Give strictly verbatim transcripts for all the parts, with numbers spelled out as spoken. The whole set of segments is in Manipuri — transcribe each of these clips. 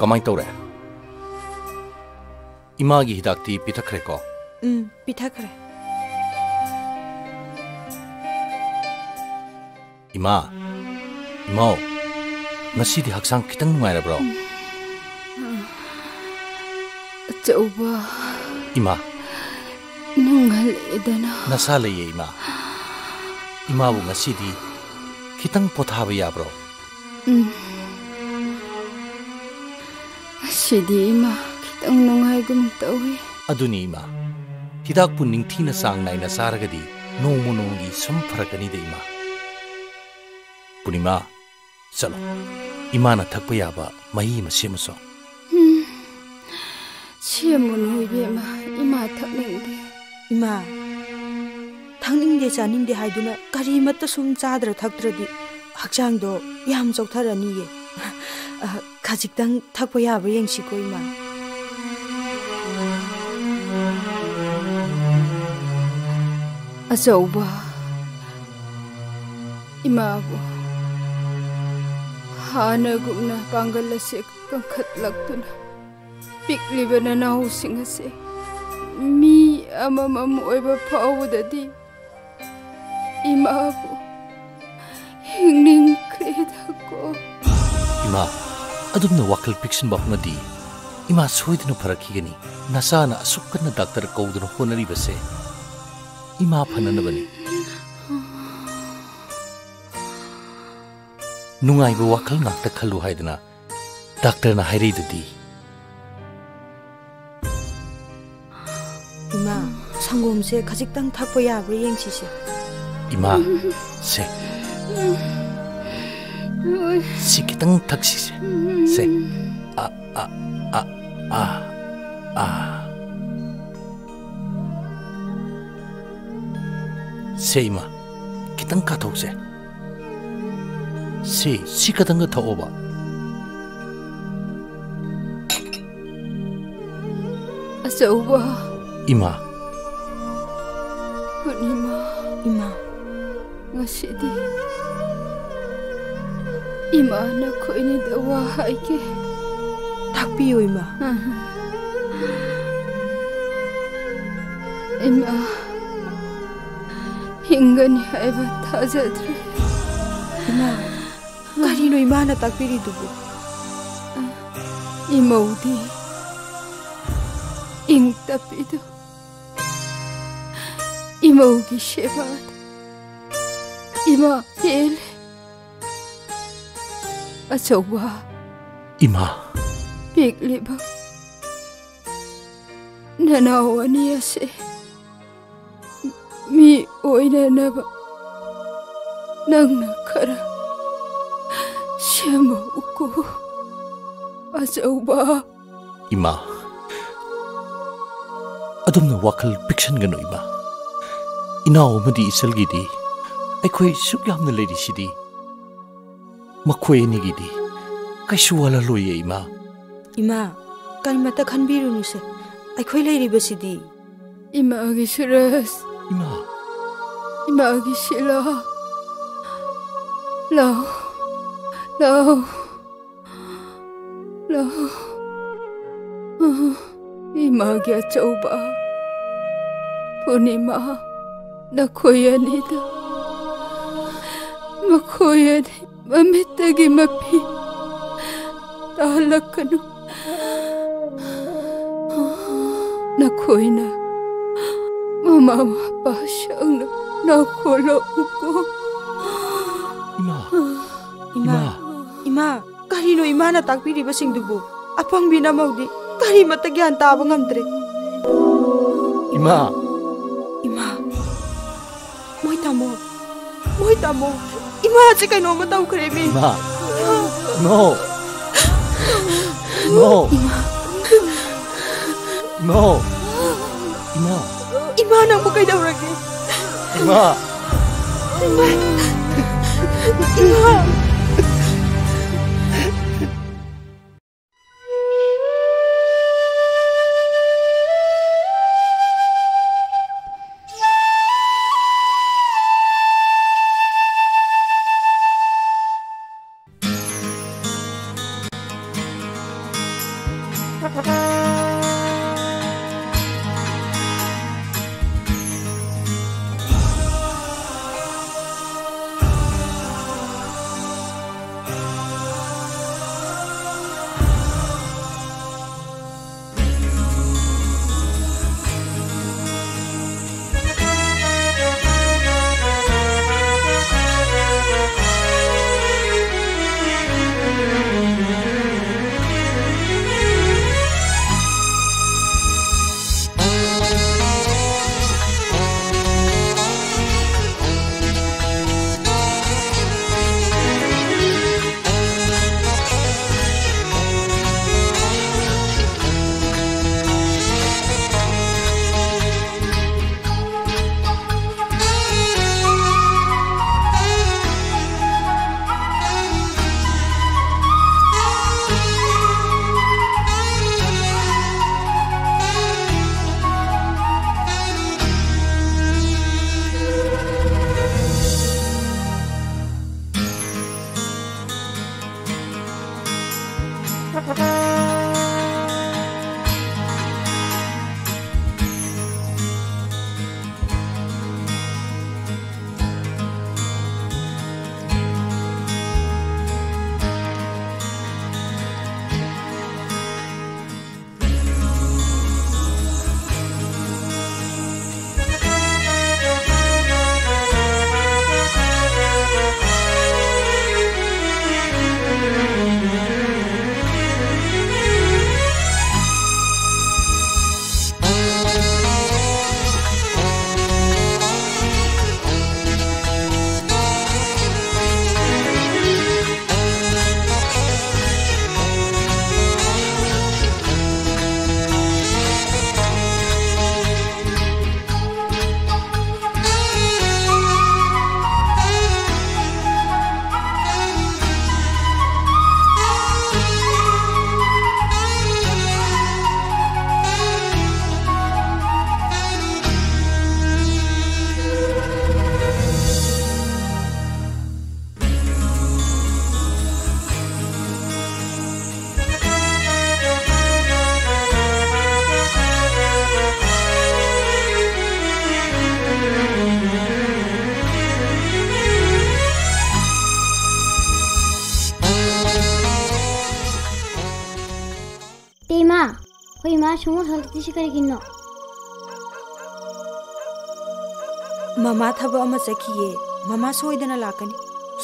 ꯀꯃꯥꯏ ꯇꯧꯔꯦ? ꯏꯃꯥꯒꯤ ꯍꯤꯗꯥꯛꯇꯤ ꯄꯤꯊꯛꯈ꯭ꯔꯦꯀꯣ? ꯎꯝ, ꯄꯤꯊꯛꯈ꯭ꯔꯦ꯫ ꯏꯃꯥ, ꯏꯃꯥꯎ, ꯉꯁꯤꯗꯤ ꯍꯛꯆꯥꯡ ꯈꯤꯇꯪ ꯅꯨꯡꯉꯥꯏꯔꯕ꯭ꯔꯣ? ꯑꯆꯧꯕ꯫ ꯏꯃꯥ꯫ ꯅꯨꯡꯍꯜꯂꯦꯗꯅ꯫ ꯅꯁꯥ ꯂꯩꯌꯦ, ꯏꯃꯥ꯫ ꯏꯃꯥꯕꯨ ꯉꯁꯤꯗꯤ ꯈꯤꯇꯪ ꯄꯣꯊꯥꯕ ꯌꯥꯕ꯭ꯔꯣ? ꯎꯝ꯫ ꯉꯁꯤꯗꯤ ꯏꯃꯥ ꯈꯤꯇꯪ ꯅꯨꯡꯉꯥꯏꯒꯨꯝ ꯇꯧꯏ꯫ ꯑꯗꯨꯅꯤ, ꯏꯃꯥ꯫ ꯍꯤꯗꯥꯛꯄꯨ ꯅꯤꯡꯊꯤꯅ ꯆꯥꯡ ꯅꯥꯏꯅ ꯆꯥꯔꯒꯗꯤ ꯅꯣꯡꯃ ꯅꯣꯡꯃꯒꯤ ꯁꯨꯝ ꯐꯔꯛꯀꯅꯤꯗ, ꯏꯃꯥ꯫ ꯄꯨꯔꯅꯤꯃꯥ, ꯆꯠꯂꯣ꯫ ꯏꯃꯥꯅ ꯊꯛꯄ ꯌꯥꯕ ꯃꯍꯤ ꯑꯃ ꯁꯦꯝꯃꯨꯆꯣ꯫ ꯎꯝ꯫ ꯁꯦꯝꯃꯨꯅꯨ, ꯏꯕꯦꯝꯃ꯫ ꯏꯃꯥ ꯊꯛꯅꯤꯡꯗꯦ꯫ ꯏꯃꯥ, ꯊꯛꯅꯤꯡꯗꯦ ꯆꯥꯅꯤꯡꯗꯦ ꯍꯥꯏꯗꯨꯅ ꯀꯔꯤꯃꯠꯇ ꯁꯨꯝ ꯆꯥꯗ꯭ꯔ ꯊꯛꯇ꯭ꯔꯗꯤ ꯍꯛꯆꯥꯡꯗꯣ ꯌꯥꯝ ꯆꯣꯛꯊꯔꯅꯤꯌꯦ꯫ ꯑ, ꯈꯖꯤꯛꯇꯪ ꯊꯛꯄ ꯌꯥꯕ꯭ꯔꯥ ꯌꯦꯡꯁꯤꯀꯣ, ꯏꯃꯥ꯫ ꯑꯆꯧꯕ, ꯏꯃꯥꯕꯨ ꯍꯥꯟꯅꯒꯨꯝꯅ ꯄꯥꯡꯒꯜ ꯑꯁꯦ ꯀꯟꯈꯠꯂꯛꯇꯨꯅ ꯄꯤꯛꯂꯤꯕ ꯅꯅꯥꯎꯁꯤꯡ ꯑꯁꯦ ꯃꯤ ꯑꯃꯃꯝ ꯑꯣꯏꯕ ꯐꯥꯎꯕꯗꯗꯤ ꯏꯃꯥꯕꯨ ꯍꯤꯡꯅꯤꯡꯈ꯭ꯔꯦꯗꯀꯣ꯫ ꯏꯃꯥ, ꯑꯗꯨꯝꯅ ꯋꯥꯈꯜ ꯄꯤꯛꯁꯤꯟꯕ ꯍꯧꯅꯗꯤ꯫ ꯏꯃꯥ ꯁꯣꯏꯗꯅ ꯐꯔꯛꯈꯤꯒꯅꯤ꯫ ꯅꯆꯥꯅ ꯑꯁꯨꯛ ꯀꯟꯅ ꯗꯥꯛꯇꯔ ꯀꯧꯗꯨꯅ ꯍꯣꯠꯅꯔꯤꯕꯁꯦ ꯏꯃꯥ ꯐꯅꯅꯕꯅꯤ꯫ ꯅꯨꯡꯉꯥꯏꯕ ꯋꯥꯈꯜ ꯉꯥꯛꯇ ꯈꯜꯂꯨ ꯍꯥꯏꯗꯅ ꯗꯥꯛꯇꯔꯅ ꯍꯥꯏꯔꯛꯏꯗꯨꯗꯤ꯫ ꯏꯃꯥ, ꯁꯪꯒꯣꯝꯁꯦ ꯈꯖꯤꯛꯇꯪ ꯊꯛꯄ ꯌꯥꯕ꯭ꯔꯥ ꯌꯦꯡꯁꯤꯁꯦ꯫ ꯏꯃꯥ, ꯁꯦ꯫ ꯁꯤ ꯈꯤꯇꯪ ꯊꯛꯁꯤꯁꯦ꯫ ꯁꯦ꯫ ꯑ, ꯑ, ꯑ, ꯑ, ꯑ꯫ ꯁꯦ, ꯏꯃꯥ, ꯈꯤꯇꯪ ꯀꯥꯊꯣꯛꯁꯦ꯫ ꯁꯤ, ꯁꯤ ꯈꯛꯇꯪꯒ ꯊꯛꯑꯣꯕ꯫ ꯑꯆꯧꯕ꯫ ꯏꯃꯥ꯫ ꯄꯨꯔꯅꯤꯃꯥ꯫ ꯏꯃꯥ꯫ ꯉꯁꯤꯗꯤ ꯏꯃꯥ ꯅꯈꯣꯏꯅꯤꯗ ꯋꯥ ꯍꯥꯏꯒꯦ꯫ ꯇꯥꯛꯄꯤꯌꯨ, ꯏꯃꯥ꯫ ꯏꯃꯥ, ꯍꯤꯡꯒꯅꯤ ꯍꯥꯏꯕ ꯊꯥꯖꯗ꯭ꯔꯦ꯫ ꯏꯃꯥ, ꯀꯔꯤꯅꯣ ꯏꯃꯥꯅ ꯇꯥꯛꯄꯤꯔꯤꯗꯨꯕꯨ? ꯏꯃꯧꯗꯤ ꯏꯪ ꯇꯞꯄꯤꯗꯨ ꯏꯃꯧꯒꯤ ꯁꯦꯕꯥꯗ ꯏꯃꯥ ꯄꯦꯜꯂꯦ꯫ ꯑꯆꯧꯕ꯫ ꯏꯃꯥ꯫ ꯄꯤꯛꯂꯤꯕ ꯅꯅꯥꯎ ꯑꯅꯤ ꯑꯁꯦ ꯃꯤ ꯑꯣꯏꯅꯅꯕ ꯅꯪꯅ ꯈꯔ ꯁꯦꯝꯃꯛꯎꯀꯣ, ꯑꯆꯧꯕ꯫ ꯏꯃꯥ, ꯑꯗꯨꯝꯅ ꯋꯥꯈꯜ ꯄꯤꯛꯁꯟꯒꯅꯨ, ꯏꯃꯥ꯫ ꯏꯅꯥꯎ ꯑꯃꯗꯤ ꯏꯆꯜꯒꯤꯗꯤ ꯑꯩꯈꯣꯏ ꯁꯨꯛ ꯌꯥꯝꯅ ꯂꯩꯔꯤꯁꯤꯗꯤ꯫ ꯃꯈꯣꯏ ꯑꯅꯤꯒꯤꯗꯤ ꯀꯩꯁꯨ ꯋꯥꯜꯍꯜꯂꯣꯏꯌꯦ, ꯏꯃꯥ꯫ ꯏꯃꯥ, ꯀꯔꯤꯃꯠꯇ ꯈꯟꯕꯤꯔꯨꯅꯨꯁꯦ, ꯑꯩꯈꯣꯏ ꯂꯩꯔꯤꯕꯁꯤꯗꯤ꯫ ꯏꯃꯥꯒꯤ ꯁꯨꯔꯖ꯫ ꯏꯃꯥ꯫ ꯏꯃꯥꯒꯤ ꯁꯤꯂꯥ꯫ ꯂꯥꯎ, ꯂꯥꯎ, ꯂꯥꯎ꯫ ꯏꯃꯥꯒꯤ ꯑꯆꯧꯕ꯫ ꯄꯨꯔꯅꯤꯃꯥ, ꯅꯈꯣꯏ ꯑꯅꯤꯗ, ꯃꯈꯣꯏ ꯑꯅꯤ ꯃꯃꯤꯠꯇꯒꯤ ꯃꯄꯤ ꯇꯥꯍꯜꯂꯛꯀꯅꯨ꯫ ꯅꯈꯣꯏꯅ ꯃꯃꯥ ꯃꯄꯥ ꯁꯪꯅ ꯅꯥꯈꯣꯜꯂꯛꯎꯀꯣ꯫ ꯏꯃꯥ꯫ ꯏꯃꯥ꯫ ꯏꯃꯥ꯫ ꯏꯃꯥ꯫ ꯀꯔꯤꯅꯣ ꯏꯃꯥꯅ ꯇꯥꯛꯄꯤꯔꯤꯕꯁꯤꯡꯗꯨꯕꯨ? ꯑꯄꯪꯕꯤ ꯅꯃꯧꯗꯤ ꯀꯔꯤꯃꯠꯇ ꯒ꯭ꯌꯥꯟ ꯇꯥꯕ ꯉꯝꯗ꯭ꯔꯦ꯫ ꯏꯃꯥ! ꯏꯃꯥ! ꯃꯣꯏ ꯇꯥꯃꯣ! ꯃꯣꯏ ꯇꯥꯃꯣ! ꯏꯃꯥꯁꯦ ꯀꯩꯅꯣꯝꯃ ꯇꯧꯈ꯭ꯔꯦꯃꯤ! ꯏꯃꯥ! ꯏꯃꯥ! ꯏꯃꯥ! ꯏꯃꯥ! ꯏꯃꯥ! ꯏꯃꯥ! ꯏꯃꯥ! ꯏꯃꯥ, ꯅꯪꯕꯨ ꯀꯩꯗꯧꯔꯒꯦ? ꯏꯃꯥ! ꯏꯃꯥ! ꯏꯃꯥ! ꯑꯩꯈꯣꯏ ꯏꯃꯥ ꯁꯨꯡꯍꯜ ꯍꯜꯂꯛꯇ꯭ꯔꯤꯁꯤ ꯀꯔꯤꯒꯤꯅꯣ? ꯃꯃꯥ ꯊꯕꯛ ꯑꯃ ꯆꯠꯈꯤꯌꯦ꯫ ꯃꯃꯥ ꯁꯣꯏꯗꯅ ꯂꯥꯛꯀꯅꯤ꯫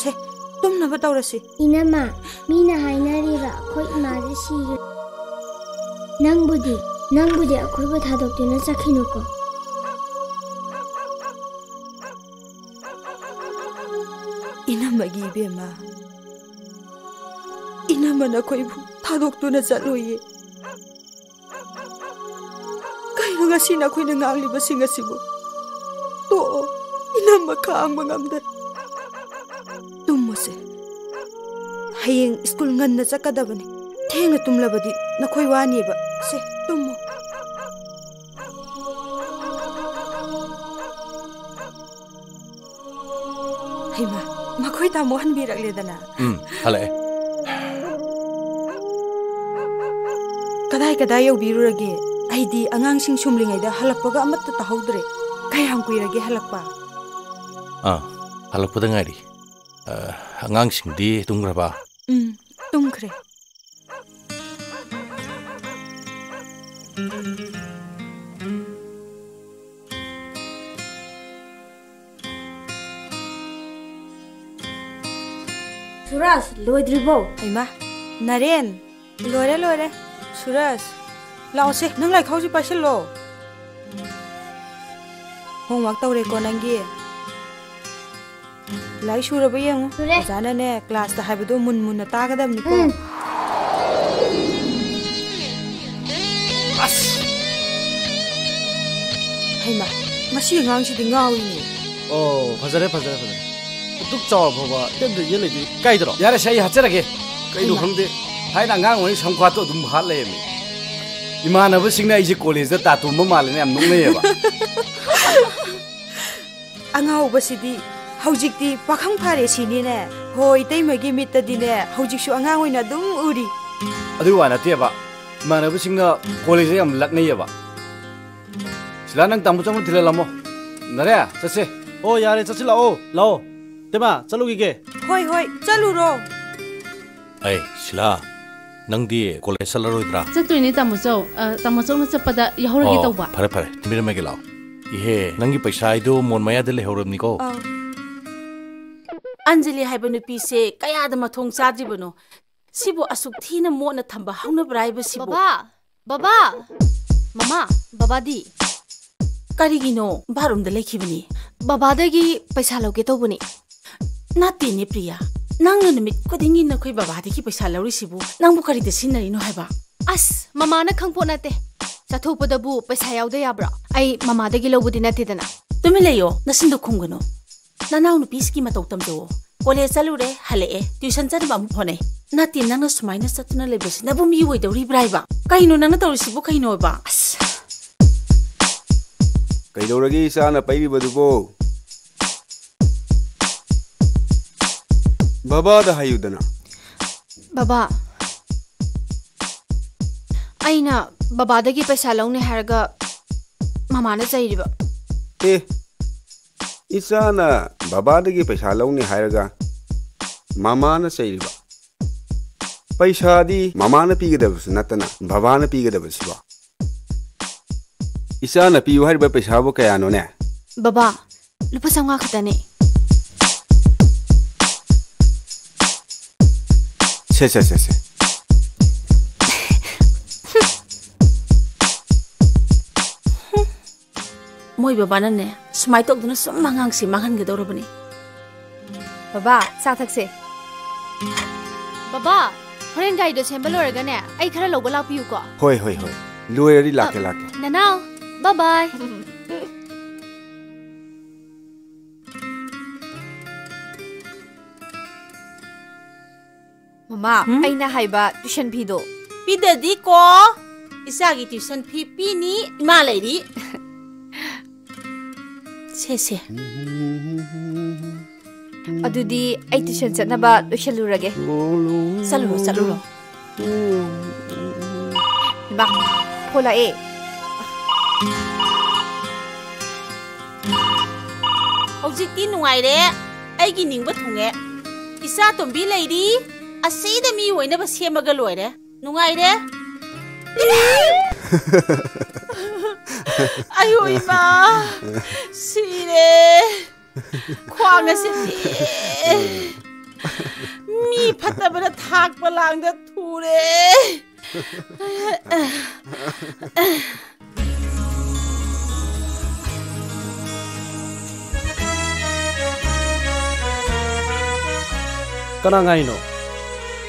ꯁꯦ, ꯇꯨꯝꯅꯕ ꯇꯧꯔꯁꯤ꯫ ꯏꯅꯝꯃ, ꯃꯤꯅ ꯍꯥꯏꯅꯔꯤꯕ ꯑꯩꯈꯣꯏ ꯏꯃꯥꯁꯦ ꯁꯤꯔꯦ꯫ ꯅꯪꯕꯨꯗꯤ, ꯅꯪꯕꯨꯗꯤ ꯑꯩꯈꯣꯏꯕꯨ ꯊꯥꯗꯣꯛꯇꯨꯅ ꯆꯠꯈꯤꯅꯨꯀꯣ꯫ ꯏꯅꯝꯃꯒꯤ ꯏꯕꯦꯝꯃ, ꯏꯅꯝꯃꯅ ꯑꯩꯈꯣꯏꯕꯨ ꯊꯥꯗꯣꯛꯇꯨꯅ ꯆꯠꯂꯣꯏꯌꯦ꯫ ꯀꯩꯅꯣ ꯉꯁꯤ ꯅꯈꯣꯏꯅ ꯉꯥꯡꯂꯤꯕꯁꯤꯡ ꯑꯁꯤꯕꯨ? ꯇꯣꯛꯑꯣ, ꯏꯅꯝꯃ ꯈꯥꯡꯕ ꯉꯝꯗꯦ꯫ ꯇꯨꯝꯃꯨꯁꯦ꯫ ꯍꯌꯦꯡ ꯁ꯭ꯀꯨꯜ ꯉꯟꯅ ꯆꯠꯀꯗꯕꯅꯤ꯫ ꯊꯦꯡꯅ ꯇꯨꯝꯂꯕꯗꯤ ꯅꯈꯣꯏ ꯋꯥꯅꯦꯕ꯫ ꯁꯦ, ꯇꯨꯝꯃꯨ꯫ ꯍꯩꯃꯥ, ꯃꯈꯣꯏ ꯇꯥꯃꯣ ꯍꯟꯕꯤꯔꯛꯂꯦꯗꯅ꯫ ꯎꯝ, ꯍꯜꯂꯛꯑꯦ꯫ ꯀꯗꯥꯏ ꯀꯗꯥꯏ ꯌꯧꯕꯤꯔꯨꯔꯒꯦ? ꯑꯩꯗꯤ ꯑꯉꯥꯡꯁꯤꯡ ꯁꯨꯝꯂꯤꯉꯩꯗ ꯍꯜꯂꯛꯄꯒ ꯑꯃꯠꯇ ꯇꯥꯍꯧꯗ꯭ꯔꯦ꯫ ꯀꯌꯥꯝ ꯀꯨꯏꯔꯒꯦ ꯍꯜꯂꯛꯄ? ꯑꯥ, ꯍꯜꯂꯛꯄꯗ ꯉꯥꯏꯔꯤ꯫ ꯑ, ꯑꯉꯥꯡꯁꯤꯡꯗꯤ ꯇꯨꯝꯈ꯭ꯔꯕ? ꯎꯝ, ꯇꯨꯝꯈ꯭ꯔꯦ꯫ ꯁꯨꯔꯖ, ꯂꯣꯏꯗ꯭ꯔꯤꯕꯣ? ꯍꯩꯃꯥ, ꯅꯔꯦꯟ, ꯂꯣꯏꯔꯦ, ꯂꯣꯏꯔꯦ꯫ ꯁꯨꯔꯖ, ꯂꯥꯛꯑꯣꯁꯦ, ꯅꯪ ꯂꯥꯏꯈꯥꯎꯁꯤ ꯄꯥꯏꯁꯤꯜꯂꯣ꯫ Homework ꯇꯧꯔꯦꯀꯣ ꯅꯪꯒꯤ? ꯂꯥꯏꯔꯤꯛ ꯁꯨꯔꯕ ꯌꯦꯡꯉꯨ꯫ ꯁꯨꯔꯦ꯫ ꯑꯣꯖꯥꯅꯅꯦ class ꯇ ꯍꯥꯏꯕꯗꯣ ꯃꯨꯟ ꯃꯨꯟꯅ ꯇꯥꯒꯗꯕꯅꯤꯀꯣ꯫ ꯎꯝ꯫ ꯑꯁ! ꯍꯩꯃꯥ, ꯃꯁꯤ ꯑꯉꯥꯡꯁꯤꯗꯤ ꯉꯥꯎꯏꯅꯦ꯫ ꯑꯣ, ꯐꯖꯔꯦ, ꯐꯖꯔꯦ, ꯐꯖꯔꯦ꯫ ꯎꯇꯨꯞ ꯆꯥꯎꯔ ꯐꯥꯎꯕ ꯏꯇꯦꯝꯗ ꯌꯦꯠ ꯂꯩꯗꯤ ꯏꯀꯥꯏꯗ꯭ꯔꯣ? ꯌꯥꯔꯦꯁꯦ, ꯑꯩ ꯍꯥꯠꯆꯔꯒꯦ꯫ ꯀꯩꯅꯣ ꯍꯩꯃꯥ꯫ ꯈꯪꯗꯦ, ꯊꯥꯏꯅ ꯑꯉꯥꯡ ꯑꯣꯏꯔꯤ ꯁꯝꯈ꯭ꯋꯥꯠꯇꯣ ꯑꯗꯨꯝ ꯍꯥꯠ ꯂꯩꯔꯝꯃꯤ꯫ ꯏꯃꯥꯟꯅꯕꯁꯤꯡꯅ ꯑꯩꯁꯦ college ꯇ ꯇꯥꯇꯣꯝꯕ ꯃꯥꯜꯂꯦꯅ ꯌꯥꯝ ꯅꯣꯛꯅꯩꯌꯦꯕ꯫ ꯑꯉꯥꯎꯕꯁꯤꯗꯤ ꯍꯧꯖꯤꯛꯇꯤ ꯄꯥꯈꯪ ꯐꯥꯔꯦ ꯁꯤꯅꯤꯅꯦ꯫ ꯍꯣ, ꯏꯇꯩꯃꯒꯤ ꯃꯤꯠꯇꯗꯤꯅꯦ ꯍꯧꯖꯤꯛꯁꯨ ꯑꯉꯥꯡ ꯑꯣꯏꯅ ꯑꯗꯨꯝ ꯎꯔꯤ꯫ ꯑꯗꯨꯒꯤ ꯋꯥ ꯅꯠꯇꯦꯕ, ꯏꯃꯥꯟꯅꯕꯁꯤꯡꯅ college ꯇ ꯌꯥꯝ ꯂꯛꯅꯩꯌꯦꯕ꯫ ꯁꯤꯂꯥ, ꯅꯪ ꯇꯥꯃꯣ ꯆꯪꯕ ꯊꯤꯜꯍꯜꯂꯝꯃꯣ꯫ ꯅꯔꯦ, ꯆꯠꯁꯦ꯫ ꯑꯣ, ꯌꯥꯔꯦ, ꯆꯠꯁꯤ ꯂꯥꯛꯑꯣ꯫ ꯂꯥꯛꯑꯣ꯫ ꯏꯇꯩꯃ, ꯆꯠꯂꯨꯈꯤꯒꯦ꯫ ꯍꯣꯏ, ꯍꯣꯏ, ꯆꯠꯂꯨꯔꯣ꯫ ꯑꯩ, ꯁꯤꯂꯥ꯫ ꯅꯪꯗꯤ ꯀꯣꯂꯦꯖ ꯆꯠꯂꯔꯣꯏꯗ꯭ꯔꯥ? ꯆꯠꯇꯣꯏꯅꯦ, ꯇꯥꯃꯣꯆꯧ꯫ ꯑ, ꯇꯥꯃꯣꯆꯧꯅ ꯆꯠꯄꯗ ꯌꯥꯎꯍꯧꯔꯒꯦ ꯑꯣ, ꯇꯧꯕ꯫ ꯐꯔꯦ, ꯐꯔꯦ꯫ ꯊꯤꯟꯕꯤꯔꯝꯃꯒꯦ ꯂꯥꯛꯑꯣ꯫ ꯏꯍꯦ, ꯅꯪꯒꯤ ꯄꯩꯁꯥ ꯍꯥꯏꯗꯨ ꯃꯣꯟ ꯃꯌꯥꯗ ꯂꯩꯍꯧꯔꯕꯅꯤꯀꯣ꯫ ꯑꯥ꯫ ꯑꯟꯖꯂꯤ ꯍꯥꯏꯕ ꯅꯨꯄꯤꯁꯦ ꯀꯌꯥꯗ ꯃꯊꯣꯡ ꯆꯥꯗ꯭ꯔꯤꯕꯅꯣ? ꯁꯤꯕꯨ ꯑꯁꯨꯛ ꯊꯤꯅ ꯃꯣꯠꯅ ꯊꯝꯕ ꯍꯧꯅꯕ꯭ꯔꯥ ꯍꯥꯏꯕꯁꯤꯕꯨ? ꯕꯕꯥ! ꯕꯕꯥ! ꯃꯃꯥ! ꯕꯕꯥꯗꯤ? ꯀꯔꯤꯒꯤꯅꯣ? ꯕꯥꯠꯔꯨꯝꯗ ꯂꯩꯈꯤꯕꯅꯤ꯫ ꯕꯕꯥꯗꯒꯤ ꯄꯩꯁꯥ ꯂꯧꯒꯦ ꯇꯧꯕꯅꯤ꯫ ꯅꯠꯇꯦꯅꯦ ꯄ꯭ꯔꯤꯌꯥ, ꯅꯪꯅ ꯅꯨꯃꯤꯠ ꯈꯨꯗꯤꯡꯒꯤ ꯅꯈꯣꯏ ꯕꯕꯥꯗꯒꯤ ꯄꯩꯁꯥ ꯂꯧꯔꯤꯁꯤꯕꯨ ꯅꯪꯕꯨ ꯀꯔꯤꯗ ꯁꯤꯖꯤꯟꯅꯔꯤꯅꯣ ꯍꯥꯏꯕ? ꯑꯁ, ꯃꯃꯥꯅ ꯈꯪꯄꯣꯠ ꯅꯠꯇꯦ꯫ ꯆꯠꯊꯣꯛꯄꯗꯕꯨ ꯄꯩꯁꯥ ꯌꯥꯎꯗ ꯌꯥꯕ꯭ꯔꯣ? ꯑꯩ ꯃꯃꯥꯗꯒꯤ ꯂꯧꯕꯗꯤ ꯅꯠꯇꯦꯗꯅ꯫ ꯇꯨꯃꯤꯟ ꯂꯩꯌꯣ, ꯅꯆꯤꯟꯗꯣ ꯈꯨꯝꯒꯅꯨ꯫ ꯅꯅꯥꯎꯅꯨꯄꯤꯁꯤꯒꯤ ꯃꯇꯧ ꯇꯝꯖꯧꯑꯣ꯫ ꯀꯣꯂꯦꯖ ꯆꯠꯂꯨꯔꯦ, ꯍꯜꯂꯛꯑꯦ, ꯇ꯭ꯌꯨꯁꯟ ꯆꯠꯅꯕ ꯑꯃꯨꯛ ꯍꯣꯠꯅꯩ꯫ ꯅꯠꯇꯦ, ꯅꯪꯅ ꯁꯨꯃꯥꯏꯅ ꯆꯠꯇꯨꯅ ꯂꯩꯕꯁꯤꯅꯕꯨ ꯃꯤ ꯑꯣꯏꯗꯧꯔꯤꯕ꯭ꯔꯥ ꯍꯥꯏꯕ? ꯀꯩꯅꯣ ꯅꯪꯅ ꯇꯧꯔꯤꯁꯤꯕꯨ ꯀꯩꯅꯣꯕ? ꯑꯁ! ꯀꯩꯗꯧꯔꯒꯦ ꯏꯆꯥꯅ ꯄꯩꯔꯤꯕꯗꯨꯕꯣ? ꯕꯕꯥꯗ ꯍꯥꯏꯌꯨꯗꯅ꯫ ꯕꯕꯥ, ꯑꯩꯅ ꯕꯕꯥꯗꯒꯤ ꯄꯩꯁꯥ ꯂꯧꯅꯤ ꯍꯥꯏꯔꯒ ꯃꯃꯥꯅ ꯆꯩꯔꯤꯕ꯫ ꯑꯦ, ꯏꯆꯥꯅ ꯕꯕꯥꯗꯒꯤ ꯄꯩꯁꯥ ꯂꯧꯅꯤ ꯍꯥꯏꯔꯒ ꯃꯃꯥꯅ ꯆꯩꯔꯤꯕ? ꯄꯩꯁꯥꯗꯤ ꯃꯃꯥꯅ ꯄꯤꯒꯗꯕꯁꯨ ꯅꯠꯇꯅ ꯕꯕꯥꯅ ꯄꯤꯒꯗꯕꯁꯤꯕꯣ? ꯏꯆꯥꯅ ꯄꯤꯌꯨ ꯍꯥꯏꯔꯤꯕ ꯄꯩꯁꯥꯕꯨ ꯀꯌꯥꯅꯣꯅꯦ? ꯕꯕꯥ, ꯂꯨꯄꯥ ꯆꯥꯝꯃꯉꯥ ꯈꯛꯇꯅꯦ꯫ ꯁꯦ, ꯁꯦ, ꯁꯦ, ꯁꯦ꯫ ꯃꯣꯏ ꯕꯕꯥꯅꯅꯦ, ꯁꯨꯃꯥꯏ ꯇꯧꯗꯅ ꯁꯨꯝ ꯑꯉꯥꯡꯁꯦ ꯃꯥꯡꯍꯟꯒꯗꯧꯔꯕꯅꯤ꯫ ꯕꯕꯥ, ꯆꯥ ꯊꯛꯁꯦ꯫ ꯕꯕꯥ, ꯍꯣꯔꯦꯟ ꯒꯥꯔꯤꯗꯣ ꯁꯦꯝꯕ ꯂꯣꯏꯔꯒꯅꯦ, ꯑꯩ ꯈꯔ ꯂꯧꯕ ꯂꯥꯛꯄꯤꯌꯨꯀꯣ꯫ ꯍꯣꯏ, ꯍꯣꯏ, ꯍꯣꯏ꯫ ꯂꯣꯏꯔꯗꯤ ꯂꯥꯛꯀꯦ, ꯑ, ꯂꯥꯛꯀꯦ꯫ ꯅꯅꯥꯎ, bye bye꯫ ꯃꯃꯥ, ꯍꯨꯝ? ꯑꯩꯅ ꯍꯥꯏꯕ ꯇ꯭ꯌꯨꯁꯟ ꯐꯤꯗꯣ꯫ ꯄꯤꯗꯗꯤ ꯀꯣ, ꯏꯆꯥꯒꯤ ꯇ꯭ꯌꯨꯁꯟ ꯐꯤ ꯄꯤꯅꯤ, ꯏꯃꯥ ꯂꯩꯔꯤ꯫ ꯁꯦ, ꯁꯦ꯫ ꯑꯗꯨꯗꯤ ꯑꯩ ꯇ꯭ꯌꯨꯁꯟ ꯆꯠꯅꯕ ꯂꯣꯏꯁꯜꯂꯨꯔꯒꯦ꯫ ꯆꯠꯂꯨꯔꯣ, ꯆꯠꯂꯨꯔꯣ꯫ ꯏꯃꯥ, ꯐꯣꯟ ꯂꯥꯛꯑꯦ꯫ ꯍꯧꯖꯤꯛꯇꯤ ꯅꯨꯡꯉꯥꯏꯔꯦ꯫ ꯑꯩꯒꯤ ꯅꯤꯡꯕ ꯊꯨꯡꯉꯦ꯫ ꯏꯆꯥ ꯇꯣꯝꯕꯤ ꯂꯩꯔꯤ꯫ ꯑꯁꯤꯗ ꯃꯤ ꯑꯣꯏꯅꯕ ꯁꯦꯝꯃꯒ ꯂꯣꯏꯔꯦ꯫ ꯅꯨꯡꯉꯥꯏꯔꯦ꯫ ꯑꯌꯣ ꯏꯃꯥ, ꯁꯤꯔꯦ꯫ ꯈ꯭ꯋꯥꯡ ꯑꯁꯤ ꯇꯦꯛꯑꯦ꯫ ꯃꯤ ꯐꯠꯇꯕꯅ ꯊꯥꯛꯄ ꯂꯥꯡꯗ ꯊꯨꯔꯦ꯫ ꯀꯅꯥ ꯉꯥꯏꯅꯣ?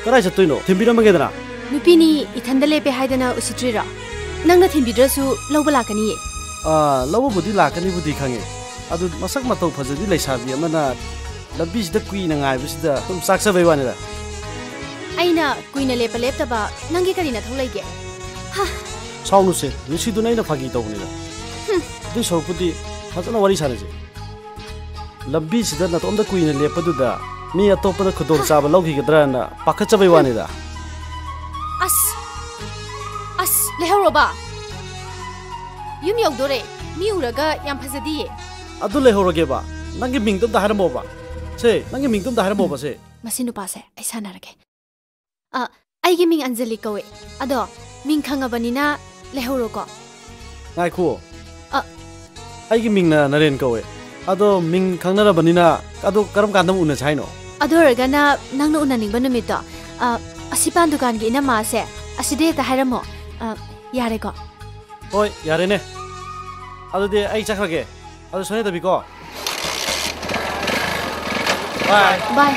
ꯀꯗꯥꯏ ꯆꯠꯇꯣꯏꯅꯣ? ꯊꯤꯟꯕꯤꯔꯝꯃꯒꯦꯗꯅ꯫ ꯅꯨꯄꯤꯅꯤ ꯏꯊꯟꯗ ꯂꯦꯞꯄꯦ ꯍꯥꯏꯗꯅ ꯎꯁꯤꯠꯇ꯭ꯔꯤꯔꯣ? ꯅꯪꯅ ꯊꯤꯟꯕꯤꯗ꯭ꯔꯁꯨ ꯂꯧꯕ ꯂꯥꯛꯀꯅꯤꯌꯦ꯫ ꯑꯥ, ꯂꯧꯕꯕꯨꯗꯤ ꯂꯥꯛꯀꯅꯤꯕꯨꯗꯤ ꯈꯪꯉꯦ꯫ ꯑꯗꯨ ꯃꯁꯛ ꯃꯇꯧ ꯐꯖꯕꯤ ꯂꯩꯁꯥꯕꯤ ꯑꯃꯅ ꯂꯝꯕꯤꯁꯤꯗ ꯀꯨꯏꯅ ꯉꯥꯏꯕꯁꯤꯗ ꯁꯨꯝ ꯆꯥꯛꯆꯕꯩ ꯋꯥꯅꯤꯗ꯫ ꯑꯩꯅ ꯀꯨꯏꯅ ꯂꯦꯞꯄ ꯂꯦꯞꯇꯕ ꯅꯪꯒꯤ ꯀꯔꯤ ꯅꯊꯧ ꯂꯩꯒꯦ? ꯍꯥ? ꯁꯥꯎꯅꯨꯁꯦ, ꯅꯨꯡꯁꯤꯗꯨꯅ ꯑꯩꯅ ꯐꯥꯒꯤ ꯇꯧꯕꯅꯤꯗ꯫ ꯍꯨꯝ꯫ ꯑꯗꯨꯏ ꯁꯔꯨꯛꯄꯨꯗꯤ ꯐꯖꯅ ꯋꯥꯔꯤ ꯁꯥꯟꯅꯁꯦ꯫ ꯂꯝꯕꯤꯁꯤꯗ ꯅꯇꯣꯝꯇ ꯀꯨꯏꯅ ꯂꯦꯞꯄꯗꯨꯗ ꯃꯤ ꯑꯇꯣꯞꯄꯅ ꯈꯨꯗꯣꯡꯆꯥꯕ ꯂꯧꯈꯤꯒꯗ꯭ꯔꯥꯅ ꯄꯥꯈꯠꯆꯕꯩ ꯋꯥꯅꯤꯗ꯫ ꯑꯁ! ꯑꯁ! ꯂꯩꯍꯧꯔꯣꯕ! ꯌꯨꯝ ꯌꯧꯗꯣꯔꯦ꯫ ꯃꯤ ꯎꯔꯒ ꯌꯥꯝ ꯐꯖꯗꯤꯌꯦ꯫ ꯑꯗꯨ ꯂꯩꯍꯧꯔꯒꯦꯕ꯫ ꯅꯪꯒꯤ ꯃꯤꯡꯗꯣ ꯑꯝꯇ ꯍꯥꯏꯔꯝꯃꯣꯕ꯫ ꯁꯦ, ꯅꯪꯒꯤ ꯃꯤꯡꯗꯣ ꯑꯝꯇ ꯍꯥꯏꯔꯝꯃꯣꯕ ꯁꯦ꯫ ꯃꯁꯤ ꯅꯨꯄꯥꯁꯦ ꯑꯩ ꯁꯥꯟꯅꯔꯒꯦ꯫ ꯑ, ꯑꯩꯒꯤ ꯃꯤꯡ ꯑꯟꯖꯂꯤ ꯀꯧꯋꯦ꯫ ꯑꯗꯣ ꯃꯤꯡ ꯈꯪꯉꯕꯅꯤꯅ ꯂꯩꯍꯧꯔꯣꯀꯣ꯫ ꯉꯥꯏꯈꯣ꯫ ꯑ꯫ ꯑꯩꯒꯤ ꯃꯤꯡꯅ ꯅꯔꯦꯟ ꯀꯧꯋꯦ꯫ ꯑꯗꯣ ꯃꯤꯡ ꯈꯪꯅꯔꯕꯅꯤꯅ ꯑꯗꯣ ꯀꯔꯝ ꯀꯥꯟꯗ ꯑꯃꯨꯛ ꯎꯅꯁꯦ ꯍꯥꯏꯅꯣ? ꯑꯗꯨ ꯑꯣꯏꯔꯒꯅ ꯅꯪꯅ ꯎꯅꯅꯤꯡꯕ ꯅꯨꯃꯤꯠꯇꯣ, ꯑ, ꯑꯁꯤ ꯄꯥꯟ ꯗꯨꯀꯥꯟꯒꯤ ꯏꯅꯝꯃꯁꯦ ꯑꯁꯤꯗ ꯍꯦꯛꯇ ꯍꯥꯏꯔꯝꯃꯣ꯫ ꯑ, ꯌꯥꯔꯦꯀꯣ? ꯍꯣꯏ, ꯌꯥꯔꯦꯅꯦ꯫ ꯑꯗꯨꯗꯤ ꯑꯩ ꯆꯠꯈ꯭ꯔꯒꯦ꯫ ꯑꯗꯨ ꯁꯣꯏꯅꯗꯕꯤꯀꯣ꯫ ꯕꯥꯏ꯫ ꯕꯥꯏ꯫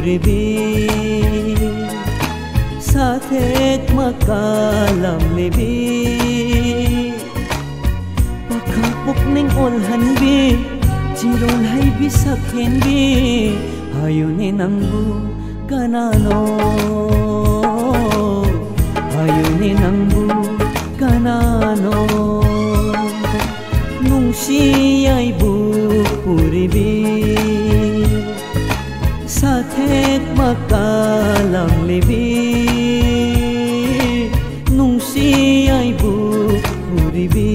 ꯔꯤꯕꯤ, ꯁꯥꯊꯦꯛ ꯃꯀꯥ ꯂꯝꯂꯤꯕꯤ, ꯄꯥꯈꯪ ꯄꯨꯛꯅꯤꯡ ꯑꯣꯜꯍꯟꯕꯤ, ꯆꯤꯔꯣꯜ ꯍꯩꯕꯤ ꯁꯛꯍꯦꯟꯕꯤ, ꯍꯥꯏꯌꯨꯅꯦ ꯅꯪꯕꯨ ꯀꯅꯥꯅꯣ? ꯍꯥꯏꯌꯨꯅꯦ ꯅꯪꯕꯨ ꯀꯅꯥꯅꯣ? ꯅꯨꯡꯁꯤ ꯌꯥꯏꯕꯨ ꯄꯨꯔꯤꯕꯤ, ꯁꯥꯊꯦꯛ ꯃꯀꯥ ꯂꯝꯂꯤꯕꯤ, ꯅꯨꯡꯁꯤ ꯌꯥꯏꯕꯨ ꯄꯨꯔꯤꯕꯤ꯫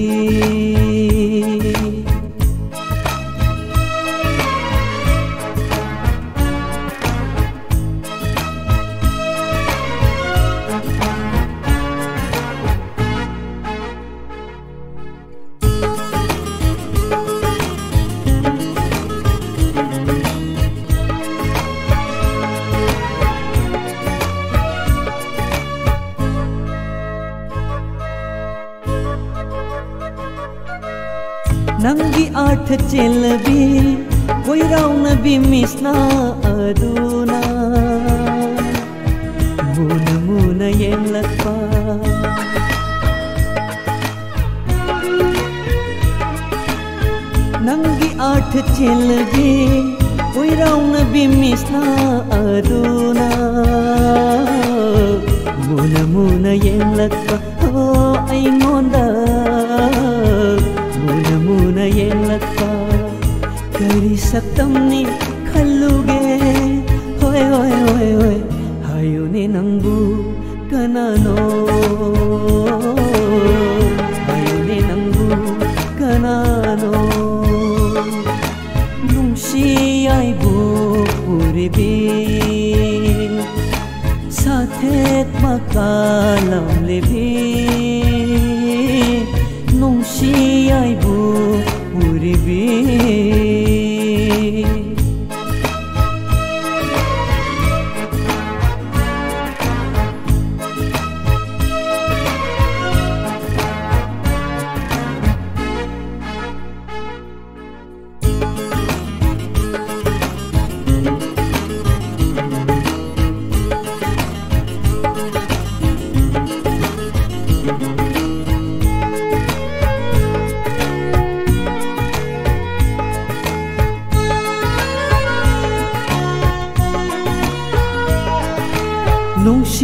ꯅꯪꯒꯤ ꯑꯥꯔꯊ ꯆꯦꯜꯂꯕꯤ, ꯀꯣꯏꯔꯥꯎꯅꯕꯤ ꯃꯤꯁꯅ ꯑꯗꯨꯅ ꯃꯨꯅ ꯃꯨꯅ ꯌꯦꯡꯂꯛꯄ꯫ ꯅꯪꯒꯤ ꯑꯥꯔꯊ ꯆꯦꯜꯂꯕꯤ, ꯀꯣꯏꯔꯥꯎꯅꯕꯤ ꯃꯤꯁꯅ ꯑꯗꯨꯅ ꯃꯨꯅ ꯃꯨꯅ ꯌꯦꯡꯂꯛꯄ꯫ ꯑꯣ, ꯑꯩꯉꯣꯟꯗ ꯃꯨꯅ ꯃꯨꯅ ꯌꯦꯡꯂꯛꯄ꯫ ꯀꯔꯤ ꯁꯛꯇꯝꯅꯤ ꯈꯜꯂꯨꯒꯦ? ꯍꯣꯏ, ꯍꯣꯏ, ꯍꯣꯏ, ꯍꯣꯏ, ꯍꯥꯏꯌꯨꯅꯦ ꯅꯪꯕꯨ ꯀꯅꯥꯅꯣ? ꯍꯥꯏꯌꯨꯅꯦ ꯅꯪꯕꯨ ꯀꯅꯥꯅꯣ? ꯅꯨꯡꯁꯤ ꯌꯥꯏꯕꯨ ꯄꯨꯔꯤꯕꯤ, ꯁꯥꯊꯦꯛ ꯃꯀꯥ ꯂꯝꯂꯤꯕꯤ, ꯅꯨꯡꯁꯤ ꯌꯥꯏꯕꯨ ꯄꯨꯔꯤꯕꯤ꯫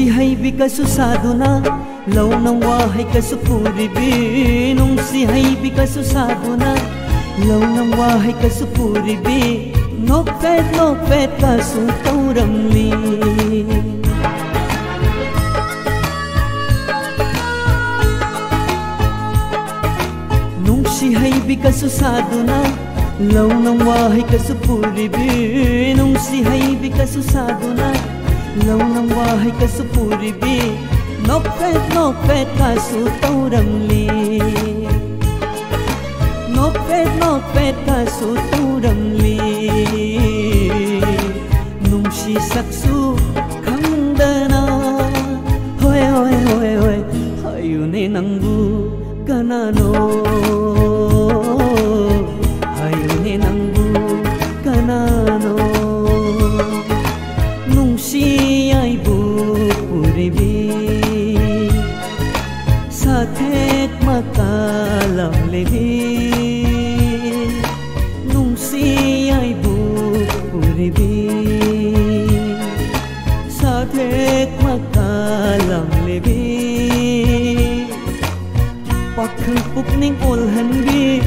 ꯍꯩꯕꯤ ꯀꯁꯨ ꯁꯥꯗꯨꯅ, ꯂꯧꯅꯝ ꯋꯥꯍꯩ ꯀꯁꯨ ꯄꯨꯔꯤꯕꯤ, ꯅꯨꯡꯁꯤ ꯍꯩꯕꯤ ꯀꯁꯨ ꯁꯥꯗꯨꯅ, ꯂꯧꯅꯝ ꯋꯥꯍꯩ ꯀꯁꯨ ꯄꯨꯔꯤꯕꯤ, ꯅꯣꯛꯐꯦꯠ ꯅꯣꯛꯐꯦꯠ ꯀꯁꯨ ꯇꯧꯔꯝꯂꯤ꯫ ꯅꯨꯡꯁꯤ ꯍꯩꯕꯤ ꯀꯁꯨ ꯁꯥꯗꯨꯅ, ꯂꯧꯅꯝ ꯋꯥꯍꯩ ꯀꯁꯨ ꯄꯨꯔꯤꯕꯤ, ꯅꯨꯡꯁꯤ ꯍꯩꯕꯤ ꯀꯁꯨ ꯁꯥꯗꯨꯅ, ꯂꯧꯅꯝ ꯋꯥꯍꯩ ꯀꯁꯨ ꯄꯨꯔꯤꯕꯤ, ꯅꯣꯛꯐꯦꯠ ꯅꯣꯛꯐꯦꯠ ꯀꯁꯨ ꯇꯧꯔꯝꯂꯤ꯫ ꯅꯣꯛꯐꯦꯠ ꯅꯣꯛꯐꯦꯠ ꯀꯁꯨ ꯇꯧꯔꯝꯂꯤ꯫ ꯅꯨꯡꯁꯤ ꯁꯛꯁꯨ ꯈꯪꯗꯅ, ꯍꯣꯏ, ꯍꯣꯏ, ꯍꯣꯏ, ꯍꯣꯏ, ꯍꯥꯏꯌꯨꯅꯦ ꯅꯪꯕꯨ ꯀꯅꯥꯅꯣ? ꯍꯥꯏꯌꯨꯅꯦ ꯅꯪꯕꯨ ꯀꯅꯥꯅꯣ? ꯅꯨꯡꯁꯤ ꯌꯥꯏꯕꯨ ꯄꯨꯔꯤꯕꯤ, ꯁꯥꯊꯦꯛ ꯃꯀꯥ ꯂꯝꯂꯤꯕꯤ, ꯅꯨꯡꯁꯤ ꯌꯥꯏꯕꯨ ꯄꯨꯔꯤꯕꯤ, ꯁꯥꯊꯦꯛ ꯃꯀꯥ ꯂꯝꯂꯤꯕꯤ, ꯄꯥꯈꯪ ꯄꯨꯛꯅꯤꯡ ꯑꯣꯜꯍꯟꯕꯤ,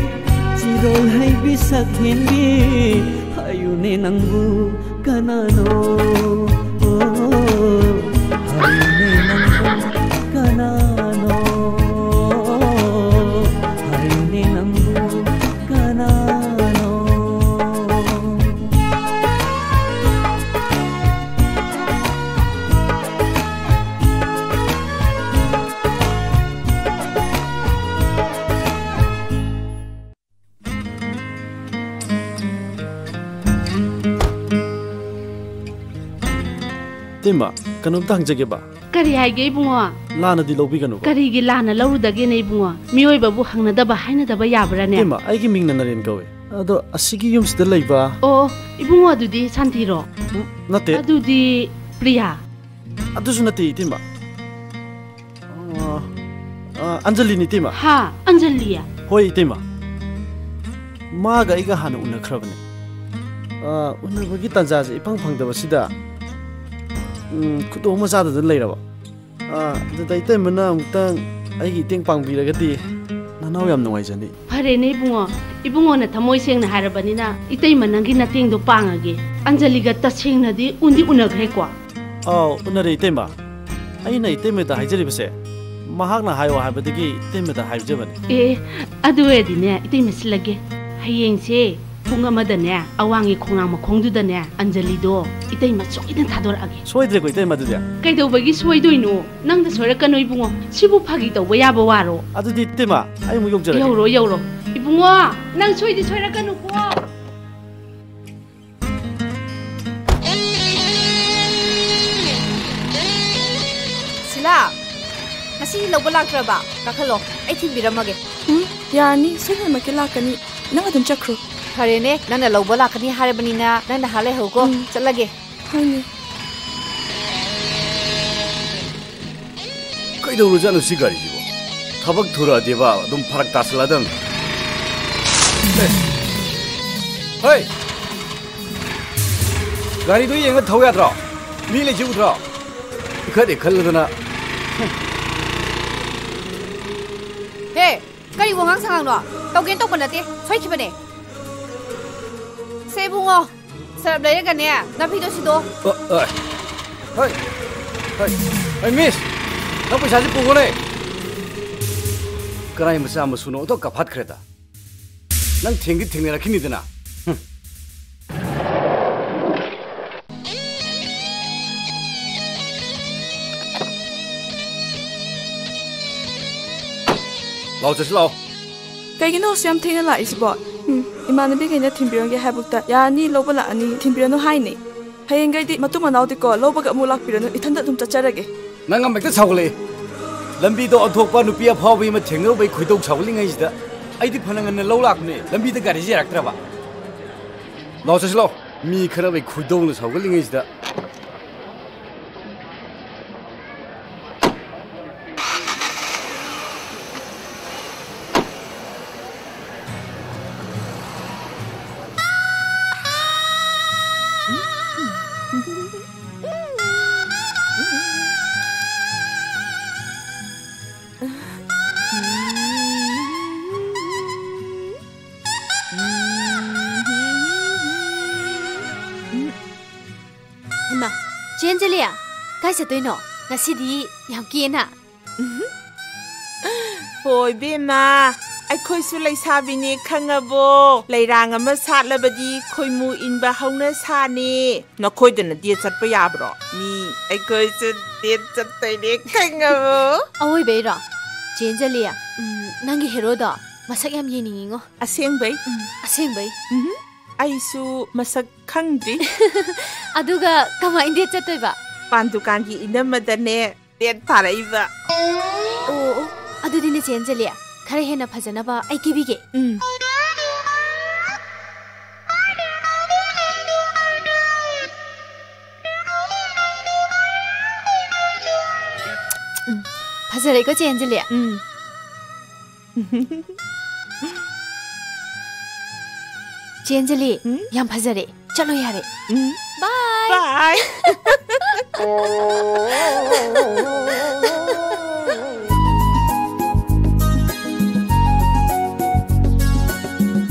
ꯆꯤꯔꯣꯜ ꯍꯩꯕꯤ ꯁꯛꯍꯦꯟꯕꯤ, ꯍꯥꯏꯌꯨꯅꯦ ꯅꯪꯕꯨ ꯀꯅꯥꯅꯣ? ꯑꯣ, ꯍꯥꯏꯌꯨꯅꯦ ꯅꯪꯕꯨ ꯀꯅꯥꯅꯣ? ꯍꯥꯏꯌꯨꯅꯦ ꯅꯪꯕꯨ ꯀꯅꯥꯅꯣ? ꯏꯇꯩꯃ, ꯀꯩꯅꯣꯝꯇ ꯍꯪꯖꯒꯦꯕ꯫ ꯀꯔꯤ ꯍꯥꯏꯒꯦ, ꯏꯕꯨꯡꯉꯣ? ꯂꯥꯟꯅꯗꯤ ꯂꯧꯕꯤꯒꯅꯨꯀꯣ꯫ ꯀꯔꯤꯒꯤ ꯂꯥꯟꯅ ꯂꯧꯔꯨꯗꯒꯦꯅꯦ, ꯏꯕꯨꯡꯉꯣ? ꯃꯤꯑꯣꯏꯕꯕꯨ ꯍꯪꯅꯗꯕ ꯍꯥꯏꯅꯗꯕ ꯌꯥꯕ꯭ꯔꯥꯅꯦ? ꯏꯇꯩꯃ, ꯑꯩꯒꯤ ꯃꯤꯡꯅ ꯅꯔꯦꯟ ꯀꯧꯏ꯫ ꯑꯗꯣ ꯑꯁꯤꯒꯤ ꯌꯨꯝꯁꯤꯗ ꯂꯩꯕ ꯑꯣ, ꯏꯕꯨꯡꯉꯣ, ꯑꯗꯨꯗꯤ ꯁꯥꯟꯇꯤꯔꯣ? ꯎꯝ, ꯅꯠꯇꯦ꯫ ꯑꯗꯨꯗꯤ ꯄ꯭ꯔꯤꯌꯥ? ꯑꯗꯨꯁꯨ ꯅꯠꯇꯦ, ꯏꯇꯩꯃ꯫ ꯑ, ꯑ, ꯑꯟꯖꯂꯤꯅꯤ, ꯏꯇꯩꯃ꯫ ꯍꯥ, ꯑꯟꯖꯂꯤ? ꯍꯣꯏ, ꯏꯇꯩꯃ꯫ ꯃꯥꯒ ꯑꯩꯒ ꯍꯥꯟꯅ ꯎꯅꯈ꯭ꯔꯕꯅꯦ꯫ ꯑ, ꯎꯅꯕꯒꯤ ꯇꯥꯟꯖꯥꯁꯦ ꯏꯐꯪ ꯐꯪꯗꯕꯁꯤꯗ ꯎꯝ, ꯈꯨꯗꯣꯡ ꯑꯃ ꯆꯥꯗꯗꯅ ꯂꯩꯔꯕ꯫ ꯑꯥ, ꯑꯗꯨꯗ ꯏꯇꯩꯃꯅ ꯑꯃꯨꯛꯇꯪ ꯑꯩꯒꯤ ꯏꯇꯦꯡ ꯄꯥꯡꯕꯤꯔꯒꯗꯤ ꯅꯅꯥꯎ ꯌꯥꯝ ꯅꯨꯡꯉꯥꯏꯖꯅꯤ꯫ ꯐꯔꯦꯅꯦ ꯏꯕꯨꯡꯉꯣ, ꯏꯕꯨꯡꯉꯣꯅ ꯊꯃꯣꯏ ꯁꯦꯡꯅ ꯍꯥꯏꯔꯕꯅꯤꯅ ꯏꯇꯩꯃ ꯅꯪꯒꯤ ꯅꯇꯦꯡꯗꯣ ꯄꯥꯡꯉꯒꯦ꯫ ꯑꯟꯖꯂꯤꯒ ꯇꯁꯦꯡꯅꯗꯤ ꯎꯟꯗꯤ ꯎꯅꯈ꯭ꯔꯦꯀꯣ? ꯑꯥꯎ, ꯎꯅꯔꯦ ꯏꯇꯩꯃ꯫ ꯑꯩꯅ ꯏꯇꯩꯃꯗ ꯍꯥꯏꯖꯔꯤꯕꯁꯦ, ꯃꯍꯥꯛꯅ ꯍꯥꯏꯌꯣ ꯍꯥꯏꯕꯗꯒꯤ ꯏꯇꯩꯃꯗ ꯍꯥꯏꯖꯕꯅꯤ꯫ ꯑꯦ, ꯑꯗꯨ ꯑꯣꯏꯔꯗꯤꯅꯦ ꯏꯇꯩꯃ ꯁꯤꯜꯂꯒꯦ꯫ ꯍꯌꯦꯡꯁꯦ ꯄꯨꯡ ꯑꯃꯗꯅꯦ ꯑꯋꯥꯡꯒꯤ ꯈꯣꯡꯅꯥꯡ ꯃꯈꯣꯡꯗꯨꯗꯅꯦ ꯑꯟꯖꯂꯤꯗꯣ ꯏꯇꯩꯃ ꯁꯣꯏꯗꯅ ꯊꯥꯗꯣꯔꯛꯑꯒꯦ꯫ ꯁꯣꯏꯗ꯭ꯔꯦꯀꯣ ꯏꯇꯩꯃ ꯑꯗꯨꯗꯤ? ꯀꯩꯗꯧꯕꯒꯤ ꯁꯣꯏꯗꯣꯏꯅꯣ? ꯅꯪꯗ ꯁꯣꯏꯔꯛꯀꯅꯣ ꯏꯕꯨꯡꯉꯣ, ꯁꯤꯕꯨ ꯐꯥꯒꯤ ꯇꯧꯕ ꯌꯥꯕ ꯋꯥꯔꯣ? ꯑꯗꯨꯗꯤ ꯏꯇꯩꯃ, ꯑꯩ ꯑꯃꯨꯛ ꯌꯧꯖꯔꯒꯦ꯫ ꯌꯧꯔꯣ, ꯌꯧꯔꯣ꯫ ꯏꯕꯨꯡꯉꯣ, ꯅꯪ ꯁꯣꯏꯗꯤ ꯁꯣꯏꯔꯛꯀꯅꯨꯀꯣ꯫ ꯁꯤꯂꯥ, ꯉꯁꯤ ꯂꯧꯕ ꯂꯥꯛꯇ꯭ꯔꯕ? ꯀꯥꯈꯠꯂꯣ, ꯑꯩ ꯊꯤꯟꯕꯤꯔꯝꯃꯒꯦ꯫ ꯎꯝ, ꯌꯥꯔꯅꯤ, ꯁꯣꯏꯗꯅꯃꯛꯀꯤ ꯂꯥꯛꯀꯅꯤ꯫ ꯅꯪ ꯑꯗꯨꯝ ꯆꯠꯈ꯭ꯔꯣ꯫ ꯐꯔꯦꯅꯦ, ꯅꯪꯅ ꯂꯧꯕ ꯂꯥꯛꯀꯅꯤ ꯍꯥꯏꯔꯕꯅꯤꯅ ꯅꯪ ꯅꯍꯥꯛ ꯂꯩꯍꯧꯀꯣ꯫ ꯎꯝ꯫ ꯆꯠꯂꯒꯦ꯫ ꯍꯣꯏꯅꯦ꯫ ꯀꯩꯗꯧꯔꯖꯥꯠꯅꯣ ꯁꯤ ꯒꯥꯔꯤꯁꯤꯕꯣ? ꯊꯕꯛ ꯊꯨꯔꯛꯑꯗꯤꯕ ꯑꯗꯨꯝ ꯐꯔꯛ ꯇꯥꯁꯜꯂꯗꯝꯅꯤ꯫ ꯑꯦ꯫ ꯍꯣꯏ! ꯒꯥꯔꯤꯗꯣ ꯌꯦꯡꯉ ꯊꯧ ꯌꯥꯗ꯭ꯔꯣ? ꯃꯤ ꯂꯩꯁꯤ ꯎꯗ꯭ꯔꯣ? ꯏꯈꯠ ꯏꯈꯠꯂꯗꯅ꯫ ꯍꯦ! ꯀꯔꯤ ꯋꯥꯉꯥꯡ ꯁꯉꯥꯡꯅꯣ? ꯇꯧꯒꯦꯅ ꯇꯧꯕ ꯅꯠꯇꯦ, ꯁꯣꯏꯈꯤꯕꯅꯦ꯫ ꯁꯦ ꯏꯕꯨꯡꯉꯣ, ꯁꯔꯞ ꯂꯩꯔꯒꯅꯦ, ꯅꯥꯐꯤꯗꯣ ꯁꯤꯗꯣ꯫ ꯑ, ꯑ, ꯍꯣꯏ, ꯍꯣꯏ, ꯍꯣꯏ, ꯃꯤꯁ, ꯅꯪ ꯄꯩꯁꯥꯁꯤ ꯄꯨꯈꯣꯅꯦ꯫ ꯀꯅꯥꯏ ꯃꯆꯥ ꯃꯁꯨꯅꯣ ꯑꯣꯟꯊꯣꯛ ꯀꯥꯐꯠꯈ꯭ꯔꯦꯗ꯫ ꯅꯪ ꯊꯦꯡꯗꯤ ꯊꯦꯡꯅꯔꯛꯈꯤꯅꯤꯗꯅ꯫ ꯍꯨꯝ꯫ ꯂꯥꯛꯑꯣ, ꯆꯠꯁꯤ ꯂꯥꯛꯑꯣ꯫ ꯀꯩꯒꯤꯅꯣ ꯑꯁꯨꯛ ꯌꯥꯝ ꯊꯦꯡꯅ ꯂꯥꯛꯏꯁꯤꯕꯣ? ꯎꯝ, ꯏꯃꯥꯟꯅꯕꯤꯈꯩꯅ ꯊꯤꯟꯕꯤꯔꯝꯒꯦ ꯍꯥꯏꯕꯨꯛꯇ ꯌꯥꯔꯅꯤ, ꯂꯧꯕ ꯂꯥꯛꯑꯅꯤ, ꯊꯤꯟꯕꯤꯔꯅꯨ ꯍꯥꯏꯅꯤ꯫ ꯍꯌꯦꯡꯈꯩꯗꯤ ꯃꯇꯨꯡ ꯃꯅꯥꯎꯗꯤꯀꯣ ꯂꯧꯕꯒ ꯑꯃꯨꯛ ꯂꯥꯛꯄꯤꯔꯅꯨ, ꯏꯊꯟꯇ ꯑꯗꯨꯝ ꯆꯠꯆꯔꯒꯦ꯫ ꯅꯪ ꯑꯃ ꯍꯦꯛꯇ ꯁꯥꯎꯒꯠꯂꯛꯏ꯫ ꯂꯝꯕꯤꯗ ꯑꯣꯟꯊꯣꯛꯄ ꯅꯨꯄꯤ ꯑꯐꯥꯎꯕꯤ ꯑꯃ ꯊꯦꯡꯅꯔꯨꯕꯩ ꯈꯣꯏꯗꯧ ꯁꯥꯎꯒꯠꯂꯤꯉꯩꯁꯤꯗ ꯑꯩꯗꯤ ꯐꯅ ꯉꯟꯅ ꯂꯧ ꯂꯥꯛꯄꯅꯦ, ꯂꯝꯕꯤꯗ ꯒꯥꯔꯤꯁꯦ ꯌꯥꯔꯛꯇ꯭ꯔꯕ꯫ ꯂꯥꯛꯑꯣ ꯆꯠꯁꯤ ꯂꯥꯛꯑꯣ꯫ ꯃꯤ ꯈꯠꯅꯕꯩ ꯈꯣꯏꯗꯧꯅ ꯁꯥꯎꯒꯠꯂꯤꯉꯩꯁꯤꯗ꯫ ꯆꯦ ꯑꯟꯖꯂꯤ, ꯀꯥꯏ ꯆꯠꯇꯣꯏꯅꯣ? ꯉꯁꯤꯗꯤ ꯌꯥꯝ ꯀꯦꯅ꯫ ꯍꯣꯏ ꯕꯦꯝꯃ, ꯑꯩꯈꯣꯏꯁꯨ ꯂꯩꯁꯥꯕꯤꯅꯦ ꯈꯪꯉꯕꯣ? ꯂꯩꯔꯥꯡ ꯑꯃ ꯁꯥꯠꯂꯕꯗꯤ ꯈꯣꯏꯃꯨ ꯏꯟꯕ ꯍꯧꯅ ꯁꯥꯅꯤ꯫ ꯅꯈꯣꯏꯗꯅ date ꯆꯠꯄ ꯌꯥꯕ꯭ꯔꯣ? ꯃꯤ ꯑꯩꯈꯣꯏꯁꯨ date ꯆꯠꯇꯣꯏꯅꯦ ꯈꯪꯉꯕꯣ? ꯑꯋꯣꯏꯕꯩꯔꯣ? ꯆꯦ ꯑꯟꯖꯂꯤ, ꯎꯝ, ꯅꯪꯒꯤ ꯍꯦꯔꯣꯗꯣ ꯃꯁꯛ ꯌꯥꯝ ꯌꯦꯡꯅꯤꯡꯉꯤꯉꯣ꯫ ꯑꯁꯦꯡꯕꯩ? ꯎꯝ, ꯑꯁꯦꯡꯕꯩ꯫ ꯎꯝ, ꯑꯩꯁꯨ ꯃꯁꯛ ꯈꯪꯗ꯭ꯔꯤ꯫ ꯑꯗꯨꯒ ꯀꯃꯥꯏꯅ date ꯆꯠꯇꯣꯏꯕ? ꯄꯥꯟ ꯗꯨꯀꯥꯟꯒꯤ ꯏꯅꯝꯃꯗꯅꯦ date ꯊꯥꯔꯛꯏꯕ꯫ ꯑꯣ, ꯑꯣ, ꯑꯗꯨꯗꯤꯅꯦ ꯆꯦ ꯑꯟꯖꯂꯤ, ꯈꯔ ꯍꯦꯟꯅ ꯐꯖꯅꯕ ꯑꯩ ꯀꯦꯕꯤꯒꯦ꯫ ꯎꯝ꯫ ꯎꯝ, ꯐꯖꯔꯦꯀꯣ ꯆꯦ ꯑꯟꯖꯂꯤ? ꯎꯝ꯫ ꯆꯦ ꯑꯟꯖꯂꯤ, ꯎꯝ? ꯌꯥꯝ ꯐꯖꯔꯦ꯫ ꯆꯠꯂꯣ ꯌꯥꯔꯦ꯫ ꯎꯝ꯫ Bye꯫ Bye꯫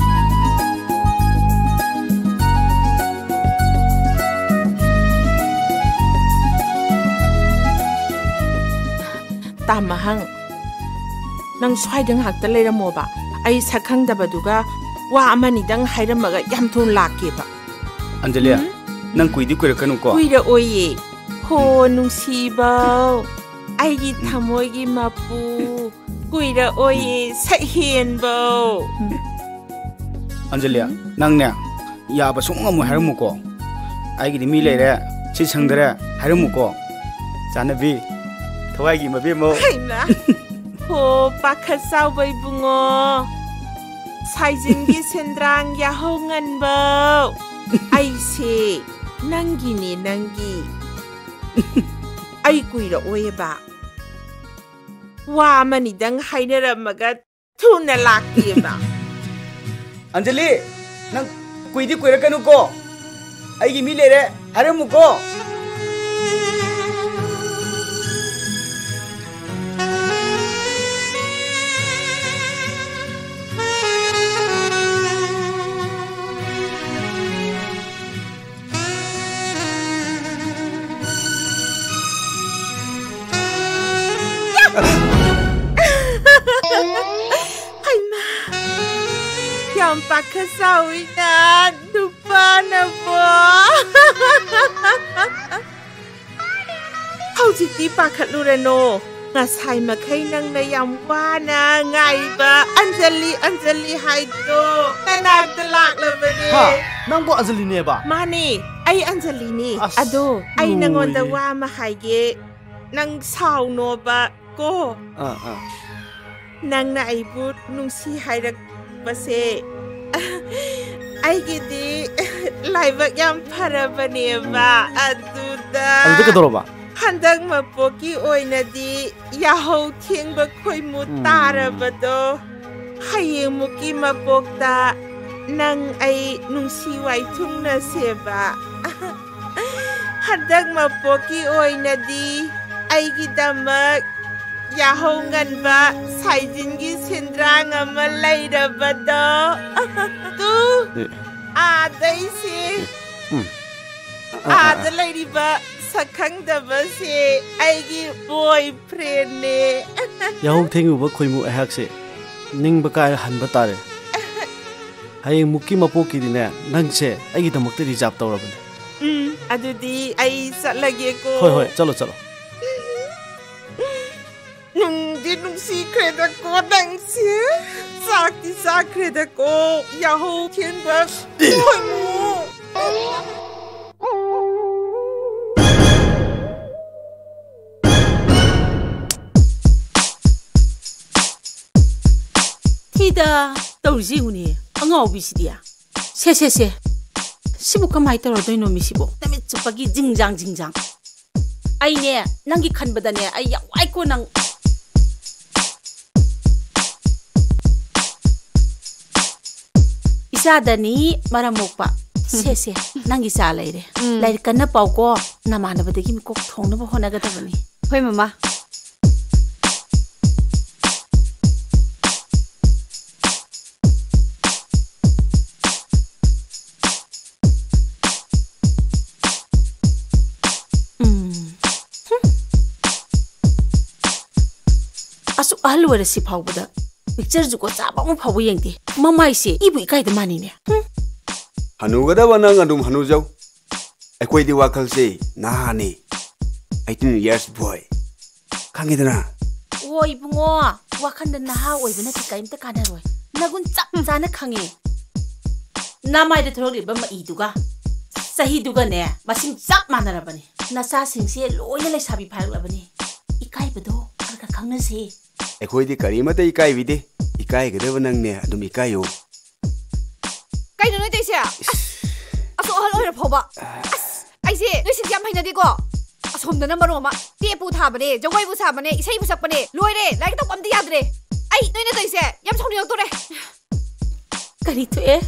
ꯇꯥꯃꯍꯪ, ꯅꯪ ꯁ꯭ꯋꯥꯏꯗ ꯉꯥꯏꯍꯥꯛꯇ ꯂꯩꯔꯝꯃꯣꯕ꯫ ꯑꯩ ꯁꯛ ꯈꯪꯗꯕꯗꯨꯒ ꯋꯥ ꯑꯃꯅꯤꯗꯪ ꯍꯥꯏꯔꯝꯃꯒ ꯌꯥꯝ ꯊꯨꯅ ꯂꯥꯛꯀꯦꯕ꯫ ꯑꯟꯖꯂꯤ, ꯎꯝ? ꯅꯪ ꯀꯨꯏꯗꯤ ꯀꯨꯏꯔꯛꯀꯅꯨꯀꯣ꯫ ꯀꯨꯏꯔꯛꯑꯣꯏꯌꯦ꯫ ꯍꯣ, ꯅꯨꯡꯁꯤꯕꯧ, ꯑꯩꯒꯤ ꯊꯃꯣꯏꯒꯤ ꯃꯄꯨ, ꯀꯨꯏꯔꯛꯑꯣꯏꯌꯦ, ꯁꯛꯍꯦꯟꯕꯧ꯫ ꯑꯟꯖꯂꯤ, ꯎꯝ? ꯅꯪꯅꯦ, ꯌꯥꯕ ꯁꯨꯡꯉꯝꯃꯣꯏ ꯍꯥꯏꯔꯝꯃꯨꯀꯣ꯫ ꯑꯩꯒꯤꯗꯤ ꯃꯤ ꯂꯩꯔꯦ, ꯁꯤ ꯁꯪꯗꯔꯦ ꯍꯥꯏꯔꯝꯃꯨꯀꯣ꯫ ꯆꯥꯟꯅꯕꯤ, ꯊꯋꯥꯏꯒꯤ ꯃꯕꯦꯝꯃꯧ꯫ ꯍꯩꯃꯥ! ꯍꯣ, ꯄꯥꯈꯠ ꯆꯥꯎꯕ ꯏꯕꯨꯡꯉꯣ, ꯁꯥꯏꯖꯤꯟꯒꯤ ꯁꯦꯟꯗ꯭ꯔꯥꯡ ꯌꯥꯍꯧ ꯉꯟꯕꯧ, ꯑꯩꯁꯦ ꯅꯪꯒꯤꯅꯦ, ꯅꯪꯒꯤ꯫ ꯑꯩ ꯀꯨꯏꯔꯛꯑꯣꯏꯕ꯫ ꯋꯥ ꯑꯃꯅꯤꯗꯪ ꯍꯥꯏꯅꯔꯝꯃꯒ ꯊꯨꯅ ꯂꯥꯛꯀꯦꯕ꯫ ꯑꯟꯖꯂꯤ, ꯅꯪ ꯀꯨꯏꯗꯤ ꯀꯨꯏꯔꯛꯀꯅꯨꯀꯣ꯫ ꯑꯩꯒꯤ ꯃꯤ ꯂꯩꯔꯦ ꯍꯥꯏꯔꯝꯃꯨꯀꯣ꯫ ꯈ ꯆꯥꯎꯏꯅ ꯅꯨꯄꯥꯅꯕꯣ꯫ ꯍꯧꯖꯤꯛꯇꯤ ꯄꯥꯈꯠꯂꯨꯔꯅꯣ꯫ ꯉꯁꯥꯏ ꯃꯈꯩ ꯅꯪꯅ ꯌꯥꯝ ꯋꯥꯅ ꯉꯥꯏꯕ ꯑꯟꯖꯂꯤ, ꯑꯟꯖꯂꯤ ꯍꯥꯏꯗꯣ ꯅꯅꯥꯛꯇ ꯂꯥꯛꯂꯕꯅꯦ꯫ ꯍꯥ? ꯅꯪꯕꯨ ꯑꯟꯖꯂꯤꯅꯦꯕ? ꯃꯥꯅꯦ, ꯑꯩ ꯑꯟꯖꯂꯤꯅꯦ꯫ ꯑꯁ, ꯑꯗꯣ ꯑꯩ ꯅꯉꯣꯟꯗ ꯂꯣꯏꯔꯦ꯫ ꯋꯥ ꯑꯃ ꯍꯥꯏꯒꯦ, ꯅꯪ ꯁꯥꯎꯅꯣꯕ ꯀꯣ꯫ ꯑꯥ, ꯑꯥ꯫ ꯅꯪꯅ ꯑꯩꯕꯨ ꯅꯨꯡꯁꯤ ꯍꯥꯏꯔꯛꯄꯁꯦ ꯑꯩꯒꯤꯗꯤ ꯂꯥꯏꯕꯛ ꯌꯥꯝ ꯐꯔꯕꯅꯦꯕ꯫ ꯎꯝ꯫ ꯑꯗꯨꯗ ꯑꯗꯨꯗ ꯀꯩꯗꯧꯔꯕ? ꯍꯟꯗꯛ ꯃꯄꯣꯛꯀꯤ ꯑꯣꯏꯅꯗꯤ ꯌꯥꯍꯧ ꯊꯦꯡꯕ ꯈꯣꯏꯃꯨ ꯎꯝ꯫ ꯇꯥꯔꯕꯗꯣ, ꯍꯌꯦꯡꯃꯨꯛꯀꯤ ꯃꯄꯣꯛꯇ ꯅꯪ ꯑꯩ ꯅꯨꯡꯁꯤ ꯋꯥꯏꯊꯨꯡꯅꯁꯦꯕ꯫ ꯍꯟꯗꯛ ꯃꯄꯣꯛꯀꯤ ꯑꯣꯏꯅꯗꯤ ꯑꯩꯒꯤꯗꯃꯛ ꯌꯥꯍꯧ ꯉꯟꯕ ꯁꯥꯏꯖꯤꯟꯒꯤ ꯁꯦꯟꯗ꯭ꯔꯥꯡ ꯑꯃ ꯂꯩꯔꯕꯗꯣ꯫ ꯇꯨ, ꯑꯦ꯫ ꯑꯥꯗꯩꯁꯦ꯫ ꯎꯝ꯫ ꯑꯥ, ꯑꯥ, ꯑꯥꯗ ꯑꯥ꯫ ꯂꯩꯔꯤꯕ ꯁꯛꯈꯪꯗꯕꯁꯦ ꯑꯩꯒꯤ ꯕꯣꯏ ꯐ꯭ꯔꯦꯟꯅꯦ꯫ ꯌꯥꯍꯧ ꯊꯦꯡꯉꯨꯕ ꯈꯣꯏꯃꯨ ꯑꯩꯍꯥꯛꯁꯦ ꯅꯤꯡꯕ ꯀꯥꯏꯔ ꯍꯟꯕ ꯇꯥꯔꯦ꯫ ꯍꯌꯦꯡ ꯃꯨꯛꯀꯤ ꯃꯄꯣꯛꯀꯤꯗꯤꯅꯦ, ꯅꯪꯁꯦ ꯑꯩꯒꯤꯗꯃꯛꯇ ꯔꯤꯖꯥꯕ ꯇꯧꯔꯕꯅꯦ꯫ ꯎꯝ, ꯑꯗꯨꯗꯤ ꯑꯩ ꯆꯠꯂꯒꯦꯀꯣ꯫ ꯍꯣꯏ, ꯍꯣꯏ, ꯆꯠꯂꯣ, ꯆꯠꯂꯣ꯫ ꯅꯨꯡꯗꯤ ꯅꯨꯡꯁꯤꯈ꯭ꯔꯦꯗꯀꯣ ꯅꯪꯁꯦ꯫ ꯆꯥꯛꯇꯤ ꯆꯥꯈ꯭ꯔꯦꯗꯀꯣ, ꯌꯥꯍꯧ ꯊꯦꯡꯕ ꯈꯣꯏꯃꯨ꯫ ꯊꯤꯗ ꯇꯧꯔꯤꯁꯤ ꯌꯦꯡꯉꯨꯅꯦ, ꯑꯉꯥꯎꯕꯤꯁꯤꯗꯤ꯫ ꯁꯦ, ꯁꯦ, ꯁꯦ꯫ ꯁꯤꯕꯨ ꯀꯃꯥꯏ ꯇꯧꯔꯗꯣꯏꯅꯣ ꯃꯤꯁꯤꯕꯨ? ꯅꯨꯃꯤꯠ ꯆꯨꯞꯄꯒꯤ ꯖꯤꯡꯖꯥꯡ, ꯖꯤꯡꯖꯥꯡ꯫ ꯑꯩꯅꯦ, ꯅꯪꯒꯤ ꯈꯟꯕꯗꯅꯦ, ꯑꯩ ꯌꯥꯝ ꯋꯥꯏꯀꯣ ꯅꯪ꯫ ꯏꯆꯥꯗꯅꯤ ꯃꯔꯝ ꯃꯣꯛꯄ꯫ ꯁꯦ, ꯁꯦ, ꯅꯪꯒꯤ ꯆꯥ ꯂꯩꯔꯦ꯫ ꯎꯝ꯫ ꯂꯥꯏꯔꯤꯛ ꯀꯟꯅ ꯄꯥꯎꯀꯣ꯫ ꯅꯃꯥꯟꯅꯕꯗꯒꯤ ꯃꯤꯀꯣꯛ ꯊꯣꯡꯅꯕ ꯍꯣꯠꯅꯒꯗꯕꯅꯤ꯫ ꯍꯣꯏ, ꯃꯃꯥ꯫ ꯎꯝ꯫ ꯍꯨꯝ꯫ ꯑꯁꯨꯛ ꯑꯍꯜ ꯑꯣꯏꯔꯁꯤ ꯐꯥꯎꯕꯗ ꯄꯤꯛꯆꯔꯁꯨꯀꯣ ꯆꯥꯕ ꯑꯃ ꯐꯥꯎꯕ ꯌꯦꯡꯗꯦ꯫ ꯃꯃꯥꯏꯁꯦ ꯏꯕꯨ ꯏꯀꯥꯏꯗ ꯃꯥꯅꯤꯅꯦ꯫ ꯍꯨꯝ꯫ ꯍꯅꯨꯒꯗꯕ ꯅꯪ ꯑꯗꯨꯝ ꯍꯅꯨꯖꯧ꯫ ꯑꯩꯈꯣꯏꯗꯤ ꯋꯥꯈꯜꯁꯦ ꯅꯍꯥꯅꯤ, eighteen years boy꯫ ꯈꯪꯉꯤꯗꯅ? ꯑꯣ ꯏꯕꯨꯡꯉꯣ, ꯋꯥꯈꯜꯗ ꯅꯍꯥ ꯑꯣꯏꯕꯅ ꯀꯔꯤꯝꯇ ꯀꯥꯟꯅꯔꯣꯏ꯫ ꯅꯒꯨꯟ ꯆꯞ ꯆꯥꯅ ꯈꯪꯉꯦ꯫ ꯅꯃꯥꯏꯗ ꯊꯣꯔꯛꯂꯤꯕ ꯃꯛꯏꯗꯨꯒ ꯆꯍꯤꯗꯨꯒꯅꯦ ꯃꯁꯤꯡ ꯆꯞ ꯃꯥꯟꯅꯔꯕꯅꯤ꯫ ꯅꯆꯥꯁꯤꯡꯁꯦ ꯂꯣꯏꯅ ꯂꯩꯁꯥꯕꯤ ꯐꯥꯔꯛꯂꯕꯅꯤ꯫ ꯏꯀꯥꯏꯕꯗꯣ ꯈꯔ ꯈꯔ ꯈꯪꯅꯁꯦ꯫ ꯑꯩꯈꯣꯏꯗꯤ ꯀꯔꯤꯃꯠꯇ ꯏꯀꯥꯏꯕꯤꯗꯦ꯫ ꯏꯀꯥꯏꯒꯗꯕ ꯅꯪꯅꯦ ꯑꯗꯨꯝ ꯏꯀꯥꯏꯌꯣ꯫ ꯀꯩꯅꯣ ꯅꯣꯏ ꯇꯧꯔꯤꯁꯦ? ꯑꯁ, ꯑꯁꯨꯛ ꯑꯍꯜ ꯑꯣꯏꯔ ꯐꯥꯎꯕ꯫ ꯑꯁ, ꯑꯩꯁꯦ ꯅꯣꯏꯁꯤꯡꯁꯦ ꯌꯥꯝ ꯍꯩꯅꯗꯦꯀꯣ꯫ ꯑꯁꯣꯝꯗꯅ ꯃꯔꯣꯟ ꯑꯃ ꯇꯦꯞꯄꯨ ꯊꯥꯕꯅꯦ, ꯖꯒꯣꯏꯕꯨ ꯁꯥꯕꯅꯦ, ꯏꯁꯩꯕꯨ ꯁꯛꯄꯅꯦ, ꯂꯣꯏꯔꯦ, ꯂꯥꯏꯔꯤꯛ ꯇꯧꯕ ꯑꯝꯇ ꯌꯥꯗ꯭ꯔꯦ꯫ ꯑꯩ ꯅꯣꯏꯅ ꯇꯧꯔꯤꯁꯦ ꯌꯥꯝ ꯁꯥꯎꯅꯤꯡꯉꯛꯇꯣꯔꯦ꯫ ꯀꯔꯤ ꯊꯣꯛꯑꯦ?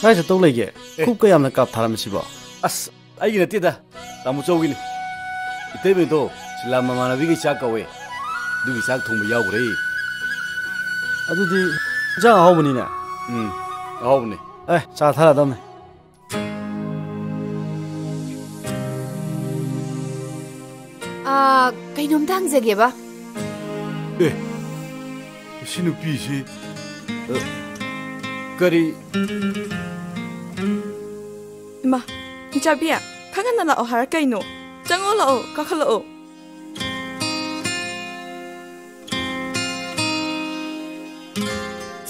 ꯀꯥꯏ ꯆꯠꯇꯧ ꯂꯩꯒꯦ? ꯑꯦ꯫ ꯈꯨꯞ ꯀꯌꯥꯝꯅ ꯀꯥꯞ ꯊꯥꯔꯝꯃꯤꯁꯤꯕꯣ? ꯑꯁ, ꯑꯩꯒꯤ ꯅꯠꯇꯦꯗ, ꯇꯥꯃꯣ ꯆꯧꯒꯤꯅꯤ꯫ ꯏꯇꯩꯃꯗꯣ ꯁꯤꯂꯥ ꯃꯃꯥꯟꯅꯕꯤꯒꯤ ꯆꯥꯛ ꯀꯧꯋꯦ, ꯑꯗꯨꯒꯤ ꯆꯥꯛ ꯊꯣꯡꯕ ꯌꯥꯎꯈ꯭ꯔꯦ꯫ ꯑꯗꯨꯗꯤ ꯏꯟꯖꯥꯡ ꯑꯍꯥꯎꯕꯅꯤꯅꯦ꯫ ꯎꯝ, ꯑꯍꯥꯎꯕꯅꯦ꯫ ꯑꯦ, ꯆꯥ ꯊꯥꯔꯛꯑꯗꯝꯅꯦ꯫ ꯑꯥ, ꯀꯩꯅꯣꯝꯇ ꯍꯪꯖꯒꯦꯕ꯫ ꯑꯦ, ꯁꯤ ꯅꯨꯄꯤꯁꯤ, ꯑ, ꯀꯔꯤ? ꯏꯃꯥ, ꯏꯆꯥꯕꯤ, ꯈꯪꯍꯟꯅ ꯂꯥꯛꯑꯣ ꯍꯥꯏꯔ ꯀꯩꯅꯣ? ꯆꯪꯉꯣ ꯂꯥꯛꯑꯣ, ꯀꯥꯈꯠꯂꯛꯑꯣ꯫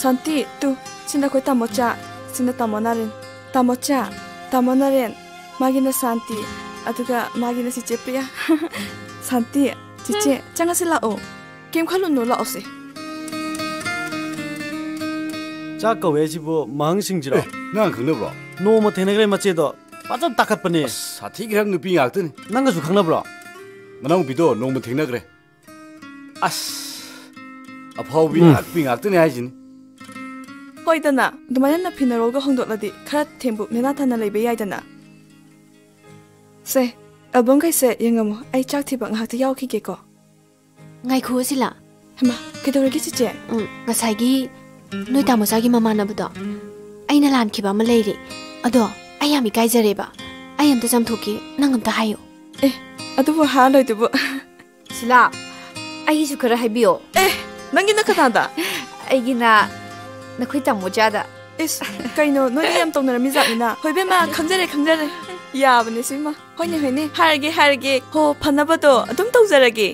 ꯁꯥꯟꯇꯤ, ꯇꯨ, ꯁꯤꯅ ꯑꯩꯈꯣꯏ ꯇꯥꯃꯣꯆꯥ, ꯁꯤꯅ ꯇꯥꯃꯣ ꯅꯥꯔꯦꯟ꯫ ꯇꯥꯃꯣꯆꯥ, ꯇꯥꯃꯣ ꯅꯥꯔꯦꯟ, ꯃꯥꯒꯤꯅ ꯁꯥꯟꯇꯤ, ꯑꯗꯨꯒ ꯃꯥꯒꯤꯅ ꯆꯤꯆꯦ ꯄ꯭ꯔꯤꯌꯥ꯫ ꯁꯥꯟꯇꯤ, ꯆꯤꯆꯦ, ꯆꯪꯉꯁꯤ ꯂꯥꯛꯑꯣ꯫ ꯀꯩꯝ ꯈꯜꯂꯨꯅꯨ, ꯂꯥꯛꯑꯣꯁꯦ꯫ ꯆꯥꯛ ꯀꯧꯋꯦ ꯍꯥꯏꯁꯤꯕꯨ ꯃꯍꯪꯁꯤꯡꯁꯤꯔꯣ? ꯑꯦ, ꯅꯪ ꯈꯪꯅꯕ꯭ꯔꯣ? ꯅꯣꯡꯃ ꯊꯦꯡꯅꯈ꯭ꯔꯦ ꯃꯆꯦꯗꯣ, ꯐꯖꯅ ꯇꯥꯈꯠꯄꯅꯦ꯫ ꯑꯁ, ꯁꯥꯊꯤꯈ꯭ꯔꯕ ꯅꯨꯄꯤ ꯉꯥꯛꯇꯅꯤ꯫ ꯅꯪꯒꯁꯨ ꯈꯪꯅꯕ꯭ꯔꯣ? ꯃꯅꯥꯎꯅꯨꯄꯤꯗꯣ ꯅꯣꯡꯃ ꯊꯦꯡꯅꯈ꯭ꯔꯦ꯫ ꯑꯁ, ꯑꯐꯥꯎꯕꯤ ꯎꯝ꯫ ꯉꯥꯛꯄꯤ ꯉꯥꯛꯇꯅꯤ ꯍꯥꯏꯁꯤꯅꯤ꯫ ꯍꯣꯏꯗꯅ, ꯑꯗꯨꯃꯥꯏꯅ ꯅꯐꯤ ꯅꯔꯣꯜꯒ ꯍꯣꯡꯗꯣꯛꯂꯗꯤ ꯈꯔ ꯊꯦꯝꯕꯨ ꯅꯦꯅꯥ ꯇꯥꯅ ꯂꯩꯕ ꯌꯥꯏꯗꯅ꯫ ꯁꯦ, ꯑꯦꯜꯕꯝꯈꯩꯁꯦ ꯌꯦꯡꯉꯝꯃꯣ, ꯑꯩ ꯆꯥꯛ ꯊꯤꯕ ꯉꯥꯏꯍꯥꯛꯇ ꯌꯥꯎꯈꯤꯒꯦꯀꯣ꯫ ꯉꯥꯏꯈꯣ, ꯁꯤꯂꯥ꯫ ꯍꯩꯃꯥ, ꯀꯩꯗꯧꯔꯒꯦ ꯆꯤꯆꯦ? ꯎꯝ, ꯉꯁꯥꯏꯒꯤ ꯅꯣꯏ ꯇꯥꯃꯣꯆꯥꯒꯤ ꯃꯃꯥꯟꯅꯕꯗꯣ, ꯑꯩꯅ ꯂꯥꯟꯈꯤꯕ ꯑꯃ ꯂꯩꯔꯦ꯫ ꯑꯗꯣ ꯑꯩ ꯌꯥꯝ ꯏꯀꯥꯏꯖꯔꯦꯕ꯫ ꯑꯩ ꯑꯝꯇ ꯆꯥꯝꯊꯣꯛꯀꯦ, ꯅꯪ ꯑꯝꯇ ꯍꯥꯏꯌꯨ꯫ ꯑꯦ, ꯑꯗꯨꯕꯨ ꯍꯥꯏꯔ ꯂꯣꯏꯗꯨꯕꯨ꯫ ꯁꯤꯂꯥ, ꯑꯩꯒꯤꯁꯨ ꯈꯔ ꯍꯥꯏꯕꯤꯌꯣ꯫ ꯑꯦ, ꯅꯪꯒꯤꯅ ꯀꯅꯥꯗ? ꯑꯩꯒꯤꯅ ꯅꯈꯣꯏ ꯇꯥꯃꯣ ꯆꯥꯗ꯫ ꯏꯁ, ꯀꯩꯅꯣ, ꯅꯣꯏꯗꯤ ꯌꯥꯝ ꯇꯧꯅꯔꯝꯃꯤ ꯖꯥꯠꯅꯤꯅ꯫ ꯍꯣꯏ, ꯏꯕꯦꯝꯃ, ꯈꯪꯖꯔꯦ, ꯈꯪꯖꯔꯦ꯫ ꯌꯥꯕꯅꯦ ꯁꯤꯃ꯫ ꯍꯣꯏꯅꯦ, ꯍꯣꯏꯅꯦ, ꯍꯥꯏꯔꯒꯦ, ꯍꯥꯏꯔꯒꯦ꯫ ꯍꯣ, ꯐꯅꯕꯗꯣ ꯑꯗꯨꯝ ꯇꯧꯖꯔꯒꯦ꯫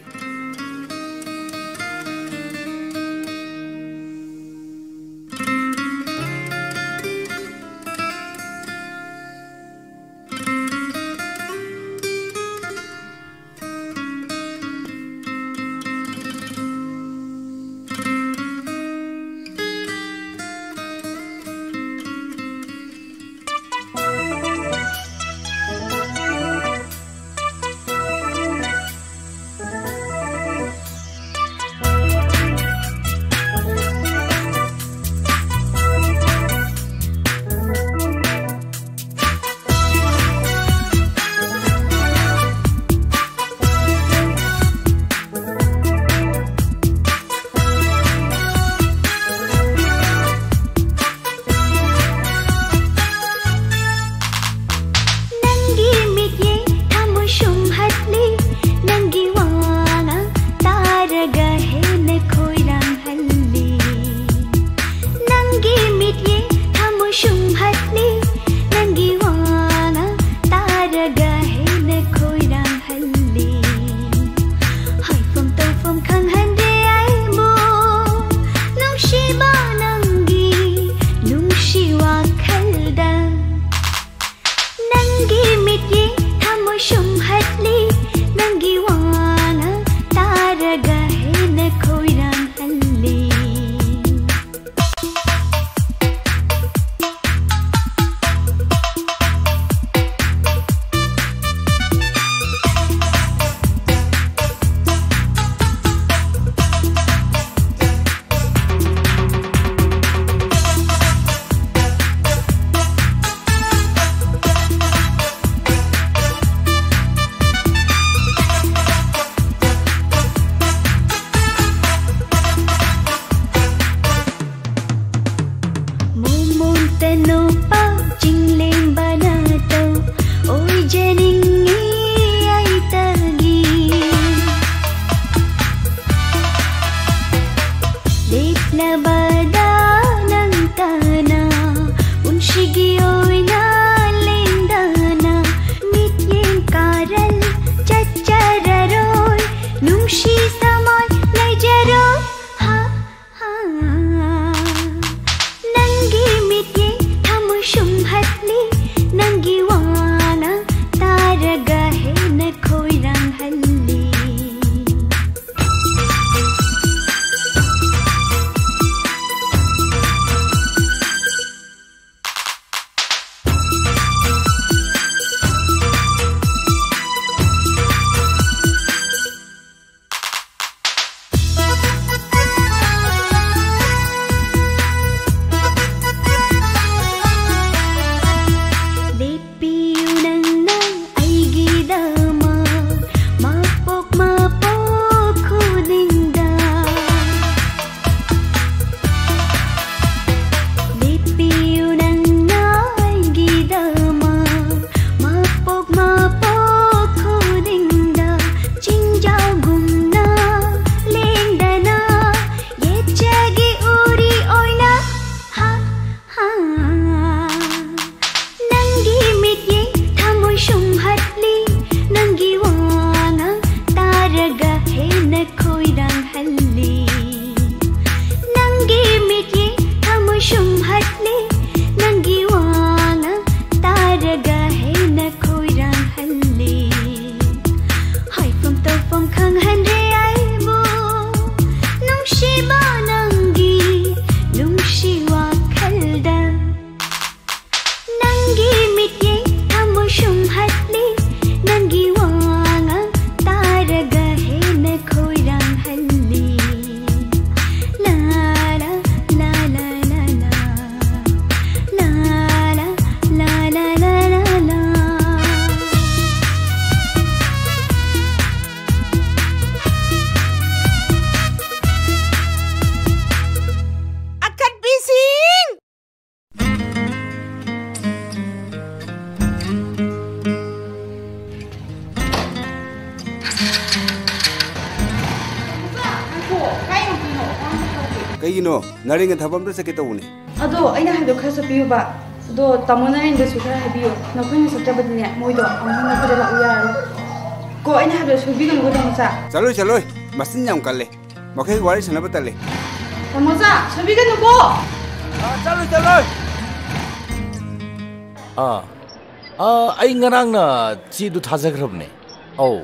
ꯍꯦꯟꯅ ꯈꯣꯏꯔꯥꯡꯍꯜꯂꯤ꯫ ꯅꯪꯒꯤ ꯃꯤꯠꯌꯦꯡ ꯊꯃꯣꯏ ꯁꯨꯝꯍꯠꯂꯤ꯫ ꯅꯪꯒꯤ ꯋꯥꯉꯥꯡ ꯇꯥꯔꯒ ꯍꯦꯟꯅ ꯈꯣꯏꯔꯥꯡꯍꯜꯂꯤ꯫ ꯍꯥꯏꯐꯝ ꯇꯧꯐꯝ ꯈꯪꯍꯟꯗ꯭ꯔꯦ ꯑꯩꯕꯨ ꯅꯨꯡꯁꯤꯕ ꯅꯪꯒꯤ ꯅꯨꯡꯁꯤ ꯋꯥꯈꯜꯗ꯫ ꯅꯪꯒꯤ ꯃꯤꯠꯌꯦꯡ ꯊꯃꯣꯏ ꯁꯨꯝꯍꯠꯂꯤ꯫ ꯅꯪꯒꯤ ꯋꯥꯉꯥꯡ ꯇꯥꯔꯒ ꯍꯦꯟꯅ ꯈꯣꯏꯔꯥꯡꯍꯜꯂꯤ꯫ ꯂꯥ ꯂꯥ ꯂꯥ ꯂꯥ ꯂꯥ ꯂꯥ꯫ ꯂꯥ ꯂꯥ ꯂꯥ ꯂꯥ ꯂꯥ ꯂꯥ꯫ ꯑꯈꯠꯄꯤꯁꯤꯡ! ꯀꯩꯒꯤꯅꯣ? ꯅꯔꯦꯟꯒ ꯊꯕꯛ ꯑꯝꯇ ꯆꯠꯀꯦ ꯇꯧꯕꯅꯦ꯫ ꯑꯗꯣ ꯑꯩꯅ ꯍꯥꯏꯕꯗꯣ ꯈꯔ ꯆꯠꯄꯤꯌꯨꯕ꯫ ꯑꯗꯣ ꯇꯥꯃꯣ ꯅꯔꯦꯟꯗꯁꯨ ꯈꯔ ꯍꯥꯏꯕꯤꯌꯨ, ꯅꯈꯣꯏꯅ ꯆꯠꯇ꯭ꯔꯕꯗꯤꯅꯦ ꯃꯣꯏꯗꯣ ꯑꯃꯨꯛ ꯍꯟꯅ ꯑꯩꯈꯣꯏꯗ ꯂꯥꯛꯎ ꯌꯥꯔꯔꯣꯏ꯫ ꯀꯣ, ꯑꯩꯅ ꯍꯥꯏꯕꯗꯣ ꯁꯣꯏꯕꯤꯒꯅꯨꯀꯣ ꯇꯥꯃꯣꯆꯥ꯫ ꯆꯠꯂꯣꯏ, ꯆꯠꯂꯣꯏ, ꯃꯆꯤꯟ ꯌꯥꯝ ꯀꯜꯂꯦ꯫ ꯃꯈꯣꯏ ꯋꯥꯔꯤ ꯁꯥꯟꯅꯕ ꯇꯜꯂꯦ꯫ ꯇꯥꯃꯣꯆꯥ, ꯁꯣꯏꯕꯤꯒꯅꯨꯀꯣ꯫ ꯑꯥ, ꯆꯠꯂꯣꯏ, ꯆꯠꯂꯣꯏ꯫ ꯑꯥ, ꯑꯥ, ꯑꯩ ꯉꯔꯥꯡꯅ ꯆꯦꯗꯨ ꯊꯥꯖꯈ꯭ꯔꯕꯅꯦ꯫ ꯑꯧ,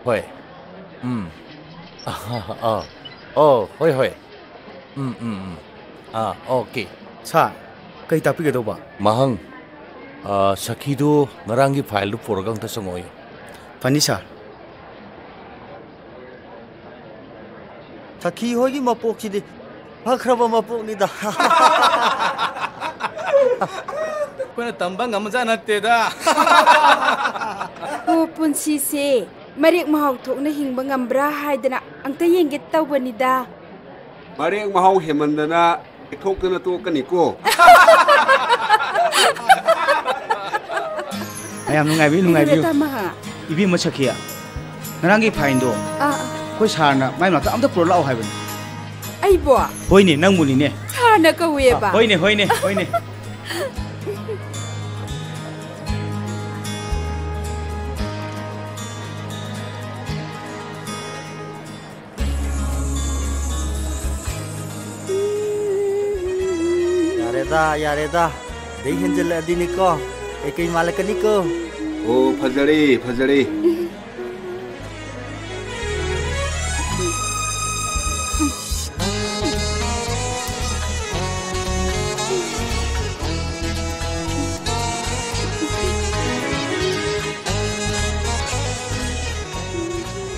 ꯍꯣꯏ꯫ ꯎꯝ꯫ ꯑꯥ, ꯑꯥ, ꯑꯧ, ꯍꯣꯏ, ꯍꯣꯏ꯫ ꯎꯝ, ꯎꯝ, ꯎꯝ꯫ ꯑꯥ, ꯑꯣꯀꯦ꯫ ꯁꯥꯔ, ꯀꯩ ꯇꯥꯛꯄꯤꯒꯗꯧꯕ? ꯃꯍꯪ, ꯑꯥ, ꯁꯈꯤꯗꯨ ꯉꯔꯥꯡꯒꯤ ꯐꯥꯏꯜꯗꯨ ꯄꯨꯔꯒ ꯑꯝꯇ ꯆꯪꯉꯛꯑꯣꯌꯨ꯫ ꯐꯅꯤ, ꯁꯥꯔ꯫ ꯁꯈꯤ ꯍꯣꯏꯒꯤ ꯃꯄꯣꯛꯁꯤꯗꯤ ꯐꯈ꯭ꯔꯕ ꯃꯄꯣꯛꯅꯤꯗ꯫ ꯑꯩꯈꯣꯏꯅ ꯇꯝꯕ ꯉꯝꯕꯖꯥꯠ ꯅꯠꯇꯦꯗ꯫ ꯑꯣ, ꯄꯨꯟꯁꯤꯁꯦ ꯃꯔꯦꯛ ꯃꯍꯥꯎ ꯊꯣꯛꯅ ꯍꯤꯡꯕ ꯉꯝꯕ꯭ꯔꯥ ꯍꯥꯏꯗꯅ ꯑꯝꯇ ꯌꯦꯡꯒꯦ ꯇꯧꯕꯅꯤꯗ꯫ ꯃꯔꯦꯛ ꯃꯍꯥꯎ ꯍꯦꯟꯃꯟꯗꯅ ꯊꯣꯛꯇꯅ ꯇꯣꯛꯀꯅꯤꯀꯣ꯫ ꯃꯌꯥꯝ ꯅꯨꯡꯉꯥꯏꯕꯤꯌꯨ, ꯅꯨꯡꯉꯥꯏꯕꯤꯌꯨ꯫ ꯏꯕꯦꯝꯃ ꯁꯈꯤꯌꯥ, ꯉꯔꯥꯡꯒꯤ ꯐꯥꯏꯟꯗꯣ ꯑꯥ, ꯑꯥ꯫ ꯑꯩꯈꯣꯏ ꯁꯥꯔꯅ ꯃꯥꯏ ꯃꯅꯥꯛꯇ ꯑꯝꯇ ꯄꯨꯔꯛ ꯂꯥꯛꯑꯣ ꯍꯥꯏꯕꯅꯤ꯫ ꯑꯩꯕꯣ? ꯍꯣꯏꯅꯦ, ꯅꯪꯕꯨꯅꯤꯅꯦ꯫ ꯁꯥꯔꯅ ꯀꯧꯋꯦꯕ? ꯑꯥ, ꯍꯣꯏꯅꯦ, ꯍꯣꯏꯅꯦ, ꯍꯣꯏꯅꯦ꯫ ꯑꯥ, ꯌꯥꯔꯦꯗ꯫ ꯑꯗꯩ ꯍꯦꯟꯖꯜꯂꯛꯑꯗꯤꯅꯦꯀꯣ, ꯀꯩꯀꯩ ꯃꯥꯜꯂꯛꯀꯅꯤꯀꯣ꯫ ꯑꯣ, ꯐꯖꯔꯦ, ꯐꯖꯔꯦ꯫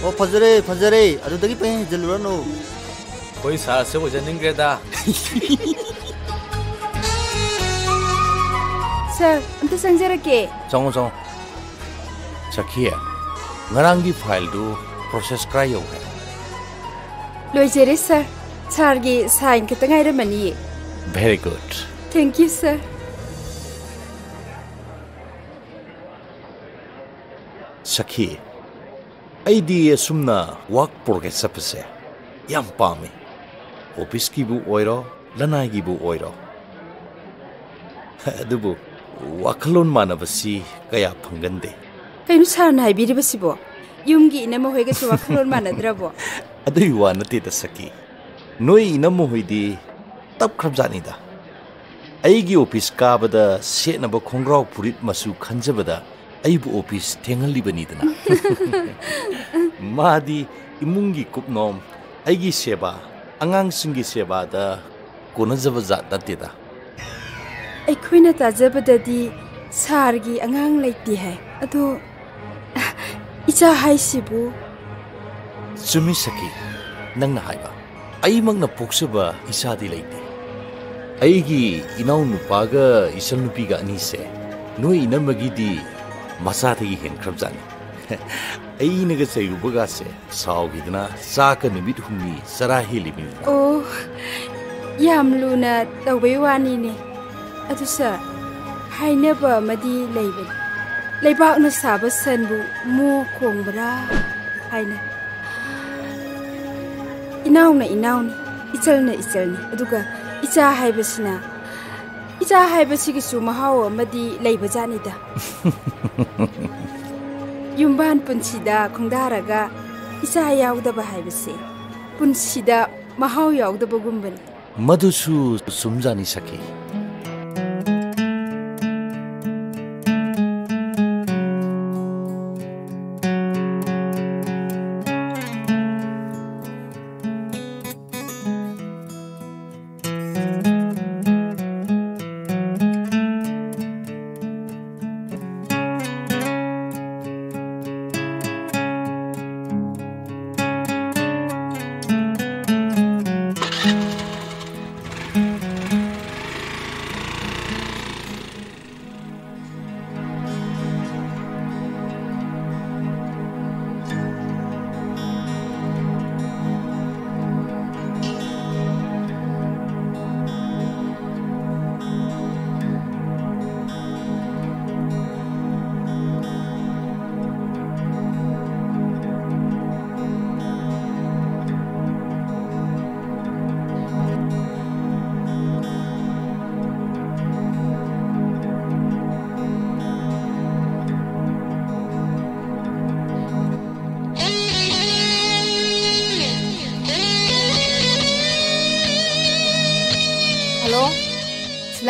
ꯑꯣ, ꯐꯖꯔꯦ, ꯐꯖꯔꯦ꯫ ꯑꯗꯨꯗꯒꯤ ꯄꯪꯍꯦꯟ ꯍꯦꯟꯖꯜꯂꯨꯔꯅꯨ꯫ ꯑꯩꯈꯣꯏ ꯁꯥꯔꯁꯦ ꯑꯣꯏꯖꯅꯤꯡꯈ꯭ꯔꯦꯗ꯫ ꯁꯥꯔ, ꯑꯝꯇ ꯆꯪꯖꯔꯛꯀꯦ꯫ ꯆꯪꯉꯣ, ꯆꯪꯉꯣ꯫ ꯁꯈꯤ, ꯉꯔꯥꯡꯒꯤ ꯐꯥꯏꯜꯗꯨ ꯄ꯭ꯔꯣꯁꯦꯁ ꯀꯔꯥꯏ ꯌꯧꯈ꯭ꯔꯦ? ꯂꯣꯏꯖꯔꯦ, ꯁꯥꯔ꯫ ꯁꯥꯔꯒꯤ ꯁꯥꯏꯟ ꯈꯛꯇ ꯉꯥꯏꯔꯝꯃꯅꯤꯌꯦ꯫ Very good. Thank you, ꯁꯥꯔ꯫ ꯁꯈꯤ, ꯑꯩꯗꯤ ꯑꯁꯨꯝꯅ ꯋꯥꯛ ꯄ꯭ꯔꯣꯒ꯭ꯔꯦꯁ ꯆꯠꯄꯁꯦ ꯌꯥꯝ ꯄꯥꯝꯃꯤ꯫ ꯑꯣꯐꯤꯁꯀꯤꯕꯨ ꯑꯣꯏꯔꯣ, ꯂꯅꯥꯏꯒꯤꯕꯨ ꯑꯣꯏꯔꯣ꯫ ꯑꯗꯨꯕꯨ ꯋꯥꯈꯜꯂꯣꯟ ꯃꯥꯟꯅꯕꯁꯤ ꯀꯌꯥ ꯐꯪꯒꯟꯗꯦ꯫ ꯀꯩꯅꯣ ꯁꯥꯔꯅ ꯍꯥꯏꯕꯤꯔꯤꯕꯁꯤꯕꯣ? ꯌꯨꯝꯒꯤ ꯏꯅꯝꯃ ꯍꯣꯏꯒꯁꯨ ꯋꯥꯈꯜꯂꯣꯟ ꯃꯥꯟꯅꯗ꯭ꯔꯕꯣ? ꯑꯗꯨꯒꯤ ꯋꯥ ꯅꯠꯇꯦꯗ ꯁꯈꯤ꯫ ꯅꯣꯏ ꯏꯅꯝꯃ ꯍꯣꯏꯗꯤ ꯇꯞꯈ꯭ꯔꯕꯖꯥꯠꯅꯤꯗ꯫ ꯑꯩꯒꯤ ꯑꯣꯐꯤꯁ ꯀꯥꯕꯗ ꯁꯦꯠꯅꯕ ꯈꯣꯡꯒ꯭ꯔꯥꯎ ꯐꯨꯔꯤꯠ ꯃꯆꯨ ꯈꯟꯖꯕꯗ ꯑꯩꯕꯨ ꯑꯣꯐꯤꯁ ꯊꯦꯡꯍꯜꯂꯤꯕꯅꯤꯗꯅ꯫ ꯃꯥꯗꯤ ꯏꯃꯨꯡꯒꯤ ꯀꯨꯞꯅꯣꯝ, ꯑꯩꯒꯤ ꯁꯦꯕꯥ, ꯑꯉꯥꯡꯁꯤꯡꯒꯤ ꯁꯦꯕꯥꯗ ꯀꯣꯟꯅꯖꯕ ꯖꯥꯠ ꯅꯠꯇꯦꯗ꯫ ꯑꯩꯈꯣꯏꯅ ꯇꯥꯖꯕꯗꯗꯤ ꯁꯥꯔꯒꯤ ꯑꯉꯥꯡ ꯂꯩꯇꯦ ꯍꯥꯏ꯫ ꯑꯗꯣ, ꯏꯆꯥ ꯍꯥꯏꯁꯤꯕꯨ? ꯆꯨꯝꯃꯤ ꯁꯈꯤ, ꯅꯪꯅ ꯍꯥꯏꯕ꯫ ꯑꯩꯃꯛꯅ ꯄꯣꯛꯆꯕ ꯏꯆꯥꯗꯤ ꯂꯩꯇꯦ꯫ ꯑꯩꯒꯤ ꯏꯅꯥꯎꯅꯨꯄꯥꯒ ꯏꯆꯟꯅꯨꯄꯤꯒ ꯑꯅꯤꯁꯦ ꯅꯣꯏ ꯏꯅꯝꯃꯒꯤꯗꯤ ꯃꯆꯥꯗꯒꯤ ꯍꯦꯟꯈ꯭ꯔꯕꯖꯥꯠꯅꯤ꯫ ꯑꯩꯅꯒ ꯆꯩꯔꯨꯕꯒꯥꯁꯦ ꯁꯥꯎꯈꯤꯗꯅ ꯆꯥꯛꯀ ꯅꯨꯃꯤꯠ ꯍꯨꯝꯅꯤ ꯆꯔꯥ ꯍꯦꯜꯂꯤꯕꯅꯤꯗꯅ꯫ ꯑꯣ, ꯌꯥꯝ ꯂꯨꯅ ꯇꯧꯕꯩ ꯋꯥꯅꯤꯅꯦ꯫ ꯑꯗꯨ ꯁꯥꯔ, ꯍꯥꯏꯅꯕ ꯑꯃꯗꯤ ꯂꯩꯕꯅꯤ, "ꯂꯩꯕꯥꯛꯅ ꯁꯥꯕ ꯁꯟꯕꯨ ꯃꯣ ꯈꯣꯡꯕ꯭ꯔꯥ?" ꯍꯥꯏꯅ꯫ ꯏꯅꯥꯎꯅ ꯏꯅꯥꯎꯅꯤ, ꯏꯆꯜꯅ ꯏꯆꯜꯅꯤ, ꯑꯗꯨꯒ ꯏꯆꯥ ꯍꯥꯏꯕꯁꯤꯅ, ꯏꯆꯥ ꯍꯥꯏꯕꯁꯤꯒꯤꯁꯨ ꯃꯍꯥꯎ ꯑꯃꯗꯤ ꯂꯩꯕꯖꯥꯠꯅꯤꯗ꯫ ꯌꯨꯝꯕꯥꯟ ꯄꯨꯟꯁꯤꯗ ꯈꯣꯡꯗꯥꯔꯒ ꯏꯆꯥ ꯌꯥꯎꯗꯕ ꯍꯥꯏꯕꯁꯦ ꯄꯨꯟꯁꯤꯗ ꯃꯍꯥꯎ ꯌꯥꯎꯗꯕꯒꯨꯝꯕꯅꯤ꯫ ꯃꯗꯨꯁꯨ ꯆꯨꯝꯖꯥꯠꯅꯤ ꯁꯈꯤ꯫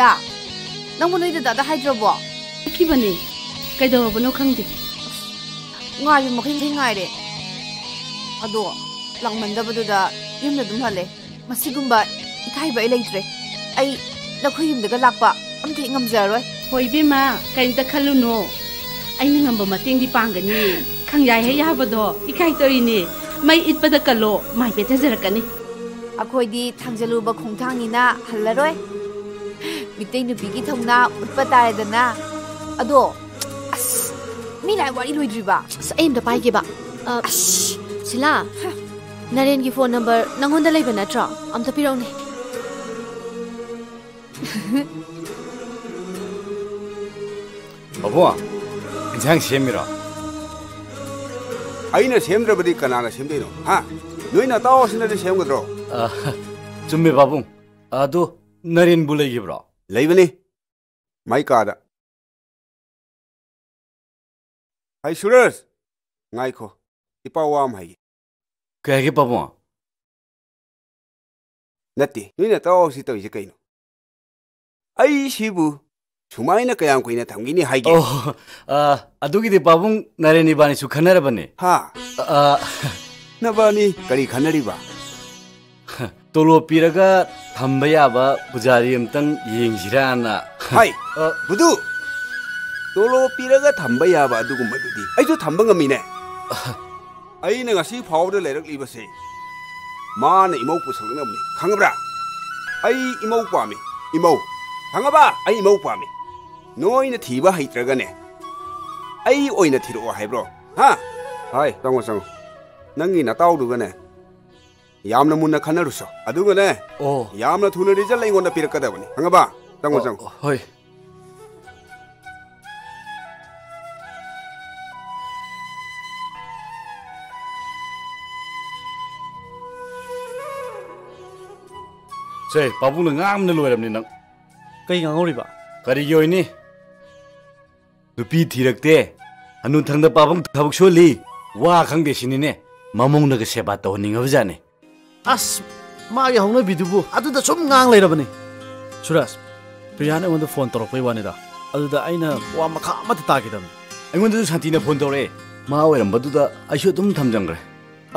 ꯗꯥ, ꯅꯪꯕꯨ ꯅꯣꯏ ꯗꯗꯥꯗ ꯍꯥꯏꯗ꯭ꯔꯕꯣ? ꯆꯠꯈꯤꯕꯅꯦ꯫ ꯀꯩꯗꯧꯔꯕꯅꯣ ꯈꯪꯗꯦ꯫ ꯉꯥꯏꯕ ꯃꯈꯩ ꯃꯈꯩ ꯉꯥꯏꯔꯦ꯫ ꯑꯗꯣ ꯂꯥꯛꯃꯟꯗꯕꯗꯨꯗ ꯌꯨꯝꯗ ꯑꯗꯨꯝ ꯍꯜꯂꯦ꯫ ꯃꯁꯤꯒꯨꯝꯕ ꯏꯀꯥꯏꯕ ꯑꯩ ꯂꯩꯇ꯭ꯔꯦ꯫ ꯑꯩ ꯅꯈꯣꯏ ꯌꯨꯝꯗꯒ ꯂꯥꯛꯄ ꯑꯝꯇ ꯍꯦꯛ ꯉꯝꯖꯔꯔꯣꯏ꯫ ꯍꯣꯏ ꯏꯕꯦꯝꯃ, ꯀꯔꯤꯝꯇ ꯈꯜꯂꯨꯅꯣ꯫ ꯑꯩꯅ ꯉꯝꯕ ꯃꯇꯦꯡꯗꯤ ꯄꯥꯡꯒꯅꯤ꯫ ꯈꯪꯌꯥꯏ ꯍꯩ ꯌꯥꯕꯗꯣ ꯏꯀꯥꯏ ꯇꯧꯔꯤꯅꯦ꯫ ꯃꯩ ꯏꯠꯄꯗ ꯀꯜꯂꯣ, ꯃꯥꯏ ꯄꯦꯊꯖꯔꯛꯀꯅꯤ꯫ ꯑꯩꯈꯣꯏꯗꯤ ꯊꯥꯡꯖꯜꯂꯨꯕ ꯈꯣꯡꯊꯥꯡꯅꯤꯅ ꯍꯜꯂꯔꯣꯏ꯫ ꯃꯤꯇꯩ ꯅꯨꯄꯤꯒꯤ ꯊꯧꯅꯥ ꯎꯠꯄ ꯇꯥꯔꯦꯗꯅ꯫ ꯑꯗꯣ, ꯑꯁ, ꯃꯤ ꯂꯥꯛꯑꯦ, ꯋꯥꯔꯤ ꯂꯣꯏꯗ꯭ꯔꯤꯕ꯫ ꯑꯁ, ꯑꯩ ꯑꯝꯇ ꯄꯥꯏꯒꯦꯕ꯫ ꯑ, ꯑꯁ, ꯁꯤꯂꯥ, ꯅꯔꯦꯟꯒꯤ ꯐꯣꯟ ꯅꯝꯕꯔ ꯅꯪꯉꯣꯟꯗ ꯂꯩꯕ ꯅꯠꯇ꯭ꯔꯣ? ꯑꯝꯇ ꯄꯤꯔꯛꯎꯅꯦ꯫ ꯄꯥꯕꯨꯡ, ꯏꯟꯁꯥꯡ ꯁꯦꯝꯃꯤꯔꯣ? ꯑꯩꯅ ꯁꯦꯝꯗ꯭ꯔꯕꯗꯤ ꯀꯅꯥꯅ ꯁꯦꯝꯗꯣꯏꯅꯣ? ꯍꯥ? ꯅꯣꯏ ꯅꯇꯥꯎꯁꯤꯅꯗꯤ ꯁꯦꯝꯒꯗ꯭ꯔꯣ? ꯑ, ꯆꯨꯝꯃꯦ ꯄꯥꯕꯨꯡ꯫ ꯑꯗꯨ ꯅꯔꯦꯟꯕꯨ ꯂꯩꯈꯤꯕ꯭ꯔꯣ? ꯂꯩꯕꯅꯤ꯫ ꯃꯥꯏ ꯀꯥꯗ꯫ ꯍꯥꯏ ꯁꯨꯔꯖ, ꯉꯥꯏꯈꯣ, ꯏꯄꯥ ꯋꯥ ꯑꯃ ꯍꯥꯏꯒꯦ꯫ ꯀꯩ ꯍꯥꯏꯒꯦ ꯄꯥꯕꯨꯡ? ꯅꯠꯇꯦ, ꯅꯣꯏ ꯅꯇꯥꯎꯁꯤ ꯇꯧꯔꯤꯁꯦ ꯀꯩꯅꯣ? ꯑꯩꯁꯤꯕꯨ ꯁꯨꯃꯥꯏꯅ ꯀꯌꯥꯝ ꯀꯨꯏꯅ ꯊꯝꯈꯤꯅꯤ ꯍꯥꯏꯒꯦ? ꯑꯣ, ꯑ, ꯑꯗꯨꯒꯤꯗꯤ ꯄꯥꯕꯨꯡ, ꯅꯔꯦꯟ ꯏꯕꯥꯅꯤꯁꯨ ꯈꯟꯅꯔꯕꯅꯦ꯫ ꯍꯥ? ꯑ, ꯅꯕꯥꯅꯤ ꯀꯔꯤ ꯈꯟꯅꯔꯤꯕ? ꯇꯣꯂꯣꯞ ꯄꯤꯔꯒ ꯊꯝꯕ ꯌꯥꯕ ꯄꯨꯖꯥꯔꯤ ꯑꯝꯇꯪ ꯌꯦꯡꯁꯤꯔꯥꯅ꯫ ꯍꯥꯏ, ꯑ, ꯕꯨꯗꯨ, ꯇꯣꯂꯣꯞ ꯄꯤꯔꯒ ꯊꯝꯕ ꯌꯥꯕ ꯑꯗꯨꯒꯨꯝꯕꯗꯨꯗꯤ ꯑꯩꯁꯨ ꯊꯝꯕ ꯉꯝꯃꯤꯅꯦ꯫ ꯑꯩꯅ ꯉꯁꯤ ꯐꯥꯎꯕꯗ ꯂꯩꯔꯛꯂꯤꯕꯁꯦ ꯃꯥꯅ ꯏꯃꯧ ꯄꯨꯁꯜꯂꯛꯅꯕꯅꯤ, ꯈꯪꯉꯕ꯭ꯔꯥ? ꯑꯩ ꯏꯃꯧ ꯄꯥꯝꯃꯤ, ꯏꯃꯧ꯫ ꯈꯪꯉꯕ? ꯑꯩ ꯏꯃꯧ ꯄꯥꯝꯃꯤ꯫ ꯅꯣꯏꯅ ꯊꯤꯕ ꯍꯩꯇ꯭ꯔꯒꯅꯦ, ꯑꯩ ꯑꯣꯏꯅ ꯊꯤꯔꯛꯑꯣ ꯍꯥꯏꯕ꯭ꯔꯣ? ꯍꯥ? ꯍꯥꯏ, ꯆꯪꯉꯣ, ꯆꯪꯉꯣ꯫ ꯅꯪꯒꯤ ꯅꯇꯥꯎꯗꯨꯒꯅꯦ, ꯌꯥꯝꯅ ꯃꯨꯟꯅ ꯈꯟꯅꯔꯨꯁꯣ꯫ ꯑꯗꯨꯒꯅꯦ, ꯑꯣ꯫ ꯌꯥꯝꯅ ꯊꯨꯅ result ꯑꯩꯉꯣꯟꯗ ꯄꯤꯔꯛꯀꯗꯕꯅꯤ꯫ ꯈꯪꯉꯕ? ꯆꯪꯉꯣ, ꯑꯣ, ꯆꯪꯉꯣ꯫ ꯍꯣꯏ꯫ ꯁꯦ, ꯄꯥꯕꯨꯡꯅ ꯉꯥꯡꯕꯅ ꯂꯣꯏꯔꯕꯅꯤ ꯅꯪ꯫ ꯀꯩ ꯉꯥꯡꯍꯧꯔꯤꯕ? ꯀꯔꯤꯒꯤ ꯑꯣꯏꯅꯤ? ꯅꯨꯄꯤ ꯊꯤꯔꯛꯇꯦ꯫ ꯍꯅꯨꯊꯪꯗ ꯄꯥꯕꯨꯡ ꯊꯕꯛ ꯁꯨꯍꯜꯂꯤ꯫ ꯋꯥ ꯈꯪꯗꯦ ꯁꯤꯅꯤꯅꯦ꯫ ꯃꯃꯧꯅꯒ ꯁꯦꯕꯥ ꯇꯧꯍꯟꯅꯤꯡꯉꯕꯖꯥꯠꯅꯤ꯫ ꯑꯁ, ꯃꯥꯒꯤ ꯍꯧꯅꯕꯤꯗꯨꯕꯨ ꯑꯗꯨꯗ ꯁꯨꯝ ꯉꯥꯡ ꯂꯩꯔꯕꯅꯤ꯫ ꯁꯨꯔꯖ, ꯄ꯭ꯔꯤꯌꯥꯅ ꯑꯩꯉꯣꯟꯗ ꯐꯣꯟ ꯇꯧꯔꯛꯄꯩ ꯋꯥꯅꯤꯗ꯫ ꯑꯗꯨꯗ ꯑꯩꯅ ꯋꯥ ꯃꯈꯥ ꯑꯃꯠꯇ ꯇꯥꯈꯤꯗꯕꯅꯤ꯫ ꯑꯩꯉꯣꯟꯗꯁꯨ ꯁꯥꯟꯇꯤꯅ ꯐꯣꯟ ꯇꯧꯔꯛꯑꯦ꯫ ꯃꯥ ꯑꯣꯏꯔꯝꯕꯗꯨꯗ ꯑꯩꯁꯨ ꯑꯗꯨꯝ ꯊꯝꯖꯟꯈ꯭ꯔꯦ꯫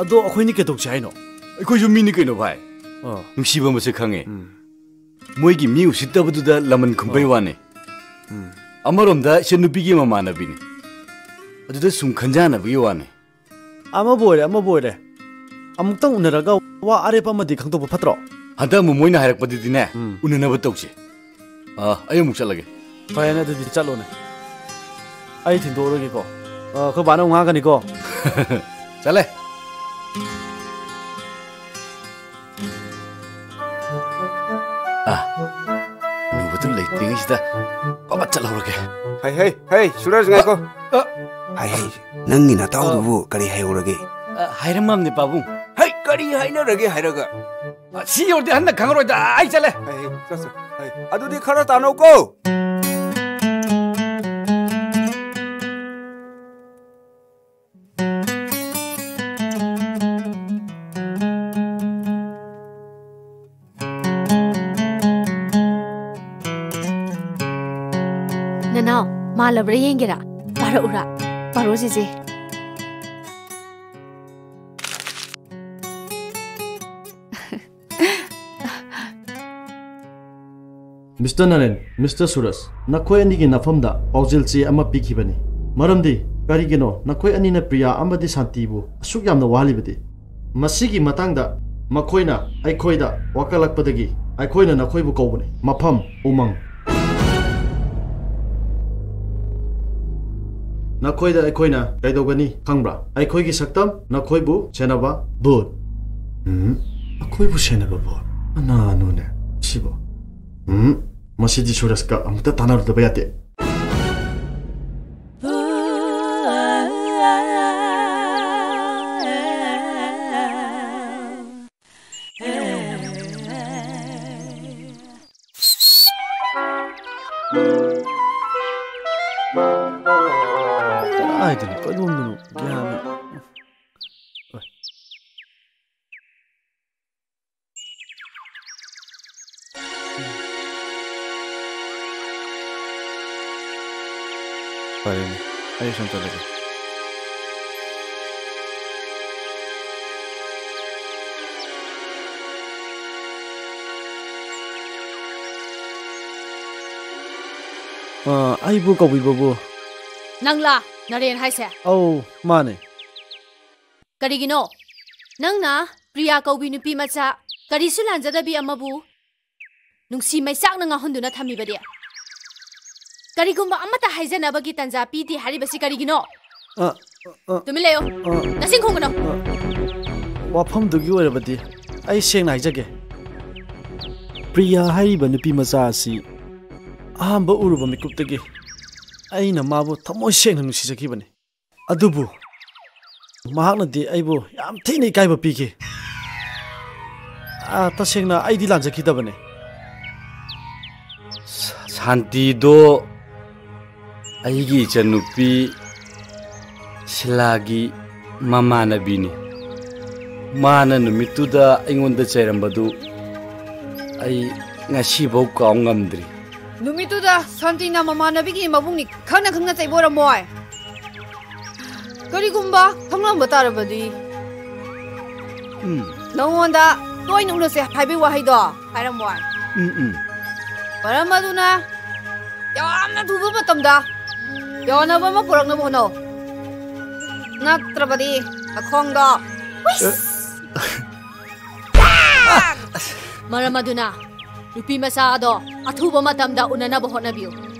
ꯑꯗꯣ ꯑꯩꯈꯣꯏꯅꯤ ꯀꯩꯗꯧꯁꯦ ꯍꯥꯏꯅꯣ? ꯑꯩꯈꯣꯏꯁꯨ ꯃꯤꯅꯤ ꯀꯩꯅꯣ, ꯚꯥꯏ꯫ ꯑꯥ꯫ ꯅꯨꯡꯁꯤꯕ ꯃꯁꯛ ꯈꯪꯉꯦ꯫ ꯎꯝ꯫ ꯃꯣꯏꯒꯤ ꯃꯤ ꯎꯁꯤꯠꯇꯕꯗꯨꯗ ꯂꯃꯟ ꯈꯨꯝꯕꯩ ꯑꯥ꯫ ꯋꯥꯅꯤ꯫ ꯎꯝ꯫ ꯑꯃꯔꯣꯝꯗ ꯏꯆꯟ ꯅꯨꯄꯤꯒꯤ ꯃꯃꯥꯟꯅꯕꯤꯅꯤ꯫ ꯑꯗꯨꯗ ꯁꯨꯝ ꯈꯟꯖꯥꯟꯅꯕꯒꯤ ꯋꯥꯅꯤ꯫ ꯑꯃꯕꯨ ꯑꯣꯏꯔꯦ, ꯑꯃꯕꯨ ꯑꯣꯏꯔꯦ, ꯑꯃꯨꯛꯇꯪ ꯎꯅꯔꯒ ꯋꯥ ꯑꯔꯦꯞꯄ ꯑꯃꯗꯤ ꯈꯪꯗꯣꯛꯄ ꯐꯠꯇ꯭ꯔꯣ? ꯍꯟꯗꯛ ꯑꯃꯨꯛ ꯃꯣꯏꯅ ꯍꯥꯏꯔꯛꯄꯗꯨꯗꯤꯅꯦ, ꯎꯝ꯫ ꯎꯅꯅꯕ ꯇꯧꯁꯦ꯫ ꯑꯥ, ꯑꯩ ꯑꯃꯨꯛ ꯆꯠꯂꯒꯦ꯫ ꯐꯔꯦꯅꯦ, ꯑꯗꯨꯗꯤ ꯆꯠꯂꯣꯅꯦ꯫ ꯑꯩ ꯊꯤꯟꯗꯣꯛꯎꯔꯒꯦꯀꯣ꯫ ꯑꯥ, ꯑꯩꯈꯣꯏ ꯕꯥꯅ ꯑꯃꯨꯛ ꯉꯥꯡꯉꯛꯀꯅꯤꯀꯣ꯫ ꯆꯠꯂꯦ꯫ ꯑꯥ, ꯅꯨꯕꯗꯨ ꯂꯩꯇ꯭ꯔꯤꯉꯩꯁꯤꯗ ꯄꯕꯠ ꯆꯠꯍꯧꯔꯒꯦ꯫ ꯍꯩ, ꯍꯩ, ꯍꯩ, ꯁꯨꯔꯖ, ꯉꯥꯏꯈꯣ꯫ ꯑ, ꯍꯩ, ꯍꯩ, ꯅꯪꯒꯤ ꯅꯇꯥꯎꯗꯨꯕꯨ ꯀꯔꯤ ꯍꯥꯏꯍꯧꯔꯒꯦ? ꯑ, ꯍꯥꯏꯔꯝꯃꯕꯅꯦ, ꯄꯥꯕꯨꯡ꯫ ꯍꯩ, ꯀꯔꯤ ꯍꯥꯏꯅꯔꯒꯦ ꯍꯥꯏꯔꯒ? ꯑ, ꯁꯤ ꯌꯧꯔꯗꯤ ꯍꯟꯅ ꯈꯪꯉꯔꯣꯏꯗ, ꯑꯩ ꯆꯠꯂꯦ꯫ ꯍꯩ, ꯍꯩ, ꯆꯠ, ꯆꯠ, ꯍꯩ, ꯑꯗꯨꯗꯤ ꯈꯔ ꯇꯥꯅꯧꯀꯣ꯫ ꯅꯅꯥꯎ, ꯃꯥꯜꯂꯕ꯭ꯔꯥ ꯌꯦꯡꯒꯦꯔꯥ? ꯄꯥꯔꯛꯎꯔꯥ? ꯄꯥꯔꯣ, ꯆꯦꯆꯦ꯫ ꯃꯤꯁꯇꯔ ꯅꯔꯦꯟ, ꯃꯤꯁꯇꯔ ꯁꯨꯔꯖ, ꯅꯈꯣꯏ ꯑꯅꯤꯒꯤ ꯅꯐꯝꯗ ꯄꯥꯎꯖꯦꯜ ꯆꯦ ꯑꯃ ꯄꯤꯈꯤꯕꯅꯤ꯫ ꯃꯔꯝꯗꯤ ꯀꯔꯤꯒꯤꯅꯣ ꯅꯈꯣꯏ ꯑꯅꯤꯅ ꯄ꯭ꯔꯤꯌꯥ ꯑꯃꯗꯤ ꯁꯥꯟꯇꯤꯕꯨ ꯑꯁꯨꯛ ꯌꯥꯝꯅ ꯋꯥꯍꯜꯂꯤꯕꯗꯤ? ꯃꯁꯤꯒꯤ ꯃꯇꯥꯡꯗ ꯃꯈꯣꯏꯅ ꯑꯩꯈꯣꯏꯗ ꯋꯥꯀꯠꯂꯛꯄꯗꯒꯤ ꯑꯩꯈꯣꯏꯅ ꯅꯈꯣꯏꯕꯨ ꯀꯧꯕꯅꯤ꯫ ꯃꯐꯝ: ꯎꯃꯪ꯫ ꯅꯈꯣꯏꯗ ꯑꯩꯈꯣꯏꯅ ꯀꯩꯗꯧꯒꯅꯤ ꯈꯪꯕ꯭ꯔꯥ? ꯑꯩꯈꯣꯏꯒꯤ ꯁꯛꯇꯝ, ꯅꯈꯣꯏꯕꯨ ꯁꯦꯟꯅꯕ ꯚꯨꯠ꯫ ꯎꯝ, ꯑꯩꯈꯣꯏꯕꯨ ꯁꯦꯟꯅꯕ ꯚꯨꯠ? ꯀꯅꯥꯅꯣꯅꯦ ꯁꯤꯕꯣ? ꯎꯝ, ꯃꯁꯤꯗꯤ ꯁꯨꯔꯖꯀ ꯑꯃꯨꯛꯇ ꯇꯥꯟꯅꯔꯨꯗꯕ ꯌꯥꯗꯦ꯫ ꯀꯗꯥꯏꯗꯅꯣ? ꯀꯗꯣꯝꯗꯅꯣ? ꯒ꯭ꯌꯥꯟ ꯃꯦꯟ꯫ ꯐꯔꯦꯅꯦ, ꯑꯩ ꯁꯨꯝ ꯆꯠꯂꯒꯦ꯫ ꯑ, ꯑꯩꯕꯨ ꯀꯧꯕꯤꯕꯕꯨ? ꯅꯪꯂꯥ ꯅꯔꯦꯟ ꯍꯥꯏꯁꯦ? ꯑꯧ, ꯃꯥꯅꯦ꯫ ꯀꯔꯤꯒꯤꯅꯣ ꯅꯪꯅ ꯄ꯭ꯔꯤꯌꯥ ꯀꯧꯕꯤ ꯅꯨꯄꯤ ꯃꯆꯥ, ꯀꯔꯤꯁꯨ ꯂꯥꯟꯖꯗꯕꯤ ꯑꯃꯕꯨ ꯅꯨꯡꯁꯤ ꯃꯩꯆꯥꯛꯅ ꯉꯥꯎꯍꯟꯗꯨꯅ ꯊꯝꯃꯤꯕꯗꯤ? ꯀꯔꯤꯒꯨꯝꯕ ꯑꯃꯠꯇ ꯍꯥꯏꯖꯅꯕꯒꯤ ꯇꯥꯟꯖꯥ ꯄꯤꯗꯦ ꯍꯥꯏꯔꯤꯕꯁꯤ ꯀꯔꯤꯒꯤꯅꯣ? ꯑ, ꯑ, ꯇꯨꯃꯤꯟ ꯂꯩꯌꯨ꯫ ꯑ, ꯅꯆꯤꯟ ꯈꯨꯝꯒꯅꯨ꯫ ꯑ, ꯋꯥꯐꯝꯗꯨꯒꯤ ꯑꯣꯏꯔꯕꯗꯤ ꯑꯩ ꯁꯦꯡꯅ ꯍꯥꯏꯖꯒꯦ꯫ ꯄ꯭ꯔꯤꯌꯥ ꯍꯥꯏꯔꯤꯕ ꯅꯨꯄꯤ ꯃꯆꯥ ꯑꯁꯤ ꯑꯍꯥꯟꯕ ꯎꯔꯨꯕ ꯃꯤꯀꯨꯞꯇꯒꯤ ꯑꯩꯅ ꯃꯥꯕꯨ ꯊꯃꯣꯏ ꯁꯦꯡꯅ ꯅꯨꯡꯁꯤꯖꯈꯤꯕꯅꯤ꯫ ꯑꯗꯨꯕꯨ ꯃꯍꯥꯛꯅꯗꯤ ꯑꯩꯕꯨ ꯌꯥꯝ ꯊꯤꯅ ꯏꯀꯥꯏꯕ ꯄꯤꯈꯤ꯫ ꯑꯥ, ꯇꯁꯦꯡꯅ ꯑꯩꯗꯤ ꯂꯥꯟꯖꯈꯤꯗꯕꯅꯦ꯫ ꯁ-, ꯁꯥꯟꯇꯤꯗꯣ ꯑꯩꯒꯤ ꯏꯆꯟꯅꯨꯄꯤ ꯁꯤꯂꯥꯒꯤ ꯃꯃꯥꯟꯅꯕꯤꯅꯤ꯫ ꯃꯥꯅ ꯅꯨꯃꯤꯠꯇꯨꯗ ꯑꯩꯉꯣꯟꯗ ꯆꯩꯔꯝꯕꯗꯨ ꯑꯩ ꯉꯁꯤꯐꯥꯎ ꯀꯥꯎ ꯉꯝꯗ꯭ꯔꯤ꯫ ꯅꯨꯃꯤꯠꯇꯨꯗ ꯁꯥꯟꯇꯤꯅ ꯃꯃꯥꯟꯅꯕꯤꯒꯤ ꯃꯕꯨꯡꯅꯤ ꯈꯪꯅ ꯈꯪꯅ ꯆꯩꯕ ꯑꯣꯏꯔꯝꯃꯣꯏ꯫ ꯀꯔꯤꯒꯨꯝꯕ ꯈꯪꯂꯝꯕ ꯇꯥꯔꯕꯗꯤ? ꯎꯝ꯫ ꯅꯉꯣꯟꯗ ꯇꯣꯏꯅ ꯎꯅꯁꯦ ꯍꯥꯏꯕꯒꯤ ꯋꯥꯍꯩꯗꯣ ꯍꯥꯏꯔꯝꯃꯣꯏ꯫ ꯎꯝ, ꯎꯝ꯫ ꯃꯔꯝ ꯑꯗꯨꯅ ꯌꯥꯝꯅ ꯊꯨꯕ ꯃꯇꯝꯗ ꯌꯥꯅꯕ ꯑꯃ ꯄꯨꯔꯛꯅꯕ ꯍꯣꯠꯅꯧ꯫ ꯅꯠꯇ꯭ꯔꯕꯗꯤ ꯅꯈꯣꯡꯗꯣ, ꯍꯨꯏꯁ! ꯃꯔꯝ ꯑꯗꯨꯅ ꯅꯨꯄꯤ ꯃꯆꯥ ꯑꯗꯣ ꯑꯊꯨꯕ ꯃꯇꯝꯗ ꯎꯅꯅꯕ ꯍꯣꯠꯅꯕꯤꯌꯨ,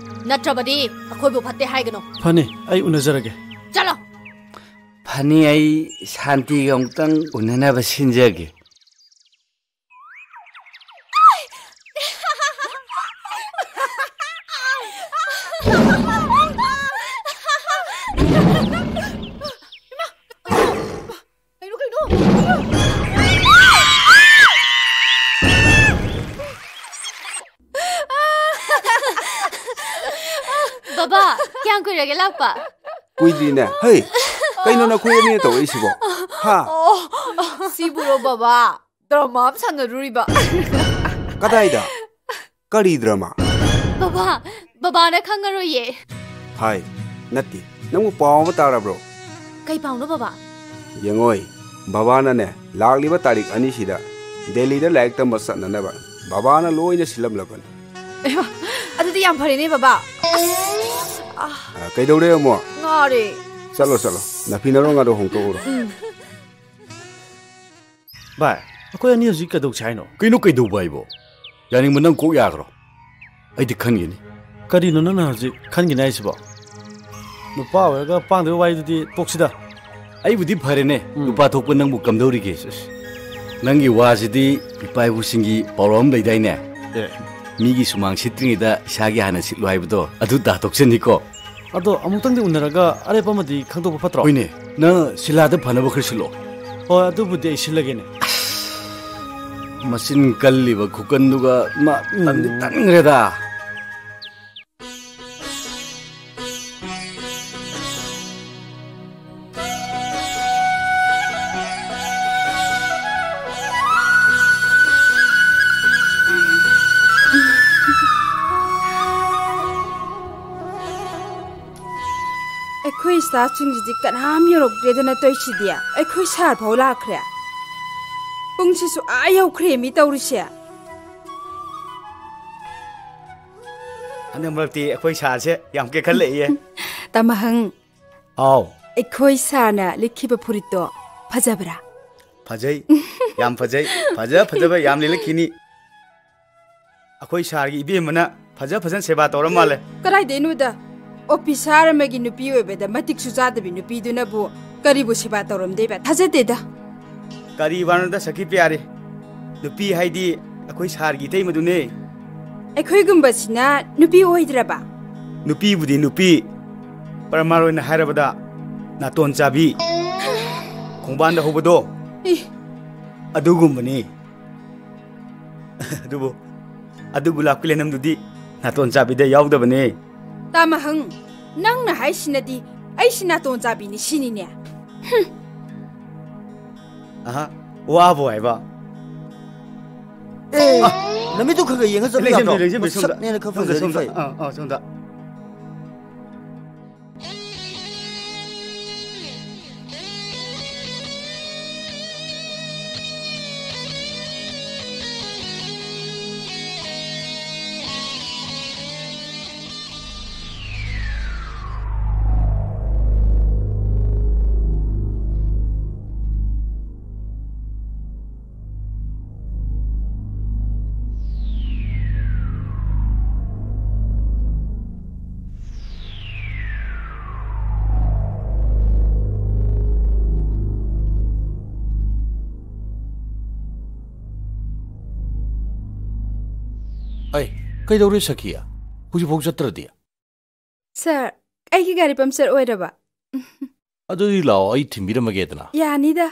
ꯅꯠꯇ꯭ꯔꯕꯗꯤ ꯑꯩꯈꯣꯏꯕꯨ ꯐꯠꯇꯦ ꯍꯥꯏꯒꯅꯨ꯫ ꯐꯅꯤ, ꯑꯩ ꯎꯅꯖꯔꯒꯦ꯫ ꯆꯠꯂꯣ꯫ ꯐꯅꯤ, ꯑꯩ ꯁꯥꯟꯇꯤꯒ ꯑꯃꯨꯛꯇꯪ ꯎꯅꯅꯕ ꯁꯤꯟꯖꯒꯦ꯫ ꯀꯩꯅꯣ, ꯀꯩꯅꯣ? ꯕꯕꯥ, ꯀꯌꯥꯝ ꯀꯨꯏꯔꯒꯦ ꯂꯥꯛꯄ? ꯀꯨꯏꯗ꯭ꯔꯤꯅꯦ꯫ ꯍꯩ, ꯀꯩꯅꯣ ꯅꯈꯣꯏ ꯑꯅꯤꯅ ꯇꯧꯔꯛꯏꯁꯤꯕꯣ? ꯍꯥ? ꯑꯣ, ꯁꯤꯕꯨꯔꯣ ꯕꯕꯥ? ꯗ꯭ꯔꯃꯥ ꯑꯃ ꯁꯥꯟꯅꯔꯨꯔꯤꯕ꯫ ꯀꯗꯥꯏꯗ? ꯀꯔꯤ ꯗ꯭ꯔꯃꯥ? ꯕꯕꯥ, ꯕꯕꯥꯅ ꯈꯪꯉꯔꯣꯏꯌꯦ꯫ ꯍꯥꯏ, ꯅꯠꯇꯦ, ꯅꯪꯕꯨ ꯄꯥꯎ ꯑꯃ ꯇꯥꯔꯕ꯭ꯔꯣ? ꯀꯩ ꯄꯥꯎꯅꯣ ꯕꯕꯥ? ꯌꯦꯡꯉꯣꯏ, ꯕꯕꯥꯅꯅꯦ, ꯂꯥꯛꯂꯤꯕ ꯇꯥꯔꯤꯛ ꯑꯅꯤꯁꯤꯗ ꯗꯦꯜꯂꯤꯗ ꯂꯥꯏꯔꯤꯛ ꯇꯝꯕ ꯆꯠꯅꯅꯕ ꯕꯕꯥꯅ ꯂꯣꯏꯅ ꯁꯤꯜꯂꯝꯂꯕꯅꯤ꯫ ꯑꯌꯣ, ꯑꯗꯨꯗꯤ ꯌꯥꯝ ꯐꯔꯦꯅꯦ ꯕꯕꯥ꯫ ꯑꯁ, ꯑ, ꯀꯩꯗꯧꯔꯦ ꯑꯃꯨꯛ? ꯉꯥꯔꯦ꯫ ꯆꯠꯂꯣ, ꯆꯠꯂꯣ, ꯅꯐꯤ ꯅꯔꯣꯡ ꯑꯗꯣ ꯍꯣꯡꯇꯣꯛꯎꯔꯣ꯫ ꯎꯝ꯫ ꯚꯥꯏ, ꯑꯩꯈꯣꯏ ꯑꯅꯤ ꯍꯧꯖꯤꯛ ꯀꯩꯗꯧꯁꯦ ꯍꯥꯏꯅꯣ? ꯀꯩꯅꯣ ꯀꯩꯗꯧꯕ ꯍꯥꯏꯕꯣ? ꯌꯥꯅꯤꯡꯕ ꯅꯪ ꯀꯣꯛ ꯌꯥꯈ꯭ꯔꯣ꯫ ꯑꯩꯗꯤ ꯈꯟꯒꯅꯤ꯫ ꯀꯔꯤꯅꯣ ꯅꯪꯅ ꯍꯧꯖꯤꯛ ꯈꯟꯒꯅꯤ ꯍꯥꯏꯁꯤꯕꯣ? ꯅꯨꯄꯥ ꯑꯣꯏꯔꯒ ꯄꯥꯡꯗꯕ ꯋꯥꯔꯤꯗꯨꯗꯤ ꯇꯣꯛꯁꯤꯗ꯫ ꯑꯩꯕꯨꯗꯤ ꯐꯔꯦꯅꯦ, ꯎꯝ꯫ ꯅꯨꯄꯥ ꯊꯣꯛꯄ ꯅꯪꯕꯨ ꯀꯝꯗꯧꯔꯤꯒꯦ? ꯑꯁ, ꯅꯪꯒꯤ ꯋꯥꯁꯤꯗꯤ ꯏꯄꯥ ꯏꯄꯨꯁꯤꯡꯒꯤ ꯄꯥꯎꯔꯧ ꯑꯃ ꯂꯩꯗꯥꯏꯅꯦ? ꯑꯦ꯫ ꯃꯤꯒꯤ ꯁꯨꯃꯥꯡ ꯁꯤꯠꯇ꯭ꯔꯤꯉꯩꯗ ꯏꯁꯥꯒꯤ ꯍꯥꯟꯅ ꯁꯤꯠꯂꯨ ꯍꯥꯏꯕꯗꯣ ꯑꯗꯨ ꯇꯥꯊꯣꯛꯆꯅꯤꯀꯣ꯫ ꯑꯗꯣ ꯑꯃꯨꯛꯇꯪꯗꯤ ꯎꯅꯔꯒ ꯑꯔꯦꯞꯄ ꯑꯃꯗꯤ ꯈꯪꯗꯣꯛꯄ ꯐꯠꯇ꯭ꯔꯣ? ꯍꯣꯏꯅꯦ, ꯅꯪ ꯁꯤꯂꯥꯗ ꯐꯅꯕ ꯈꯔ ꯁꯤꯜꯂꯣ꯫ ꯍꯣꯏ, ꯑꯗꯨꯕꯨꯗꯤ ꯑꯩ ꯁꯤꯜꯂꯒꯦꯅꯦ꯫ ꯃꯆꯤꯟ ꯀꯜꯂꯤꯕ ꯈꯨꯀꯟꯗꯨꯒ ꯃꯥ ꯇꯟꯗꯤ ꯎꯝ꯫ ꯇꯟꯈ꯭ꯔꯦꯗ꯫ ꯑꯩꯈꯣꯏ staffꯁꯤꯡꯁꯤꯗꯤ ꯀꯅꯥꯝ ꯌꯧꯔꯛꯇ꯭ꯔꯦꯗꯅ ꯇꯧꯏꯁꯤꯗꯤ꯫ ꯑꯩꯈꯣꯏ sir ꯐꯥꯎ ꯂꯥꯛꯈ꯭ꯔꯦ꯫ ꯄꯨꯡꯁꯤꯁꯨ ꯑꯥ ꯌꯧꯈ꯭ꯔꯦ ꯃꯤ ꯇꯧꯔꯤꯁꯦ꯫ ꯍꯟꯗꯛ ꯃꯔꯛꯇꯤ ꯑꯩꯈꯣꯏ sirꯁꯦ ꯌꯥꯝ ꯀꯦꯈꯠꯂꯛꯏꯌꯦ꯫ ꯇꯃꯍꯪ꯫ ꯑꯥꯎ꯫ ꯑꯩꯈꯣꯏ sirꯅ ꯂꯤꯠꯈꯤꯕ ꯐꯨꯔꯤꯠꯇꯣ ꯐꯖꯕ꯭ꯔꯥ? ꯐꯖꯩ꯫ ꯌꯥꯝ ꯐꯖꯩ꯫ ꯐꯖ ꯐꯖꯕ ꯌꯥꯝ ꯂꯤꯠꯂꯛꯈꯤꯅꯤ꯫ ꯑꯩꯈꯣꯏ sirꯒꯤ ꯏꯕꯦꯝꯃꯅ ꯐꯖ ꯐꯖꯅ ꯁꯦꯕꯥ ꯇꯧꯔ ꯃꯥꯜꯂꯦ꯫ ꯀꯗꯥꯏꯗꯩꯅꯣꯗ? Officer ꯑꯃꯒꯤ ꯅꯨꯄꯤ ꯑꯣꯏꯕꯗ ꯃꯇꯤꯛꯁꯨ ꯆꯥꯗꯕꯤ ꯅꯨꯄꯤꯗꯨꯅꯕꯨ ꯀꯔꯤꯕꯨ ꯁꯦꯕꯥ ꯇꯧꯔꯝꯗꯣꯏꯕ? ꯊꯥꯖꯗꯦꯗ꯫ ꯀꯔꯤ ꯋꯥꯅꯣꯗ ꯁꯈꯤ ꯄꯤꯌꯥꯔꯤ? ꯅꯨꯄꯤ ꯍꯥꯏꯗꯤ ꯑꯩꯈꯣꯏ sirꯒꯤ ꯏꯇꯩꯃꯗꯨꯅꯦ꯫ ꯑꯩꯈꯣꯏꯒꯨꯝꯕꯁꯤꯅ ꯅꯨꯄꯤ ꯑꯣꯏꯗ꯭ꯔꯕ? ꯅꯨꯄꯤꯕꯨꯗꯤ ꯅꯨꯄꯤ, ꯄ꯭ꯔꯃꯥꯟ ꯑꯣꯏꯅ ꯍꯥꯏꯔꯕꯗ ꯅꯥꯇꯣꯟ ꯆꯥꯕꯤ, ꯈꯣꯡꯕꯥꯟꯗ ꯍꯧꯕꯗꯣ, ꯏ꯫ ꯑꯗꯨꯒꯨꯝꯕꯅꯤ꯫ ꯑꯗꯨꯕꯨ ꯑꯗꯨ ꯒꯨꯂꯥꯞꯀꯤ ꯂꯩꯅꯝꯗꯨꯗꯤ ꯅꯥꯇꯣꯟ ꯆꯥꯕꯤꯗ ꯌꯥꯎꯗꯕꯅꯦ꯫ ꯇꯥꯃꯍꯪ, ꯅꯪꯅ ꯍꯥꯏꯁꯤꯅꯗꯤ ꯑꯩꯁꯤ ꯅꯥꯇꯣꯟ ꯆꯥꯕꯤꯅꯤ ꯁꯤꯅꯤꯅꯦ꯫ ꯍꯨꯝ꯫ ꯑꯍ, ꯋꯥꯕꯨ ꯍꯥꯏꯕ꯫ ꯑꯦ, ꯑ꯫ ꯅꯃꯤꯠꯇꯨ ꯈꯔ ꯈꯔ ꯌꯦꯡꯉ ꯆꯠꯂꯨ ꯂꯦꯡꯁꯤꯟꯕꯤꯌꯨ, ꯌꯥꯗ꯭ꯔꯣ? ꯂꯦꯡꯁꯤꯟꯕꯤꯌꯨ, ꯁꯣꯝꯗ, ꯃꯁꯛꯅꯦꯅ ꯈꯔ ꯁꯣꯝꯗ, ꯐꯖꯔꯗꯤ ꯁꯣꯝꯗ, ꯐꯩ꯫ ꯑꯥ, ꯑꯥ, ꯁꯣꯝꯗ꯫ ꯑꯩ, ꯀꯩꯗꯧꯔꯦ ꯁꯈꯤ? ꯍꯧꯖꯤꯛꯐꯥꯎ ꯆꯠꯇ꯭ꯔꯗꯤ? ꯁꯥꯔ, ꯑꯩꯒꯤ ꯒꯥꯔꯤ ꯄꯝꯆꯔ ꯑꯣꯏꯔꯕ꯫ ꯑꯗꯨꯗꯤ ꯂꯥꯛꯑꯣ, ꯑꯩ ꯊꯤꯟꯕꯤꯔꯝꯃꯒꯦꯗꯅ꯫ ꯌꯥꯅꯤꯗ,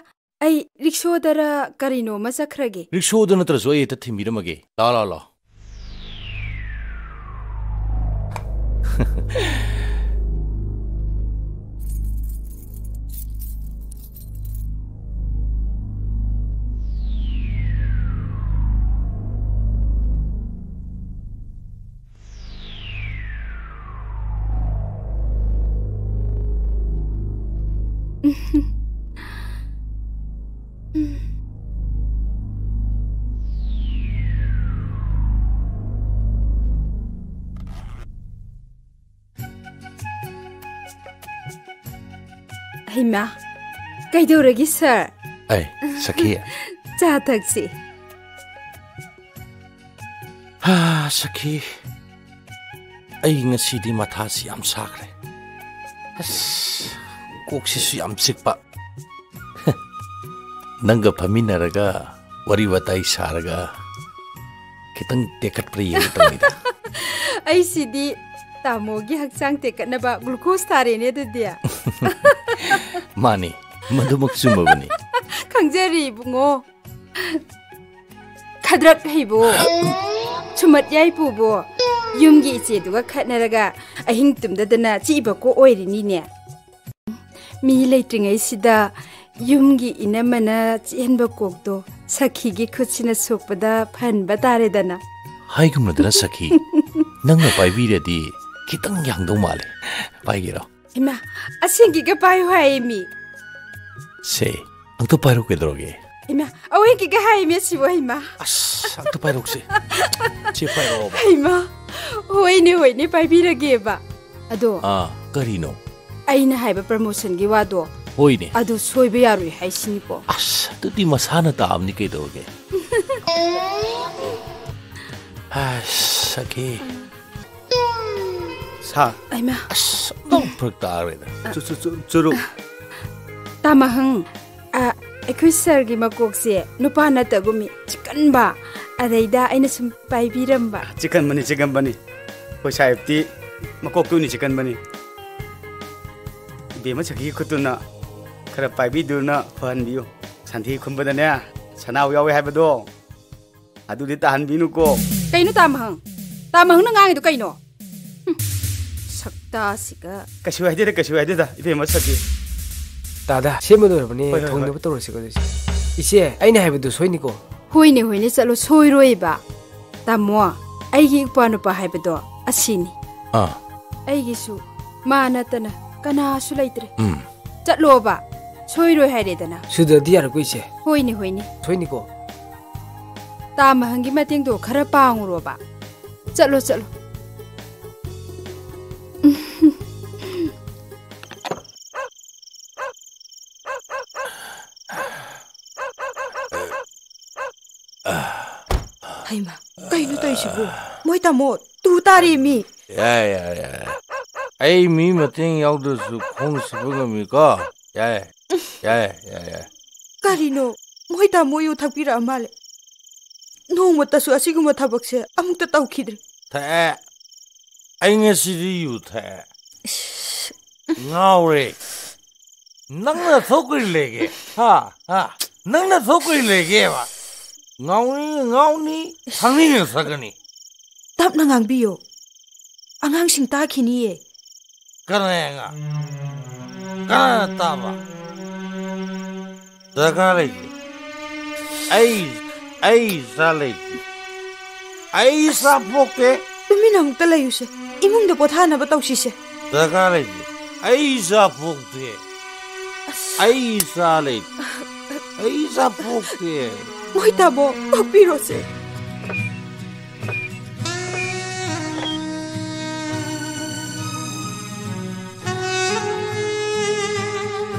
ꯑꯩ ꯔꯤꯛꯁꯣꯗꯔ ꯀꯔꯤꯅꯣ ꯑꯃ ꯆꯠꯈ꯭ꯔꯒꯦ꯫ ꯔꯤꯛꯁꯣꯗ ꯅꯠꯇ꯭ꯔꯁꯨ ꯑꯩ ꯍꯦꯛꯇ ꯊꯤꯟꯕꯤꯔꯝꯃꯒꯦ꯫ ꯂꯥꯛꯑꯣ, ꯂꯥꯛꯑꯣ, ꯂꯥꯛꯑꯣ꯫ ꯍꯩꯃꯥ, ꯀꯩꯗꯧꯔꯒꯦ, ꯁꯥꯔ? ꯑꯩ, ꯁꯈꯤ꯫ ꯆꯥ ꯊꯛꯁꯤ꯫ ꯍꯥ, ꯁꯈꯤ꯫ ꯑꯩ ꯉꯁꯤꯗꯤ ꯃꯊꯥꯁꯤ ꯌꯥꯝ ꯁꯥꯈ꯭ꯔꯦ꯫ ꯑꯁ, ꯀꯣꯛꯁꯤꯁꯨ ꯌꯥꯝ ꯆꯤꯛꯄ꯫ ꯅꯪꯒ ꯐꯝꯃꯤꯟꯅꯔꯒ ꯋꯥꯔꯤ ꯋꯥꯇꯥꯏ ꯁꯥꯔꯒ ꯈꯤꯇꯪ ꯇꯦꯛꯈꯠꯄ꯭ꯔꯥ ꯌꯦꯡꯒꯦ ꯇꯧꯅꯤꯗ꯫ ꯑꯩꯁꯤꯗꯤ ꯇꯥꯃꯣꯒꯤ ꯍꯛꯆꯥꯡ ꯇꯦꯛꯈꯠꯅꯕ ꯒ꯭ꯂꯨꯀꯣꯁ ꯊꯥꯔꯦꯅꯦ ꯑꯗꯨꯗꯤ꯫ ꯃꯥꯅꯤ, ꯃꯗꯨꯃꯛ ꯆꯨꯝꯃꯕꯅꯤ꯫ ꯈꯪꯖꯔꯤ, ꯏꯕꯨꯡꯉꯣ꯫ ꯈꯗ꯭ꯔꯛ ꯍꯩꯕꯣ, ꯁꯨꯃꯠ ꯌꯥꯏꯄꯨꯕꯣ, ꯌꯨꯝꯒꯤ ꯏꯆꯦꯗꯨꯒ ꯈꯠꯅꯔꯒ ꯑꯍꯤꯡ ꯇꯨꯝꯗꯗꯅ ꯆꯤꯛꯏꯕ ꯀꯣꯛ ꯑꯣꯏꯔꯤꯅꯤꯅꯦ꯫ ꯃꯤ ꯂꯩꯇ꯭ꯔꯤꯉꯩꯁꯤꯗ ꯌꯨꯝꯒꯤ ꯏꯅꯝꯃꯅ ꯆꯤꯛꯍꯟꯕ ꯀꯣꯛꯇꯣ ꯁꯈꯤꯒꯤ ꯈꯨꯠꯁꯤꯅ ꯁꯣꯛꯄꯗ ꯐꯍꯟꯕ ꯇꯥꯔꯦꯗꯅ꯫ ꯍꯥꯏꯒꯨꯝꯅꯗꯅ ꯁꯈꯤ, ꯅꯪꯅ ꯄꯥꯏꯕꯤꯔꯗꯤ ꯈꯤꯇꯪ ꯌꯥꯡꯗꯧ ꯃꯥꯜꯂꯦ꯫ ꯄꯥꯏꯒꯦꯔꯣ? ꯏꯃꯥ, ꯑꯁꯦꯡꯀꯤꯒ ꯄꯥꯏꯌꯨ ꯍꯥꯏꯌꯦ ꯃꯤ꯫ ꯁꯦ, ꯑꯝꯇ ꯄꯥꯏꯔꯣ ꯀꯩꯗꯧꯔꯒꯦ? ꯏꯃꯥ, ꯑꯋꯦꯡꯀꯤꯒ ꯍꯥꯏꯌꯦ ꯃꯤ ꯑꯁꯤꯕꯨ, ꯏꯃꯥ꯫ ꯑꯁ, ꯑꯝꯇ ꯄꯥꯏꯔꯛꯁꯦ꯫ ꯁꯦ, ꯄꯥꯏꯔꯛꯑꯣꯕ꯫ ꯏꯃꯥ, ꯍꯣꯏꯅꯦ, ꯍꯣꯏꯅꯦ, ꯄꯥꯏꯕꯤꯔꯒꯦꯕ꯫ ꯑꯗꯣ ꯑꯥ, ꯀꯔꯤꯅꯣ? ꯑꯩꯅ ꯍꯥꯏꯕ ꯄ꯭ꯔꯃꯣꯁꯟꯒꯤ ꯋꯥꯗꯣ ꯍꯣꯏꯅꯦ꯫ ꯑꯗꯨ ꯁꯣꯏꯕ ꯌꯥꯔꯣꯏ ꯍꯥꯏꯁꯤꯅꯤꯀꯣ꯫ ꯑꯁ, ꯑꯗꯨꯗꯤ ꯃꯁꯥꯅ ꯇꯥꯕꯅꯤ ꯀꯩꯗꯧꯔꯒꯦ? ꯑꯁ, ꯁꯈꯤ꯫ ꯁꯥ꯫ ꯑꯩꯃꯥ꯫ ꯑꯁ, ꯑꯗꯨꯝ ꯐꯔꯛ ꯇꯥꯔꯦꯗ꯫ ꯆꯨ-, ꯆꯨ-, ꯆꯨ-, ꯆꯨꯔꯨ꯫ ꯇꯥꯃꯍꯪ, ꯑ, ꯑꯩꯈꯣꯏ ꯁꯥꯔꯒꯤ ꯃꯀꯣꯛꯁꯦ ꯅꯨꯄꯥ ꯅꯠꯇꯒꯨꯝ ꯃꯤ ꯆꯤꯛꯀꯟꯕ, ꯑꯗꯩꯗ ꯑꯩꯅ ꯁꯨꯝ ꯄꯥꯏꯕꯤꯔꯝꯕ꯫ ꯆꯤꯛꯀꯟꯕꯅꯤ, ꯆꯤꯛꯀꯟꯕꯅꯤ꯫ ꯑꯩꯈꯣꯏ ꯁꯥꯍꯦꯕꯇꯤ ꯃꯀꯣꯛꯇꯨꯅꯤ ꯆꯤꯛꯀꯟꯕꯅꯤ꯫ ꯏꯕꯦꯝꯃ ꯁꯈꯤꯒꯤ ꯈꯨꯠꯇꯨꯅ ꯈꯔ ꯄꯥꯏꯕꯤꯗꯨꯅ ꯐꯍꯟꯕꯤꯌꯨ꯫ ꯁꯟꯊꯤ ꯈꯨꯟꯕꯗꯅꯦ, ꯁꯅꯥꯎ ꯌꯥꯎꯋꯦ ꯍꯥꯏꯕꯗꯣ, ꯑꯗꯨꯗꯤ ꯇꯥꯍꯟꯕꯤꯅꯨꯀꯣ꯫ ꯀꯩꯅꯣ ꯇꯥꯃꯍꯪ? ꯇꯥꯃꯍꯪꯅ ꯉꯥꯡꯉꯤꯗꯣ ꯀꯩꯅꯣ? ꯍꯨꯝ, ꯁꯛꯇꯥꯁꯤꯒ꯫ ꯀꯩꯁꯨ ꯍꯥꯏꯗꯦꯗ, ꯀꯩꯁꯨ ꯍꯥꯏꯗꯦꯗ, ꯏꯕꯦꯝꯃ ꯁꯈꯤ꯫ ꯇꯥꯗ, ꯁꯦꯝꯕ ꯂꯣꯏꯔꯕꯅꯦ, ꯍꯣꯏ, ꯍꯣꯏ, ꯊꯣꯡꯅꯕ ꯍꯣꯏ꯫ ꯇꯧꯔꯁꯤꯀꯣ ꯑꯗꯨꯗꯤ꯫ ꯏꯆꯦ, ꯑꯩꯅ ꯍꯥꯏꯕꯗꯨ ꯁꯣꯏꯅꯤꯀꯣ꯫ ꯍꯣꯏꯅꯦ, ꯍꯣꯏꯅꯦ, ꯆꯠꯂꯣ, ꯁꯣꯏꯔꯣꯏꯕ꯫ ꯇꯥꯃꯣ, ꯑꯩꯒꯤ ꯏꯄ꯭ꯋꯥ ꯅꯨꯄꯥ ꯍꯥꯏꯕꯗꯣ ꯑꯁꯤꯅꯤ꯫ ꯑꯥ꯫ ꯑꯩꯒꯤꯁꯨ ꯃꯥ ꯅꯠꯇꯅ ꯀꯅꯥꯁꯨ ꯂꯩꯇ꯭ꯔꯦ꯫ ꯎꯝ꯫ ꯆꯠꯂꯣꯕ, ꯁꯣꯏꯔꯣꯏ ꯍꯥꯏꯔꯦꯗꯅ꯫ ꯁꯨꯗ꯭ꯔꯗꯤ ꯌꯥꯔꯛꯀꯣ ꯏꯆꯦ꯫ ꯍꯣꯏꯅꯦ, ꯍꯣꯏꯅꯦ꯫ ꯁꯣꯏꯅꯤꯀꯣ꯫ ꯇꯥꯃꯍꯪꯒꯤ ꯃꯇꯦꯡꯗꯣ ꯈꯔ ꯄꯥꯡꯉꯨꯔꯣꯕ꯫ ꯆꯠꯂꯣ, ꯆꯠꯂꯣ꯫ ꯍꯩꯃ, ꯀꯩꯅꯣ ꯇꯧꯔꯤꯁꯤꯕꯨ? ꯃꯣꯏ ꯇꯥꯃꯣ, ꯇꯨ ꯇꯥꯔꯦ ꯃꯤ꯫ ꯌꯥꯔꯦ, ꯌꯥꯔꯦ, ꯌꯥꯔꯦ꯫ ꯑꯩ ꯃꯤ ꯃꯇꯦꯡ ꯌꯥꯎꯗ꯭ꯔꯁꯨ ꯈꯣꯡ ꯁꯤꯕ ꯉꯝꯃꯤꯀꯣ꯫ ꯌꯥꯔꯦ, ꯌꯥꯔꯦ, ꯌꯥꯔꯦ, ꯌꯥꯔꯦ꯫ ꯀꯔꯤꯅꯣ? ꯃꯣꯏ ꯇꯥꯃꯣ ꯌꯨ ꯊꯛꯄꯤꯔꯛꯑ ꯃꯥꯜꯂꯦ꯫ ꯅꯣꯡꯃꯇꯁꯨ ꯑꯁꯤꯒꯨꯝꯕ ꯊꯕꯛꯁꯦ ꯑꯃꯨꯛꯇ ꯇꯧꯈꯤꯗ꯭ꯔꯤ꯫ ꯊꯛꯑꯦ꯫ ꯑꯩ ꯉꯁꯤꯗꯤ ꯌꯨ ꯊꯛꯑꯦ꯫ ꯏꯁ꯫ ꯉꯥꯎꯔꯦ꯫ ꯅꯪꯅ ꯊꯣꯛ ꯀꯔꯤ ꯂꯩꯒꯦ? ꯍꯥ? ꯍꯥ? ꯅꯪꯅ ꯊꯣꯛ ꯀꯔꯤ ꯂꯩꯒꯦꯕ? ꯉꯥꯎꯅꯤ, ꯉꯥꯎꯅꯤ, ꯈꯪꯅꯤꯡꯅ ꯊꯛꯀꯅꯤ꯫ ꯇꯞꯅ ꯉꯥꯡꯕꯤꯌꯣ꯫ ꯑꯉꯥꯡꯁꯤꯡ ꯇꯥꯈꯤꯅꯤꯌꯦ꯫ ꯀꯅꯥ ꯑꯉꯥꯡ? ꯀꯅꯥꯅ ꯇꯥꯕ? ꯗꯔꯀꯥꯔ ꯂꯩꯇꯦ꯫ ꯑꯩ, ꯑꯩ ꯏꯆꯥ ꯂꯩꯇꯦ꯫ ꯑꯩ ꯏꯆꯥ ꯄꯣꯛꯇꯦ꯫ ꯇꯨꯃꯤꯟꯅ ꯑꯃꯨꯛꯇ ꯂꯩꯌꯨꯁꯦ꯫ ꯏꯃꯨꯡꯗ ꯄꯣꯊꯥꯅꯕ ꯇꯧꯁꯤꯁꯦ꯫ ꯗꯔꯀꯥꯔ ꯂꯩꯇꯦ꯫ ꯑꯩ ꯏꯆꯥ ꯄꯣꯛꯇꯦ꯫ ꯑꯁ꯫ ꯑꯩ ꯏꯆꯥ ꯂꯩꯇꯦ꯫ ꯑꯩ ꯏꯆꯥ ꯄꯣꯛꯇꯦ꯫ ꯃꯣꯏ ꯇꯥꯃꯣ, ꯄꯣꯛꯄꯤꯔꯣꯁꯦ꯫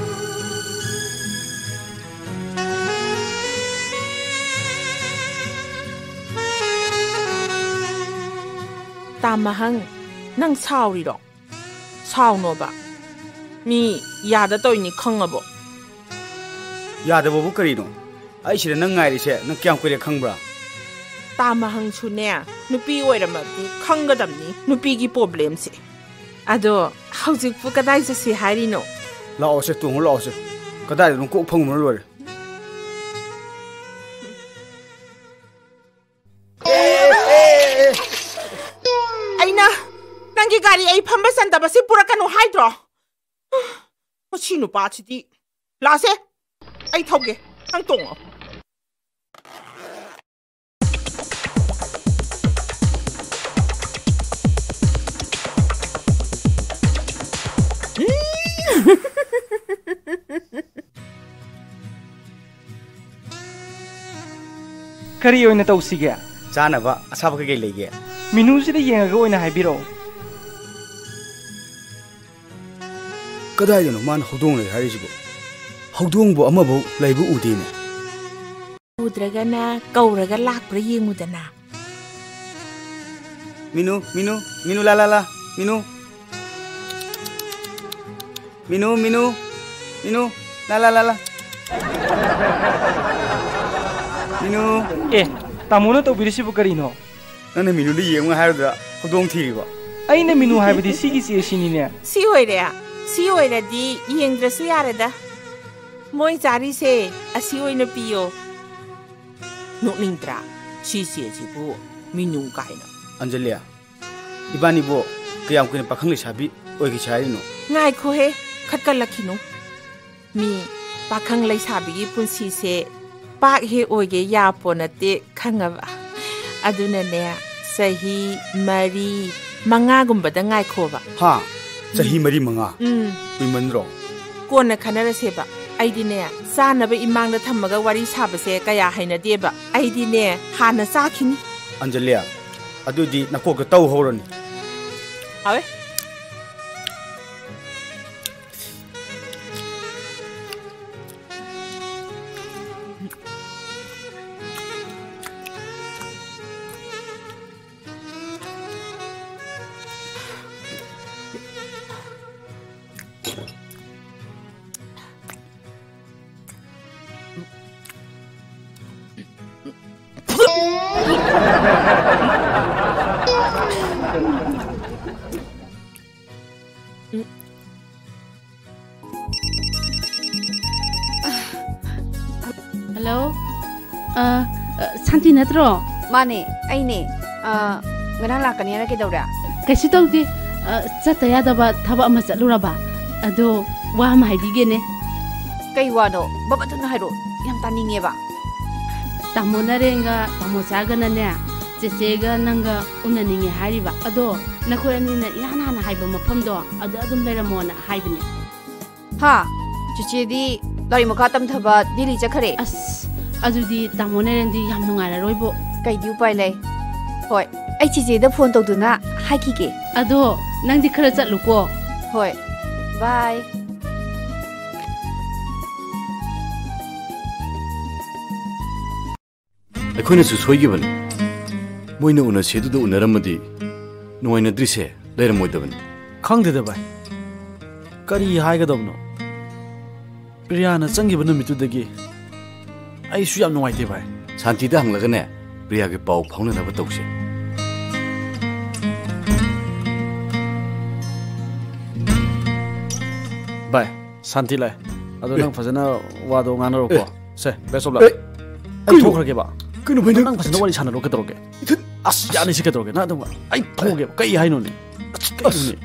ꯇꯥꯃꯍꯪ, ꯅꯪ ꯁꯥꯎꯔꯤꯔꯣ? ꯁꯥꯎꯅꯣꯕ꯫ ꯃꯤ ꯌꯥꯗ ꯇꯧꯔꯤꯅꯤ ꯈꯪꯉꯕꯣ? ꯌꯥꯗꯕꯕꯨ ꯀꯔꯤꯅꯣ? ꯑꯩ ꯁꯤꯗ ꯅꯪ ꯉꯥꯏꯔꯤꯁꯦ ꯅꯪ ꯀꯌꯥꯝ ꯀꯨꯏꯔꯦ ꯈꯪꯕ꯭ꯔꯥ? ꯇꯥꯃꯍꯪꯁꯨꯅꯦ, ꯅꯨꯄꯤ ꯑꯣꯏꯔꯝꯃꯕꯗꯤ ꯈꯪꯒꯗꯕꯅꯤ ꯅꯨꯄꯤꯒꯤ problemꯁꯦ꯫ ꯑꯗꯣ ꯍꯧꯖꯤꯛꯄꯨ ꯀꯗꯥꯏ ꯆꯠꯁꯤ ꯍꯥꯏꯔꯤꯅꯣ? ꯂꯥꯛꯑꯣꯁꯦ, ꯇꯣꯡꯉꯨ ꯂꯥꯛꯑꯣꯁꯦ꯫ ꯀꯗꯥꯏꯗꯅꯣ ꯀꯣꯛ ꯐꯪꯉꯨꯔ ꯂꯣꯏꯔꯦ꯫ ꯑꯩꯅ ꯅꯪꯒꯤ ꯒꯥꯔꯤ ꯑꯩ ꯐꯝꯕ ꯆꯟꯗꯕꯁꯤ ꯄꯨꯔꯛꯀꯅꯨ ꯍꯥꯏꯗ꯭ꯔꯣ? ꯃꯁꯤ ꯅꯨꯄꯥꯁꯤꯗꯤ꯫ ꯂꯥꯛꯑꯣꯁꯦ, ꯑꯩ ꯊꯧꯒꯦ, ꯅꯪ ꯇꯣꯡꯉꯣ꯫ ꯀꯔꯤ ꯑꯣꯏꯅ ꯇꯧꯁꯤꯒꯦ? ꯆꯥꯅꯕ ꯑꯁꯥꯕ ꯀꯩꯀꯩ ꯂꯩꯒꯦ? Menuꯁꯤꯗ ꯌꯦꯡꯉꯒ ꯑꯣꯏꯅ ꯍꯥꯏꯕꯤꯔꯛꯑꯣ꯫ ꯀꯗꯥꯏꯗꯅꯣ ꯃꯥꯅ ꯍꯧꯗꯣꯡ ꯂꯩ ꯍꯥꯏꯔꯤꯁꯤꯕꯣ? ꯍꯧꯗꯣꯡꯕꯨ ꯑꯃꯐꯥꯎ ꯂꯩꯕ ꯎꯗꯦꯅꯦ꯫ ꯎꯗ꯭ꯔꯒꯅ ꯀꯧꯔꯒ ꯂꯥꯛꯄ꯭ꯔꯥ ꯌꯦꯡꯉꯨꯗꯅ꯫ ꯃꯤꯅꯨ, ꯃꯤꯅꯨ, ꯃꯤꯅꯨ ꯂꯥ ꯂꯥ ꯂꯥ, ꯃꯤꯅꯨ꯫ ꯃꯤꯅꯨ, ꯃꯤꯅꯨ, ꯃꯤꯅꯨ, ꯂꯥ ꯂꯥ ꯂꯥ ꯂꯥ꯫ ꯃꯤꯅꯨ꯫ ꯑꯦ, ꯇꯥꯃꯣꯅ ꯇꯧꯕꯤꯔꯤꯁꯤꯕꯨ ꯀꯔꯤꯅꯣ? ꯅꯪꯅ ꯃꯤꯅꯨꯗ ꯌꯦꯡꯉꯨ ꯍꯥꯏꯕꯗꯨꯗ ꯍꯧꯗꯣꯡ ꯊꯤꯔꯤꯕ? ꯑꯩꯅ ꯃꯤꯅꯨ ꯍꯥꯏꯕꯗꯤ ꯁꯤꯒꯤ ꯆꯦꯁꯤꯅꯤꯅꯦ꯫ ꯁꯤ ꯑꯣꯏꯔꯦ꯫ ꯁꯤ ꯑꯣꯏꯔꯗꯤ ꯌꯦꯡꯗ꯭ꯔꯁꯨ ꯌꯥꯔꯦꯗ꯫ ꯃꯣꯏ ꯆꯥꯔꯤꯁꯦ ꯑꯁꯤ ꯑꯣꯏꯅ ꯄꯤꯌꯣ꯫ ꯅꯣꯛꯅꯤꯡꯗ꯭ꯔꯥ? ꯁꯤ ꯆꯦꯁꯤꯕꯨ ꯃꯤꯅꯨ ꯀꯥꯏꯅ꯫ ꯑꯟꯖꯂꯤ, ꯏꯕꯥꯅꯤꯕꯨ ꯀꯌꯥꯝ ꯀꯨꯏꯅ ꯄꯥꯈꯪ ꯂꯩꯁꯥꯕꯤ ꯑꯣꯏꯈꯤꯁꯤ ꯍꯥꯏꯔꯤꯅꯣ? ꯉꯥꯏꯈꯣꯍꯦ, ꯈꯠꯀꯠꯂꯛꯈꯤꯅꯨ꯫ ꯃꯤ ꯄꯥꯈꯪ ꯂꯩꯁꯥꯕꯤꯒꯤ ꯄꯨꯟꯁꯤꯁꯦ ꯄꯥꯛ ꯍꯦꯛ ꯑꯣꯏꯒꯦ ꯌꯥꯄꯣ ꯅꯠꯇꯦ, ꯈꯪꯉꯕ? ꯑꯗꯨꯅꯅꯦ, ꯆꯍꯤ ꯃꯔꯤ, ꯃꯉꯥꯒꯨꯝꯕꯗ ꯉꯥꯏꯈꯣꯕ꯫ ꯍꯥ? ꯆꯍꯤ ꯃꯔꯤ ꯃꯉꯥ? ꯎꯝ꯫ ꯀꯨꯏꯃꯟꯗ꯭ꯔꯣ? ꯀꯣꯟꯅ ꯈꯟꯅꯔꯁꯦꯕ꯫ ꯑꯩꯗꯤꯅꯦ, ꯆꯥꯅꯕ ꯏꯃꯥꯡꯗ ꯊꯝꯃꯒ ꯋꯥꯔꯤ ꯁꯥꯕꯁꯦ ꯀꯌꯥ ꯍꯩꯅꯗꯦꯕ꯫ ꯑꯩꯗꯤꯅꯦ, ꯍꯥꯟꯅ ꯆꯥꯈꯤꯅꯤ꯫ ꯑꯟꯖꯂꯤ, ꯑꯗꯨꯗꯤ ꯅꯀꯣꯛꯇ ꯇꯧ ꯍꯧꯔꯅꯤ꯫ ꯍꯥꯎꯋꯦ꯫ ꯍꯜꯂꯣ꯫ ꯑ, ꯑ, ꯁꯥꯟꯇꯤ ꯅꯠꯇ꯭ꯔꯣ? ꯃꯥꯅꯦ, ꯑꯩꯅꯦ꯫ ꯑ, ꯉꯔꯥꯡ ꯂꯥꯛꯀꯅꯤ ꯍꯥꯏꯔ ꯀꯩꯗꯧꯔꯦ? ꯀꯩꯁꯨ ꯇꯧꯗꯦ꯫ ꯑ, ꯆꯠꯇ ꯌꯥꯗꯕ ꯊꯕꯛ ꯑꯃ ꯆꯠꯂꯨꯔꯕ꯫ ꯑꯗꯣ ꯋꯥ ꯑꯃ ꯍꯥꯏꯕꯤꯒꯦꯅꯦ꯫ ꯀꯩ ꯋꯥꯅꯣ? ꯕꯕꯠ ꯊꯨꯅ ꯍꯥꯏꯔꯛꯑꯣ꯫ ꯌꯥꯝ ꯇꯥꯅꯤꯡꯉꯦꯕ꯫ ꯇꯥꯃꯣ ꯅꯔꯦꯟꯒ ꯇꯥꯃꯣ ꯆꯥꯒꯅꯅꯦ, ꯆꯦꯆꯦꯒ ꯅꯪꯒ ꯎꯅꯅꯤꯡꯉꯦ ꯍꯥꯏꯔꯤꯕ꯫ ꯑꯗꯣ ꯅꯈꯣꯏ ꯑꯅꯤꯅ ꯏꯍꯥꯟ ꯍꯥꯟꯅ ꯍꯥꯏꯕ ꯃꯐꯝꯗꯣ ꯑꯗꯨ ꯑꯗꯨꯝ ꯂꯩꯔꯝꯃꯣꯅ ꯍꯥꯏꯕꯅꯦ꯫ ꯍꯥ? ꯆꯤꯆꯦꯗꯤ ꯂꯥꯏꯔꯤꯛ ꯃꯈꯥ ꯇꯝꯊꯕ ꯗꯤꯜꯂꯤ ꯆꯠꯈ꯭ꯔꯦ꯫ ꯑꯁ, ꯑꯗꯨꯗꯤ ꯇꯥꯃꯣ ꯅꯔꯦꯟꯗꯤ ꯌꯥꯝ ꯅꯨꯡꯉꯥꯏꯔꯔꯣꯏꯕꯣ꯫ ꯀꯩꯗꯤ ꯎꯄꯥꯏ ꯂꯩ? ꯍꯣꯏ, ꯑꯩ ꯆꯤꯆꯦꯗ ꯐꯣꯟ ꯇꯧꯗꯨꯅ ꯍꯥꯏꯈꯤꯒꯦ꯫ ꯑꯗꯣ ꯅꯪꯗꯤ ꯈꯔ ꯆꯠꯂꯨꯀꯣ꯫ ꯍꯣꯏ, ꯕꯥꯏ꯫ ꯑꯩꯈꯣꯏꯅꯁꯨ ꯁꯣꯏꯈꯤꯕꯅꯤ꯫ ꯃꯣꯏꯅ ꯎꯅꯁꯦꯗꯨꯗ ꯎꯅꯔꯝꯃꯗꯤ ꯅꯨꯡꯉꯥꯏꯅꯗ꯭ꯔꯤꯁꯦ ꯂꯩꯔꯝꯃꯣꯏꯗꯕꯅꯤ꯫ ꯈꯪꯗꯦꯗ ꯚꯥꯏ, ꯀꯔꯤ ꯍꯥꯏꯒꯗꯕꯅꯣ? ꯄ꯭ꯔꯤꯌꯥꯅ ꯆꯪꯈꯤꯕ ꯅꯨꯃꯤꯠꯇꯨꯗꯒꯤ ꯑꯩꯁꯨ ꯌꯥꯝ ꯅꯨꯡꯉꯥꯏꯇꯦ ꯚꯥꯏ꯫ ꯁꯥꯟꯇꯤꯗ ꯍꯪꯂꯒꯅꯦ, ꯄ꯭ꯔꯤꯌꯥꯒꯤ ꯄꯥꯎ ꯐꯥꯎꯅꯅꯕ ꯇꯧꯁꯦ꯫ ꯚꯥꯏ, ꯁꯥꯟꯇꯤ ꯂꯥꯛꯑꯦ꯫ ꯑꯗꯣ ꯑꯦ꯫ ꯅꯪ ꯐꯖꯅ ꯋꯥꯗꯣ ꯉꯥꯡꯅꯔꯣꯀꯣ꯫ ꯑꯦ꯫ ꯁꯦ, best of luck꯫ ꯑꯦ, ꯑꯩ ꯀꯩꯅꯣ? ꯊꯣꯛꯈ꯭ꯔꯒꯦꯕ꯫ ꯀꯩꯅꯣ ꯚꯥꯏ, ꯅꯪ ꯅꯪ ꯐꯖꯅ ꯋꯥꯔꯤ ꯁꯥꯟꯅꯔꯣ, ꯀꯩꯗꯧꯔꯒꯦ? ꯏꯊꯟ-, ꯑꯁ, ꯌꯥꯅꯤꯁꯦ, ꯀꯩꯗꯧꯔꯒꯦ? ꯅꯪ ꯑꯗꯨꯝ, ꯑꯩ ꯊꯣꯛꯑꯒꯦꯕ꯫ ꯀꯩ ꯍꯥꯏꯅꯣꯅꯦ? ꯑꯁ, ꯀꯩꯅꯣꯅꯦ?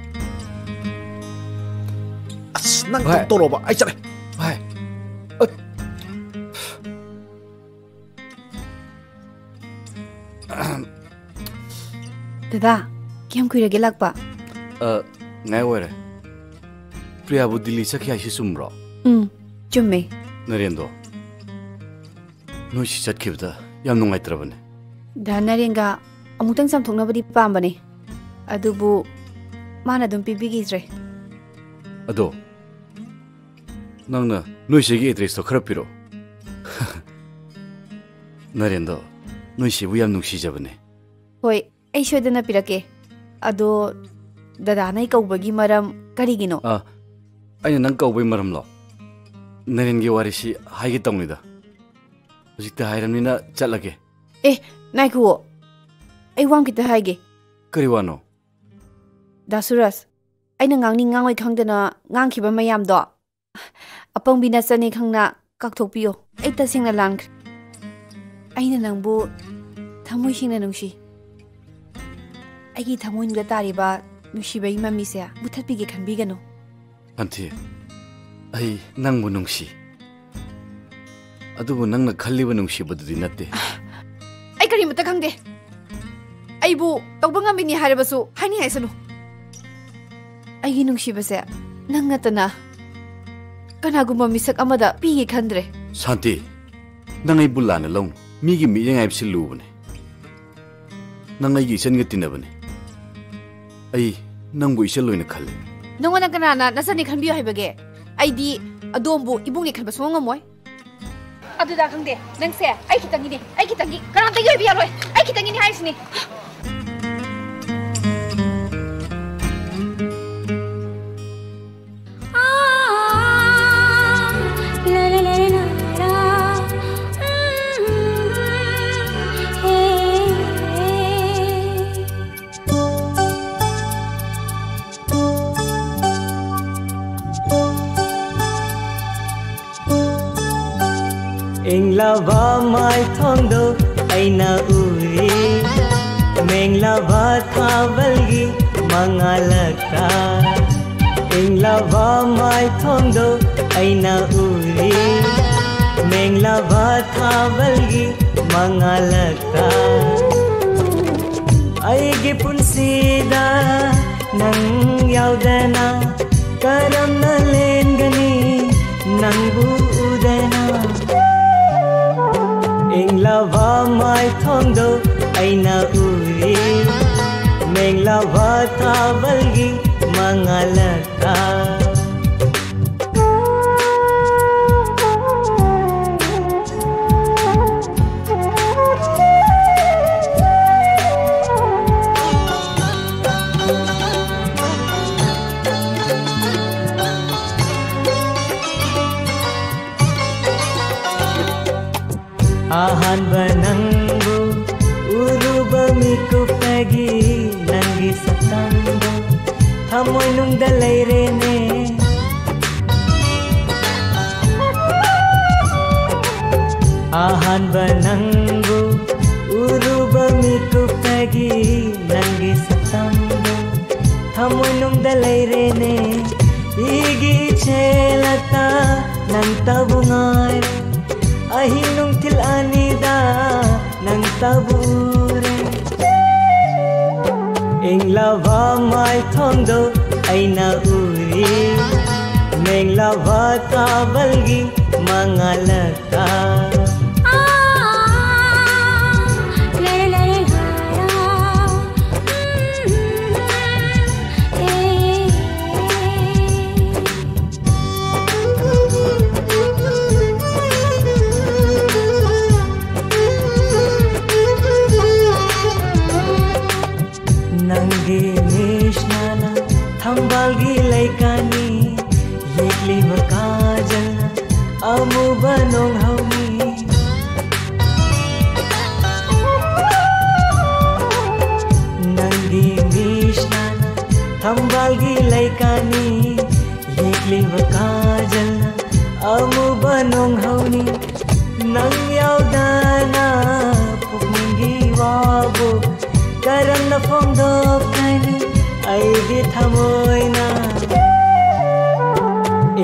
ꯑꯁ, ꯅꯪ ꯚꯥꯏ꯫ ꯇꯧꯔꯣꯕ, ꯑꯩ ꯆꯠꯂꯦ꯫ ꯚꯥꯏ꯫ ꯑ, ꯗꯗꯥ, ꯀꯌꯥꯝ ꯀꯨꯏꯔꯒꯦ ꯂꯥꯛꯄ? ꯑ, ꯉꯥꯏ ꯑꯣꯏꯔꯦ꯫ ꯄ꯭ꯔꯤꯌꯥꯕꯨ ꯗꯤꯜꯂꯤ ꯆꯠꯈꯤ ꯍꯥꯏꯁꯤ ꯆꯨꯝꯕ꯭ꯔꯣ? ꯎꯝ, ꯆꯨꯝꯃꯦ꯫ ꯅꯔꯦꯟꯗꯣ, ꯅꯣꯏꯁꯤ ꯆꯠꯈꯤꯕꯗ ꯌꯥꯝ ꯅꯨꯡꯉꯥꯏꯇ꯭ꯔꯕꯅꯦ꯫ ꯗꯥ ꯅꯔꯦꯟꯒ ꯑꯃꯨꯛꯇꯪ ꯆꯥꯝꯊꯣꯛꯅꯕꯗꯤ ꯄꯥꯝꯕꯅꯦ, ꯑꯗꯨꯕꯨ ꯃꯥꯅ ꯑꯗꯨꯝ ꯄꯤꯕꯤꯈꯤꯗ꯭ꯔꯦ꯫ ꯑꯗꯣ, ꯅꯪꯅ ꯅꯣꯏ ꯆꯦꯒꯤ address ꯇꯣ ꯈꯔ ꯄꯤꯔꯛꯑꯣ꯫ ꯅꯔꯦꯟꯗꯣ, ꯅꯣꯏ ꯆꯦꯕꯨ ꯌꯥꯝ ꯅꯨꯡꯁꯤꯖꯕꯅꯦ꯫ ꯍꯣꯏ, ꯑꯩ ꯁꯣꯏꯗꯅ ꯄꯤꯔꯛꯀꯦ꯫ ꯑꯗꯣ, ꯗꯗꯥꯅ ꯑꯩ ꯀꯧꯕꯒꯤ ꯃꯔꯝ ꯀꯔꯤꯒꯤꯅꯣ? ꯑ, ꯑꯩꯅ ꯅꯪ ꯀꯧꯕꯩ ꯃꯔꯝꯂꯣ? ꯅꯔꯦꯟꯒꯤ ꯋꯥꯔꯤꯁꯤ ꯍꯥꯏꯒꯦ ꯇꯧꯅꯤꯗ꯫ ꯍꯧꯖꯤꯛꯇ ꯍꯥꯏꯔꯝꯅꯤꯅ ꯆꯠꯂꯒꯦ꯫ ꯑꯦ, ꯉꯥꯏꯈꯨꯑꯣ꯫ ꯑꯩ ꯋꯥ ꯑꯃ ꯈꯤꯇ ꯍꯥꯏꯒꯦ꯫ ꯀꯔꯤ ꯋꯥꯅꯣ? ꯗꯥ ꯁꯨꯔꯖ, ꯑꯩꯅ ꯉꯥꯡꯅꯤꯡ ꯉꯥꯡꯉꯣꯏ ꯈꯪꯗꯅ ꯉꯥꯡꯈꯤꯕ ꯃꯌꯥꯝꯗꯣ ꯑꯄꯪꯕꯤ ꯅꯆꯟꯅꯤ ꯈꯪꯅ ꯀꯥꯎꯊꯣꯛꯄꯤꯌꯣ꯫ ꯑꯩ ꯇꯁꯦꯡꯅ ꯂꯥꯟꯈ꯭ꯔꯦ꯫ ꯑꯩꯅ ꯅꯪꯕꯨ ꯊꯃꯣꯏ ꯁꯦꯡꯅ ꯅꯨꯡꯁꯤ꯫ ꯑꯩꯒꯤ ꯊꯃꯣꯏꯅꯨꯡꯗ ꯇꯥꯔꯤꯕ ꯅꯨꯡꯁꯤꯕꯒꯤ ꯃꯃꯤꯁꯦ ꯃꯨꯊꯠꯄꯤꯒꯦ ꯈꯟꯕꯤꯒꯅꯨ꯫ ꯁꯥꯟꯇꯤ, ꯑꯩ ꯅꯪꯕꯨ ꯅꯨꯡꯁꯤ꯫ ꯑꯗꯨꯕꯨ ꯅꯪꯅ ꯈꯜꯂꯤꯕ ꯅꯨꯡꯁꯤꯕꯗꯨꯗꯤ ꯅꯠꯇꯦ꯫ ꯑꯩ ꯀꯔꯤꯃꯠꯇ ꯈꯪꯗꯦ꯫ ꯑꯩꯕꯨ ꯇꯧꯕ ꯉꯝꯃꯤꯅꯤ ꯍꯥꯏꯔꯕꯁꯨ ꯍꯥꯏꯅꯤꯡꯉꯥꯏꯁꯅꯨ꯫ ꯑꯩꯒꯤ ꯅꯨꯡꯁꯤꯕꯁꯦ ꯅꯪ ꯅꯠꯇꯅ ꯀꯅꯥꯒꯨꯝꯕ ꯃꯤꯁꯛ ꯑꯃꯗ ꯄꯤꯒꯦ ꯈꯟꯗ꯭ꯔꯦ꯫ ꯁꯥꯟꯇꯤ, ꯅꯪ ꯑꯩꯕꯨ ꯂꯥꯟꯅ ꯂꯧꯅꯨ꯫ ꯃꯤꯒꯤ ꯃꯤꯠꯌꯦꯡ ꯍꯥꯏꯕꯁꯤ ꯂꯨꯕꯅꯤ꯫ ꯅꯪ ꯑꯩꯒꯤ ꯏꯆꯟꯒ ꯇꯤꯟꯅꯕꯅꯤ꯫ ꯑꯩ ꯅꯪꯕꯨ ꯏꯆꯜ ꯑꯣꯏꯅ ꯈꯜꯂꯤ꯫ ꯅꯉꯣꯟꯗ ꯀꯅꯥꯅ ꯅꯆꯟꯅꯤ ꯈꯟꯕꯤꯌꯨ ꯍꯥꯏꯕꯒꯦ? ꯑꯩꯗꯤ ꯑꯗꯣꯝꯕꯨ ꯏꯕꯨꯡꯅꯤ ꯈꯟꯕ ꯁꯨꯡꯉꯝ ꯉꯝꯃꯣꯏ꯫ ꯑꯗꯨꯗ ꯈꯪꯗꯦ, ꯅꯪꯁꯦ ꯑꯩ ꯈꯤꯇꯪꯒꯤꯅꯤ, ꯑꯩ ꯈꯤꯇꯪꯒꯤ, ꯀꯅꯥꯝꯇꯒꯤ ꯑꯣꯏꯕ ꯌꯥꯔꯣꯏ, ꯑꯩ ꯈꯤꯇꯪꯒꯤꯅꯤ ꯍꯥꯏꯔꯤꯁꯤꯅꯤ꯫ ꯏꯪꯂꯕ ꯃꯥꯏꯊꯣꯡꯗꯣ ꯑꯩꯅ ꯎꯔꯤ, ꯃꯦꯡꯂꯕ ꯊꯥꯕꯜꯒꯤ ꯃꯉꯥꯜꯂꯛꯇ꯫ ꯏꯪꯂꯕ ꯃꯥꯏꯊꯣꯡꯗꯣ ꯑꯩꯅ ꯎꯔꯤ, ꯃꯦꯡꯂꯕ ꯊꯥꯕꯜꯒꯤ ꯃꯉꯥꯜꯂꯛꯇ꯫ ꯑꯩꯒꯤ ꯄꯨꯟꯁꯤꯗ ꯅꯪ ꯌꯥꯎꯗꯅ ꯀꯔꯝꯅ ꯂꯦꯟꯒꯅꯤ ꯅꯪꯕꯨ ꯎꯗꯅ? ꯏꯪꯂꯕ ꯃꯥꯏꯊꯣꯡꯗꯣ ꯑꯩꯅ ꯎꯔꯤ, ꯃꯦꯡꯂꯕ ꯊꯥꯕꯜꯒꯤ ꯃꯉꯥꯜꯂꯛꯇ꯫ ꯑꯍꯥꯟꯕ ꯅꯪꯕꯨ ꯎꯔꯨꯕ ꯃꯤꯀꯨꯞꯇꯒꯤ ꯅꯪꯒꯤ ꯁꯛꯇꯝꯗꯣ ꯊꯃꯣꯏꯅꯨꯡꯗ ꯂꯩꯔꯦꯅꯦ꯫ ꯑꯍꯥꯟꯕ ꯅꯪꯕꯨ ꯎꯔꯨꯕ ꯃꯤꯀꯨꯞꯇꯒꯤ ꯅꯪꯒꯤ ꯁꯛꯇꯝꯗꯣ ꯊꯃꯣꯏꯅꯨꯡꯗ ꯂꯩꯔꯦꯅꯦ꯫ ꯏꯒꯤ ꯏꯆꯦꯜꯂꯛꯇ ꯅꯪꯇꯕꯨ ꯉꯥꯏꯔꯦ꯫ ꯑꯍꯤꯡ ꯅꯨꯡꯊꯤꯜ ꯑꯅꯤꯗ ꯅꯪꯇꯕꯨ ꯎꯔꯦ꯫ ꯏꯪꯂꯕ ꯃꯥꯏꯊꯣꯡꯗꯣ ꯑꯩꯅ ꯎꯔꯤ꯫ ꯃꯦꯡꯂꯕ ꯊꯥꯕꯜꯒꯤ ꯃꯉꯥꯜꯂꯛꯇ꯫ ꯅꯪꯒꯤ ꯃꯤꯁꯅꯥꯅ ꯊꯝꯕꯥꯜꯒꯤ ꯂꯩꯀꯥꯅꯤ, ꯌꯦꯛꯂꯤꯕ ꯀꯥꯖꯜꯅ ꯑꯃꯨꯕ ꯅꯣꯡꯍꯧꯅꯤ꯫ ꯅꯪꯒꯤ ꯃꯤꯁꯅꯥꯅ ꯊꯝꯕꯥꯜꯒꯤ ꯂꯩꯀꯥꯅꯤ, ꯌꯦꯛꯂꯤꯕ ꯀꯥꯖꯜꯅ ꯑꯃꯨꯕ ꯅꯣꯡꯍꯧꯅꯤ꯫ ꯅꯪ ꯌꯥꯎꯗꯅ ꯄꯨꯛꯅꯤꯡꯒꯤ ꯋꯥꯕꯨ ꯀꯔꯝꯅ ꯐꯣꯡꯗꯣꯛꯀꯅꯤ ꯑꯩꯒꯤ ꯊꯃꯣꯏꯅ?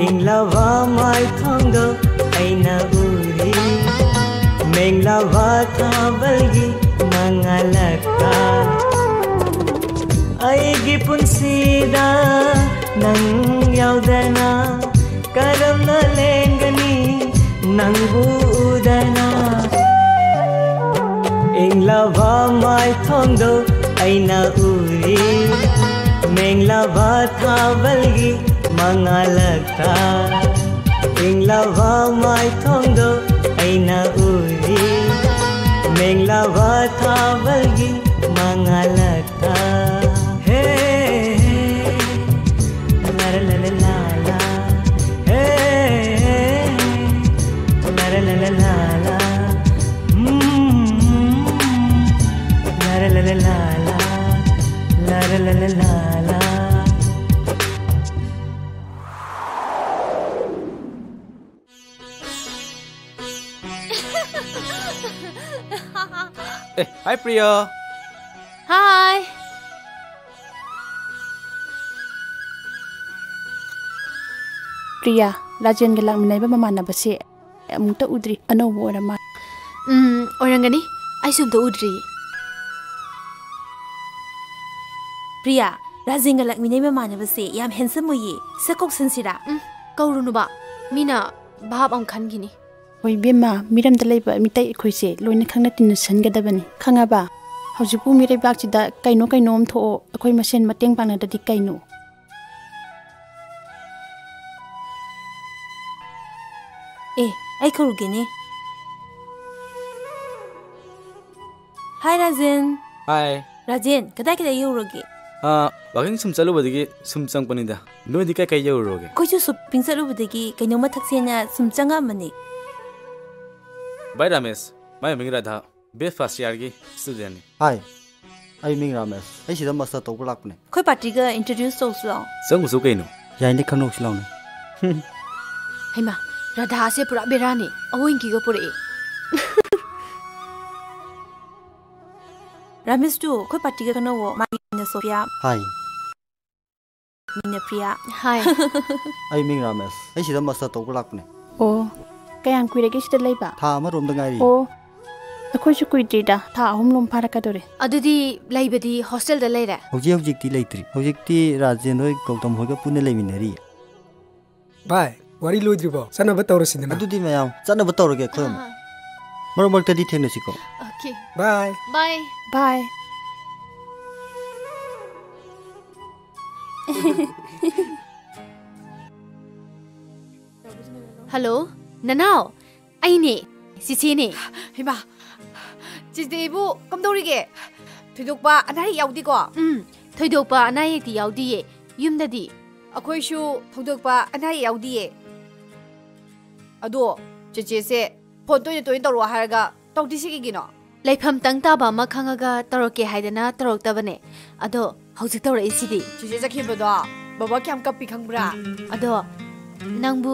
ꯏꯪꯂꯕ ꯃꯥꯏꯊꯣꯡꯗꯣ ꯑꯩꯅ ꯎꯔꯤ, ꯃꯦꯡꯂꯕ ꯊꯥꯕꯜꯒꯤ ꯃꯉꯥꯜꯂꯛꯇ꯫ ꯑꯩꯒꯤ ꯄꯨꯟꯁꯤꯗ ꯅꯪ ꯌꯥꯎꯗꯅ ꯀꯔꯝꯅ ꯂꯦꯡꯒꯅꯤ ꯅꯪꯕꯨ ꯎꯗꯅ? ꯏꯪꯂꯕ ꯃꯥꯏꯊꯣꯡꯗꯣ ꯑꯩꯅ ꯎꯔꯤ, ꯃꯦꯡꯂꯕ ꯊꯥꯕꯜꯒꯤ ꯃꯉꯥꯜꯂꯛꯇ꯫ ꯏꯪꯂꯕ ꯃꯥꯏꯊꯣꯡꯗꯣ ꯑꯩꯅ ꯎꯔꯤ, ꯃꯦꯡꯂꯕ ꯊꯥꯕꯜꯒꯤ ꯃꯉꯥꯜꯂꯛꯇ꯫ ꯍꯦ, ꯂꯥ ꯂꯥ ꯂꯥ ꯂꯥ ꯂꯥ꯫ ꯍꯦ, ꯂꯥ ꯂꯥ ꯂꯥ ꯂꯥ ꯂꯥ ꯂꯥ꯫ ꯎꯝ꯫ ꯑꯦ, hi ꯄ꯭ꯔꯤꯌꯥ꯫ Hi꯫ ꯄ꯭ꯔꯤꯌꯥ, ꯔꯥꯖꯦꯟꯒ ꯂꯥꯛꯃꯤꯟꯅꯕ ꯃꯃꯥꯟꯅꯕꯁꯦ ꯑꯃꯨꯛꯇ ꯎꯗ꯭ꯔꯤ, ꯑꯅꯧꯕ ꯑꯣꯏꯔ ꯃꯥꯜꯂꯦ꯫ ꯎꯝ, ꯑꯣꯏꯔꯝꯒꯅꯤ꯫ ꯑꯩꯁꯨ ꯑꯝꯇ ꯎꯗ꯭ꯔꯤ꯫ ꯄ꯭ꯔꯤꯌꯥ, ꯔꯥꯖꯦꯟꯒ ꯂꯥꯛꯃꯤꯟꯅꯩ ꯃꯃꯥꯟꯅꯕꯁꯦ ꯌꯥꯝ handsome ꯑꯣꯏꯌꯦ꯫ ꯁꯛ ꯀꯧꯁꯟꯁꯤꯔꯥ? ꯎꯝ, ꯀꯧꯔꯨꯅꯨꯕ꯫ ꯃꯤꯅ ꯚꯥꯞ ꯑꯃ ꯈꯟꯈꯤꯅꯤ꯫ ꯍꯣꯏ ꯏꯕꯦꯝꯃ, ꯃꯤꯔꯝꯗ ꯂꯩꯕ ꯃꯤꯇꯩ ꯑꯩꯈꯣꯏꯁꯦ ꯂꯣꯏꯅ ꯈꯪꯅ ꯇꯤꯟꯅꯁꯟꯒꯗꯕꯅꯤ, ꯈꯪꯉꯕ? ꯍꯧꯖꯤꯛꯄꯨ ꯃꯤꯔꯩꯕꯥꯛꯁꯤꯗ ꯀꯩꯅꯣ ꯀꯩꯅꯣꯝ ꯊꯣꯛꯑꯣ, ꯑꯩꯈꯣꯏ ꯃꯁꯦꯟ ꯃꯇꯦꯡ ꯄꯥꯡꯅꯗ꯭ꯔꯗꯤ ꯀꯩꯅꯣ? ꯑꯦ, ꯑꯩ ꯀꯧꯔꯨꯒꯦꯅꯦ꯫ Hi ꯔꯥꯖꯦꯟ꯫ Hi꯫ ꯔꯥꯖꯦꯟ, ꯀꯗꯥꯏ ꯀꯗꯥꯏ ꯌꯧꯔꯒꯦ? ꯑꯥ, walking ꯁꯨꯝ ꯆꯠꯂꯨꯕꯗꯒꯤ ꯁꯨꯝ ꯆꯪꯄꯅꯤꯗ꯫ ꯅꯣꯏꯗꯤ ꯀꯥꯏ ꯀꯥꯏ ꯌꯧꯔꯨꯔꯒꯦ? ꯑꯩꯈꯣꯏꯁꯨ shopping ꯆꯠꯂꯨꯕꯗꯒꯤ ꯀꯩꯅꯣꯝꯃ ꯊꯛꯁꯦꯅ ꯁꯨꯝ ꯆꯪꯉꯛꯑꯝꯕꯅꯦ꯫ Bye ꯔꯥꯃꯦꯁ, my ꯃꯃꯤꯡ ꯔꯥꯙꯥ, ꯕꯦꯁ ꯐꯥꯔꯁ ꯏꯌꯥꯔꯒꯤ ꯁ꯭ꯇꯨꯗꯦꯟꯠꯅꯤ꯫ Hi, ꯑꯩ ꯃꯤꯡ ꯔꯥꯃꯦꯁ꯫ ꯑꯩ ꯁꯤꯗ ꯃꯥꯁꯇꯔ ꯇꯧꯕ ꯂꯥꯛꯄꯅꯦ꯫ ꯑꯩꯈꯣꯏ ꯄꯥꯔꯇꯤꯒ introduce ꯇꯧꯁꯤ ꯂꯥꯛꯑꯣ꯫ ꯆꯪꯉꯨꯁꯨ ꯀꯩꯅꯣ? ꯌꯥꯏꯅꯦ, ꯈꯪꯅꯧꯁꯤ ꯂꯥꯎꯅꯦ꯫ ꯍꯩꯃꯥ, ꯔꯥꯙꯥꯁꯦ ꯄꯨꯔꯥ ꯕꯦꯔꯥꯅꯤ, ꯑꯋꯣꯏꯟꯀꯤꯒ ꯄꯨꯔꯛꯑꯦ꯫ ꯔꯥꯃꯦꯁꯇꯨ ꯑꯩꯈꯣꯏ ꯄꯥꯔꯇꯤꯒ ꯈꯪꯅꯧꯋꯣ, ꯃꯥꯒꯤ ꯃꯤꯡꯅ ꯁꯣꯐꯤꯌꯥ꯫ Hi꯫ ꯃꯤꯡꯅ ꯄ꯭ꯔꯤꯌꯥ꯫ Hi꯫ ꯑꯩ ꯃꯤꯡ ꯔꯥꯃꯦꯁ꯫ ꯑꯩ ꯁꯤꯗ ꯃꯥꯁꯇꯔ ꯇꯧꯕ ꯂꯥꯛꯄꯅꯦ꯫ ꯑꯣ, ꯀꯌꯥꯝ ꯀꯨꯏꯔꯒꯦ ꯁꯤꯗ ꯂꯩꯕ? ꯊꯥ ꯑꯃꯔꯣꯝꯗ ꯉꯥꯏꯔꯤ꯫ ꯑꯣ, ꯑꯩꯈꯣꯏꯁꯨ ꯀꯨꯏꯗ꯭ꯔꯤꯗ, ꯊꯥ ꯑꯍꯨꯝꯂꯣꯝ ꯐꯥꯔꯛꯀꯗꯧꯔꯦ꯫ ꯑꯗꯨꯗꯤ ꯂꯩꯕꯗꯤ ꯍꯣꯁꯇꯦꯜꯗ ꯂꯩꯔꯦ? ꯍꯧꯖꯤꯛ ꯍꯧꯖꯤꯛꯇꯤ ꯂꯩꯇ꯭ꯔꯤ꯫ ꯍꯧꯖꯤꯛꯇꯤ ꯔꯥꯖꯦꯟ ꯍꯣꯏ ꯒꯧꯇꯝ ꯍꯣꯏꯒ ꯄꯨꯟꯅ ꯂꯩꯃꯤꯟꯅꯔꯤ꯫ ꯚꯥꯏ, ꯋꯥꯔꯤ ꯂꯣꯏꯗ꯭ꯔꯤꯕꯣ? ꯆꯠꯅꯕ ꯇꯧꯔꯁꯤꯗꯅ꯫ ꯑꯗꯨꯗꯤ ꯃꯌꯥꯝ ꯆꯠꯅꯕ ꯇꯧꯔꯒꯦ ꯑꯩꯈꯣꯏ ꯑꯃꯨꯛ꯫ ꯑꯥ꯫ ꯃꯔꯛ ꯃꯔꯛꯇꯗꯤ ꯊꯦꯡꯅꯁꯤꯀꯣ꯫ Okay꯫ Bye꯫ Bye꯫ Bye꯫ Hello, ꯅꯅꯥꯎ꯫ ꯑꯩꯅꯦ, ꯆꯤꯆꯦꯅꯦ꯫ ꯍꯩꯃꯥ, ꯆꯤꯆꯦꯕꯨ ꯀꯝꯗꯧꯔꯤꯒꯦ? ꯊꯣꯏꯗꯣꯛꯄ ꯑꯅꯥ ꯑꯌꯦꯛ ꯌꯥꯎꯗꯦꯀꯣ? ꯎꯝ, ꯊꯣꯏꯗꯣꯛꯄ ꯑꯅꯥ ꯑꯌꯦꯛꯇꯤ ꯌꯥꯎꯗꯤꯌꯦ꯫ ꯌꯨꯝꯗꯗꯤ? ꯑꯩꯈꯣꯏꯁꯨ ꯊꯣꯏꯗꯣꯛꯄ ꯑꯅꯥ ꯑꯌꯦꯛ ꯌꯥꯎꯗꯤꯌꯦ꯫ ꯑꯗꯣ ꯆꯦꯆꯦꯁꯦ ꯐꯣꯟ ꯇꯣꯏꯅ ꯇꯣꯏꯅ ꯇꯧꯔꯛꯑꯣ ꯍꯥꯏꯔꯒ ꯇꯧꯗ꯭ꯔꯤꯁꯤ ꯀꯩꯒꯤꯅꯣ? ꯂꯩꯐꯝ ꯇꯪ ꯇꯥꯕ ꯑꯃ ꯈꯪꯉꯒ ꯇꯧꯔꯛꯀꯦ ꯍꯥꯏꯗꯅ ꯇꯧꯔꯛꯇꯕꯅꯦ꯫ ꯑꯗꯣ ꯍꯧꯖꯤꯛ ꯇꯧꯔꯛꯏꯁꯤꯗꯤ꯫ ꯆꯦꯆꯦ ꯆꯠꯈꯤꯕꯗꯣ ꯕꯕꯥ ꯀꯌꯥꯝ ꯀꯞꯄꯤ ꯈꯪꯕ꯭ꯔꯥ? ꯑꯗꯣ ꯅꯪꯕꯨ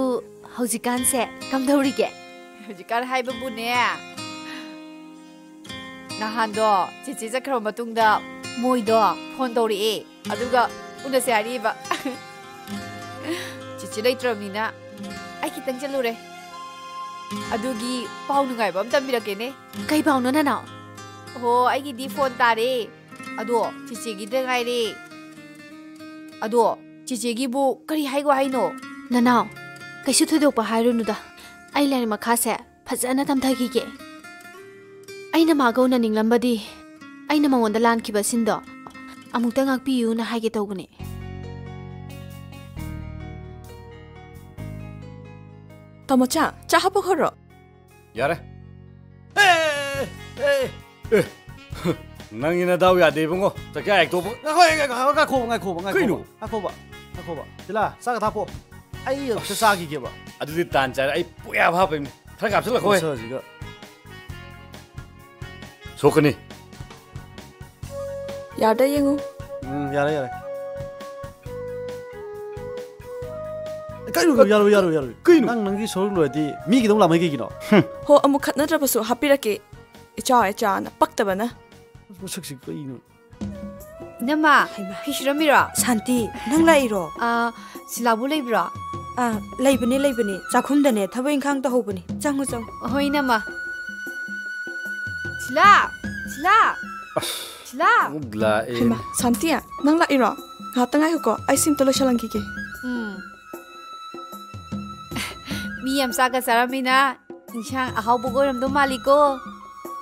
ꯍꯧꯖꯤꯛꯀꯥꯟꯁꯦ ꯀꯝꯗꯧꯔꯤꯒꯦ? ꯍꯧꯖꯤꯛꯀꯥꯟ ꯍꯥꯏꯕꯕꯨꯅꯦ, ꯅꯍꯥꯟꯗꯣ ꯆꯦꯆꯦ ꯆꯠꯈ꯭ꯔꯕ ꯃꯇꯨꯡꯗ ꯃꯣꯏꯗꯣ ꯐꯣꯟ ꯇꯧꯔꯛꯑꯦ꯫ ꯑꯗꯨꯒ ꯎꯅꯁꯦ ꯍꯥꯏꯔꯛꯏꯕ꯫ ꯆꯦꯆꯦ ꯂꯩꯇ꯭ꯔꯕꯅꯤꯅ ꯑꯩ ꯈꯤꯇꯪ ꯆꯠꯂꯨꯔꯦ꯫ ꯑꯗꯨꯒꯤ ꯄꯥꯎ ꯅꯨꯡꯉꯥꯏꯕ ꯑꯃ ꯇꯝꯕꯤꯔꯛꯀꯦꯅꯦ꯫ ꯀꯩ ꯄꯥꯎꯅꯣ, ꯅꯅꯥꯎ? ꯍꯣ, ꯑꯩꯒꯤꯗꯤ ꯐꯣꯟ ꯇꯥꯔꯦ꯫ ꯑꯗꯣ ꯆꯦꯆꯦꯒꯤꯗ ꯉꯥꯏꯔꯦ꯫ ꯑꯗꯣ ꯆꯦꯆꯦꯒꯤꯕꯨ ꯀꯔꯤ ꯍꯥꯏꯒꯣ ꯍꯥꯏꯅꯣ? ꯅꯅꯥꯎ, ꯀꯩꯁꯨ ꯊꯣꯏꯗꯣꯛꯄ ꯍꯥꯏꯔꯨꯅꯨꯗ꯫ ꯑꯩ ꯂꯥꯏꯔꯤꯛ ꯃꯈꯥꯁꯦ ꯐꯖꯅ ꯇꯝꯊꯈꯤꯒꯦ꯫ ꯑꯩꯅ ꯃꯥꯒ ꯎꯅꯅꯤꯡꯂꯝꯕꯗꯤ ꯑꯩꯅ ꯃꯉꯣꯟꯗ ꯂꯥꯟꯈꯤꯕ ꯁꯤꯟꯗꯣ ꯑꯃꯨꯛꯇ ꯉꯥꯛꯄꯤꯌꯨꯅ ꯍꯥꯏꯒꯦ ꯇꯧꯕꯅꯦ꯫ ꯇꯥꯃꯣꯆꯥ, ꯆꯥ ꯍꯥꯞꯄ ꯈꯔꯣ? ꯌꯥꯔꯦ꯫ ꯑꯦ, ꯑꯦ, ꯑꯦ, ꯑꯦ꯫ ꯅꯪꯒꯤ ꯅꯗꯥꯎ ꯌꯥꯗꯦ, ꯏꯕꯨꯡꯉꯣ꯫ ꯆꯥꯛꯆꯥ ꯍꯦꯛ ꯇꯣꯛꯄ꯫ ꯉꯥꯏꯈꯣ, ꯉꯥꯏꯈꯣ, ꯉꯥꯏꯈꯣꯕ, ꯉꯥꯏꯈꯣꯕ, ꯉꯥꯏꯈꯣꯕ꯫ ꯀꯩꯅꯣ? ꯉꯥꯏꯈꯣꯕ, ꯉꯥꯏꯈꯣꯕ꯫ ꯁꯤꯂꯥ, ꯆꯥꯛ ꯊꯥꯞꯄꯣ꯫ ꯑꯩ ꯑꯝꯇ ꯆꯥꯈꯤꯒꯦꯕ꯫ ꯑꯗꯨꯗꯤ ꯇꯥꯟ ꯆꯥꯔꯦ꯫ ꯑꯩ ꯄꯨꯛ ꯌꯥꯕ ꯍꯥꯞꯄꯩꯅꯦ꯫ ꯈꯔ ꯀꯥꯞꯁꯤꯜꯂꯛꯈꯣ ꯍꯦ꯫ ꯃꯁꯛꯁꯤꯒ꯫ ꯁꯣꯛꯀꯅꯤ꯫ ꯌꯥꯗ ꯌꯦꯡꯉꯨ꯫ ꯎꯝ, ꯌꯥꯔꯦ, ꯌꯥꯔꯦ꯫ ꯀꯩꯅꯣ? ꯌꯥꯔꯣꯏ, ꯌꯥꯔꯣꯏ, ꯌꯥꯔꯣꯏ꯫ ꯀꯩꯅꯣ? ꯅꯪ ꯅꯪꯒꯤ ꯁꯔꯨꯛ ꯂꯣꯏꯔꯗꯤ ꯃꯤꯒꯤꯗꯧ ꯂꯥꯝꯃꯛꯏ ꯀꯩꯒꯤꯅꯣ? ꯍꯨꯝ꯫ ꯍꯣ, ꯑꯃꯨꯛ ꯈꯠꯅꯗ꯭ꯔꯕꯁꯨ ꯍꯥꯞꯄꯤꯔꯛꯀꯦ꯫ ꯏꯆꯥ, ꯏꯆꯥꯅ ꯄꯛꯇꯕꯅ꯫ ꯃꯁꯛꯁꯤ ꯀꯩꯅꯣ? ꯏꯅꯝꯃ, ꯍꯩꯃꯥ꯫ ꯐꯤ ꯁꯨꯔꯝꯃꯤꯔꯣ? ꯁꯥꯟꯇꯤ, ꯅꯪ ꯂꯥꯛꯏꯔꯣ? ꯑꯥ, ꯁꯤꯂꯥꯕꯨ ꯂꯩꯕ꯭ꯔꯣ? ꯑꯥ, ꯂꯩꯕꯅꯦ, ꯂꯩꯕꯅꯦ꯫ ꯆꯥꯛꯈꯨꯝꯗꯅꯦ, ꯊꯕꯛ ꯏꯪꯈꯥꯡ ꯇꯧꯍꯧꯕꯅꯦ꯫ ꯆꯪꯉꯨ, ꯆꯪꯉꯨ꯫ ꯍꯣꯏ, ꯏꯅꯝꯃ꯫ ꯁꯤꯂꯥ! ꯁꯤꯂꯥ! ꯑꯁ, ꯁꯤꯂꯥ! ꯑꯃꯨꯛ ꯂꯥꯛꯑꯦ꯫ ꯍꯩꯃꯥ, ꯁꯥꯟꯇꯤ, ꯅꯪ ꯂꯥꯛꯏꯔꯣ? ꯉꯥꯏꯍꯥꯛꯇ ꯉꯥꯏꯈꯣꯀꯣ, ꯑꯩ ꯁꯤ ꯑꯝꯇ ꯂꯣꯏꯁꯤꯜꯂꯝꯈꯤꯒꯦ꯫ ꯎꯝ꯫ ꯃꯤ ꯌꯥꯝ ꯆꯥꯛꯀ ꯆꯥꯔꯝꯃꯤꯅ ꯏꯟꯁꯥꯡ ꯑꯍꯥꯎꯕꯒ ꯑꯣꯏꯔꯝꯗꯧ ꯃꯥꯜꯂꯤꯀꯣ꯫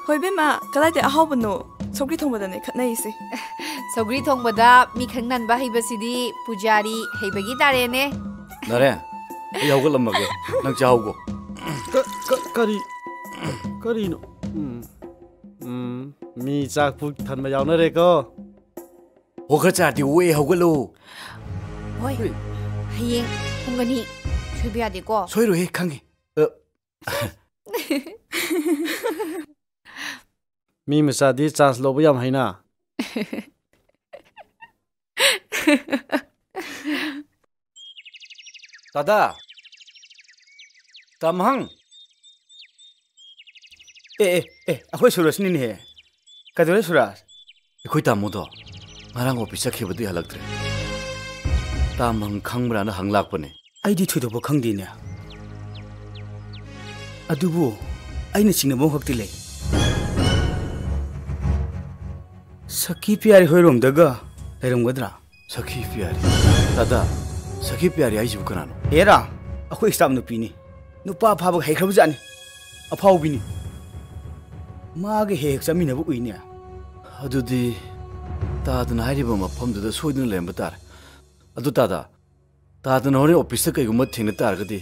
ꯍꯣꯏ ꯏꯕꯦꯝꯃ, ꯀꯗꯥꯏꯗꯩ ꯑꯍꯥꯎꯕꯅꯣ? ꯁꯧꯒ꯭ꯔꯤ ꯊꯣꯡꯕꯗꯅꯦ ꯈꯠꯅꯩꯁꯦ꯫ ꯁꯧꯒ꯭ꯔꯤ ꯊꯣꯡꯕꯗ ꯃꯤ ꯈꯪ ꯅꯟꯕ ꯍꯩꯕꯁꯤꯗꯤ ꯄꯨꯖꯥꯔꯤ ꯍꯩꯕꯒꯤ ꯇꯥꯔꯦꯅꯦ꯫ ꯅꯥꯔꯦ, ꯑꯩ ꯍꯧꯒꯠꯂꯝꯃꯒꯦ, ꯅꯪ ꯆꯥꯍꯧꯒꯣ꯫ ꯀ-, ꯀ-, ꯀꯔꯤ, ꯀꯔꯤꯅꯣ? ꯎꯝ, ꯎꯝ, ꯃꯤ ꯆꯥꯛ ꯄꯨꯛ ꯊꯟꯕ ꯌꯥꯎꯅꯔꯦꯀꯣ꯫ ꯍꯣ, ꯈꯔ ꯆꯥꯔꯗꯤ ꯑꯣꯛꯑꯦ, ꯍꯧꯒꯠꯂꯣ꯫ ꯍꯣꯏ, ꯍꯣꯏ꯫ ꯍꯌꯦꯡ ꯄꯨꯡ ꯑꯅꯤ ꯁꯣꯏꯕ ꯌꯥꯗꯦꯀꯣ꯫ ꯁꯣꯏꯔꯣꯏꯍꯦ, ꯈꯪꯉꯦ꯫ ꯑ, ꯃꯤ ꯃꯆꯥꯗꯤ ꯆꯥꯟꯁ ꯂꯧꯕ ꯌꯥꯝ ꯍꯩꯅ꯫ ꯗꯥꯗꯥ! ꯇꯥꯃꯍꯪ! ꯑꯦ, ꯑꯦ, ꯑꯦ, ꯑꯩꯈꯣꯏ ꯁꯨꯔꯖꯅꯤꯅꯦꯍꯦ꯫ ꯀꯩꯗꯧꯔꯦ ꯁꯨꯔꯥꯖ? ꯑꯩꯈꯣꯏ ꯇꯥꯃꯣꯗꯣ ꯉꯔꯥꯡ ꯑꯣꯐꯤꯁ ꯆꯠꯈꯤꯕꯗꯤ ꯍꯜꯂꯛꯇ꯭ꯔꯦ꯫ ꯇꯥꯃꯪ ꯈꯪꯕ꯭ꯔꯥꯅ ꯍꯪ ꯂꯥꯛꯄꯅꯦ꯫ ꯑꯩꯗꯤ ꯊꯣꯏꯗꯣꯛꯄ ꯈꯪꯗꯦꯅꯦ꯫ ꯑꯗꯨꯕꯨ ꯑꯩꯅ ꯆꯤꯡꯅꯕ ꯑꯃꯈꯛꯇꯤ ꯂꯩ꯫ ꯁꯈꯤ ꯄꯤꯌꯥꯔꯤ ꯍꯣꯏꯔꯣꯝꯗꯒ ꯂꯩꯔꯝꯒꯗ꯭ꯔꯥ? ꯁꯈꯤ ꯄꯤꯌꯥꯔꯤ? ꯇꯥꯗꯥ, ꯁꯈꯤ ꯄꯤꯌꯥꯔꯤ ꯍꯥꯏꯁꯤꯕꯨ ꯀꯅꯥꯅꯣ? ꯍꯦꯔꯥ, ꯑꯩꯈꯣꯏ ꯁ꯭ꯇꯥꯐ ꯅꯨꯄꯤꯅꯤ꯫ ꯅꯨꯄꯥ ꯐꯥꯕꯒ ꯍꯩꯈ꯭ꯔꯕꯖꯥꯠꯅꯤ꯫ ꯑꯐꯥꯎꯕꯤꯅꯤ꯫ ꯃꯥꯒ ꯍꯦꯛ ꯍꯦꯛ ꯆꯠꯃꯤꯟꯅꯕ ꯎꯏꯅꯦ꯫ ꯑꯗꯨꯗꯤ ꯇꯥꯗꯅ ꯍꯥꯏꯔꯤꯕ ꯃꯐꯝꯗꯨꯗ ꯁꯣꯏꯗꯅ ꯂꯩꯔꯝꯕ ꯇꯥꯔꯦ꯫ ꯑꯗꯨ ꯇꯥꯗꯥ, ꯇꯥꯗꯅ ꯍꯣꯔꯦꯟ ꯑꯣꯐꯤꯁꯇ ꯀꯩꯒꯨꯝꯕ ꯊꯦꯡꯅ ꯇꯥꯔꯒꯗꯤ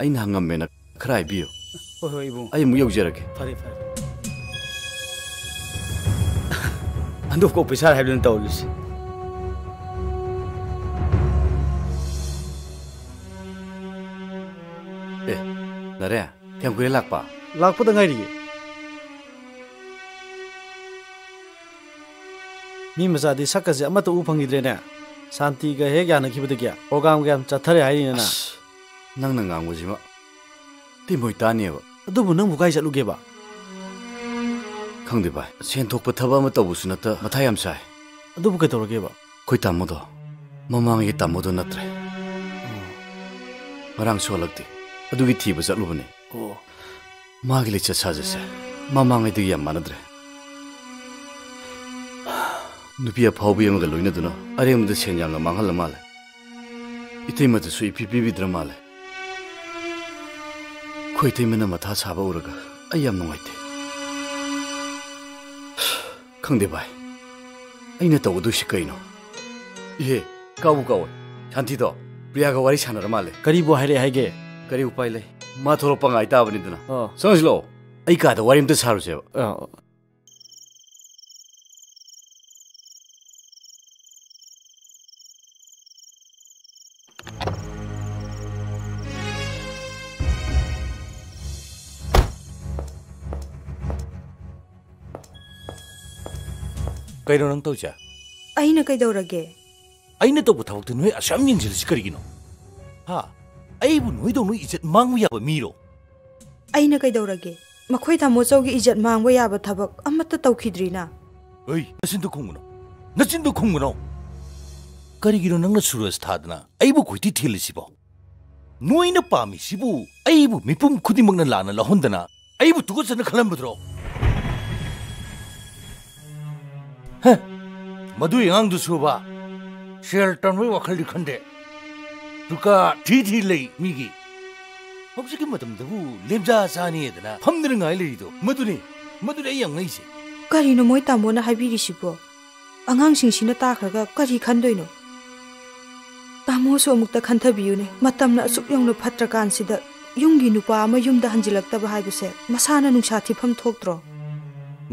ꯑꯩꯅ ꯍꯪꯉꯝꯃꯦꯅ ꯈꯔ ꯍꯥꯏꯕꯤꯌꯨ꯫ ꯍꯣꯏ, ꯍꯣꯏ, ꯏꯕꯨꯡ꯫ ꯑꯩ ꯑꯃꯨꯛ ꯌꯧꯖꯔꯒꯦ꯫ ꯐꯔꯦ, ꯐꯔꯦ꯫ ꯍꯟꯗꯣꯛꯀ ꯑꯣꯐꯤꯁꯥꯔ ꯍꯥꯏꯕꯗꯨꯅ ꯇꯧꯔꯤꯁꯦ꯫ ꯑꯦ, ꯅꯔꯦ, ꯀꯌꯥꯝ ꯀꯨꯏꯔꯦ ꯂꯥꯛꯄ? ꯂꯥꯛꯄꯗ ꯉꯥꯏꯔꯤꯌꯦ꯫ ꯃꯤ ꯃꯆꯥꯗꯤ ꯁꯛꯀꯁꯦ ꯑꯃꯠꯇ ꯎ ꯐꯪꯈꯤꯗ꯭ꯔꯦꯅꯦ꯫ ꯁꯥꯟꯇꯤꯒ ꯍꯦꯛ ꯌꯥꯅꯈꯤꯕꯗꯒꯤ ꯄ꯭ꯔꯣꯒ꯭ꯔꯥꯝꯒ ꯌꯥꯝ ꯆꯠꯊꯔꯦ ꯍꯥꯏꯔꯤꯅꯦ ꯅ꯫ ꯑꯁ, ꯅꯪꯅ ꯉꯥꯡꯕꯁꯤꯃ ꯇꯤꯃꯣꯏ ꯇꯥꯅꯦꯕ꯫ ꯑꯗꯨꯕꯨ ꯅꯪꯕꯨ ꯀꯥꯏ ꯆꯠꯂꯨꯒꯦꯕ? ꯈꯪꯗꯦ ꯚꯥꯏ, ꯁꯦꯟ ꯊꯣꯛꯄ ꯊꯕꯛ ꯑꯃ ꯇꯧꯕꯁꯨ ꯅꯠꯇ ꯃꯊꯥ ꯌꯥꯝ ꯁꯥꯏ꯫ ꯑꯗꯨꯕꯨ ꯀꯩꯗꯧꯔꯒꯦꯕ? ꯑꯩꯈꯣꯏ ꯇꯥꯃꯣꯗꯣ ꯃꯃꯥꯡꯒꯤ ꯇꯥꯃꯣꯗꯣ ꯅꯠꯇ꯭ꯔꯦ꯫ ꯉꯔꯥꯡꯁꯨ ꯍꯜꯂꯛꯇꯦ꯫ ꯑꯗꯨꯒꯤ ꯊꯤꯕ ꯆꯠꯂꯨꯕꯅꯦ꯫ ꯑꯣ꯫ ꯃꯥꯒꯤ ꯂꯤꯆꯠ ꯁꯥꯖꯠꯁꯦ ꯃꯃꯥꯡꯉꯩꯗꯒꯤ ꯌꯥꯝ ꯃꯥꯟꯅꯗ꯭ꯔꯦ꯫ ꯅꯨꯄꯤ ꯑꯐꯥꯎꯕꯤ ꯑꯃꯒ ꯂꯣꯏꯅꯗꯨꯅ ꯑꯔꯦꯝꯕꯗ ꯁꯦꯟ ꯌꯥꯝꯅ ꯃꯥꯡꯍꯜꯂ ꯃꯥꯜꯂꯦ꯫ ꯏꯇꯩꯃꯗꯁꯨ ꯏꯄꯤ ꯄꯤꯕꯤꯗ꯭ꯔ ꯃꯥꯜꯂꯦ꯫ ꯑꯩꯈꯣꯏ ꯏꯇꯩꯃꯅ ꯃꯊꯥ ꯁꯥꯕ ꯎꯔꯒ ꯑꯩ ꯌꯥꯝ ꯅꯨꯡꯉꯥꯏꯇꯦ꯫ ꯈꯪꯗꯦ ꯚꯥꯏ, ꯑꯩꯅ ꯇꯧꯒꯗꯣꯏꯁꯤ ꯀꯩꯅꯣ? ꯏꯍꯦ, ꯀꯥꯎꯕꯨ ꯀꯥꯎꯋꯦ꯫ ꯁꯥꯟꯇꯤꯗꯣ ꯄ꯭ꯔꯤꯌꯥꯒ ꯋꯥꯔꯤ ꯁꯥꯟꯅꯔ ꯃꯥꯜꯂꯦ꯫ ꯀꯔꯤꯕꯨ ꯍꯥꯏꯔꯛꯑꯦ ꯍꯥꯏꯒꯦ? ꯀꯔꯤ ꯎꯄꯥꯏ ꯂꯩ? ꯃꯥ ꯊꯣꯛꯂꯛꯄ ꯉꯥꯏ ꯇꯥꯕꯅꯤꯗꯅ꯫ ꯑꯣ꯫ ꯆꯪꯉꯁꯤ ꯂꯥꯛꯑꯣ꯫ ꯑꯩ ꯀꯥꯗ ꯋꯥꯔꯤ ꯑꯝꯇ ꯁꯥꯔꯨꯁꯦꯕ꯫ ꯑꯣ꯫ ꯀꯩꯅꯣ ꯅꯪ ꯇꯧꯔꯤꯁꯦ? ꯑꯩꯅ ꯀꯩꯗꯧꯔꯒꯦ? ꯑꯩꯅ ꯇꯧꯕ ꯊꯕꯛꯇ ꯅꯣꯏ ꯑꯁꯨꯛ ꯌꯥꯝ ꯌꯦꯡꯁꯤꯜꯂꯤꯁꯤ ꯀꯔꯤꯒꯤꯅꯣ? ꯍꯥ? ꯑꯩꯕꯨ ꯅꯣꯏꯗꯧꯅ ꯏꯖꯠ ꯃꯥꯡꯕ ꯌꯥꯕ ꯃꯤꯔꯣ? ꯑꯩꯅ ꯀꯩꯗꯧꯔꯒꯦ? ꯃꯈꯣꯏ ꯇꯥꯃꯣ ꯆꯧꯒꯤ ꯏꯖꯠ ꯃꯥꯡꯕ ꯌꯥꯕ ꯊꯕꯛ ꯑꯃꯠꯇ ꯇꯧꯈꯤꯗ꯭ꯔꯤꯅ꯫ ꯑꯩ ꯅꯆꯤꯟꯗꯨ ꯈꯨꯝꯒꯅꯨ, ꯅꯆꯤꯟꯗꯨ ꯈꯨꯝꯒꯅꯨ꯫ ꯀꯔꯤꯒꯤꯅꯣ ꯅꯪꯅ ꯁꯨꯔꯖ ꯊꯥꯗꯅ ꯑꯩꯕꯨ ꯀꯣꯏꯊꯤ ꯊꯤꯜꯂꯤꯁꯤꯕꯣ? ꯅꯣꯏꯅ ꯄꯥꯝꯃꯤꯁꯤꯕꯨ ꯑꯩꯕꯨ ꯃꯤꯄꯨꯝ ꯈꯨꯗꯤꯡꯃꯛꯅ ꯂꯥꯟꯅ ꯂꯧꯍꯟꯗꯅ ꯑꯩꯕꯨ ꯇꯨꯀꯠꯆꯅ ꯈꯜꯍꯟꯕꯗꯨꯔꯣ? ꯍ, ꯃꯗꯨꯒꯤ ꯑꯉꯥꯡꯗꯨꯁꯨꯕ ꯁꯦꯜ ꯇꯥꯟꯕꯒꯤ ꯋꯥꯈꯜꯗꯤ ꯈꯟꯗꯦ꯫ ꯗꯨꯀꯥ ꯊꯤ ꯊꯤ ꯂꯩ ꯃꯤꯒꯤ꯫ ꯍꯧꯖꯤꯛꯀꯤ ꯃꯇꯝꯗꯕꯨ ꯂꯦꯝꯖꯥ ꯆꯥꯅꯤꯗꯅ ꯐꯝꯗꯅ ꯉꯥꯏ ꯂꯩꯔꯤꯗꯣ ꯃꯗꯨꯅꯤ, ꯃꯗꯨꯅꯤ ꯑꯩ ꯌꯥꯝ ꯉꯛꯏꯁꯦ꯫ ꯀꯔꯤꯅꯣ ꯃꯣꯏ ꯇꯥꯃꯣꯅ ꯍꯥꯏꯕꯤꯔꯤꯁꯤꯕꯣ? ꯑꯉꯥꯡꯁꯤꯡꯁꯤꯅ ꯇꯥꯈ꯭ꯔꯒ ꯀꯔꯤ ꯈꯟꯗꯣꯏꯅꯣ? ꯇꯥꯃꯣꯁꯨ ꯑꯃꯨꯛꯇ ꯈꯟꯊꯕꯤꯌꯨꯅꯦ꯫ ꯃꯇꯝꯅ ꯑꯁꯨꯛ ꯌꯧꯅ ꯐꯠꯇ꯭ꯔꯀꯥꯟꯁꯤꯗ ꯌꯨꯝꯒꯤ ꯅꯨꯄꯥ ꯑꯃ ꯌꯨꯝꯗ ꯍꯟꯖꯤꯜꯂꯛꯇꯕ ꯍꯥꯏꯕꯁꯦ ꯃꯁꯥꯅ ꯅꯨꯡꯁꯥ ꯊꯤꯐꯝ ꯊꯣꯛꯇ꯭ꯔꯣ?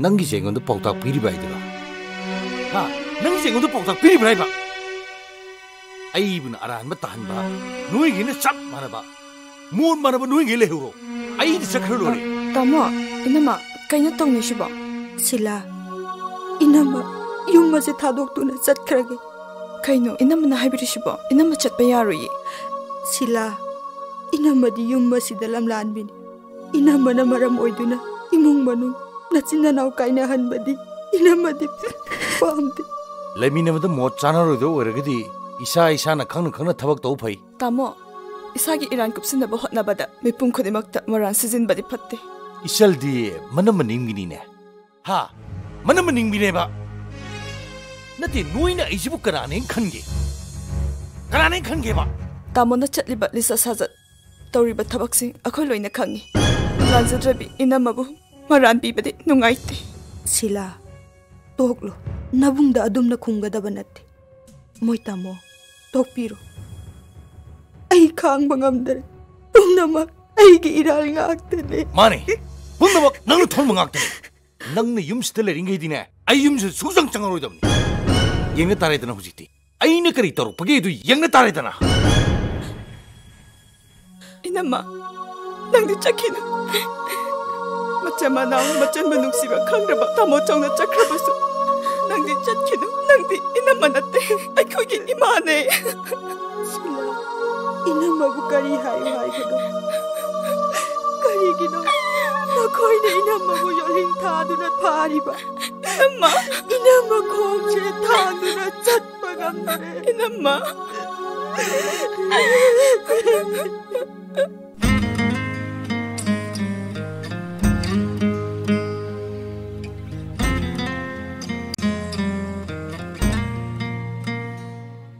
ꯅꯪꯒꯤꯁꯦ ꯑꯩꯉꯣꯟꯗ ꯄꯥꯎꯇꯥꯛ ꯄꯤꯔꯤꯕ ꯍꯥꯏꯗꯨꯔꯣ? ꯍꯥ? ꯅꯪꯒꯤꯁꯦ ꯑꯩꯉꯣꯟꯗ ꯄꯥꯎꯇꯥꯛ ꯄꯤꯔꯤꯕ꯭ꯔꯥ ꯍꯥꯏꯕ? ꯑꯩꯕꯨꯅ ꯑꯔꯥꯟꯕ ꯇꯥꯍꯟꯕ, ꯅꯣꯏꯒꯤꯅ ꯆꯞ ꯃꯥꯟꯅꯕ꯫ ꯃꯣꯠ ꯃꯥꯟꯅꯕ ꯅꯣꯏꯒꯤ ꯂꯩꯍꯧꯔꯣ, ꯑꯩꯗꯤ ꯆꯠꯈ꯭ꯔ ꯂꯣꯏꯔꯦ꯫ ꯇꯥꯃꯣ, ꯏꯅꯝꯃ, ꯀꯩꯅꯣ ꯇꯧꯅꯤꯁꯤꯕꯣ? ꯁꯤꯂꯥ, ꯏꯅꯝꯃ ꯌꯨꯝ ꯑꯁꯦ ꯊꯥꯗꯣꯛꯇꯨꯅ ꯆꯠꯈ꯭ꯔꯒꯦ꯫ ꯀꯩꯅꯣ ꯏꯅꯝꯃꯅ ꯍꯥꯏꯕꯤꯔꯤꯁꯤꯕꯣ? ꯏꯅꯝꯃ ꯆꯠꯄ ꯌꯥꯔꯣꯏꯌꯦ꯫ ꯁꯤꯂꯥ, ꯏꯅꯝꯃꯗꯤ ꯌꯨꯝ ꯑꯁꯤꯗ ꯂꯝꯂꯥꯟꯕꯤꯅꯤ꯫ ꯏꯅꯝꯃꯅ ꯃꯔꯝ ꯑꯣꯏꯗꯨꯅ ꯏꯃꯨꯡ ꯃꯅꯨꯡ, ꯅꯆꯤꯟ ꯅꯅꯥꯎ ꯀꯥꯏꯅꯍꯟꯕꯗꯤ ꯏꯅꯝꯃꯗꯤ ꯄꯥꯝꯗꯦ꯫ ꯂꯩꯃꯤꯟꯅꯕꯗ ꯃꯣꯠ ꯆꯥꯅꯔꯣꯏꯗꯕ ꯑꯣꯏꯔꯒꯗꯤ ꯏꯁꯥ ꯏꯁꯥꯅ ꯈꯪꯅ ꯈꯪꯅ ꯊꯕꯛ ꯇꯧ ꯐꯩ꯫ ꯇꯥꯃꯣ, ꯏꯁꯥꯒꯤ ꯏꯔꯥꯟ ꯀꯨꯞꯁꯤꯟꯅꯕ ꯍꯣꯠꯅꯕꯗ ꯃꯤꯄꯨꯝ ꯈꯨꯗꯤꯡꯃꯛꯇ ꯃꯔꯥꯟ ꯁꯤꯖꯤꯟꯕꯗꯤ ꯐꯠꯇꯦ꯫ ꯏꯆꯜꯗꯤ ꯃꯅꯝ ꯃꯅꯤꯡꯒꯤꯅꯤꯅꯦ꯫ ꯍꯥ? ꯃꯅꯝ ꯃꯅꯤꯡꯕꯤꯅꯦꯕ꯫ ꯅꯠꯇꯦ, ꯅꯣꯏꯅ ꯑꯩꯁꯤꯕꯨ ꯀꯅꯥꯅꯦꯅ ꯈꯟꯒꯦ? ꯀꯅꯥꯅꯦꯅ ꯈꯟꯒꯦꯕ? ꯇꯥꯃꯣꯅ ꯆꯠꯂꯤꯕ ꯂꯤꯆꯠ ꯁꯥꯖꯠ, ꯇꯧꯔꯤꯕ ꯊꯕꯛꯁꯤꯡ ꯑꯩꯈꯣꯏ ꯂꯣꯏꯅ ꯈꯪꯉꯤ꯫ ꯂꯥꯟꯖꯗ꯭ꯔꯕꯤ ꯏꯅꯝꯃꯕꯨ ꯃꯔꯥꯟ ꯄꯤꯕꯗꯤ ꯅꯨꯡꯉꯥꯏꯇꯦ꯫ ꯁꯤꯂꯥ, ꯇꯣꯛꯂꯣ꯫ ꯅꯕꯨꯡꯗ ꯑꯗꯨꯝꯅ ꯈꯨꯝꯒꯗꯕ ꯅꯠꯇꯦ꯫ ꯃꯣꯏ ꯇꯥꯃꯣ, ꯇꯣꯛꯄꯤꯔꯣ꯫ ꯑꯩ ꯈꯥꯡꯕ ꯉꯝꯗꯔꯦ꯫ ꯄꯨꯝꯅꯃꯛ ꯑꯩꯒꯤ ꯏꯔꯥꯜ ꯉꯥꯛꯇꯅꯦ꯫ ꯃꯥꯅꯦ, ꯄꯨꯝꯅꯃꯛ ꯅꯪꯅ ꯊꯣꯟꯕ ꯉꯥꯛꯇꯅꯦ꯫ ꯅꯪꯅ ꯌꯨꯝꯁꯤꯗ ꯂꯩꯔꯤꯉꯩꯗꯤꯅꯦ, ꯑꯩ ꯌꯨꯝꯁꯤꯗ ꯁꯨꯡꯆꯪ ꯆꯪꯉꯔꯣꯏꯗꯕꯅꯤ꯫ ꯌꯦꯡꯅ ꯇꯥꯔꯦꯗꯅ ꯍꯧꯖꯤꯛꯇꯤ꯫ ꯑꯩꯅ ꯀꯔꯤ ꯇꯧꯔꯛꯄꯒꯦ ꯑꯗꯨ ꯌꯦꯡꯅ ꯇꯥꯔꯦꯗꯅ꯫ ꯏꯅꯝꯃ, ꯅꯪꯗꯤ ꯆꯠꯈꯤꯅꯨ꯫ ꯃꯆꯟ ꯃꯅꯥꯎ, ꯃꯆꯟꯕꯨ ꯅꯨꯡꯁꯤꯕ ꯈꯪꯗ꯭ꯔꯕ ꯇꯥꯃꯣ ꯆꯧꯅ ꯆꯠꯈ꯭ꯔꯕꯁꯨ, ꯅꯪꯗꯤ ꯆꯠꯈꯤꯅꯨ꯫ ꯅꯪꯗꯤ ꯏꯅꯝꯃ ꯅꯠꯇꯦ, ꯑꯩꯈꯣꯏꯒꯤ ꯏꯃꯥꯅꯦ꯫ ꯁꯤꯂꯥ, ꯏꯅꯝꯃꯕꯨ ꯀꯔꯤ ꯍꯥꯏꯌꯨ ꯍꯥꯏꯕꯅꯣ? ꯀꯔꯤꯒꯤꯅꯣ? ꯅꯈꯣꯏꯅ ꯏꯅꯝꯃꯕꯨ ꯌꯣꯜꯍꯤꯡ ꯊꯥꯗꯨꯅ ꯊꯥꯔꯤꯕ ꯏꯅꯝꯃ, ꯏꯅꯝꯃ ꯈꯣꯡꯁꯦ ꯊꯥꯡꯗꯨꯅ ꯆꯠꯄ ꯉꯝꯗ꯭ꯔꯦ꯫ ꯏꯅꯝꯃ꯫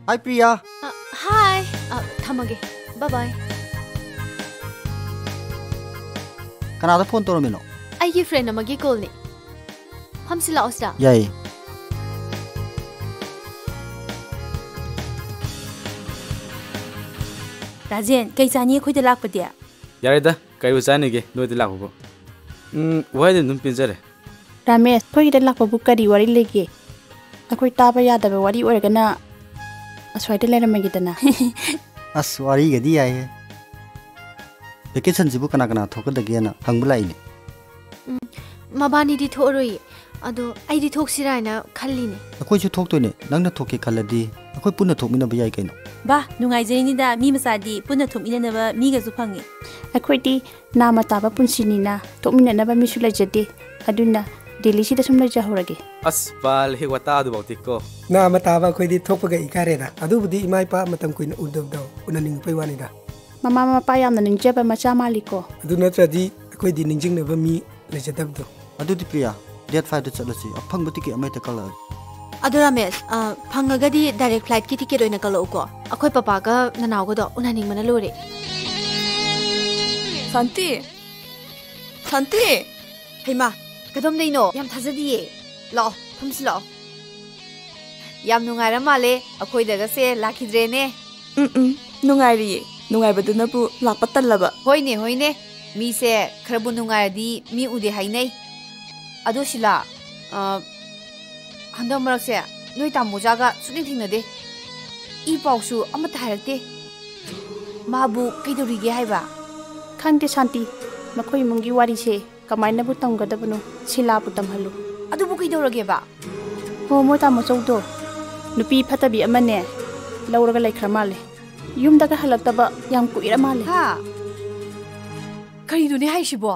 Hi, Priya. ꯑ, hi. ꯑ, ꯊꯝꯃꯒꯦ꯫ Bye bye. ꯀꯅꯥꯗ phone ꯇꯧꯔꯝꯃꯤꯅꯣ? ꯑꯩꯒꯤ friend ꯑꯃꯒꯤ callꯅꯤ꯫ ꯐꯝꯁꯤ ꯂꯥꯛꯑꯣ ꯁꯤꯗ꯫ ꯌꯥꯏꯌꯦ꯫ ꯔꯥꯖꯦꯟ, ꯀꯩ ꯆꯥꯅꯤ ꯑꯩꯈꯣꯏꯗ ꯂꯥꯛꯄꯗꯤ? ꯌꯥꯔꯦꯗ, ꯀꯩꯕꯨ ꯆꯥꯅꯤꯒꯦ ꯅꯣꯏꯗ ꯂꯥꯛꯄꯕꯨ? ꯎꯝ, ꯋꯥꯍꯩꯗꯤ ꯑꯗꯨꯝ ꯄꯦꯟꯖꯔꯦ꯫ ꯔꯥꯃꯦꯁ, ꯑꯩꯈꯣꯏꯒꯤꯗ ꯂꯥꯛꯄꯕꯨ ꯀꯔꯤ ꯋꯥꯔꯤ ꯂꯩꯒꯦ? ꯑꯩꯈꯣꯏ ꯇꯥꯕ ꯌꯥꯗꯕ ꯋꯥꯔꯤ ꯑꯣꯏꯔꯒꯅ ꯑꯁ꯭ꯋꯥꯏꯗ ꯂꯩꯔꯝꯃꯒꯦꯗꯅ꯫ ꯑꯁ, ꯋꯥꯔꯤꯒꯗꯤ ꯌꯥꯏꯍꯦ꯫ Vacationꯁꯤꯕꯨ ꯀꯅꯥ ꯀꯅꯥ ꯊꯣꯛꯀꯗꯒꯦꯅ ꯍꯪꯕ ꯂꯥꯛꯏꯅꯦ꯫ ꯎꯝ, ꯃꯕꯥꯅꯤꯗꯤ ꯊꯣꯛꯑꯔꯣꯏꯌꯦ꯫ ꯑꯗꯣ ꯑꯩꯗꯤ ꯊꯣꯛꯁꯤꯔꯥ ꯍꯥꯏꯅ ꯈꯜꯂꯤꯅꯦ꯫ ꯑꯩꯈꯣꯏꯁꯨ ꯊꯣꯛꯇꯣꯏꯅꯦ꯫ ꯅꯪꯅ ꯊꯣꯛꯀꯦ ꯈꯜꯂꯗꯤ ꯑꯩꯈꯣꯏ ꯄꯨꯟꯅ ꯊꯣꯛꯃꯤꯟꯅꯕ ꯌꯥꯏ ꯀꯩꯅꯣ꯫ ꯕꯥ, ꯅꯨꯡꯉꯥꯏꯖꯔꯤꯅꯤꯗ, ꯃꯤ ꯃꯆꯥꯗꯤ ꯄꯨꯟꯅ ꯊꯣꯛꯃꯤꯟꯅꯅꯕ ꯃꯤꯒꯁꯨ ꯐꯪꯉꯤ꯫ ꯑꯩꯈꯣꯏꯗꯤ ꯅꯥꯃ ꯇꯥꯕ ꯄꯨꯟꯁꯤꯅꯤꯅ ꯊꯣꯛꯃꯤꯟꯅꯅꯕ ꯃꯤꯁꯨ ꯂꯩꯖꯗꯦ꯫ ꯑꯗꯨꯅ ꯗꯦꯜꯂꯤꯁꯤꯗ ꯁꯨꯝ ꯂꯩꯖꯍꯧꯔꯒꯦ꯫ ꯑꯁ, ꯕꯥꯜꯍꯦ, ꯋꯥꯇꯥꯗꯨꯐꯥꯎꯗꯤꯀꯣ꯫ ꯅꯥꯃ ꯇꯥꯕ ꯑꯩꯈꯣꯏꯗꯤ ꯊꯣꯛꯄꯒ ꯏꯀꯥꯏꯔꯦꯗ꯫ ꯑꯗꯨꯕꯨꯗꯤ ꯏꯃꯥ ꯏꯄꯥ ꯃꯇꯝ ꯀꯨꯏꯅ ꯎꯗꯕꯗꯣ ꯎꯅꯅꯤꯡꯉꯛꯄꯩ ꯋꯥꯅꯤꯗ꯫ ꯃꯃꯥ ꯃꯄꯥ ꯌꯥꯝꯅ ꯅꯤꯡꯖꯕ ꯃꯆꯥ ꯃꯥꯜꯂꯤꯀꯣ꯫ ꯑꯗꯨ ꯅꯠꯇ꯭ꯔꯗꯤ ꯑꯩꯈꯣꯏꯗꯤ ꯅꯤꯡꯁꯤꯡꯅꯕ ꯃꯤ ꯂꯩꯖꯗꯕꯗꯣ꯫ ꯑꯗꯨꯗꯤ ꯄ꯭ꯔꯤꯌꯥ, date fiveꯇ ꯆꯠꯂꯁꯤ꯫ ꯑꯐꯪꯕ ticket ꯑꯃ ꯍꯦꯛꯇ ꯀꯛꯂꯛꯑꯒꯦ꯫ ꯑꯗꯣ ꯔꯥꯃꯦꯁ, ꯑ, ꯐꯪꯉꯒꯗꯤ direct flightꯀꯤ ticket ꯑꯣꯏꯅ ꯀꯛꯂꯛꯎꯀꯣ꯫ ꯑꯩꯈꯣꯏ ꯄꯄꯥꯒ ꯅꯅꯥꯎꯒꯗꯣ ꯎꯅꯅꯤꯡꯕꯅ ꯂꯣꯏꯔꯦ꯫ ꯁꯥꯟꯇꯤ! ꯁꯥꯟꯇꯤ! ꯍꯩꯃꯥ, ꯀꯗꯣꯝꯗꯩꯅꯣ? ꯌꯥꯝ ꯊꯥꯖꯗꯤꯌꯦ꯫ ꯂꯥꯛꯑꯣ, ꯐꯝꯁꯤ ꯂꯥꯛꯑꯣ꯫ ꯌꯥꯝ ꯅꯨꯡꯉꯥꯏꯔ ꯃꯥꯜꯂꯦ, ꯑꯩꯈꯣꯏꯗꯒꯁꯦ ꯂꯥꯛꯈꯤꯗ꯭ꯔꯦꯅꯦ꯫ ꯎꯝ, ꯎꯝ, ꯅꯨꯡꯉꯥꯏꯔꯤꯌꯦ꯫ ꯅꯨꯡꯉꯥꯏꯕꯗꯨꯅꯕꯨ ꯂꯥꯛꯄ ꯇꯜꯂꯕ꯫ ꯍꯣꯏꯅꯦ, ꯍꯣꯏꯅꯦ꯫ ꯃꯤꯁꯦ ꯈꯔꯕꯨ ꯅꯨꯡꯉꯥꯏꯔꯗꯤ ꯃꯤ ꯎꯗꯦ ꯍꯥꯏꯅꯩ꯫ ꯑꯗꯣ ꯁꯤꯂꯥ, ꯑ, ꯍꯟꯗꯛ ꯃꯔꯛꯁꯦ ꯅꯣꯏ ꯇꯥꯃꯣꯖꯥꯒ ꯁꯨꯛꯊꯦꯡ ꯊꯦꯡꯅꯗꯦ꯫ ꯏ ꯄꯥꯎꯁꯨ ꯑꯃꯠꯇ ꯍꯥꯏꯔꯛꯇꯦ꯫ ꯃꯥꯕꯨ ꯀꯩꯗꯧꯔꯤꯒꯦ ꯍꯥꯏꯕ? ꯈꯪꯗꯦ ꯁꯥꯟꯇꯤ, ꯃꯈꯣꯏ ꯏꯃꯨꯡꯒꯤ ꯋꯥꯔꯤꯁꯦ ꯀꯃꯥꯏꯅꯕꯨ ꯇꯝꯒꯗꯕꯅꯣ? ꯁꯤꯂꯥꯕꯨ ꯇꯝꯍꯜꯂꯨ꯫ ꯑꯗꯨꯕꯨ ꯀꯩꯗꯧꯔꯒꯦꯕ? ꯍꯣ, ꯃꯣꯏ ꯇꯥꯃꯣ ꯆꯧꯗꯣ ꯅꯨꯄꯤ ꯐꯠꯇꯕꯤ ꯑꯃꯅꯦ ꯂꯧꯔꯒ ꯂꯩꯈ꯭ꯔ ꯃꯥꯜꯂꯦ꯫ ꯌꯨꯝꯗꯒ ꯍꯜꯂꯛꯇꯕ ꯌꯥꯝ ꯀꯨꯏꯔ ꯃꯥꯜꯂꯦ꯫ ꯍꯥ? ꯀꯔꯤꯅꯣꯅꯦ ꯍꯥꯏꯁꯤꯕꯣ?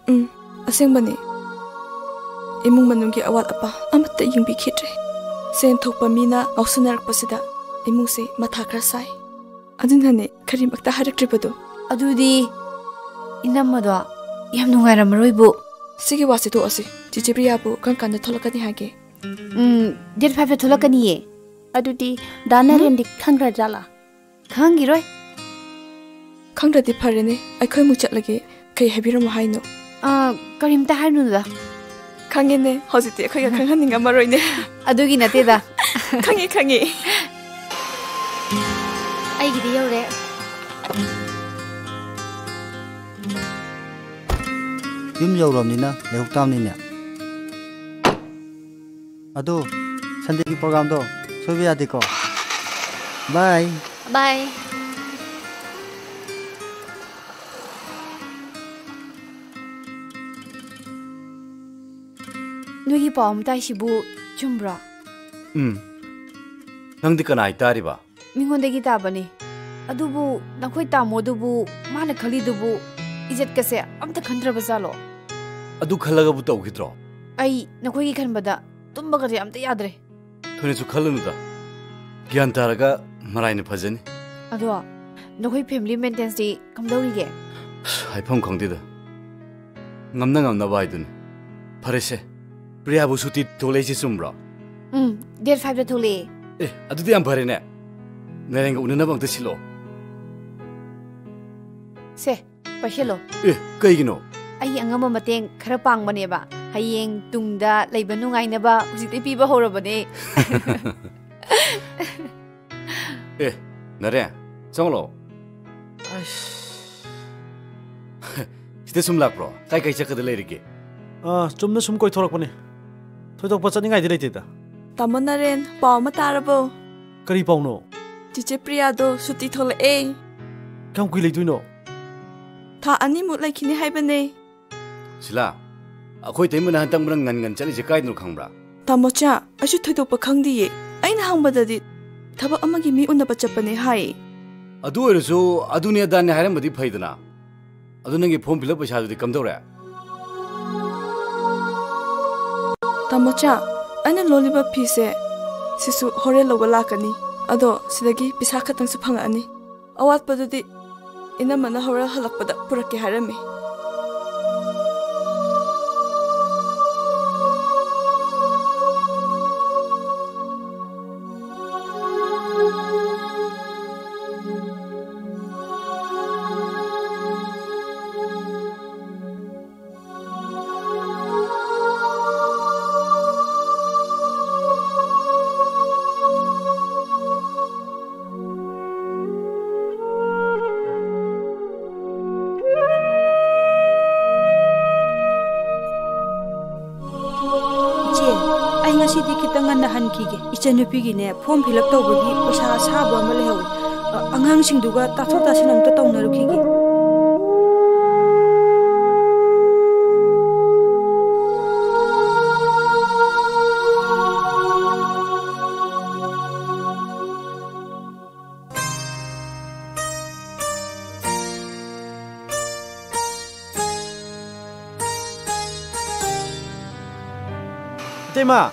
ꯎꯝ, ꯑꯁꯦꯡꯕꯅꯤ꯫ ꯏꯃꯨꯡ ꯃꯅꯨꯡꯒꯤ ꯑꯋꯥꯠ ꯑꯄꯥ ꯑꯃꯠꯇ ꯌꯦꯡꯕꯤꯈꯤꯗ꯭ꯔꯦ꯫ ꯁꯦꯟ ꯊꯣꯛꯄ ꯃꯤꯅ ꯉꯥꯎꯁꯟꯅꯔꯛꯄꯁꯤꯗ ꯏꯃꯨꯡꯁꯦ ꯃꯊꯥ ꯈꯔ ꯁꯥꯏ꯫ ꯑꯗꯨꯅꯅꯦ ꯀꯔꯤꯃꯛꯇ ꯍꯥꯏꯔꯛꯇ꯭ꯔꯤꯕꯗꯣ꯫ ꯑꯗꯨꯗꯤ ꯏꯅꯝꯃꯗꯣ ꯌꯥꯝ ꯅꯨꯡꯉꯥꯏꯔꯝꯃꯔꯣꯏꯕꯨ꯫ ꯁꯤꯒꯤ ꯋꯥꯁꯤ ꯇꯣꯛꯑꯁꯤ꯫ ꯆꯤꯆꯦ ꯄ꯭ꯔꯤꯌꯥꯕꯨ ꯀꯔꯝ ꯀꯥꯟꯗ ꯊꯣꯛꯂꯛꯀꯅꯤ ꯍꯥꯏꯒꯦ? ꯎꯝ, ꯗꯦꯠ ꯐꯥꯏꯚꯇ ꯊꯣꯛꯂꯛꯀꯅꯤꯌꯦ꯫ ꯑꯗꯨꯗꯤ ꯗꯥ ꯎꯝ? ꯅꯔꯦꯟꯗꯤ ꯈꯪꯈ꯭ꯔꯖꯥꯠꯂꯥ? ꯈꯪꯈꯤꯔꯣꯏ꯫ ꯈꯪꯗ꯭ꯔꯗꯤ ꯐꯔꯦꯅꯦ, ꯑꯩꯈꯣꯏ ꯑꯃꯨꯛ ꯆꯠꯂꯒꯦ꯫ ꯀꯩ ꯍꯥꯏꯕꯤꯔꯝꯃꯣ ꯍꯥꯏꯅꯣ? ꯑꯥ, ꯀꯔꯤꯝꯇ ꯍꯥꯏꯔꯨꯅꯨꯗ꯫ ꯈꯪꯉꯦꯅꯦ, ꯍꯧꯖꯤꯛꯇꯤ ꯑꯩꯈꯣꯏꯒ ꯈꯪꯍꯟꯅꯤꯡꯉꯝꯃꯔꯣꯏꯅꯦ꯫ ꯑꯗꯨꯒꯤ ꯅꯠꯇꯦꯗ꯫ ꯈꯪꯉꯦ, ꯈꯪꯉꯦ꯫ ꯑꯩꯒꯤꯗꯤ ꯌꯧꯔꯦ꯫ ꯌꯨꯝ ꯌꯧꯔꯕꯅꯤꯅ ꯂꯩꯍꯧ ꯇꯥꯕꯅꯤꯅꯦ꯫ ꯑꯗꯣ ꯁꯟꯗꯦꯒꯤ ꯄ꯭ꯔꯣꯒ꯭ꯔꯥꯝꯗꯣ ꯁꯣꯏꯕ ꯌꯥꯗꯦꯀꯣ꯫ ꯕꯥꯏ꯫ ꯕꯥꯏ꯫ ꯅꯣꯏꯒꯤ ꯄꯥꯎ ꯑꯃ ꯇꯥꯏꯁꯤꯕꯨ ꯆꯨꯝꯕ꯭ꯔꯣ? ꯎꯝ꯫ ꯅꯪꯗꯤ ꯀꯅꯥꯏ ꯇꯥꯔꯤꯕ? ꯃꯤꯉꯣꯟꯗꯒꯤ ꯇꯥꯕꯅꯤ꯫ ꯑꯗꯨꯕꯨ ꯅꯈꯣꯏ ꯇꯥꯃꯣꯗꯨꯕꯨ, ꯃꯥꯅ ꯈꯜꯂꯤꯗꯨꯕꯨ ꯏꯖꯠꯀꯁꯦ ꯑꯝꯇ ꯈꯟꯗ꯭ꯔꯕ ꯖꯥꯠꯂꯣ? ꯑꯗꯨ ꯈꯜꯂꯒꯕꯨ ꯇꯧꯈꯤꯗ꯭ꯔꯣ? ꯑꯩ ꯅꯈꯣꯏꯒꯤ ꯈꯟꯕꯗ ꯇꯨꯝꯕꯒꯁꯦ ꯑꯝꯇ ꯌꯥꯗ꯭ꯔꯦ꯫ ꯊꯣꯏꯅꯁꯨ ꯈꯜꯂꯨꯅꯨꯗ꯫ ꯒ꯭ꯌꯥꯟ ꯇꯥꯔꯒ ꯃꯔꯥꯏꯅ ꯐꯖꯅꯤ꯫ ꯑꯗꯣ ꯅꯈꯣꯏ ꯐꯦꯃꯤꯂꯤ ꯃꯦꯟꯇꯦꯟꯁꯇꯤ ꯀꯝꯗꯧꯔꯤꯒꯦ? ꯑꯁ, ꯍꯥꯏꯐꯝ ꯈꯪꯗꯦꯗ꯫ ꯉꯝꯅ ꯉꯝꯅꯕ ꯍꯥꯏꯗꯨꯅꯤ꯫ ꯐꯔꯦꯁꯦ, ꯄ꯭ꯔꯤꯌꯥꯕꯨ ꯁꯨꯇꯤ ꯊꯣꯛꯂꯛꯏꯁꯦ ꯆꯨꯝꯕ꯭ꯔꯣ? ꯎꯝ, ꯗꯦꯠ ꯐꯥꯏꯚꯇ ꯊꯣꯛꯂꯛꯑꯦ꯫ ꯑꯦ, ꯑꯗꯨꯗꯤ ꯌꯥꯝ ꯐꯔꯦꯅꯦ꯫ ꯅꯔꯦꯟꯒ ꯎꯅꯅꯕ ꯑꯝꯇ ꯁꯤꯜꯂꯛꯑꯣ꯫ ꯁꯦ, ꯄꯥꯏꯁꯤꯜꯂꯣ꯫ ꯑꯦ, ꯀꯩꯒꯤꯅꯣ? ꯑꯩꯒꯤ ꯑꯉꯝꯕ ꯃꯇꯦꯡ ꯈꯔ ꯄꯥꯡꯕꯅꯦꯕ꯫ ꯍꯌꯦꯡ ꯇꯨꯡꯗ ꯂꯩꯕ ꯅꯨꯡꯉꯥꯏꯅꯕ ꯍꯧꯖꯤꯛꯇꯩ ꯄꯤꯕ ꯍꯧꯔꯕꯅꯦ꯫ ꯑꯦ, ꯅꯔꯦꯟ, ꯆꯪꯂꯛꯑꯣ꯫ ꯑꯩꯁ꯫ ꯁꯤꯗ ꯁꯨꯝ ꯂꯥꯛꯄ꯭ꯔꯣ? ꯀꯥꯏ ꯀꯥꯏ ꯆꯠꯀꯗ ꯂꯩꯔꯤꯒꯦ? ꯑꯥ, ꯆꯨꯝꯅ ꯁꯨꯝ ꯀꯣꯏꯊꯣꯔꯛꯄꯅꯦ꯫ ꯊꯣꯏꯗꯣꯛꯄ ꯆꯠꯅꯤꯡꯉꯥꯏꯗꯤ ꯂꯩꯇꯦꯗ꯫ ꯇꯥꯃꯣ ꯅꯔꯦꯟ, ꯄꯥꯎ ꯑꯃ ꯇꯥꯔꯕꯣ? ꯀꯔꯤ ꯄꯥꯎꯅꯣ? ꯆꯤꯆꯦ ꯄ꯭ꯔꯤꯌꯥꯗꯣ ꯁꯨꯇꯤ ꯊꯣꯛꯂꯛꯑꯦ꯫ ꯀꯌꯥꯝ ꯀꯨꯏ ꯂꯩꯗꯣꯏꯅꯣ? ꯊꯥ ꯑꯅꯤꯃꯨꯛ ꯂꯩꯈꯤꯅꯤ ꯍꯥꯏꯕꯅꯦ꯫ ꯁꯤꯂꯥ, ꯑꯩꯈꯣꯏ ꯇꯩꯃꯅ ꯍꯟꯗꯛ ꯃꯔꯛ ꯉꯟ ꯉꯟ ꯆꯠꯂꯤꯁꯦ ꯀꯥꯏꯗꯅꯣ ꯈꯪꯕ꯭ꯔꯥ? ꯇꯥꯃꯣꯆꯥ, ꯑꯩꯁꯨ ꯊꯣꯏꯗꯣꯛꯄ ꯈꯪꯗꯤꯌꯦ꯫ ꯑꯩꯅ ꯍꯪꯕꯗꯗꯤ ꯊꯕꯛ ꯑꯃꯒꯤ ꯃꯤ ꯎꯅꯕ ꯆꯠꯄꯅꯦ ꯍꯥꯏ꯫ ꯑꯗꯨ ꯑꯣꯏꯔꯁꯨ ꯑꯗꯨꯅꯦ ꯑꯗꯥꯅꯦ ꯍꯥꯏꯔꯝꯕꯗꯤ ꯐꯩꯗꯅ꯫ ꯑꯗꯨ ꯅꯪꯒꯤ ꯐꯣꯔꯝ ꯐꯤꯜ ꯑꯞ ꯄꯩꯁꯥꯗꯨꯗꯤ ꯀꯝꯗꯧꯔꯦ? ꯃꯆꯥ, ꯑꯩꯅ ꯂꯣꯜꯂꯤꯕ ꯐꯤꯁꯦ ꯁꯤꯁꯨ ꯍꯣꯔꯦꯟ ꯂꯧꯕ ꯂꯥꯛꯀꯅꯤ꯫ ꯑꯗꯣ ꯁꯤꯗꯒꯤ ꯄꯩꯁꯥ ꯈꯛꯇꯪꯁꯨ ꯐꯪꯉꯛꯑꯅꯤ꯫ ꯑꯋꯥꯠꯄꯗꯨꯗꯤ ꯏꯅꯝꯃꯅ ꯍꯣꯔꯦꯟ ꯍꯜꯂꯛꯄꯗ ꯄꯨꯔꯛꯀꯦ ꯍꯥꯏꯔꯝꯃꯤ꯫ ꯏꯆꯦ, ꯑꯩ ꯉꯁꯤꯗꯤ ꯈꯤꯇꯪ ꯉꯟꯅ ꯍꯟꯈꯤꯒꯦ꯫ ꯏꯆꯟꯅꯨꯄꯤꯒꯤꯅꯦ, form fill up ꯇꯧꯕꯒꯤ ꯄꯩꯁꯥ ꯑꯁꯥꯕ ꯑꯃ ꯂꯩꯍꯧꯋꯦ꯫ ꯑ, ꯑꯉꯥꯡꯁꯤꯡꯗꯨꯒ ꯇꯥꯊꯣꯛ ꯇꯥꯁꯤꯟ ꯑꯝꯇ ꯇꯧꯅꯔꯨꯈꯤꯒꯦ꯫ ꯏꯇꯩꯃ!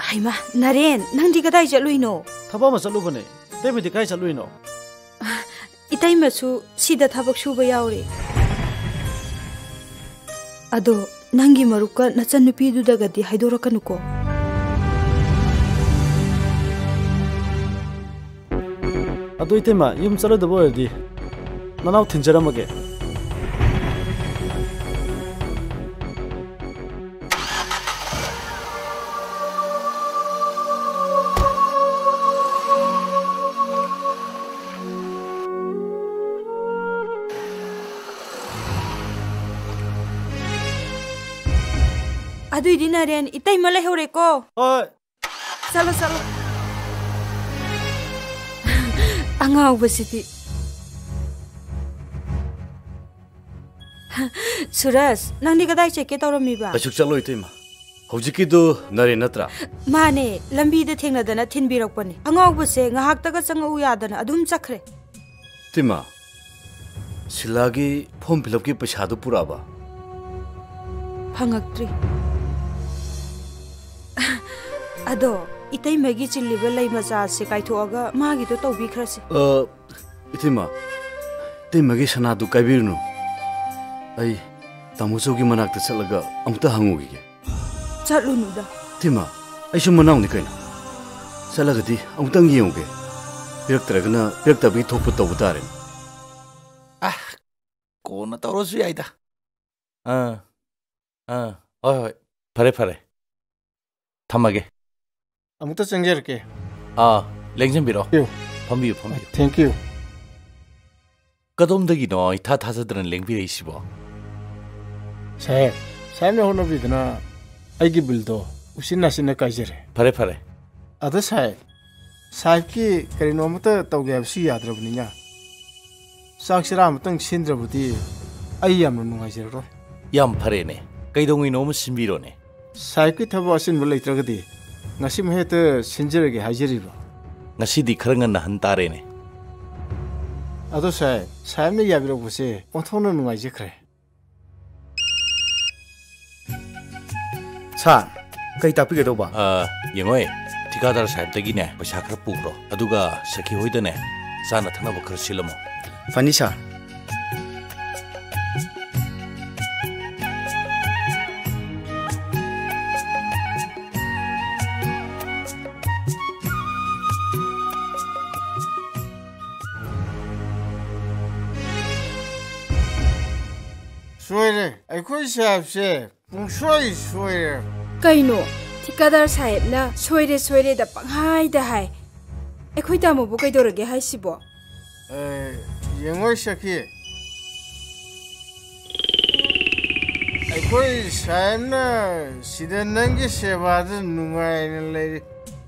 ꯍꯩꯃꯥ, ꯅꯔꯦꯟ, ꯅꯪꯗꯤ ꯀꯗꯥꯏ ꯆꯠꯂꯨꯏꯅꯣ? ꯊꯕꯛ ꯑꯃ ꯆꯠꯂꯨꯕꯅꯦ꯫ ꯏꯇꯩꯃꯗꯤ ꯀꯥꯏ ꯆꯠꯂꯨꯏꯅꯣ? ꯏꯇꯩꯃꯁꯨ ꯁꯤꯗ ꯊꯕꯛ ꯁꯨꯕ ꯌꯥꯎꯔꯦ꯫ ꯑꯗꯣ ꯅꯪꯒꯤ ꯃꯔꯨꯞꯀ ꯅꯆꯟꯅꯨꯄꯤꯗꯨꯗꯒꯗꯤ ꯍꯥꯏꯗꯣꯔꯛꯀꯅꯨꯀꯣ꯫ ꯑꯗꯣ ꯏꯇꯩꯃ, ꯌꯨꯝ ꯆꯠꯂꯣꯏꯗꯕ ꯑꯣꯏꯔꯗꯤ ꯅꯅꯥꯎ ꯊꯤꯟꯖꯔꯝꯃꯒꯦ꯫ ꯑꯗꯨꯏꯗꯤ ꯅꯔꯦꯟ, ꯏꯇꯩꯃ ꯂꯩꯍꯧꯔꯦꯀꯣ꯫ ꯍꯣꯏ꯫ ꯆꯠꯂꯣ, ꯆꯠꯂꯣ꯫ ꯑꯉꯥꯎꯕꯁꯤꯗꯤ꯫ ꯁꯨꯔꯖ, ꯅꯪꯗꯤ ꯀꯗꯥꯏ ꯆꯠꯀꯦ ꯇꯧꯔꯝꯃꯤꯕ? ꯀꯩꯁꯨ ꯆꯠꯂꯣꯏ, ꯏꯇꯩꯃ꯫ ꯍꯧꯖꯤꯛꯀꯤꯗꯨ ꯅꯔꯦꯟ ꯅꯠꯇ꯭ꯔꯥ? ꯃꯥꯅꯦ, ꯂꯝꯕꯤꯗ ꯊꯦꯡꯅꯗꯅ ꯊꯤꯟꯕꯤꯔꯛꯄꯅꯦ꯫ ꯑꯉꯥꯎꯕꯁꯦ ꯉꯥꯏꯍꯥꯛꯇꯒ ꯆꯪꯉꯛꯎ ꯌꯥꯗꯅ ꯑꯗꯨꯝ ꯆꯠꯈ꯭ꯔꯦ꯫ ꯏꯇꯩꯃ, ꯁꯤꯂꯥꯒꯤ form fill upꯀꯤ ꯄꯩꯁꯥꯗꯨ ꯄꯨꯔꯛꯑꯕ? ꯐꯪꯉꯛꯇ꯭ꯔꯤ꯫ ꯑꯗꯣ, ꯏꯇꯩꯃꯒꯤ ꯆꯤꯜꯂꯤꯕ ꯂꯩ ꯃꯆꯥꯁꯦ ꯀꯥꯏꯊꯣꯛꯑꯒ ꯃꯥꯒꯤꯗꯣ ꯇꯧꯕꯤꯈ꯭ꯔꯁꯤ꯫ ꯑ, ꯏꯇꯩꯃ, ꯏꯇꯩꯃꯒꯤ ꯁꯅꯥꯗꯨ ꯀꯥꯏꯕꯤꯔꯨꯅꯨ꯫ ꯑꯩ ꯇꯥꯃꯣ ꯆꯧꯒꯤ ꯃꯅꯥꯛꯇ ꯆꯠꯂꯒ ꯑꯃꯨꯛꯇ ꯍꯪꯉꯨꯈꯤꯒꯦ꯫ ꯆꯠꯂꯨꯅꯨꯗ꯫ ꯏꯇꯩꯃ, ꯑꯩꯁꯨ ꯃꯅꯥꯎꯅꯤ ꯀꯩꯅꯣ꯫ ꯆꯠꯂꯒꯗꯤ ꯑꯃꯨꯛꯇꯪ ꯌꯦꯡꯉꯨꯒꯦ꯫ ꯄꯤꯔꯛꯇ꯭ꯔꯒꯅ ꯄꯤꯔꯛꯇꯕꯒꯤ ꯊꯣꯛꯄ ꯇꯧꯕ ꯇꯥꯔꯦꯅꯦ꯫ ꯑ, ꯀꯣꯟꯅ ꯇꯧꯔꯁꯨ ꯌꯥꯏꯗ꯫ ꯑꯥ, ꯑꯥ, ꯍꯣꯏ, ꯍꯣꯏ, ꯐꯔꯦ, ꯐꯔꯦ꯫ ꯊꯝꯃꯒꯦ꯫ ꯑꯃꯨꯛꯇ ꯆꯪꯖꯔꯛꯀꯦ꯫ ꯑꯥ, ꯂꯦꯡꯖꯟꯕꯤꯔꯣ꯫ ꯌꯨ꯫ ꯐꯝꯕꯤꯌꯨ, ꯐꯝꯕꯤꯌꯨ꯫ Thank you꯫ ꯀꯗꯣꯝꯗꯒꯤꯅꯣ ꯏꯊꯥ ꯊꯥꯖꯗꯅ ꯂꯦꯡꯕꯤꯔꯛꯏꯁꯤꯕꯣ? ꯁꯥꯍꯦꯕ, ꯁꯥꯍꯦꯕꯅ ꯍꯣꯠꯅꯕꯤꯗꯅ ꯑꯩꯒꯤ ꯕꯤꯜꯗꯣ ꯎꯆꯤꯟ ꯅꯥꯆꯤꯟꯅ ꯀꯥꯏꯖꯔꯦ꯫ ꯐꯔꯦ, ꯐꯔꯦ꯫ ꯑꯗꯣ ꯁꯥꯍꯦꯕ, ꯁꯥꯍꯦꯕꯀꯤ ꯀꯔꯤꯅꯣ ꯑꯃꯇ ꯇꯧꯒꯦ ꯍꯥꯏꯕꯁꯨ ꯌꯥꯗ꯭ꯔꯕꯅꯤꯅ, ꯆꯥꯛ ꯆꯔꯥ ꯑꯃꯇꯪ ꯁꯤꯟꯗ꯭ꯔꯕꯗꯤ ꯑꯩ ꯌꯥꯝꯅ ꯅꯨꯡꯉꯥꯏꯖꯔꯔꯣꯏ꯫ ꯌꯥꯝ ꯐꯔꯦꯅꯦ, ꯀꯩꯗꯧꯉꯩꯅꯣ ꯑꯃ ꯁꯤꯟꯕꯤꯔꯣꯅꯦ꯫ ꯁꯥꯍꯦꯕꯀꯤ ꯊꯕꯛ ꯑꯆꯤꯟꯕ ꯂꯩꯇ꯭ꯔꯒꯗꯤ ꯉꯁꯤꯃꯛ ꯍꯦꯛꯇ ꯁꯤꯟꯖꯔꯒꯦ ꯍꯥꯏꯖꯔꯤꯕ꯫ ꯉꯁꯤꯗꯤ ꯈꯔ ꯉꯟꯅ ꯍꯟ ꯇꯥꯔꯦꯅꯦ꯫ ꯑꯗꯣ ꯁꯥꯍꯦꯕ, ꯁꯥꯍꯦꯕꯅ ꯌꯥꯕꯤꯔꯛꯄꯁꯦ ꯑꯣꯟꯊꯣꯛꯅ ꯅꯨꯡꯉꯥꯏꯖꯈ꯭ꯔꯦ꯫ ꯁꯥꯔ, ꯀꯩ ꯇꯥꯛꯄꯤꯒꯗꯧꯕ? ꯑ, ꯌꯦꯡꯉꯣꯏ, ꯊꯤꯀꯥꯗꯥꯔ ꯁꯥꯍꯦꯕꯇꯒꯤꯅꯦ ꯄꯩꯁꯥ ꯈꯔ ꯄꯨꯈ꯭ꯔꯣ, ꯑꯗꯨꯒ ꯁꯈꯤ ꯍꯣꯏꯗꯅꯦ ꯆꯥꯅ ꯊꯛꯅꯕ ꯈꯔ ꯁꯤꯜꯂꯝꯃꯣ꯫ ꯐꯅꯤ, ꯁꯥꯔ꯫ ꯁꯣꯏꯔꯦ, ꯑꯩꯈꯣꯏ ꯁꯥꯍꯦꯕꯁꯦ ꯄꯨꯡꯁꯣꯏ ꯁꯣꯏꯔꯦ꯫ ꯀꯩꯅꯣ, ꯊꯤꯀꯥꯗꯥꯔ ꯁꯥꯍꯦꯕꯅ "ꯁꯣꯏꯔꯦ, ꯁꯣꯏꯔꯦꯗ" ꯄꯪꯍꯥꯏꯗ ꯍꯥꯏ꯫ ꯑꯩꯈꯣꯏ ꯇꯥꯃꯣꯕꯨ ꯀꯩꯗꯧꯔꯒꯦ ꯍꯥꯏꯁꯤꯕꯣ? ꯑꯦ, ꯌꯦꯡꯉꯣꯏ ꯁꯈꯤ, ꯑꯩꯈꯣꯏ ꯁꯥꯍꯦꯕꯅ ꯁꯤꯗ ꯅꯪꯒꯤ ꯁꯦꯕꯥꯗ ꯅꯨꯡꯉꯥꯏꯅ ꯂꯩꯔꯤ,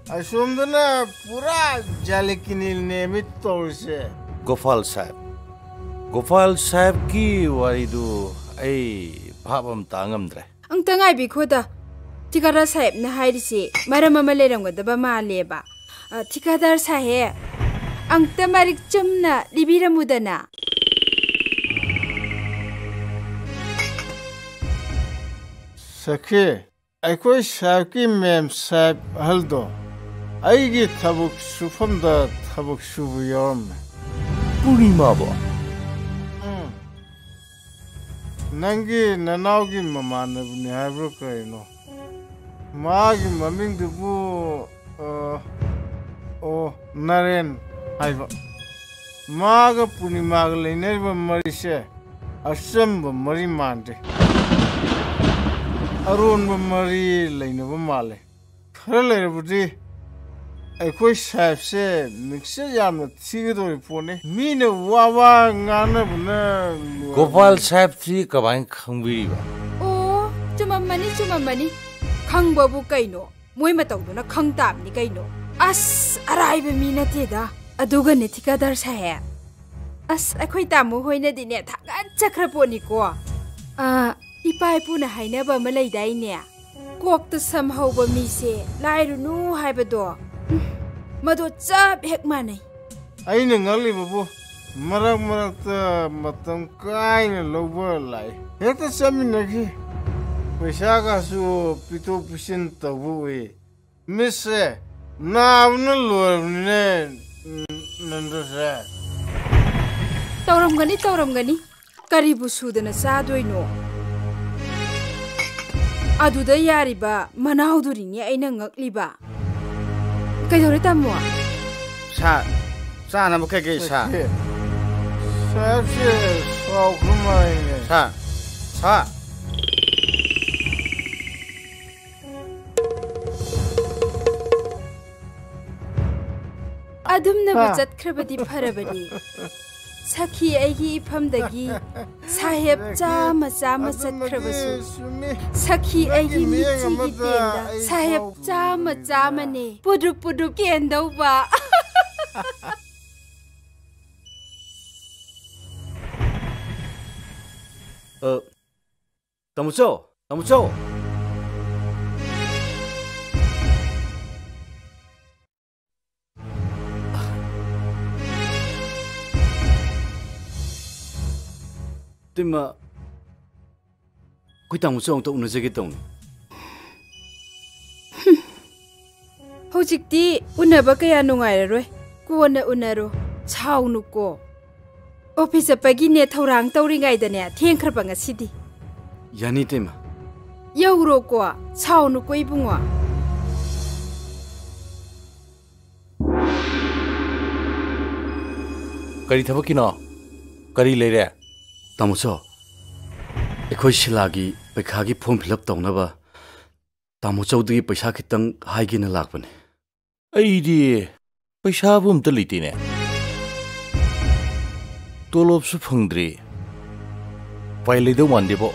ꯑꯁꯣꯝꯗꯅ ꯄꯨꯔꯥ ꯖꯥꯂꯤꯀꯤꯅꯤ ꯅꯦꯃꯤ ꯇꯧꯔꯤꯁꯦ꯫ ꯒꯣꯄꯥꯜ ꯁꯥꯍꯦꯕ, ꯒꯣꯄꯥꯜ ꯁꯥꯍꯦꯕꯀꯤ ꯋꯥꯔꯤꯗꯨ ꯑꯩ ꯚꯥꯞ ꯑꯃ ꯇꯥ ꯉꯝꯗ꯭ꯔꯦ꯫ ꯑꯝꯇ ꯉꯥꯏꯕꯤꯈꯣꯗ, ꯊꯤꯀꯥꯗꯥꯔ ꯁꯥꯍꯦꯕꯅ ꯍꯥꯏꯔꯤꯁꯦ ꯃꯔꯝ ꯑꯃ ꯂꯩꯔꯝꯒꯗꯕ ꯃꯥꯜꯂꯦꯕ꯫ ꯑ, ꯊꯤꯀꯥꯗꯥꯔ ꯁꯥꯍꯦꯕ, ꯑꯝꯇ ꯃꯔꯤꯛ ꯆꯨꯝꯅ ꯂꯤꯕꯤꯔꯝꯃꯨꯗꯅ꯫ ꯁꯈꯤ, ꯑꯩꯈꯣꯏ ꯁꯥꯍꯦꯕꯀꯤ ꯃꯦꯝ ꯁꯥꯍꯦꯕ ꯑꯍꯜꯗꯣ ꯑꯩꯒꯤ ꯊꯕꯛ ꯁꯨꯐꯝꯗ ꯊꯕꯛ ꯁꯨꯕ ꯌꯥꯎꯔꯝꯃꯦ꯫ ꯄꯨꯔꯅꯤꯃꯥꯕꯣ? ꯎꯝ꯫ ꯅꯪꯒꯤ ꯅꯅꯥꯎꯒꯤ ꯃꯃꯥꯟꯅꯕꯅꯤ ꯍꯥꯏꯕ꯭ꯔꯥ ꯀꯩꯅꯣ? ꯃꯥꯒꯤ ꯃꯃꯤꯡꯗꯨꯕꯨ, ꯑ, ꯑꯣ, ꯅꯔꯦꯟ ꯍꯥꯏꯕ꯫ ꯃꯥꯒ ꯄꯨꯔꯅꯤꯃꯥꯒ ꯂꯩꯅꯔꯤꯕ ꯃꯔꯤꯁꯦ ꯑꯆꯝꯕ ꯃꯔꯤ ꯃꯥꯟꯗꯦ꯫ ꯑꯔꯣꯟꯕ ꯃꯔꯤ ꯂꯩꯅꯕ ꯃꯥꯜꯂꯦ꯫ ꯈꯔ ꯂꯩꯔꯕꯗꯤ ꯑꯩꯈꯣꯏ ꯁꯥꯍꯦꯕꯁꯦ ꯃꯤꯡꯆꯠ ꯌꯥꯝꯅ ꯊꯤꯒꯗꯧꯔꯤ ꯄꯣꯠꯅꯤ꯫ ꯃꯤꯅ ꯋꯥ ꯋꯥ ꯉꯥꯡꯅꯕꯅ ꯂꯣꯏꯔꯕꯅꯤ꯫ ꯒꯣꯄꯥꯜ ꯁꯥꯍꯦꯕꯁꯤ ꯀꯃꯥꯏꯅ ꯈꯪꯕꯤꯔꯤꯕ? ꯑꯣ, ꯆꯨꯝꯃꯝꯃꯅꯤ, ꯆꯨꯝꯃꯝꯃꯅꯤ꯫ ꯈꯪꯕꯕꯨ ꯀꯩꯅꯣ? ꯃꯣꯏ ꯃꯇꯧꯗꯨꯅ ꯈꯪ ꯇꯥꯕꯅꯤ ꯀꯩꯅꯣ꯫ ꯑꯁ, ꯑꯔꯥꯏꯕ ꯃꯤ ꯅꯠꯇꯦꯗ꯫ ꯑꯗꯨꯒꯅꯦ, ꯊꯤꯀꯥꯗꯥꯔ ꯁꯥꯍꯦꯕ, ꯑꯁ, ꯑꯩꯈꯣꯏ ꯇꯥꯃꯣ ꯍꯣꯏꯅꯗꯤꯅꯦ ꯊꯥꯒꯠꯆꯈ꯭ꯔ ꯄꯣꯠꯅꯤꯀꯣ꯫ ꯑꯥ, ꯏꯄꯥ ꯏꯄꯨꯅ ꯍꯥꯏꯅꯕ ꯑꯃ ꯂꯩꯗꯥꯏꯅꯦ? "ꯀꯣꯛꯇ ꯁꯝ ꯍꯧꯕ ꯃꯤꯁꯦ ꯂꯥꯏꯔꯨꯅꯨ" ꯍꯥꯏꯕꯗꯣ꯫ ꯎꯝ, ꯃꯗꯣ ꯆꯞ ꯍꯦꯛ ꯃꯥꯟꯅꯩ꯫ ꯑꯩꯅ ꯉꯛꯂꯤꯕꯕꯨ ꯃꯔꯛ ꯃꯔꯛꯇ ꯃꯇꯝ ꯀꯥꯏꯅ ꯂꯧꯕ ꯂꯥꯛꯏ꯫ ꯍꯦꯛꯇ ꯆꯠꯃꯤꯟꯅꯈꯤ꯫ ꯄꯩꯁꯥꯒꯁꯨ ꯄꯤꯊꯣꯛ ꯄꯤꯁꯤꯟ ꯇꯧꯕ ꯎꯏ꯫ ꯃꯤꯠꯁꯦ ꯅꯥꯕꯅ ꯂꯣꯏꯔꯕꯅꯤꯅꯦ, ꯅꯟꯗꯁꯦ꯫ ꯇꯧꯔꯝꯒꯅꯤ, ꯇꯧꯔꯝꯒꯅꯤ꯫ ꯀꯔꯤꯕꯨ ꯁꯨꯗꯅ ꯆꯥꯗꯣꯏꯅꯣ? ꯑꯗꯨꯗ ꯌꯥꯔꯤꯕ ꯃꯅꯥꯎꯗꯨꯔꯤꯅꯦ ꯑꯩꯅ ꯉꯛꯂꯤꯕ꯫ ꯀꯩꯗꯧꯔꯦ, ꯇꯥꯃꯣ? ꯁꯥ, ꯆꯥꯅꯕ ꯀꯩꯀꯩ ꯁꯥ? ꯁꯥꯁꯦ ꯁꯥꯎꯈ꯭ꯔ ꯃꯥꯜꯂꯦꯅꯦ꯫ ꯁꯥ, ꯁꯥ꯫ ꯑꯗꯨꯝꯅꯕꯨ ꯍꯥ꯫ ꯆꯠꯈ꯭ꯔꯕꯗꯤ ꯐꯔꯕꯅꯤ꯫ ꯁꯈꯤ ꯑꯩꯒꯤ ꯏꯐꯝꯗꯒꯤ ꯁꯥꯍꯦꯕ ꯆꯥꯃ ꯆꯥꯃ ꯑꯗꯨꯃꯗꯤ ꯆꯠꯈ꯭ꯔꯕꯁꯨ꯫ ꯆꯨꯝꯃꯤ꯫ ꯁꯈꯤ ꯅꯪꯒꯤ ꯑꯩꯒꯤ ꯃꯤꯠꯌꯦꯡ ꯃꯤꯠꯁꯤꯒꯤ ꯑꯃꯗ ꯇꯦꯟꯗ ꯑꯩ ꯁꯥꯍꯦꯕ ꯐꯥꯎꯕ ꯆꯥꯃ ꯎꯕꯅꯤꯅ꯫ ꯆꯥꯃꯅꯦ ꯄꯨꯗ꯭ꯔꯨꯞ ꯄꯨꯗ꯭ꯔꯨꯞ ꯀꯦꯟꯗꯧꯕ꯫ ꯑ, ꯇꯥꯃꯣꯆꯧ, ꯇꯥꯃꯣꯆꯧ꯫ ꯏꯇꯩꯃ, ꯑꯩꯈꯣꯏ ꯇꯥꯃꯣꯆꯧ ꯑꯝꯇ ꯎꯅꯖꯒꯦ ꯇꯧꯅꯤ꯫ ꯍꯧꯖꯤꯛꯇꯤ ꯎꯅꯕ ꯀꯌꯥ ꯅꯨꯡꯉꯥꯏꯔꯔꯣꯏ꯫ ꯀꯣꯟꯅ ꯎꯅꯔꯣ꯫ ꯁꯥꯎꯅꯨꯀꯣ꯫ ꯑꯣꯐꯤꯁ ꯆꯠꯄꯒꯤꯅꯦ ꯊꯧꯔꯥꯡ ꯇꯧꯔꯤꯉꯩꯗꯅꯦ ꯊꯦꯡꯈ꯭ꯔꯕ ꯉꯁꯤꯗꯤ꯫ ꯌꯥꯅꯤ, ꯏꯇꯩꯃ꯫ ꯌꯧꯔꯣꯀꯣ꯫ ꯁꯥꯎꯅꯨꯀꯣ ꯏꯕꯨꯡꯉꯣ꯫ ꯀꯔꯤ ꯊꯕꯛꯀꯤꯅꯣ? ꯀꯔꯤ ꯂꯩꯔꯦ? ꯇꯥꯃꯣ ꯆꯧ, ꯑꯩꯈꯣꯏ ꯁꯤꯂꯥꯒꯤ ꯄꯩꯈꯥꯒꯤ form fill up ꯇꯧꯅꯕ ꯇꯥꯃꯣ ꯆꯧꯗꯒꯤ ꯄꯩꯁꯥ ꯈꯤꯇꯪ ꯍꯥꯏꯒꯦꯅ ꯂꯥꯛꯄꯅꯦ꯫ ꯑꯩꯗꯤ ꯄꯩꯁꯥꯕꯨ ꯑꯝꯇ ꯂꯩꯇꯦꯅꯦ꯫ ꯇꯣꯂꯣꯞꯁꯨ ꯐꯪꯗ꯭ꯔꯤ꯫ ꯎꯄꯥꯏ ꯂꯩꯗꯧ ꯃꯥꯟꯗꯦꯕꯣ꯫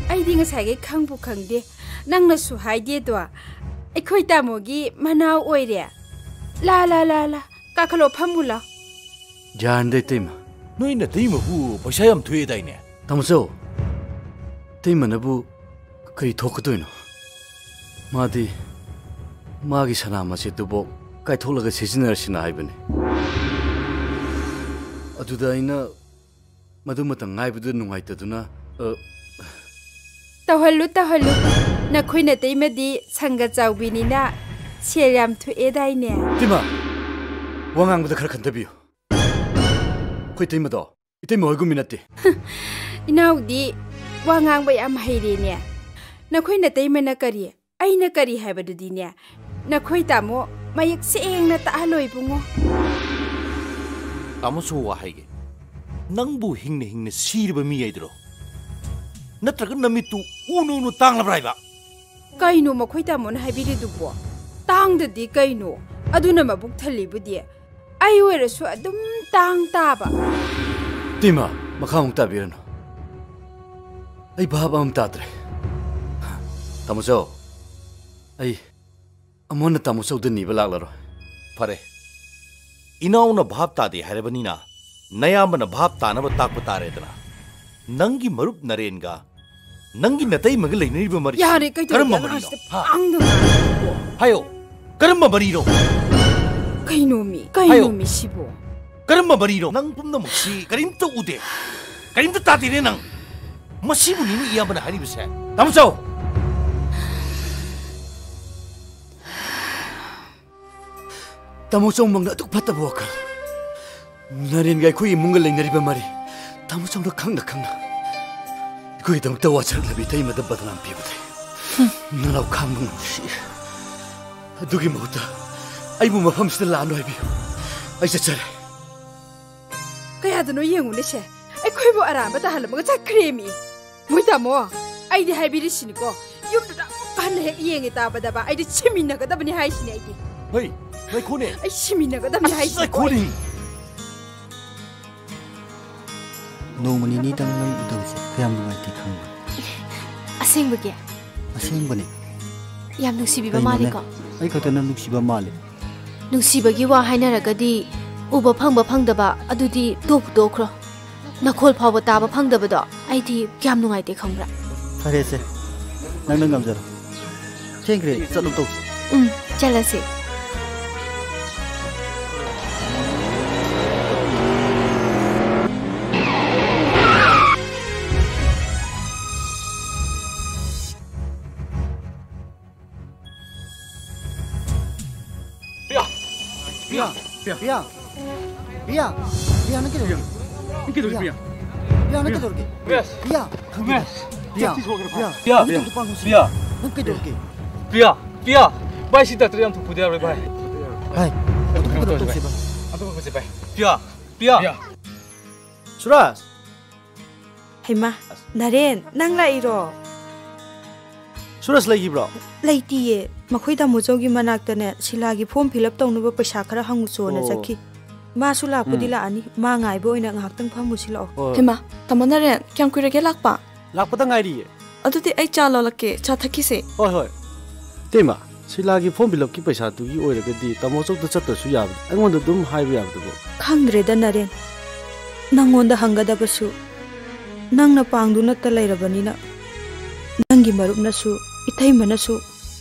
ꯑꯩꯗꯤ ꯉꯁꯥꯏꯈꯩ ꯈꯪꯕꯨ ꯈꯪꯗꯦ꯫ ꯅꯪꯅꯁꯨ ꯍꯥꯏꯗꯦꯗꯣ꯫ ꯑꯩꯈꯣꯏ ꯇꯥꯃꯣꯒꯤ ꯃꯅꯥꯎ ꯑꯣꯏꯔꯦ꯫ ꯂꯥ, ꯂꯥ, ꯂꯥ, ꯂꯥ꯫ ꯀꯥꯈꯠꯂꯣ, ꯐꯝꯃꯨ ꯂꯥꯎ꯫ ꯌꯥꯔꯅꯤꯗ, ꯏꯇꯩꯃ꯫ ꯅꯣꯏ ꯅꯇꯩꯃꯕꯨ ꯄꯩꯁꯥ ꯌꯥꯝ ꯊꯣꯛꯑꯦꯗꯥꯏꯅꯦ? ꯇꯥꯃꯣ ꯆꯧ, ꯏꯇꯩꯃꯅꯕꯨ ꯀꯔꯤ ꯊꯣꯛꯀꯗꯣꯏꯅꯣ? ꯃꯥꯗꯤ ꯃꯥꯒꯤ ꯁꯅꯥ ꯃꯆꯦꯠꯇꯨꯕꯣꯛ ꯀꯥꯏꯊꯣꯛꯂꯒ ꯁꯤꯖꯤꯟꯅꯔꯁꯤꯅ ꯍꯥꯏꯕꯅꯤ꯫ ꯑꯗꯨꯗ ꯑꯩꯅ ꯃꯗꯨꯃꯇꯪ ꯉꯥꯏꯕꯗꯨ ꯅꯨꯡꯉꯥꯏꯇꯗꯨꯅ, ꯑ, ꯇꯧꯍꯜꯂꯨ, ꯇꯧꯍꯜꯂꯨ꯫ ꯅꯈꯣꯏ ꯅꯇꯩꯃꯗꯤ ꯁꯪꯒ ꯆꯥꯎꯕꯤꯅꯤꯅ ꯁꯦꯜ ꯌꯥꯝ ꯊꯣꯛꯑꯦꯗꯥꯏꯅꯦ? ꯏꯇꯩꯃ, ꯋꯥ ꯉꯥꯡꯕꯗ ꯈꯔ ꯈꯟꯊꯕꯤꯌꯨ꯫ ꯑꯩꯈꯣꯏ ꯏꯇꯩꯃꯗꯣ ꯏꯇꯩꯃ ꯍꯣꯏꯒꯨꯝꯕꯤ ꯅꯠꯇꯦ꯫ ꯏꯅꯥꯎꯗꯤ ꯋꯥ ꯉꯥꯡꯕ ꯌꯥꯝ ꯍꯩꯔꯦꯅꯦ꯫ ꯅꯈꯣꯏ ꯅꯇꯩꯃꯅ ꯀꯔꯤ, ꯑꯩꯅ ꯀꯔꯤ ꯍꯥꯏꯕꯗꯨꯗꯤꯅꯦ, ꯅꯈꯣꯏ ꯇꯥꯃꯣ ꯃꯌꯦꯛ ꯁꯦꯡꯅ ꯇꯥꯍꯜꯂꯣ ꯏꯕꯨꯡꯉꯣ꯫ ꯇꯥꯃꯣ ꯆꯧ, ꯋꯥ ꯍꯥꯏꯒꯦ꯫ ꯅꯪꯕꯨ ꯍꯤꯡꯅ ꯍꯤꯡꯅ ꯁꯤꯔꯕ ꯃꯤ ꯍꯥꯏꯗꯨꯔꯣ? ꯅꯠꯇ꯭ꯔꯒ ꯅꯃꯤꯠꯇꯨ ꯎꯅ ꯎꯅ ꯇꯥꯡꯂꯕ꯭ꯔꯥ ꯍꯥꯏꯕ? ꯀꯩꯅꯣ ꯃꯈꯣꯏ ꯇꯥꯃꯣꯅ ꯍꯥꯏꯕꯤꯔꯤꯗꯨꯕꯣ? ꯇꯥꯡꯗꯗꯤ ꯀꯩꯅꯣ? ꯑꯗꯨꯅ ꯃꯕꯨꯛ ꯊꯜꯂꯤꯕꯨꯗꯤ꯫ ꯑꯩ ꯑꯣꯏꯔꯁꯨ ꯑꯗꯨꯝ ꯇꯥꯡ ꯇꯥꯕ꯫ ꯏꯇꯩꯃ, ꯃꯈꯥ ꯑꯃꯨꯛ ꯇꯥꯕꯤꯔꯅꯨ꯫ ꯑꯩ ꯚꯥꯞ ꯑꯃ ꯇꯥꯗ꯭ꯔꯦ꯫ ꯇꯥꯃꯣ ꯆꯧ, ꯑꯩ ꯑꯃꯨꯛ ꯍꯟꯅ ꯇꯥꯃꯣ ꯆꯧꯗ ꯅꯤꯕ ꯂꯥꯛꯂꯔꯣꯏ꯫ ꯐꯔꯦ, ꯏꯅꯥꯎꯅ ꯚꯥꯞ ꯇꯥꯗꯦ ꯍꯥꯏꯔꯕꯅꯤꯅ ꯅꯌꯥꯝꯕꯅ ꯚꯥꯞ ꯇꯥꯅꯕ ꯇꯥꯛꯄ ꯇꯥꯔꯦꯗꯅ꯫ ꯅꯪꯒꯤ ꯃꯔꯨꯞ ꯅꯔꯦꯟꯒ ꯅꯪꯒꯤ ꯅꯇꯩꯃꯒ ꯂꯩꯅꯔꯤꯕ ꯃꯔꯤ ꯌꯥꯔꯦ, ꯀꯩꯗꯧꯔꯒꯦ ꯀꯔꯝꯕ ꯑꯉꯥꯡꯁꯤꯗ ꯃꯔꯤꯅꯣ? ꯍꯥ? ꯄꯥꯡꯗꯕ ꯉꯥꯡꯕꯗꯨꯕꯣ? ꯍꯥꯏꯌꯣ, ꯀꯔꯝꯕ ꯃꯔꯤꯅꯣ? ꯀꯩꯅꯣꯃꯤ, ꯍꯥꯏꯌꯣ꯫ ꯀꯩꯅꯣꯃꯤ ꯁꯤꯕꯣ? ꯀꯔꯝꯕ ꯃꯔꯤꯅꯣ? ꯅꯪ ꯄꯨꯝꯅꯃꯛꯁꯤ ꯀꯔꯤꯝꯇ ꯎꯗꯦ, ꯀꯔꯤꯝꯇ ꯇꯥꯗꯦꯅꯦ ꯅꯪ꯫ ꯃꯁꯤꯕꯨꯅꯤꯅꯦ ꯏꯌꯥꯝꯕꯅ ꯍꯥꯏꯔꯤꯕꯁꯦ꯫ ꯇꯥꯃꯣ ꯆꯧ! ꯇꯥꯃꯣ ꯆꯧꯃꯛꯅ ꯑꯗꯨꯛ ꯐꯠꯇꯕ ꯋꯥꯈꯜ꯫ ꯅꯔꯦꯟꯒ ꯑꯩꯈꯣꯏ ꯏꯃꯨꯡꯒ ꯂꯩꯅꯔꯤꯕ ꯃꯔꯤ ꯇꯥꯃꯣ ꯆꯧꯅ ꯈꯪꯅ ꯈꯪꯅ ꯑꯩꯈꯣꯏꯒꯤꯗꯃꯛꯇ ꯋꯥꯁꯛꯂꯕꯤ ꯏꯇꯩꯃꯗ ꯕꯗꯅꯥꯝ ꯄꯤꯕꯗꯤ ꯅꯅꯥꯎ ꯈꯥꯡꯕ ꯉꯝꯗꯦ꯫ ꯑꯗꯨꯒꯤ ꯃꯍꯨꯠꯇ ꯑꯩꯕꯨ ꯃꯐꯝꯁꯤꯗ ꯂꯥꯛꯑꯅꯨ ꯍꯥꯏꯕꯤꯌꯨ꯫ ꯑꯩ ꯆꯠꯆꯔꯦ꯫ ꯀꯌꯥꯗꯅꯣ ꯌꯦꯡꯉꯨꯅꯦꯁꯦ, ꯑꯩꯈꯣꯏꯕꯨ ꯑꯔꯥꯟꯕ ꯇꯥꯍꯜꯂꯝꯃꯒ ꯆꯠꯈ꯭ꯔꯦꯃꯤ꯫ ꯃꯣꯏ ꯇꯥꯃꯣ, ꯑꯩꯗꯤ ꯍꯥꯏꯕꯤꯔꯤꯁꯤꯅꯤꯀꯣ, ꯌꯨꯝꯗꯨꯗ ꯑꯃꯨꯛ ꯍꯟꯅ ꯍꯦꯛ ꯌꯦꯡꯉꯦ ꯇꯥꯕꯗꯕ ꯑꯩꯗꯤ ꯁꯤꯃꯤꯟꯅꯒꯗꯕꯅꯤ ꯍꯥꯏꯁꯤꯅꯦ ꯑꯩꯗꯤ꯫ ꯍꯩ, ꯉꯥꯏꯈꯣꯅꯦ꯫ ꯑꯩ ꯁꯤꯃꯤꯟꯅꯒꯗꯕꯅꯤ ꯑꯁ, ꯍꯥꯏꯁꯤꯅꯤꯀꯣ꯫ ꯉꯥꯏꯈꯣꯅꯦ꯫ ꯅꯣꯡꯃ ꯅꯤꯅꯤꯗꯪ ꯅꯪ ꯎꯗꯕꯁꯦ ꯀꯌꯥꯝ ꯅꯨꯡꯉꯥꯏꯇꯦ ꯈꯪꯕ꯭ꯔꯥ? ꯑꯁꯦꯡꯕꯒꯤ? ꯑꯁꯦꯡꯕꯅꯦ꯫ ꯌꯥꯝ ꯅꯨꯡꯁꯤꯕꯤꯕ ꯀꯩꯅꯣꯅꯦ? ꯃꯥꯜꯂꯤꯀꯣ? ꯑꯩ ꯈꯛꯇ ꯅꯪ ꯅꯨꯡꯁꯤꯕ ꯃꯥꯜꯂꯦ꯫ ꯅꯨꯡꯁꯤꯕꯒꯤ ꯋꯥ ꯍꯥꯏꯅꯔꯒꯗꯤ ꯎꯕ ꯐꯪꯕ ꯐꯪꯗꯕ ꯑꯗꯨꯗꯤ ꯇꯣꯛꯄꯨ ꯇꯣꯛꯈ꯭ꯔꯣ꯫ ꯅꯈꯣꯜ ꯐꯥꯎꯕ ꯇꯥꯕ ꯐꯪꯗꯕꯗꯣ ꯑꯩꯗꯤ ꯀꯌꯥꯝ ꯅꯨꯡꯉꯥꯏꯇꯦ ꯈꯪꯕ꯭ꯔꯥ? ꯐꯔꯦꯁꯦ, ꯅꯪꯅ ꯉꯝꯖꯔꯣ꯫ ꯊꯦꯡꯈ꯭ꯔꯦ, ꯆꯠꯂꯨ ꯇꯧꯁꯤ꯫ ꯎꯝ, ꯆꯠꯂꯁꯤ꯫ ꯄ꯭ꯔꯤꯌꯥ! ꯄ꯭ꯔꯤꯌꯥ! ꯄ꯭ꯔꯤꯌꯥ! ꯄ꯭ꯔꯤꯌꯥ! ꯄ꯭ꯔꯤꯌꯥ! ꯄ꯭ꯔꯤꯌꯥ! ꯄ꯭ꯔꯤꯌꯥ! ꯅꯪ ꯀꯩꯗꯧꯔꯒꯦ, ꯄ꯭ꯔꯤꯌꯥ? ꯄ꯭ꯔꯤꯌꯥ! ꯄ꯭ꯔꯤꯌꯥ! ꯅꯪ ꯀꯩꯗꯧꯔꯒꯦ? ꯎꯃꯦꯁ! ꯄ꯭ꯔꯤꯌꯥ! ꯎꯃꯦꯁ! ꯄ꯭ꯔꯤꯌꯥ! ꯄ꯭ꯔꯤꯌꯥ! ꯄ꯭ꯔꯤꯌꯥ! ꯄ꯭ꯔꯤꯌꯥ! ꯄ꯭ꯔꯤꯌꯥ! ꯄ꯭ꯔꯤꯌꯥ! ꯅꯪ ꯀꯩꯗꯧꯔꯒꯦ? ꯄ꯭ꯔꯤꯌꯥ! ꯄ꯭ꯔꯤꯌꯥ! ꯚꯥꯏ, ꯁꯤ ꯗꯥꯛꯇꯔ ꯌꯥꯝ ꯊꯨ ꯄꯨꯗ ꯌꯥꯔꯣꯏ, ꯚꯥꯏ꯫ ꯚꯥꯏ, ꯑꯗꯨ ꯀꯩꯅꯣ ꯀꯩꯗꯧꯔꯒꯦ, ꯇꯧꯁꯤ, ꯚꯥꯏ? ꯚꯥꯏ? ꯑꯗꯨ ꯀꯩꯅꯣ ꯇꯧꯁꯤ, ꯚꯥꯏ꯫ ꯄ꯭ꯔꯤꯌꯥ! ꯄ꯭ꯔꯤꯌꯥ! ꯄ꯭ꯔꯤꯌꯥ! ꯁꯨꯔꯥꯖ! ꯍꯩꯃꯥ, ꯅꯔꯦꯟ, ꯅꯪ ꯂꯥꯛꯏꯔꯣ? ꯁꯨꯔꯖ ꯂꯩꯈꯤꯕ꯭ꯔꯣ? ꯂꯩꯇꯤꯌꯦ꯫ ꯃꯈꯣꯏ ꯇꯥꯃꯣꯆꯧꯒꯤ ꯃꯅꯥꯛꯇꯅꯦ, ꯁꯤꯂꯥꯒꯤ form fill up ꯇꯧꯅꯕ ꯄꯩꯁꯥ ꯈꯔ ꯍꯪꯉꯨ ꯆꯣꯅ ꯑꯣ꯫ ꯆꯠꯈꯤ꯫ ꯃꯥꯁꯨ ꯂꯥꯛꯄꯨꯗꯤ ꯎꯝ꯫ ꯂꯥꯛꯑꯅꯤ꯫ ꯃꯥ ꯉꯥꯏꯕ ꯑꯣꯏꯅ ꯉꯥꯏꯍꯥꯛꯇꯪ ꯐꯝꯃꯨꯁꯤ ꯂꯥꯛꯑꯣ꯫ ꯍꯣꯏ, ꯍꯣꯏ꯫ ꯍꯩꯃꯥ, ꯇꯥꯃꯣ ꯅꯔꯦꯟ, ꯀꯌꯥꯝ ꯀꯨꯏꯔꯒꯦ ꯂꯥꯛꯄ? ꯂꯥꯛꯄꯗ ꯉꯥꯏꯔꯤꯌꯦ꯫ ꯑꯗꯨꯗꯤ ꯑꯩ ꯆꯥ ꯂꯣꯜꯂꯛꯀꯦ, ꯆꯥ ꯊꯛꯈꯤꯁꯦ꯫ ꯍꯣꯏ, ꯍꯣꯏ꯫ ꯏꯇꯩꯃ, ꯁꯤꯂꯥꯒꯤ form fill up ꯀꯤ ꯄꯩꯁꯥꯗꯨꯒꯤ ꯑꯣꯏꯔꯒꯗꯤ ꯇꯥꯃꯣꯆꯧꯗ ꯆꯠꯇ꯭ꯔꯁꯨ ꯌꯥꯕꯗ, ꯑꯩꯉꯣꯟꯗ ꯑꯗꯨꯝ ꯍꯥꯏꯕ ꯌꯥꯕꯗꯨꯕꯨ꯫ ꯈꯪꯗ꯭ꯔꯦꯗ ꯅꯔꯦꯟ, ꯅꯪꯉꯣꯟꯗ ꯍꯪꯒꯗꯕꯁꯨ ꯅꯪꯅ ꯄꯥꯡꯗꯨꯅꯇ ꯂꯩꯔꯕꯅꯤꯅ, ꯅꯪꯒꯤ ꯃꯔꯨꯞꯅꯁꯨ, ꯏꯇꯩꯃꯅꯁꯨ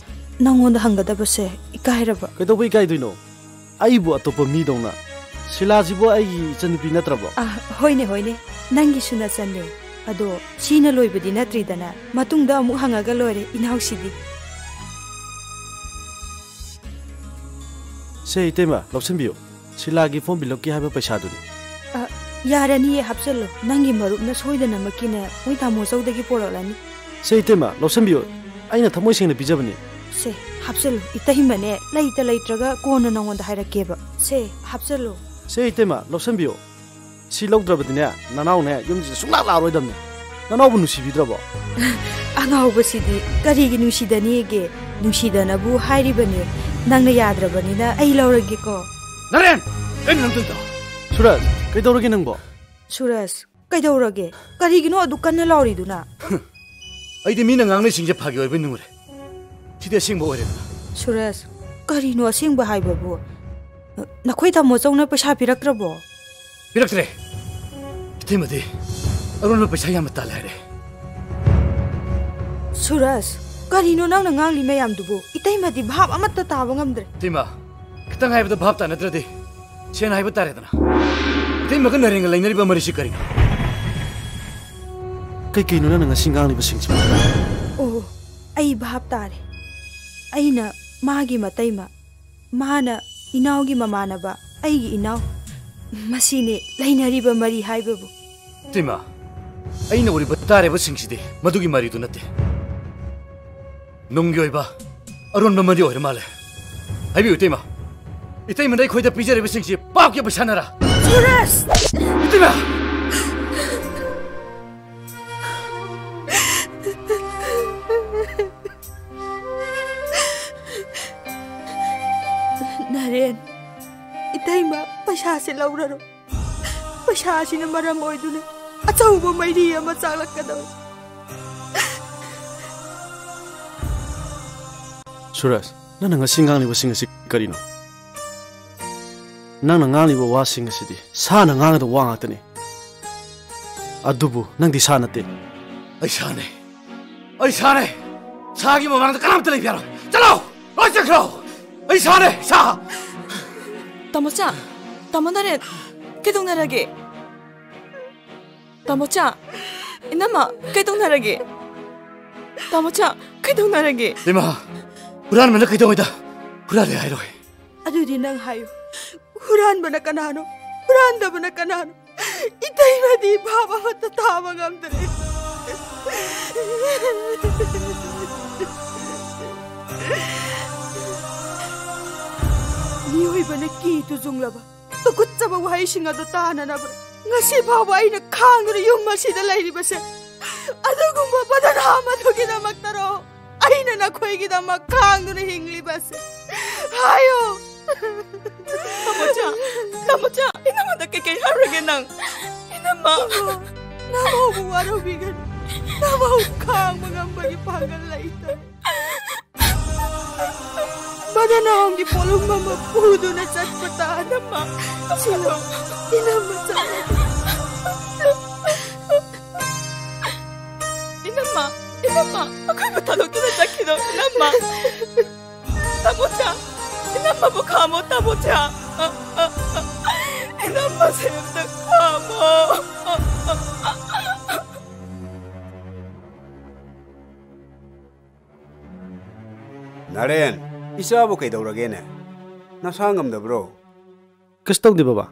ꯅꯪꯉꯣꯟꯗ ꯍꯪꯒꯗꯕꯁꯦ ꯏꯀꯥꯏꯔꯕ꯫ ꯀꯩꯗꯧꯕ ꯏꯀꯥꯏꯗꯣꯏꯅꯣ? ꯑꯩꯕꯨ ꯑꯇꯣꯞꯄ ꯃꯤꯗꯧꯅ? ꯁꯤꯂꯥꯁꯤꯕꯨ ꯑꯩꯒꯤ ꯏꯆꯟꯅꯨꯄꯤ ꯅꯠꯇ꯭ꯔꯕꯣ? ꯑ, ꯍꯣꯏꯅꯦ, ꯍꯣꯏꯅꯦ, ꯅꯪꯒꯤꯁꯨ ꯅꯆꯟꯅꯦ꯫ ꯑꯗꯣ ꯁꯤꯅ ꯂꯣꯏꯕꯗꯤ ꯅꯠꯇ꯭ꯔꯤꯗꯅ, ꯃꯇꯨꯡꯗ ꯑꯃꯨꯛ ꯍꯪꯉꯒ ꯂꯣꯏꯔꯦ, ꯏꯅꯥꯎꯁꯤꯗꯤ꯫ ꯁꯦ, ꯏꯇꯩꯃ, ꯂꯧꯁꯤꯟꯕꯤꯌꯨ꯫ ꯁꯤꯂꯥꯒꯤ form fill upꯀꯤ ꯍꯥꯏꯕ ꯄꯩꯁꯥꯗꯨꯅꯤ꯫ ꯑ, ꯌꯥꯔꯅꯤꯌꯦ, ꯍꯥꯞꯆꯜꯂꯣ꯫ ꯅꯪꯒꯤ ꯃꯔꯨꯞꯅ ꯁꯣꯏꯗꯅꯃꯛꯀꯤꯅꯦ, ꯃꯣꯏ ꯇꯥꯃꯣ ꯆꯧꯗꯒꯤ ꯄꯣꯔꯛꯂꯅꯤ꯫ ꯁꯦ, ꯏꯇꯩꯃ, ꯂꯧꯁꯤꯟꯕꯤꯌꯨ꯫ ꯑꯩꯅ ꯊꯃꯣꯏ ꯁꯦꯡꯅ ꯄꯤꯖꯕꯅꯤ꯫ ꯁꯦ, ꯍꯥꯞꯆꯜꯂꯣ꯫ ꯏꯇꯩꯃꯅꯦ, ꯂꯩꯇ ꯂꯩꯇ꯭ꯔꯒ ꯀꯣꯟꯅ ꯅꯉꯣꯟꯗ ꯍꯥꯏꯔꯛꯀꯦꯕ꯫ ꯁꯦ, ꯍꯥꯞꯆꯜꯂꯣ꯫ ꯁꯦ, ꯏꯇꯩꯃ, ꯂꯧꯁꯤꯟꯕꯤꯌꯨ꯫ ꯁꯤ ꯂꯧꯗ꯭ꯔꯕꯗꯤꯅꯦ, ꯅꯅꯥꯎꯅꯦ ꯌꯨꯝꯁꯤꯗ ꯁꯨꯡꯂꯥꯛ ꯂꯥꯛꯑꯔꯣꯏꯗꯕꯅꯦ꯫ ꯅꯅꯥꯎꯕꯨ ꯅꯨꯡꯁꯤꯕꯤꯗ꯭ꯔꯕꯣ? ꯑꯉꯥꯎꯕꯁꯤꯗꯤ ꯀꯔꯤꯒꯤ ꯅꯨꯡꯁꯤꯗꯅꯤꯒꯦ? ꯅꯨꯡꯁꯤꯗꯅꯕꯨ ꯍꯥꯏꯔꯤꯕꯅꯦ꯫ ꯅꯪꯅ ꯌꯥꯗ꯭ꯔꯕꯅꯤꯅ ꯑꯩ ꯂꯧꯔꯒꯦꯀꯣ꯫ ꯅꯔꯦꯟ! ꯀꯩꯅꯣ ꯅꯪ ꯇꯧꯔꯤꯗꯣ? ꯁꯨꯔꯖ, ꯀꯩꯗꯧꯔꯒꯦ ꯅꯪꯕꯣ? ꯁꯨꯔꯖ, ꯀꯩꯗꯧꯔꯒꯦ? ꯀꯔꯤꯒꯤꯅꯣ ꯑꯗꯨꯛ ꯀꯟꯅ ꯂꯥꯎꯔꯤꯗꯨꯅ? ꯑꯩꯗꯤ ꯃꯤꯅ ꯉꯥꯡꯅꯩꯁꯤꯡꯁꯦ ꯐꯥꯒꯤ ꯑꯣꯏꯕꯣꯏ ꯅꯤꯡꯉꯨꯔꯦ꯫ ꯁꯤꯗꯤ ꯑꯁꯦꯡꯕ ꯑꯣꯏꯔꯦꯗꯅ꯫ ꯁꯨꯔꯖ, ꯀꯔꯤꯅꯣ ꯑꯁꯦꯡꯕ ꯍꯥꯏꯕꯕꯨ? ꯅꯈꯣꯏ ꯇꯥꯃꯣ ꯆꯧꯅ ꯄꯩꯁꯥ ꯄꯤꯔꯛꯇ꯭ꯔꯕꯣ? ꯄꯤꯔꯛꯇ꯭ꯔꯦ꯫ ꯏꯇꯩꯃꯗꯤ ꯑꯔꯣꯟꯕ ꯄꯩꯁꯥ ꯌꯥꯝꯅ ꯇꯥꯜꯂꯦ ꯍꯥꯏꯔꯦ꯫ ꯁꯨꯔꯖ, ꯀꯔꯤꯅꯣ ꯅꯪꯅ ꯉꯥꯡꯂꯤ ꯃꯌꯥꯝꯗꯨꯕꯨ? ꯏꯇꯩꯃꯗꯤ ꯚꯥꯞ ꯑꯃꯠꯇ ꯇꯥꯕ ꯉꯝꯗ꯭ꯔꯦ꯫ ꯏꯇꯩꯃ, ꯈꯤꯇꯪ ꯍꯥꯏꯕꯗ ꯚꯥꯞ ꯇꯥꯅꯗ꯭ꯔꯗꯤ ꯁꯦꯡꯅ ꯍꯥꯏꯕ ꯇꯥꯔꯦꯗꯅ꯫ ꯏꯇꯩꯃꯒ ꯅꯔꯦꯟꯒ ꯂꯩꯅꯔꯤꯕ ꯃꯔꯤꯁꯤ ꯀꯔꯤꯅꯣ? ꯀꯩꯀꯩꯅꯣ ꯅꯪꯅ ꯉꯁꯤ ꯉꯥꯡꯂꯤꯕꯁꯤꯡꯁꯤꯕꯣ? ꯑꯣ, ꯑꯩ ꯚꯥꯞ ꯇꯥꯔꯦ꯫ ꯑꯩꯅ ꯃꯥꯒꯤ ꯃꯇꯩꯃ, ꯃꯥꯅ ꯏꯅꯥꯎꯒꯤ ꯃꯃꯥꯟꯅꯕ, ꯑꯩꯒꯤ ꯏꯅꯥꯎ꯫ ꯃꯁꯤꯅꯤ ꯂꯩꯅꯔꯤꯕ ꯃꯔꯤ ꯍꯥꯏꯕꯕꯨ꯫ ꯏꯇꯩꯃ, ꯑꯩꯅ ꯎꯔꯤꯕ ꯇꯥꯔꯤꯕꯁꯤꯡꯁꯤꯗꯤ ꯃꯗꯨꯒꯤ ꯃꯔꯤꯗꯨ ꯅꯠꯇꯦ꯫ ꯅꯨꯡꯒꯤ ꯑꯣꯏꯕ ꯑꯔꯣꯟꯕ ꯃꯔꯤ ꯑꯣꯏꯔ ꯃꯥꯜꯂꯦ꯫ ꯍꯥꯏꯕꯤꯌꯨ ꯏꯇꯩꯃ꯫ ꯏꯇꯩꯃꯅ ꯑꯩꯈꯣꯏꯗ ꯄꯤꯖꯔꯤꯕꯁꯤꯡꯁꯤ ꯄꯥꯞꯀꯤ ꯄꯩꯁꯥꯅꯔꯥ? ꯁꯨꯔꯖ! ꯏꯇꯩꯃ! ꯅꯔꯦꯟ, ꯏꯇꯩꯃ, ꯄꯩꯁꯥꯁꯦ ꯂꯧꯔꯔꯣ꯫ ꯄꯩꯁꯥꯁꯤꯅ ꯃꯔꯝ ꯑꯣꯏꯗꯨꯅ ꯑꯆꯧꯕ ꯃꯩꯔꯤ ꯑꯃ ꯆꯥꯛꯂꯛꯀꯗꯧꯔꯦ꯫ ꯁꯨꯔꯖ, ꯅꯪꯅ ꯉꯁꯤ ꯉꯥꯡꯂꯤꯕꯁꯤꯡ ꯑꯁꯤ ꯀꯔꯤꯅꯣ? ꯅꯪꯅ ꯉꯥꯡꯂꯤꯕ ꯋꯥꯁꯤꯡ ꯑꯁꯤꯗꯤ ꯁꯥꯅ ꯉꯥꯡꯒꯗꯕ ꯋꯥ ꯉꯥꯛꯇꯅꯤ꯫ ꯑꯗꯨꯕꯨ ꯅꯪꯗꯤ ꯁꯥ ꯅꯠꯇꯦ꯫ ꯑꯩ ꯁꯥꯅꯦ꯫ ꯑꯩ ꯁꯥꯅꯦ꯫ ꯁꯥꯒꯤ ꯃꯃꯥꯡꯗ ꯀꯅꯥꯝꯇ ꯂꯩꯕ ꯌꯥꯔꯣꯏ꯫ ꯆꯠꯂꯣ! ꯂꯣꯏ ꯆꯠꯈ꯭ꯔꯣ! ꯑꯩ ꯁꯥꯅꯦ, ꯁꯥ! ꯇꯥꯃꯣꯆꯥ, ꯇꯥꯃꯣ ꯅꯔꯦꯟ, ꯀꯩꯗꯧꯅꯔꯒꯦ? ꯇꯥꯃꯣꯆꯥ, ꯏꯅꯝꯃ, ꯀꯩꯗꯧꯅꯔꯒꯦ? ꯇꯥꯃꯣꯆꯥ, ꯀꯩꯗꯧꯅꯔꯒꯦ? ꯏꯃꯥ, ꯍꯨꯔꯥꯟꯕꯅ ꯀꯩꯗꯧꯉꯩꯗ ꯍꯨꯔꯥꯜꯂꯦ ꯍꯥꯏꯔꯣꯏ꯫ ꯑꯗꯨꯗꯤ ꯅꯪ ꯍꯥꯏꯌꯨ, ꯍꯨꯔꯥꯟꯕꯅ ꯀꯅꯥꯅꯣ? ꯍꯨꯔꯥꯟꯗꯕꯅ ꯀꯅꯥꯅꯣ? ꯏꯇꯩꯃꯗꯤ ꯚꯥꯕ ꯑꯃꯠꯇ ꯇꯥꯕ ꯉꯝꯗ꯭ꯔꯦ꯫ ꯃꯤꯑꯣꯏꯕꯅ ꯀꯤ ꯇꯨꯖꯨꯡꯂꯕ ꯇꯨꯀꯠꯆꯕ ꯋꯥꯍꯩꯁꯤꯡ ꯑꯗꯨ ꯇꯥꯅꯅꯕ ꯉꯁꯤ ꯐꯥꯎꯕ ꯑꯩꯅ ꯈꯥꯡꯗꯨꯅ ꯌꯨꯝ ꯑꯁꯤꯗ ꯂꯩꯔꯤꯕꯁꯦ꯫ ꯑꯗꯨꯒꯨꯝꯕ ꯕꯗꯅꯥꯝ ꯑꯗꯨꯒꯤꯗꯃꯛꯇꯔꯣ ꯑꯩꯅ ꯅꯈꯣꯏꯒꯤꯗꯃꯛ ꯈꯥꯡꯗꯨꯅ ꯍꯤꯡꯂꯤꯕꯁꯦ? ꯍꯥꯏꯌꯨ꯫ ꯇꯥꯃꯣꯆꯥ, ꯇꯥꯃꯣꯆꯥ, ꯏꯅꯝꯃꯗ ꯀꯩꯀꯩ ꯍꯥꯏꯔꯨꯔꯒꯦ ꯅꯪ? ꯏꯅꯝꯃ꯫ ꯏꯕꯨꯡꯉꯣ, ꯅꯃꯧꯕꯨ ꯋꯥꯔꯧꯕꯤꯒꯅꯨ꯫ ꯅꯃꯧ ꯈꯥꯡꯕ ꯉꯝꯕꯒꯤ ꯄꯥꯡꯒꯜ ꯂꯩꯇꯔꯦ꯫ ꯕꯗꯅꯥꯝꯒꯤ ꯄꯣꯠꯂꯨꯝ ꯑꯃ ꯄꯨꯗꯨꯅ ꯆꯠꯄ ꯇꯥꯔꯦ꯫ ꯏꯅꯝꯃ, ꯁꯤꯂꯣ, ꯏꯅꯝꯃ ꯆꯠꯂꯒꯦ꯫ ꯏꯅꯝꯃ, ꯏꯅꯝꯃ, ꯑꯩꯈꯣꯏꯕꯨ ꯊꯥꯗꯣꯛꯇꯨꯅ ꯆꯠꯈꯤꯅꯣ, ꯏꯅꯝꯃ꯫ ꯇꯥꯃꯣꯆꯥ, ꯏꯅꯝꯃꯕꯨ ꯈꯥꯝꯃꯣ, ꯇꯥꯃꯣꯆꯥ꯫ ꯏꯅꯝꯃꯁꯦ ꯑꯝꯇ ꯈꯥꯝꯃꯣ꯫ ꯅꯔꯦꯟ, ꯏꯆꯥꯕꯨ ꯀꯩꯗꯧꯔꯒꯦꯅꯦ? ꯅꯁꯥ ꯉꯝꯗꯕ꯭ꯔꯣ? ꯀꯩꯁꯨ ꯇꯧꯗꯦ, ꯕꯕꯥ꯫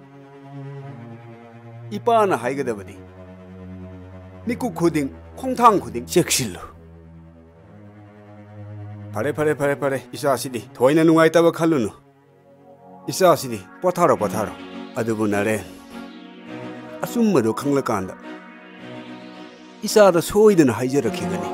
ꯏꯄꯥꯅ ꯍꯥꯏꯒꯗꯕꯗꯤ, ꯃꯤꯀꯨꯞ ꯈꯨꯗꯤꯡ, ꯈꯣꯡꯊꯥꯡ ꯈꯨꯗꯤꯡ ꯆꯦꯛꯁꯤꯜꯂꯨ꯫ ꯐꯔꯦ, ꯐꯔꯦ, ꯐꯔꯦ, ꯐꯔꯦ, ꯏꯆꯥꯁꯤꯗꯤ ꯊꯣꯏꯅ ꯅꯨꯡꯉꯥꯏꯇꯕ ꯈꯜꯂꯨꯅꯨ꯫ ꯏꯆꯥꯁꯤꯗꯤ ꯄꯣꯊꯥꯔꯣ, ꯄꯣꯊꯥꯔꯣ꯫ ꯑꯗꯨꯕꯨ ꯅꯔꯦꯟ, ꯑꯆꯨꯝꯕꯗꯣ ꯈꯪꯂꯀꯥꯟꯗ ꯏꯆꯥꯗ ꯁꯣꯏꯗꯅ ꯍꯥꯏꯖꯔꯛꯈꯤꯒꯅꯤ꯫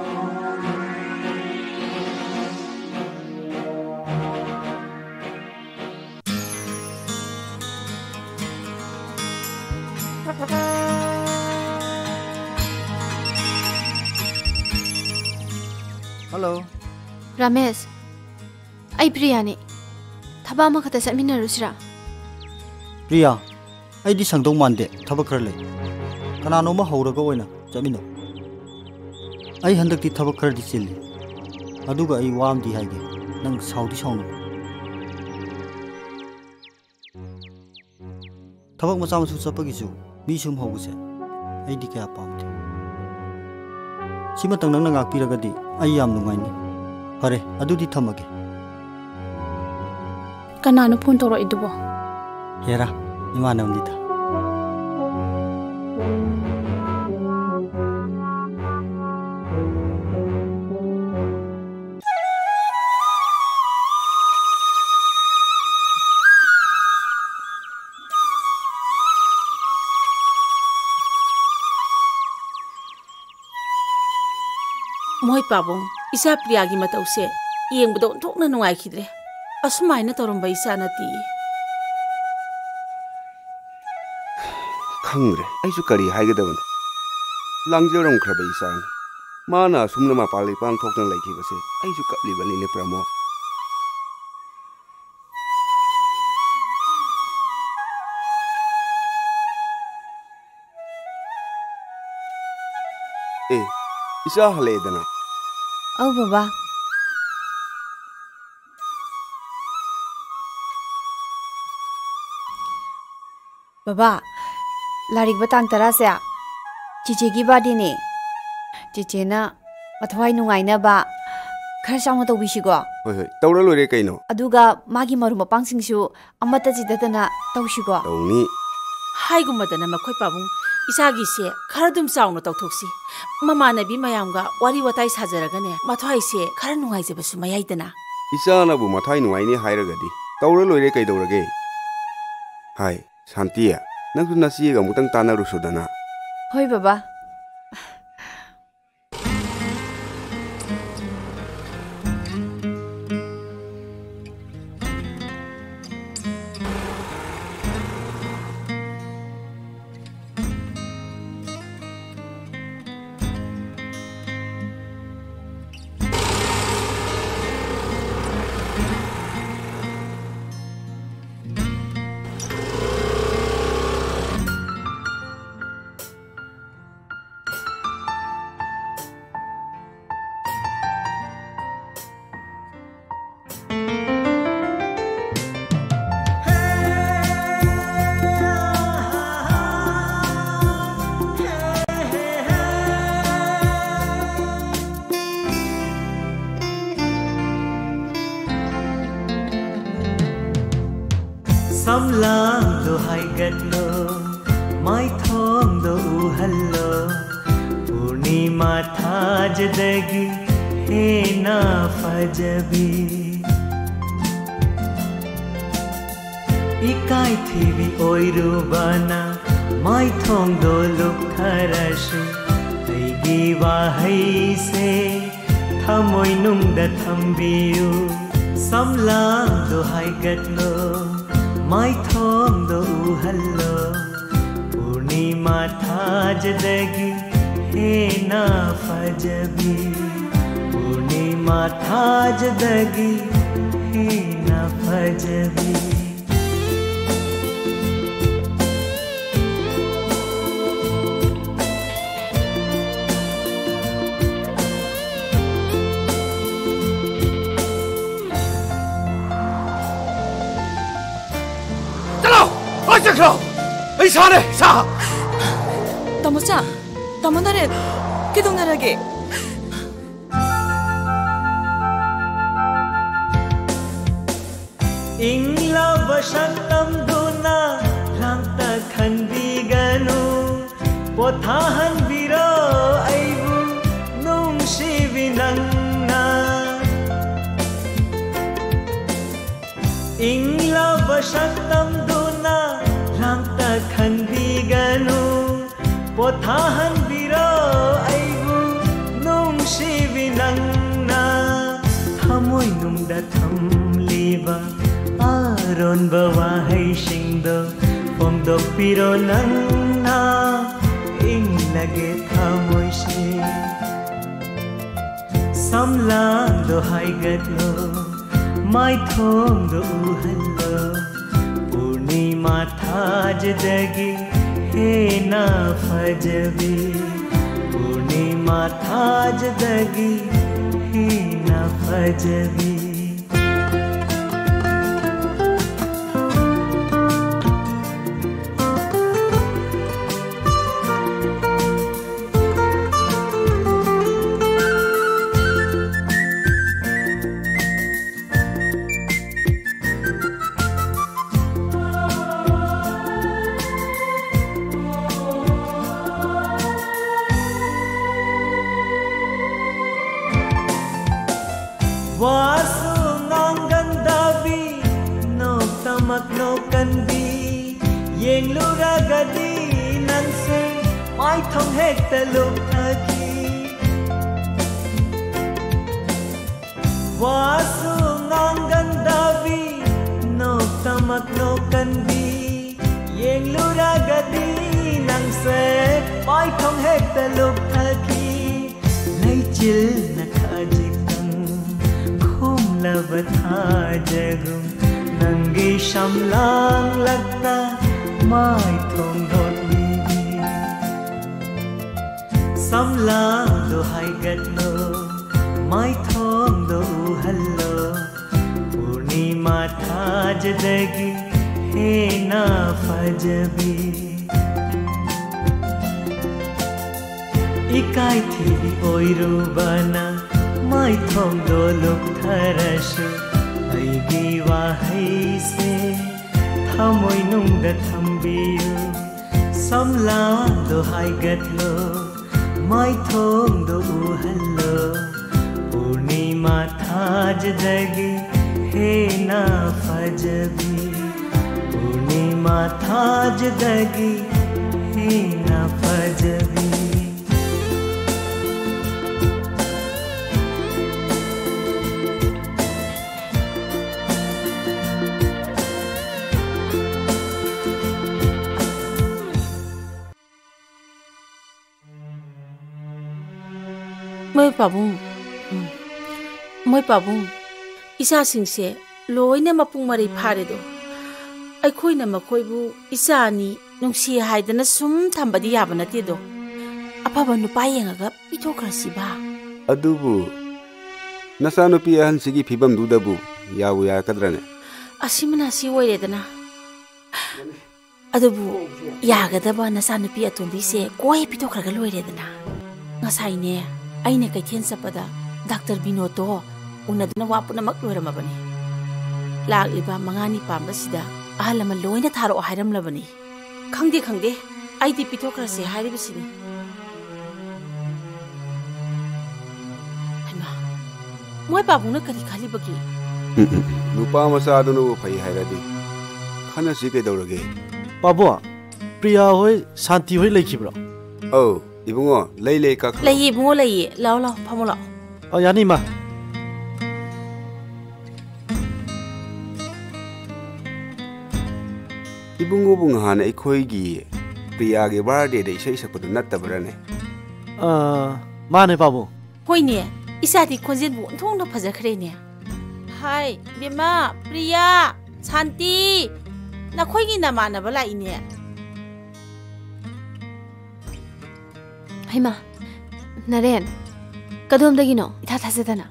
ꯍꯜꯂꯣ꯫ ꯔꯥꯃꯦꯁ, ꯑꯩ ꯄ꯭ꯔꯤꯌꯥꯅꯤ꯫ ꯊꯕꯛ ꯑꯃꯈꯛꯇ ꯆꯠꯃꯤꯟꯅꯔꯨꯁꯤꯔꯥ? ꯄ꯭ꯔꯤꯌꯥ, ꯑꯩꯗꯤ ꯁꯪꯗꯧ ꯃꯥꯟꯗꯦ, ꯊꯕꯛ ꯈꯔ ꯂꯩ꯫ ꯀꯅꯥꯅꯣꯝꯃ ꯍꯧꯔꯒ ꯑꯣꯏꯅ ꯆꯠꯃꯤꯟꯅꯧ꯫ ꯑꯩ ꯍꯟꯗꯛꯇꯤ ꯊꯕꯛ ꯈꯔꯗꯤ ꯆꯤꯜꯂꯤ꯫ ꯑꯗꯨꯒ ꯑꯩ ꯋꯥ ꯑꯃꯗꯤ ꯍꯥꯏꯒꯦ, ꯅꯪ ꯁꯥꯎꯗꯤ ꯁꯥꯎꯅꯨ꯫ ꯊꯕꯛ ꯃꯆꯥ ꯃꯁꯨ ꯆꯠꯄꯒꯤꯁꯨ ꯃꯤ ꯁꯨꯝ ꯍꯧꯕꯁꯦ ꯑꯩꯗꯤ ꯀꯌꯥ ꯄꯥꯝꯗꯦ꯫ ꯁꯤꯃꯇꯪ ꯅꯪꯅ ꯉꯥꯛꯄꯤꯔꯒꯗꯤ ꯑꯩ ꯌꯥꯝ ꯅꯨꯡꯉꯥꯏꯅꯤ꯫ ꯐꯔꯦ, ꯑꯗꯨꯗꯤ ꯊꯝꯃꯒꯦ꯫ ꯀꯅꯥꯅꯣ ꯐꯣꯟ ꯇꯧꯔꯛꯏꯗꯨꯕꯣ? ꯍꯦꯔꯥ, ꯏꯃꯥꯟꯅꯕꯅꯤꯗ꯫ ꯃꯣꯏ ꯄꯥꯕꯨꯡ, ꯏꯆꯥ ꯄ꯭ꯔꯤꯌꯥꯒꯤ ꯃꯇꯧꯁꯦ ꯌꯦꯡꯕꯗ ꯑꯣꯟꯊꯣꯛꯅ ꯅꯨꯡꯉꯥꯏꯈꯤꯗ꯭ꯔꯦ꯫ ꯑꯁꯨꯃꯥꯏꯅ ꯇꯧꯔꯝꯕ ꯏꯆꯥ ꯅꯠꯇꯦ꯫ ꯈꯪꯗ꯭ꯔꯦ, ꯑꯩꯁꯨ ꯀꯔꯤ ꯍꯥꯏꯒꯗꯕꯅꯣ꯫ ꯂꯥꯡꯖꯔꯝꯈ꯭ꯔꯕ ꯏꯆꯥꯅꯤ꯫ ꯃꯥꯅ ꯑꯁꯨꯝꯅ ꯃꯄꯥꯟ ꯏꯄꯥꯟ ꯊꯣꯛꯇꯅ ꯂꯩꯈꯤꯕꯁꯦ ꯑꯩꯁꯨ ꯀꯞꯂꯤꯕꯅꯤꯅꯦ, ꯄ꯭ꯔꯃꯣꯗ꯫ ꯑꯦ, ꯏꯆꯥ ꯍꯜꯂꯛꯑꯦꯗꯅ꯫ ꯑꯧ, ꯕꯕꯥ꯫ ꯕꯕꯥ, ꯂꯥꯛꯂꯤꯕ ꯇꯥꯡ ꯇꯔꯥꯁꯦ ꯆꯤꯆꯦꯒꯤ ꯕꯥꯔꯗꯦꯅꯦ꯫ ꯆꯤꯆꯦꯅ ꯃꯊꯋꯥꯏ ꯅꯨꯡꯉꯥꯏꯅꯕ ꯈꯔ ꯆꯥꯎꯅ ꯇꯧꯕꯤꯁꯤꯀꯣ꯫ ꯍꯣꯏ, ꯍꯣꯏ, ꯇꯧꯔ ꯂꯣꯏꯔꯦ ꯀꯩꯅꯣ꯫ ꯑꯗꯨꯒ ꯃꯥꯒꯤ ꯃꯔꯨꯞ ꯃꯄꯥꯡꯁꯤꯡꯁꯨ ꯑꯃꯠꯇ ꯆꯤꯠꯊꯗꯅ ꯇꯧꯁꯤꯀꯣ꯫ ꯇꯧꯅꯤ꯫ ꯍꯥꯏꯒꯨꯝꯕꯗꯅ ꯃꯈꯣꯏ ꯄꯥꯕꯨꯡ, ꯏꯆꯥꯒꯤꯁꯦ ꯈꯔ ꯑꯗꯨꯝ ꯆꯥꯎꯅ ꯇꯧꯊꯣꯛꯁꯤ꯫ ꯃꯃꯥꯟꯅꯕꯤ ꯃꯌꯥꯝꯒ ꯋꯥꯔꯤ ꯋꯥꯇꯥꯏ ꯁꯥꯖꯔꯒꯅꯦ, ꯃꯊ꯭ꯋꯥꯏꯁꯦ ꯈꯔ ꯅꯨꯡꯉꯥꯏꯖꯕꯁꯨ ꯃꯌꯥꯏꯗꯅ꯫ ꯏꯆꯥꯅꯕꯨ ꯃꯊ꯭ꯋꯥꯏ ꯅꯨꯡꯉꯥꯏꯅꯤ ꯍꯥꯏꯔꯒꯗꯤ ꯇꯧꯔ ꯂꯣꯏꯔꯦ ꯀꯩꯗꯧꯔꯒꯦ꯫ ꯍꯥꯏ, ꯁꯥꯟꯇꯤ, ꯅꯪꯁꯨ ꯅꯆꯦꯒ ꯑꯃꯨꯛꯇꯪ ꯇꯥꯟꯅꯔꯨꯁꯨꯗꯅ꯫ ꯍꯣꯏ ꯕꯕꯥ꯫ ꯁꯝꯂꯥꯡꯗꯣ ꯍꯥꯏꯒꯠꯂꯣ, ꯃꯥꯏꯊꯣꯡꯗꯣ ꯎꯍꯜꯂꯣ, ꯄꯨꯔꯅꯤꯃꯥ ꯊꯥꯖꯗꯒꯤ ꯍꯦꯟꯅ ꯐꯖꯕꯤ꯫ ꯏꯀꯥꯏꯊꯤꯕꯤ ꯑꯣꯏꯔꯨꯕꯅ ꯃꯥꯏꯊꯣꯡꯗꯣ ꯂꯨꯞꯊꯔꯁꯨ, ꯑꯩꯒꯤ ꯋꯥꯍꯩꯁꯦ ꯊꯃꯣꯏꯅꯨꯡꯗ ꯊꯝꯕꯤꯌꯨ꯫ ꯁꯝꯂꯥꯡꯗꯣ ꯍꯥꯏꯒꯠꯂꯣ, ꯃꯥꯏꯊꯣꯡꯗꯣ ꯎꯍꯜꯂꯣ, ꯄꯨꯔꯅꯤꯃꯥ ꯊꯥꯖꯗꯒꯤ ꯍꯦꯟꯅ ꯐꯖꯕꯤ, ꯄꯨꯔꯅꯤꯃꯥ ꯊꯥꯖꯗꯒꯤ ꯍꯦꯟꯅ ꯐꯖꯕꯤ꯫ ꯆꯠꯂꯣ! ꯂꯣꯏ ꯆꯠꯈ꯭ꯔꯣ! ꯑꯩ ꯏꯁꯥꯅꯦ, ꯏꯁꯥ! ꯇꯥꯃꯣꯆꯥ, ꯇꯥꯃꯣ ꯅꯔꯦꯟ, ꯀꯩꯗꯧꯅꯔꯒꯦ? ꯏꯪꯂꯕ ꯁꯛꯇꯝꯗꯨꯅ ꯂꯥꯡꯇꯛ ꯈꯟꯕꯤꯒꯅꯨ, ꯄꯣꯊꯥꯍꯟꯕꯤꯔꯣ ꯑꯩꯕꯨ ꯅꯨꯡꯁꯤꯕꯤ ꯅꯪꯅ꯫ ꯏꯪꯂꯕ ꯁꯛꯇꯝꯗꯨꯅ ꯂꯥꯡꯇꯛ ꯈꯟꯕꯤꯒꯅꯨ, ꯄꯣꯊꯥꯍꯟꯕꯤꯔꯣ ꯑꯩꯕꯨ ꯅꯨꯡꯁꯤꯕꯤ ꯅꯪꯅ꯫ ꯊꯃꯣꯏꯅꯨꯡꯗ ꯊꯝꯂꯤꯕ ꯑꯔꯣꯟꯕ ꯋꯥꯍꯩꯁꯤꯡꯗꯣ ꯐꯣꯡꯗꯣꯛꯄꯤꯔꯣ ꯅꯪꯅ, ꯏꯪꯂꯒꯦ ꯊꯃꯣꯏꯁꯦ꯫ ꯁꯝꯂꯥꯡꯗꯣ ꯍꯥꯏꯒꯠꯂꯣ, ꯃꯥꯏꯊꯣꯡꯗꯣ ꯎꯍꯜꯂꯣ, ꯄꯨꯔꯅꯤꯃꯥ ꯊꯥꯖꯗꯒꯤ ꯍꯦꯟꯅ ꯐꯖꯕꯤ, ꯄꯨꯔꯅꯤꯃꯥ ꯊꯥꯖꯗꯒꯤ ꯍꯦꯟꯅ ꯐꯖꯕꯤ꯫ ꯋꯥꯁꯨ ꯉꯥꯡꯒꯟꯗꯕꯤ, ꯅꯣꯛꯇꯃꯛ ꯅꯣꯛꯀꯟꯕꯤ, ꯌꯦꯡꯂꯨꯔꯒꯗꯤ ꯅꯪꯁꯦ ꯃꯥꯏꯊꯣꯡ ꯍꯦꯛꯇ ꯂꯨꯞꯊꯈꯤ꯫ ꯋꯥꯁꯨ ꯉꯥꯡꯒꯟꯗꯕꯤ, ꯅꯣꯛꯇꯃꯛ ꯅꯣꯛꯀꯟꯕꯤ, ꯌꯦꯡꯂꯨꯔꯒꯗꯤ ꯅꯪꯁꯦ ꯃꯥꯏꯊꯣꯡ ꯍꯦꯛꯇ ꯂꯨꯞꯊꯈꯤ꯫ ꯂꯩꯆꯤꯜꯅ ꯈꯖꯤꯛꯇꯪ ꯈꯨꯝꯂꯕ ꯊꯥꯖꯒꯨꯝ, ꯅꯪꯒꯤ ꯁꯝꯂꯥꯡꯂꯛꯇ ꯃꯥꯏꯊꯣꯡ ꯂꯣꯠꯂꯤ꯫ ꯁꯝꯂꯥꯡꯗꯣ ꯍꯥꯏꯒꯠꯂꯣ, ꯃꯥꯏꯊꯣꯡꯗꯣ ꯎꯍꯜꯂꯣ, ꯄꯨꯔꯅꯤꯃꯥ ꯊꯥꯖꯗꯒꯤ ꯍꯦꯟꯅ ꯐꯖꯕꯤ꯫ ꯏꯀꯥꯏ ꯊꯤꯕꯤ ꯑꯣꯏꯔꯨꯕꯅ ꯃꯥꯏꯊꯣꯡꯗꯣ ꯂꯨꯞꯊꯔꯁꯨ, ꯑꯩꯒꯤ ꯋꯥꯍꯩꯁꯦ ꯊꯃꯣꯏꯅꯨꯡꯗ ꯊꯝꯕꯤꯌꯨ꯫ ꯁꯝꯂꯥꯡꯗꯣ ꯍꯥꯏꯒꯠꯂꯣ, ꯃꯥꯏꯊꯣꯡꯗꯣ ꯎꯍꯜꯂꯣ, ꯄꯨꯔꯅꯤꯃꯥ ꯊꯥꯖꯗꯒꯤ ꯍꯦꯟꯅ ꯐꯖꯕꯤ, ꯄꯨꯔꯅꯤꯃꯥ ꯊꯥꯖꯗꯒꯤ ꯍꯦꯟꯅ ꯐꯖꯕꯤ꯫ ꯃꯣꯏ ꯄꯥꯕꯨꯡ, ꯎꯝ, ꯃꯣꯏ ꯄꯥꯕꯨꯡ, ꯏꯆꯥꯁꯤꯡꯁꯦ ꯂꯣꯏꯅ ꯃꯄꯨꯡ ꯃꯔꯩ ꯐꯥꯔꯦꯗꯣ꯫ ꯑꯩꯈꯣꯏꯅ ꯃꯈꯣꯏꯕꯨ ꯏꯆꯥꯅꯤ, ꯅꯨꯡꯁꯤ ꯍꯥꯏꯗꯅ ꯁꯨꯝ ꯊꯝꯕꯗꯤ ꯌꯥꯕ ꯅꯠꯇꯦꯗꯣ꯫ ꯑꯐꯕ ꯅꯨꯄꯥ ꯌꯦꯡꯉꯒ ꯄꯤꯊꯣꯛꯈ꯭ꯔꯁꯤꯕ꯫ ꯑꯗꯨꯕꯨ ꯅꯆꯥꯅꯨꯄꯤ ꯑꯍꯟꯁꯤꯒꯤ ꯐꯤꯕꯝꯗꯨꯗꯕꯨ ꯌꯥꯕꯨ ꯌꯥꯔꯛꯀꯗ꯭ꯔꯅꯦ? ꯑꯁꯤꯃꯅ ꯑꯁꯤ ꯑꯣꯏꯔꯦꯗꯅ꯫ ꯑꯗꯨꯕꯨ ꯌꯥꯒꯗꯕ ꯅꯆꯥꯅꯨꯄꯤ ꯑꯇꯣꯝꯕꯤꯁꯦ ꯀꯣꯏ ꯄꯤꯊꯣꯛꯈ꯭ꯔꯒ ꯂꯣꯏꯔꯦꯗꯅ꯫ ꯉꯁꯥꯏꯅꯦ, ꯑꯩꯅ ꯀꯩꯊꯦꯜ ꯆꯠꯄꯗ ꯗꯥꯛꯇꯔ ꯕꯤꯅꯣꯗꯇꯣ ꯎꯅꯗꯨꯅ ꯋꯥ ꯄꯨꯝꯅꯃꯛ ꯂꯣꯏꯔꯝꯃꯕꯅꯤ꯫ ꯂꯥꯛꯂꯤꯕ ꯃꯉꯥꯅꯤ ꯄꯥꯟꯕꯁꯤꯗ ꯑꯍꯜ ꯂꯃꯟ ꯂꯣꯏꯅ ꯊꯥꯔꯛꯑꯣ ꯍꯥꯏꯔꯝꯂꯕꯅꯤ꯫ ꯈꯪꯗꯦ, ꯈꯪꯗꯦ, ꯑꯩꯗꯤ ꯄꯤꯊꯣꯛꯈ꯭ꯔꯁꯦ ꯍꯥꯏꯔꯤꯕꯁꯤꯅꯤ꯫ ꯍꯩꯃꯥ, ꯃꯣꯏ ꯄꯥꯕꯨꯡꯅ ꯀꯔꯤ ꯈꯜꯂꯤꯕꯒꯦ? ꯎꯝ, ꯎꯝ꯫ ꯅꯨꯄꯥ ꯃꯆꯥꯗꯨꯅꯕꯨ ꯐꯩ ꯍꯥꯏꯔꯗꯤ ꯈꯟꯅꯁꯤ ꯀꯩꯗꯧꯔꯒꯦ? ꯄꯥꯕꯨꯡ, ꯄ꯭ꯔꯤꯌꯥ ꯍꯣꯏ, ꯁꯥꯟꯇꯤ ꯍꯣꯏ ꯂꯩꯈꯤꯕ꯭ꯔꯣ? ꯑꯧ, ꯏꯕꯨꯡꯉꯣ, ꯂꯩ, ꯂꯩ, ꯀꯥꯈꯠꯂꯣ꯫ ꯂꯩꯌꯦ, ꯏꯕꯨꯡꯉꯣ, ꯂꯩꯌꯦ꯫ ꯂꯥꯛꯑꯣ, ꯂꯥꯛꯑꯣ, ꯐꯝꯃꯣ ꯂꯥꯛꯑꯣ꯫ ꯑ, ꯌꯥꯅꯤ, ꯏꯃꯥ꯫ ꯏꯕꯨꯡꯉꯣꯕꯨ ꯉꯍꯥꯟ ꯑꯩꯈꯣꯏꯒꯤ ꯄ꯭ꯔꯤꯌꯥꯒꯤ ꯕꯥꯔꯗꯦꯗ ꯏꯁꯩ ꯁꯛꯄꯗꯨ ꯅꯠꯇꯕ꯭ꯔꯥꯅꯦ? ꯑ, ꯃꯥꯅꯦ, ꯄꯥꯕꯨꯡ꯫ ꯍꯣꯏꯅꯦ, ꯏꯆꯥꯗꯤ ꯈꯣꯟꯖꯦꯜꯕꯨ ꯑꯣꯟꯊꯣꯛꯅ ꯐꯖꯈ꯭ꯔꯦꯅꯦ꯫ ꯍꯥꯏ, ꯕꯦꯝꯃ, ꯄ꯭ꯔꯤꯌꯥ, ꯁꯥꯟꯇꯤ, ꯅꯈꯣꯏꯒꯤ ꯅꯃꯥꯟꯅꯕ ꯂꯥꯛꯏꯅꯦ꯫ ꯍꯩꯃꯥ, ꯅꯔꯦꯟ, ꯀꯗꯣꯝꯗꯒꯤꯅꯣ? ꯏꯊꯥ ꯊꯥꯖꯗꯅ꯫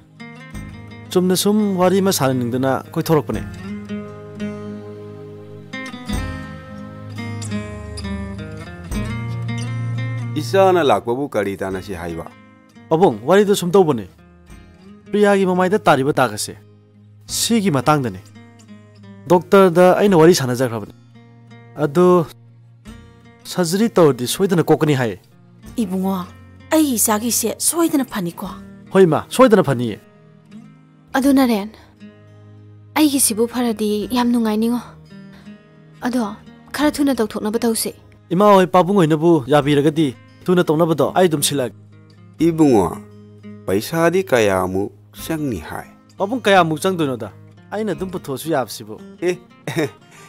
ꯆꯨꯝꯅ ꯁꯨꯝ ꯋꯥꯔꯤ ꯑꯃ ꯁꯥꯟꯅꯅꯤꯡꯗꯅ ꯀꯣꯏꯊꯣꯔꯛꯄꯅꯦ꯫ ꯏꯆꯥꯅ ꯂꯥꯛꯄꯕꯨ ꯀꯔꯤ ꯇꯥꯟꯅꯁꯤ ꯍꯥꯏꯕ? ꯄꯥꯕꯨꯡ, ꯋꯥꯔꯤꯗꯨ ꯁꯨꯝ ꯇꯧꯕꯅꯦ꯫ ꯄ꯭ꯔꯤꯌꯥꯒꯤ ꯃꯃꯥꯏꯗ ꯇꯥꯔꯤꯕ ꯗꯥꯛ ꯑꯁꯦ, ꯁꯤꯒꯤ ꯃꯇꯥꯡꯗꯅꯦ꯫ ꯗꯣꯛꯇꯔꯗ ꯑꯩꯅ ꯋꯥꯔꯤ ꯁꯥꯟꯅꯖꯈ꯭ꯔꯕꯅꯦ꯫ ꯑꯗꯨ ꯁꯔꯖꯔꯤ ꯇꯧꯔꯗꯤ ꯁꯣꯏꯗꯅ ꯀꯣꯛꯀꯅꯤ ꯍꯥꯏꯌꯦ꯫ ꯏꯕꯨꯡꯉꯣ, ꯑꯩ ꯏꯆꯥꯒꯤꯁꯦ ꯁꯣꯏꯗꯅ ꯐꯅꯤꯀꯣ? ꯍꯣꯏ, ꯏꯃꯥ, ꯁꯣꯏꯗꯅ ꯐꯅꯤꯌꯦ꯫ ꯑꯗꯨ ꯅꯔꯦꯟ, ꯑꯩꯒꯤꯁꯤꯕꯨ ꯐꯔꯗꯤ ꯌꯥꯝ ꯅꯨꯡꯉꯥꯏꯅꯤꯉꯣ꯫ ꯑꯗꯣ ꯈꯔ ꯊꯨꯅ ꯇꯧꯊꯣꯛꯅꯕ ꯇꯧꯁꯦ꯫ ꯏꯃꯥ ꯍꯣꯏ, ꯄꯥꯕꯨꯡ ꯍꯣꯏꯅꯕꯨ ꯌꯥꯕꯤꯔꯒꯗꯤ ꯊꯨꯅ ꯇꯧꯅꯕꯗꯣ ꯑꯩ ꯑꯗꯨꯝ ꯁꯤꯜꯂꯛꯑꯒꯦ꯫ ꯏꯕꯨꯡꯉꯣ, ꯄꯩꯁꯥꯗꯤ ꯀꯌꯥꯃꯨꯛ ꯆꯪꯅꯤ ꯍꯥꯏ? ꯄꯥꯕꯨꯡ, ꯀꯌꯥꯃꯨꯛ ꯆꯪꯗꯣꯏꯅꯣꯗ? ꯑꯩꯅ ꯑꯗꯨꯝ ꯄꯨꯊꯣꯛꯑꯁꯨ ꯌꯥꯕꯁꯤꯕꯨ꯫ ꯑꯦ,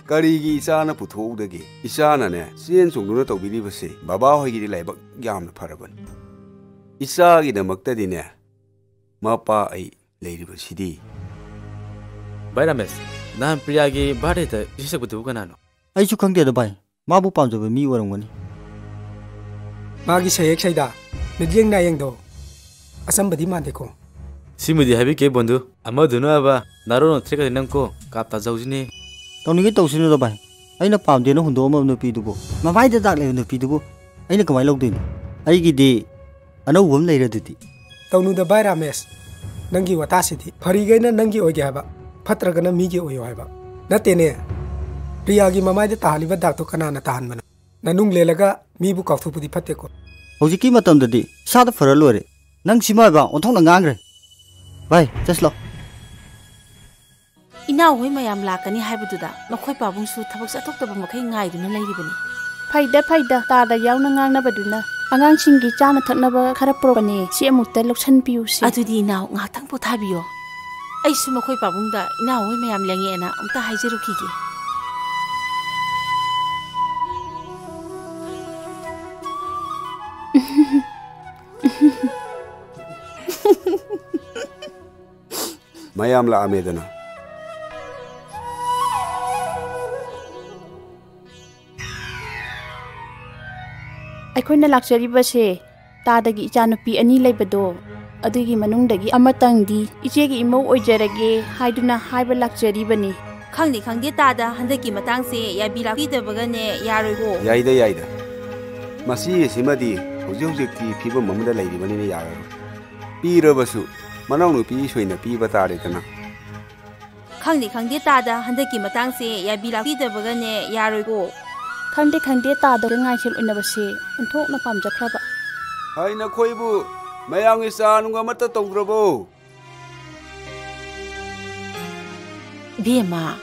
ꯀꯔꯤꯒꯤ ꯏꯆꯥꯅ ꯄꯨꯊꯣꯛꯎꯗꯒꯦ? ꯏꯆꯥꯅꯅꯦ ꯆꯦꯟ ꯆꯣꯡꯗꯨꯅ ꯇꯧꯕꯤꯔꯤꯕꯁꯦ ꯕꯕꯥ ꯍꯣꯏꯒꯤꯗꯤ ꯂꯥꯏꯕꯛ ꯌꯥꯝꯅ ꯐꯔꯕꯅꯤ꯫ ꯏꯆꯥꯒꯤꯗꯃꯛꯇꯗꯤꯅꯦ ꯃꯄꯥ ꯑꯩ ꯂꯩꯔꯤꯕꯁꯤꯗꯤ꯫ ꯚꯥꯏ ꯔꯥꯃꯦꯁ, ꯅꯍꯥꯟ ꯄ꯭ꯔꯤꯌꯥꯒꯤ ꯕꯥꯔꯗꯦꯗ ꯏꯁꯩ ꯁꯛꯄꯗꯨꯕꯨ ꯀꯅꯥꯅꯣ? ꯑꯩꯁꯨ ꯈꯪꯗꯦꯗ ꯚꯥꯏ, ꯃꯥꯕꯨ ꯄꯥꯝꯖꯕ ꯃꯤ ꯑꯣꯏꯔꯝꯒꯅꯤ꯫ ꯃꯥꯒꯤ ꯁꯌꯦꯛ ꯁꯩꯗ, ꯃꯤꯠꯌꯦꯡ ꯅꯥꯌꯦꯡꯗꯣ ꯑꯆꯝꯕꯗꯤ ꯃꯥꯟꯗꯦꯀꯣ꯫ ꯁꯤꯃꯗꯤ ꯍꯥꯏꯕꯤꯒꯦ ꯕꯣꯟꯗꯨ, ꯑꯃꯗꯨꯅ ꯍꯥꯏꯕ ꯅꯥꯔꯣꯟ ꯊ꯭ꯔꯦꯛꯀꯗꯤ ꯅꯪ ꯀꯣ ꯀꯥꯞ ꯇꯥꯖꯍꯧꯁꯤꯅꯦ꯫ ꯇꯧꯅꯤꯡꯉꯤ ꯇꯧꯁꯤꯅꯨꯗ ꯚꯥꯏ, ꯑꯩꯅ ꯄꯥꯝꯗꯦꯅ ꯍꯨꯟꯗꯣꯛꯑꯝꯕ ꯅꯨꯄꯤꯗꯨꯕꯨ, ꯃꯃꯥꯏꯗ ꯗꯥꯛ ꯂꯩꯕ ꯅꯨꯄꯤꯗꯨꯕꯨ ꯑꯩꯅ ꯀꯃꯥꯏꯅ ꯂꯧꯗꯣꯏꯅꯣ? ꯑꯩꯒꯤꯗꯤ ꯑꯅꯧꯕ ꯑꯃ ꯂꯩꯔꯦ ꯑꯗꯨꯗꯤ꯫ ꯇꯧꯅꯨꯗ ꯚꯥꯏ ꯔꯥꯃꯦꯁ, ꯅꯪꯒꯤ ꯋꯥꯇꯥꯁꯤꯗꯤ꯫ ꯐꯔꯤꯈꯩꯅ ꯅꯪꯒꯤ ꯑꯣꯏꯒꯦ ꯍꯥꯏꯕ, ꯐꯠꯇ꯭ꯔꯒꯅ ꯃꯤꯒꯤ ꯑꯣꯏꯌꯣ ꯍꯥꯏꯕ꯫ ꯅꯠꯇꯦꯅꯦ, ꯄ꯭ꯔꯤꯌꯥꯒꯤ ꯃꯃꯥꯏꯗ ꯇꯥꯍꯜꯂꯤꯕ ꯗꯥꯛꯇꯣ ꯀꯅꯥꯅ ꯇꯥꯍꯟꯕꯅꯣ? ꯅꯅꯨꯡ ꯂꯦꯜꯂꯒ ꯃꯤꯕꯨ ꯀꯥꯎꯊꯣꯛꯄꯗꯤ ꯐꯠꯇꯦꯀꯣ꯫ ꯍꯧꯖꯤꯛꯀꯤ ꯃꯇꯝꯗꯗꯤ ꯏꯁꯥꯗ ꯐꯔ ꯂꯣꯏꯔꯦ꯫ ꯅꯪ ꯁꯤꯃꯥꯏꯕ ꯑꯣꯟꯊꯣꯛꯅ ꯉꯥꯡꯈ꯭ꯔꯦ꯫ ꯚꯥꯏ, ꯆꯠꯁꯤꯂꯣ꯫ ꯏꯅꯥꯎ ꯍꯣꯏ ꯃꯌꯥꯝ ꯂꯥꯛꯀꯅꯤ ꯍꯥꯏꯕꯗꯨꯗ ꯃꯈꯣꯏ ꯄꯥꯕꯨꯡꯁꯨ ꯊꯕꯛ ꯆꯠꯊꯣꯛꯇꯕ ꯃꯈꯩ ꯉꯥꯏꯗꯨꯅ ꯂꯩꯔꯤꯕꯅꯤ꯫ ꯐꯩꯗ, ꯐꯩꯗ, ꯇꯥꯗ ꯌꯥꯎꯅ ꯉꯥꯡꯅꯕꯗꯨꯅ꯫ ꯑꯉꯥꯡꯁꯤꯡꯒꯤ ꯆꯥꯅ ꯊꯛꯅꯕ ꯈꯔ ꯄꯨꯔꯛꯄꯅꯦ, ꯁꯤ ꯑꯃꯨꯛꯇ ꯂꯧꯁꯟꯕꯤꯌꯨꯁꯦ꯫ ꯑꯗꯨꯗꯤ ꯏꯅꯥꯎ, ꯉꯥꯏꯍꯥꯛꯇꯪ ꯄꯣꯊꯥꯕꯤꯌꯣ꯫ ꯑꯩꯁꯨ ꯃꯈꯣꯏ ꯄꯥꯕꯨꯡꯗ ꯏꯅꯥꯎ ꯍꯣꯏ ꯃꯌꯥꯝ ꯂꯦꯡꯉꯛꯑꯦꯅ ꯑꯃꯨꯛꯇ ꯍꯥꯏꯖꯔꯨꯈꯤꯒꯦ꯫ ꯃꯌꯥꯝ ꯂꯥꯛꯑꯝꯃꯦꯗꯅ꯫ ꯑꯩꯈꯣꯏꯅ ꯂꯥꯛꯆꯔꯤꯕꯁꯦ ꯇꯥꯗꯒꯤ ꯏꯆꯥꯅꯨꯄꯤ ꯑꯅꯤ ꯂꯩꯕꯗꯣ, ꯑꯗꯨꯒꯤ ꯃꯅꯨꯡꯗꯒꯤ ꯑꯃꯇꯪꯗꯤ ꯏꯆꯦꯒꯤ ꯏꯃꯧ ꯑꯣꯏꯖꯔꯒꯦ ꯍꯥꯏꯗꯨꯅ ꯍꯥꯏꯕ ꯂꯥꯛꯆꯔꯤꯕꯅꯤ꯫ ꯈꯪꯗꯦ, ꯈꯪꯗꯦ, ꯇꯥꯗ, ꯍꯟꯗꯛꯀꯤ ꯃꯇꯥꯡꯁꯦ ꯌꯥꯕꯤ ꯂꯥꯛꯄꯤꯗꯕꯒꯅꯦ ꯌꯥꯔꯣꯏꯀꯣ꯫ ꯌꯥꯏꯗ, ꯌꯥꯏꯗ꯫ ꯃꯁꯤ ꯑꯁꯤꯃꯗꯤ ꯍꯧꯖꯤꯛ ꯍꯧꯖꯤꯛꯇꯤ ꯐꯤꯕꯝ ꯑꯃꯗ ꯂꯩꯔꯤꯕꯅꯤꯅ ꯌꯥꯔꯔꯣꯏ꯫ ꯄꯤꯔꯕꯁꯨ ꯃꯅꯥꯎꯅꯨꯄꯤ ꯁꯣꯏꯅ ꯄꯤꯕ ꯇꯥꯔꯦꯗꯅ꯫ ꯈꯪꯗꯦ, ꯈꯪꯗꯦ, ꯇꯥꯗ, ꯍꯟꯗꯛꯀꯤ ꯃꯇꯥꯡꯁꯦ ꯌꯥꯕꯤ ꯂꯥꯛꯄꯤꯗꯕꯒꯅꯦ ꯌꯥꯔꯣꯏꯀꯣ꯫ ꯈꯪꯗꯦ, ꯈꯪꯗꯦ, ꯇꯥꯗ, ꯉꯥꯏꯁꯦꯜ ꯑꯣꯏꯅꯕꯁꯦ ꯑꯣꯟꯊꯣꯛꯅ ꯄꯥꯝꯖꯈ꯭ꯔꯕ꯫ ꯍꯥꯏ, ꯅꯈꯣꯏꯕꯨ ꯃꯌꯥꯝꯒꯤ ꯆꯥ ꯅꯨꯡ ꯑꯃꯠꯇ ꯇꯧꯗ꯭ꯔꯕꯣ? ꯕꯦꯝꯃ,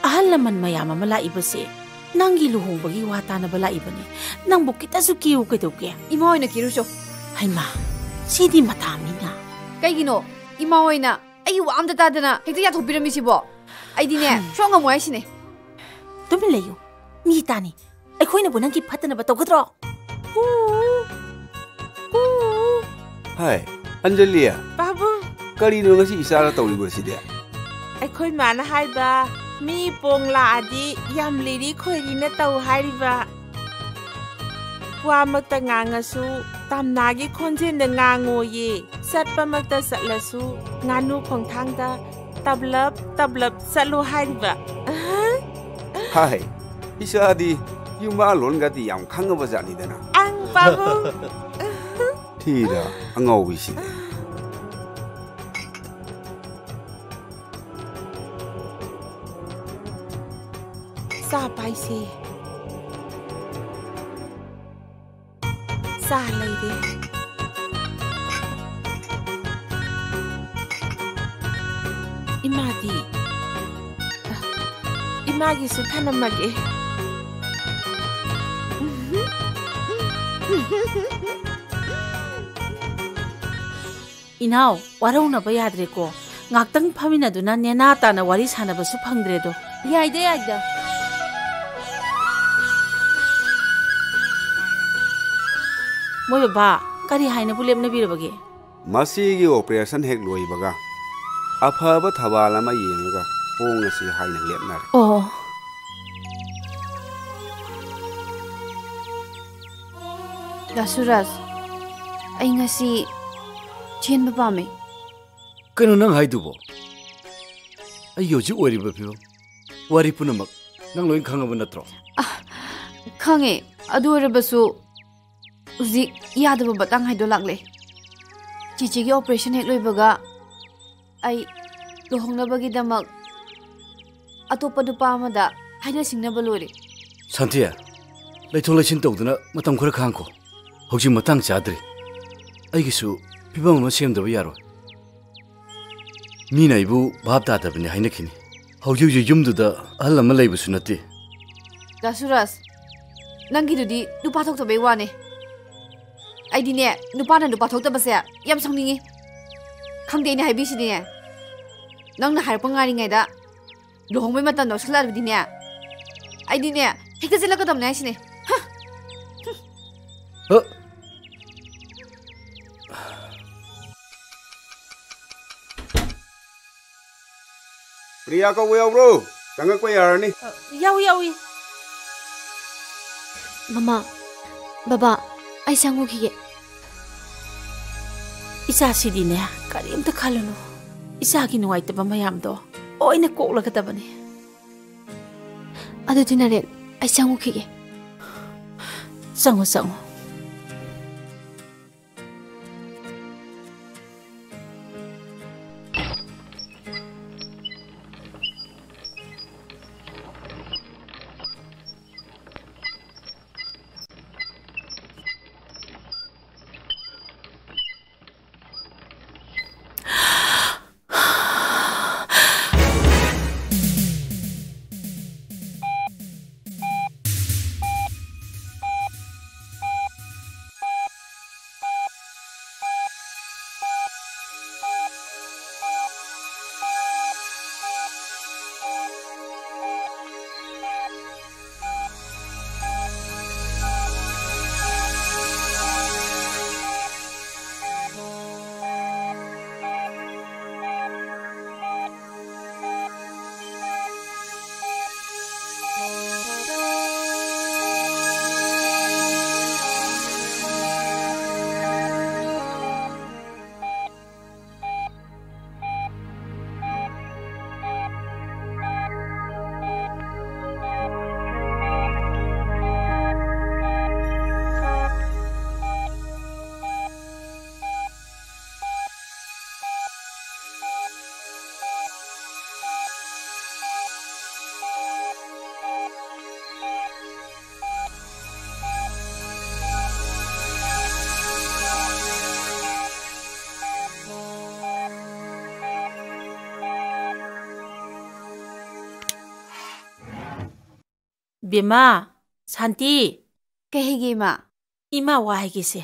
ꯑꯍꯜ ꯂꯃꯟ ꯃꯌꯥꯝ ꯑꯃ ꯂꯥꯛꯏꯕꯁꯦ ꯅꯪꯒꯤ ꯂꯨꯍꯣꯡꯕꯒꯤ ꯋꯥ ꯇꯥꯅꯕ ꯂꯥꯛꯏꯕꯅꯤ꯫ ꯅꯪꯕꯨ ꯈꯤꯇꯁꯨ ꯀꯦꯌꯨ ꯀꯩꯗꯧꯒꯦ? ꯏꯃꯥ ꯍꯣꯏꯅ ꯀꯦꯔꯨꯆꯣ꯫ ꯍꯩꯃꯥ, ꯁꯤꯗꯤ ꯃꯇꯥ ꯃꯤꯅ꯫ ꯀꯩꯒꯤꯅꯣ? ꯏꯃꯥ ꯍꯣꯏꯅ ꯑꯩꯒꯤ ꯋꯥ ꯑꯝꯇ ꯇꯥꯗꯅ ꯍꯦꯛꯇ ꯌꯥꯊꯣꯛꯄꯤꯔꯝꯃꯤꯁꯤꯕꯣ? ꯑꯩꯗꯤꯅꯦ, ꯍꯝ꯫ ꯁꯨꯡꯉꯝ ꯉꯝꯃꯣꯏ ꯍꯥꯏꯁꯤꯅꯦ꯫ ꯇꯨꯃꯤꯟ ꯂꯩꯌꯨ꯫ ꯃꯤ ꯇꯥꯅꯤ꯫ ꯑꯩꯈꯣꯏꯅꯕꯨ ꯅꯪꯒꯤ ꯐꯠꯇꯅꯕ ꯇꯧꯒꯗ꯭ꯔꯣ? ꯀꯨ, ꯀꯨ꯫ ꯍꯥꯏ, ꯑꯟꯖꯂꯤ꯫ ꯄꯥꯕꯨꯡ꯫ ꯀꯔꯤꯅꯣ ꯉꯁꯤ ꯏꯆꯥꯅ ꯇꯧꯔꯤꯕꯁꯤꯗꯤ? ꯑꯩꯈꯣꯏ ꯃꯥꯅ ꯍꯥꯏꯕ, ꯃꯤ ꯄꯣꯡ ꯂꯥꯛꯑꯗꯤ ꯌꯥꯝ ꯂꯤꯔꯤ ꯈꯣꯏꯔꯤꯅ ꯇꯧ ꯍꯥꯏꯔꯤꯕ꯫ ꯋꯥꯃꯛꯇ ꯉꯥꯡꯉꯁꯨ ꯇꯝꯅꯥꯒꯤ ꯈꯣꯟꯖꯦꯜꯗ ꯉꯥꯡꯉꯣꯌꯦ꯫ ꯆꯠꯄꯃꯛꯇ ꯆꯠꯂꯁꯨ ꯉꯥꯅꯨ ꯈꯣꯡꯊꯥꯡꯗ ꯇꯞꯂꯞ ꯇꯞꯂꯞ ꯆꯠꯂꯣ ꯍꯥꯏꯔꯤꯕ꯫ ꯍꯥꯏ, ꯏꯆꯥꯗꯤ ꯌꯨꯝꯕꯥꯜꯂꯣꯟꯒꯗꯤ ꯌꯥꯝ ꯈꯪꯉꯕ ꯖꯥꯠꯅꯤꯗꯅ꯫ ꯑꯪ, ꯄꯥꯕꯨꯡ꯫ ꯊꯤꯗ, ꯑꯉꯥꯎꯕꯤꯁꯤꯗꯤ꯫ ꯆꯥ ꯄꯥꯏꯁꯦ꯫ ꯆꯥ ꯂꯩꯔꯦ꯫ ꯏꯃꯥꯗꯤ? ꯏꯃꯥꯒꯤꯁꯨ ꯊꯅꯝꯃꯒꯦ꯫ ꯏꯅꯥꯎ, ꯋꯥꯔꯧꯅꯕ ꯌꯥꯗ꯭ꯔꯦꯀꯣ꯫ ꯉꯥꯛꯇꯪ ꯐꯝꯃꯤꯟꯅꯗꯨꯅ ꯅꯦꯅꯥ ꯇꯥꯅ ꯋꯥꯔꯤ ꯁꯥꯟꯅꯕꯁꯨ ꯐꯪꯗ꯭ꯔꯦꯗꯣ꯫ ꯌꯥꯏꯗ, ꯌꯥꯏꯗ꯫ ꯃꯣꯏ ꯕꯕꯥ, ꯀꯔꯤ ꯍꯥꯏꯅꯕꯨ ꯂꯦꯞꯅꯕꯤꯔꯕꯒꯦ? ꯃꯁꯤꯒꯤ operation ꯍꯦꯛ ꯂꯣꯏꯕꯒ ꯑꯐꯕ ꯊꯧꯕꯥꯜ ꯑꯃ ꯌꯦꯡꯉꯒ ꯍꯣꯡꯉꯁꯤ ꯍꯥꯏꯅ ꯂꯦꯞꯅꯔꯦ꯫ ꯑꯣ꯫ ꯗꯥ ꯁꯨꯔꯖ, ꯑꯩ ꯉꯁꯤ ꯆꯦꯟꯕ ꯄꯥꯝꯃꯦ꯫ ꯀꯩꯅꯣ ꯅꯪ ꯍꯥꯏꯗꯨꯕꯣ? ꯑꯩꯒꯤ ꯍꯧꯖꯤꯛ ꯑꯣꯏꯔꯤꯕ ꯐꯤꯕꯝ, ꯋꯥꯔꯤ ꯄꯨꯝꯅꯃꯛ ꯅꯪ ꯂꯣꯏ ꯈꯪꯉꯕ ꯅꯠꯇ꯭ꯔꯣ? ꯑ, ꯈꯪꯉꯦ꯫ ꯑꯗꯨ ꯑꯣꯏꯔꯕꯁꯨ ꯍꯧꯖꯤꯛ ꯌꯥꯗꯕ ꯃꯇꯥꯡ ꯍꯥꯏꯗꯣ ꯂꯥꯛꯂꯦ꯫ ꯆꯤꯆꯦꯒꯤ operation ꯍꯦꯛ ꯂꯣꯏꯕꯒ ꯑꯩ ꯂꯨꯍꯣꯡꯅꯕꯒꯤꯗꯃꯛ ꯑꯇꯣꯞꯄ ꯅꯨꯄꯥ ꯑꯃꯗ ꯍꯥꯏꯅ ꯁꯤꯡꯅꯕ ꯂꯣꯏꯔꯦ꯫ ꯁꯥꯟꯇꯤ, ꯂꯩꯊꯣꯛ ꯂꯩꯁꯤꯟ ꯇꯧꯗꯨꯅ ꯃꯇꯝ ꯈꯔ ꯈꯥꯡꯈꯣ꯫ ꯍꯧꯖꯤꯛ ꯃꯇꯥꯡ ꯆꯥꯗ꯭ꯔꯤ꯫ ꯑꯩꯒꯤꯁꯨ ꯐꯤꯕꯝ ꯑꯃ ꯁꯦꯝꯗꯕ ꯌꯥꯔꯣꯏ꯫ ꯃꯤꯅ ꯑꯩꯕꯨ ꯚꯥꯞ ꯇꯥꯗꯕꯅꯤ ꯍꯥꯏꯅꯈꯤꯅꯤ꯫ ꯍꯧꯖꯤꯛ ꯍꯧꯖꯤꯛ ꯌꯨꯝꯗꯨꯗ ꯑꯍꯜ ꯑꯃ ꯂꯩꯕꯁꯨ ꯅꯠꯇꯦ꯫ ꯗꯥ ꯁꯨꯔꯖ, ꯅꯪꯒꯤꯗꯨꯗꯤ ꯅꯨꯄꯥ ꯊꯣꯛꯇꯕꯩ ꯋꯥꯅꯦ꯫ ꯑꯩꯗꯤꯅꯦ, ꯅꯨꯄꯥꯅ ꯅꯨꯄꯥ ꯊꯣꯛꯇꯕꯁꯦ ꯌꯥꯝ ꯁꯥꯎꯅꯤꯡꯉꯤ꯫ ꯈꯪꯗꯦ, ꯑꯩꯅ ꯍꯥꯏꯕꯤꯁꯤꯅꯤꯅꯦ꯫ ꯅꯪꯅ ꯍꯥꯏꯔꯛꯄ ꯉꯥꯏꯔꯤꯉꯩꯗ ꯂꯨꯍꯣꯡꯕꯩ ꯃꯇꯝ ꯌꯧꯁꯜꯂꯛꯑꯕꯗꯤꯅꯦ, ꯑꯩꯗꯤꯅꯦ, ꯍꯦꯛꯇ ꯆꯦꯜꯂꯛꯀꯗꯕꯅꯦ ꯍꯥꯏꯁꯤꯅꯦ꯫ ꯍꯥ! ꯍ! ꯄ꯭ꯔꯤꯌꯥ ꯀꯧꯕ ꯌꯥꯎꯕ꯭ꯔꯣ? ꯆꯪꯉꯛꯄ ꯌꯥꯔꯅꯤ꯫ ꯑ, ꯌꯥꯎꯏ, ꯌꯥꯎꯏ꯫ ꯃꯃꯥ, ꯕꯕꯥ, ꯑꯩ ꯆꯪꯉꯨꯈꯤꯒꯦ꯫ ꯏꯆꯥꯁꯤꯗꯤꯅꯦ, ꯀꯔꯤꯝꯇ ꯈꯜꯂꯨꯅꯨ꯫ ꯏꯆꯥꯒꯤ ꯅꯨꯡꯉꯥꯏꯇꯕ ꯃꯌꯥꯝꯗꯣ ꯂꯣꯏꯅ ꯀꯣꯛꯂꯒꯗꯕꯅꯤ꯫ ꯑꯗꯨꯗꯤ ꯅꯔꯦꯟ, ꯑꯩ ꯆꯪꯉꯨꯈꯤꯒꯦ꯫ ꯆꯪꯉꯨ, ꯆꯪꯉꯨ꯫ ꯕꯦꯝꯃ, ꯁꯥꯟꯇꯤ꯫ ꯀꯩ ꯍꯥꯏꯒꯦ, ꯏꯃꯥ? ꯏꯃꯥ, ꯋꯥ ꯍꯥꯏꯒꯦꯁꯦ꯫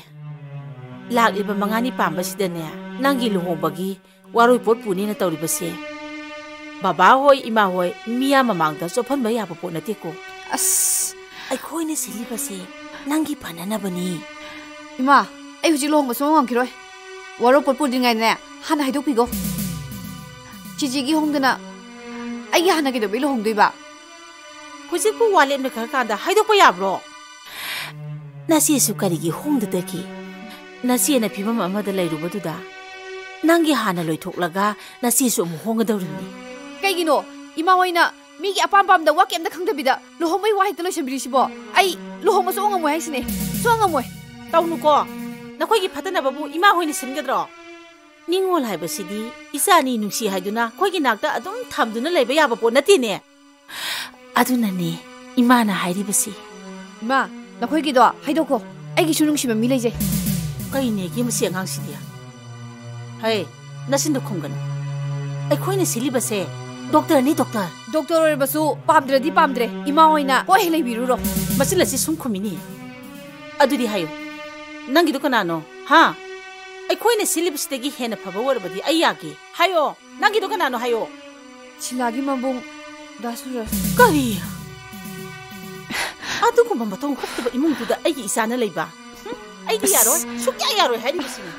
ꯂꯥꯛꯂꯤꯕ ꯃꯉꯥꯅꯤ ꯄꯥꯟꯕꯁꯤꯗꯅꯦ, ꯅꯪꯒꯤ ꯂꯨꯍꯣꯡꯕꯒꯤ ꯋꯥꯔꯣꯏ ꯄꯣꯠ ꯄꯨꯅꯦꯅ ꯇꯧꯔꯤꯕꯁꯦ, ꯕꯕꯥ ꯍꯣꯏ, ꯏꯃꯥ ꯍꯣꯏ, ꯃꯤꯌꯥꯝ ꯃꯃꯥꯡꯗ ꯆꯣꯞꯍꯟꯕ ꯌꯥꯕ ꯄꯣꯠ ꯅꯠꯇꯦꯀꯣ꯫ ꯑꯁ! ꯑꯩꯈꯣꯏꯅ ꯁꯤꯜꯂꯤꯕꯁꯦ ꯅꯪꯒꯤ ꯐꯅꯅꯕꯅꯤ꯫ ꯏꯃꯥ, ꯑꯩ ꯍꯧꯖꯤꯛ ꯂꯨꯍꯣꯡꯕ ꯁꯨꯡꯉꯝ ꯉꯝꯈꯤꯔꯣꯏ꯫ ꯋꯥꯔꯣꯏ ꯄꯣꯠ ꯄꯨꯗ꯭ꯔꯤꯉꯩꯗꯅꯦ, ꯍꯥꯟꯅ ꯍꯥꯏꯗꯣꯛꯄꯤꯈꯣ꯫ ꯆꯤꯆꯦꯒꯤ ꯍꯣꯡꯗꯅ ꯑꯩꯒꯤ ꯍꯥꯟꯅ ꯀꯩꯗꯧꯕꯩ ꯂꯨꯍꯣꯡꯗꯣꯏꯕ? ꯍꯧꯖꯤꯛꯄꯨ ꯋꯥ ꯂꯦꯞꯅꯈ꯭ꯔꯀꯥꯟꯗ ꯍꯥꯏꯗꯣꯛꯄ ꯌꯥꯕ꯭ꯔꯣ? ꯅꯆꯦꯁꯨ ꯀꯔꯤꯒꯤ ꯍꯣꯡꯗꯗꯒꯦ? ꯅꯆꯦꯅ ꯐꯤꯕꯝ ꯑꯃꯗ ꯂꯩꯔꯨꯕꯗꯨꯗ ꯅꯪꯒꯤ ꯍꯥꯟꯅ ꯂꯣꯏꯊꯣꯛꯂꯒ ꯅꯆꯦꯁꯨ ꯑꯃꯨꯛ ꯍꯣꯡꯒꯗꯧꯔꯤꯕꯅꯤ꯫ ꯀꯩꯒꯤꯅꯣ ꯏꯃꯥ ꯍꯣꯏꯅ ꯃꯤꯒꯤ ꯑꯄꯥꯝ ꯄꯥꯝꯗ ꯋꯥ ꯀꯩꯝꯇ ꯈꯪꯗꯕꯤꯗ ꯂꯨꯍꯣꯡꯕꯩ ꯋꯥ ꯍꯦꯛꯇ ꯂꯣꯏꯁꯤꯟꯕꯤꯔꯤꯁꯤꯕꯣ? ꯑꯩ ꯂꯨꯍꯣꯡꯕ ꯁꯨꯡꯉꯝ ꯉꯝꯃꯣꯏ ꯍꯥꯏꯁꯤꯅꯦ, ꯁꯨꯡꯉꯝ ꯉꯝꯃꯣꯏ꯫ ꯇꯧꯅꯨꯀꯣ, ꯅꯈꯣꯏꯒꯤ ꯐꯠꯇꯅꯕꯕꯨ ꯏꯃꯥ ꯍꯣꯏꯅ ꯁꯤꯟꯒꯗ꯭ꯔꯣ? ꯅꯤꯡꯉꯣꯜ ꯍꯥꯏꯕꯁꯤꯗꯤ ꯏꯆꯥꯅꯤ ꯅꯨꯡꯁꯤ ꯍꯥꯏꯗꯨꯅ ꯑꯩꯈꯣꯏꯒꯤ ꯅꯥꯛꯇ ꯑꯗꯨꯝ ꯊꯝꯗꯨꯅ ꯂꯩꯕ ꯌꯥꯕ ꯄꯣꯠ ꯅꯠꯇꯦꯅꯦ꯫ ꯑꯗꯨꯅꯅꯦ ꯏꯃꯥꯅ ꯍꯥꯏꯔꯤꯕꯁꯤ꯫ ꯏꯃꯥ, ꯅꯈꯣꯏꯒꯤꯗꯣ ꯍꯥꯏꯗꯣꯛꯈꯣ꯫ ꯑꯩꯒꯤꯁꯨ ꯅꯨꯡꯁꯤꯕ ꯃꯤ ꯂꯩꯖꯩ꯫ ꯀꯩꯅꯦꯒꯦ ꯃꯁꯤ ꯑꯉꯥꯡꯁꯤꯗꯤ? ꯍꯩ, ꯅꯆꯤꯟꯗꯣ ꯈꯨꯝꯒꯅꯨ꯫ ꯑꯩꯈꯣꯏꯅ ꯁꯤꯜꯂꯤꯕꯁꯦ ꯗꯣꯛꯇꯔꯅꯤ, ꯗꯣꯛꯇꯔ꯫ ꯗꯣꯛꯇꯔ ꯑꯣꯏꯔꯕꯁꯨ ꯄꯥꯝꯗ꯭ꯔꯗꯤ ꯄꯥꯝꯗ꯭ꯔꯦ꯫ ꯏꯃꯥ ꯍꯣꯏꯅ ꯄꯣꯛꯍꯩ ꯂꯩꯕꯤꯔꯨꯔꯣ꯫ ꯃꯆꯤꯟ ꯑꯁꯤ ꯁꯨꯝ ꯈꯨꯝꯃꯤꯅꯤ꯫ ꯑꯗꯨꯗꯤ ꯍꯥꯏꯌꯨ, ꯅꯪꯒꯤꯗꯣ ꯀꯅꯥꯅꯣ? ꯍꯥ? ꯑꯩꯈꯣꯏꯅ ꯁꯤꯜꯂꯤꯕꯁꯤꯗꯒꯤ ꯍꯦꯟꯅ ꯐꯕ ꯑꯣꯏꯔꯕꯗꯤ ꯑꯩ ꯌꯥꯒꯦ꯫ ꯍꯥꯏꯌꯣ, ꯅꯪꯒꯤꯗꯣ ꯀꯅꯥꯅꯣ ꯍꯥꯏꯌꯣ꯫ ꯁꯤꯂꯥꯒꯤ ꯃꯕꯨꯡ ꯗꯥ ꯁꯨꯔꯖ꯫ ꯀꯔꯤ? ꯑꯗꯨꯒꯨꯝꯕ ꯃꯇꯧ ꯍꯨꯞꯇꯕ ꯏꯃꯨꯡꯗꯨꯗ ꯑꯩꯒꯤ ꯏꯆꯥꯅ ꯂꯩꯕ? ꯍꯨꯝ? ꯑꯩꯗꯤ ꯌꯥꯔꯣꯏ, ꯑꯁ꯫ ꯁꯨꯛꯌꯥ ꯌꯥꯔꯣꯏ ꯍꯥꯏꯔꯤꯕꯁꯤꯅꯤ꯫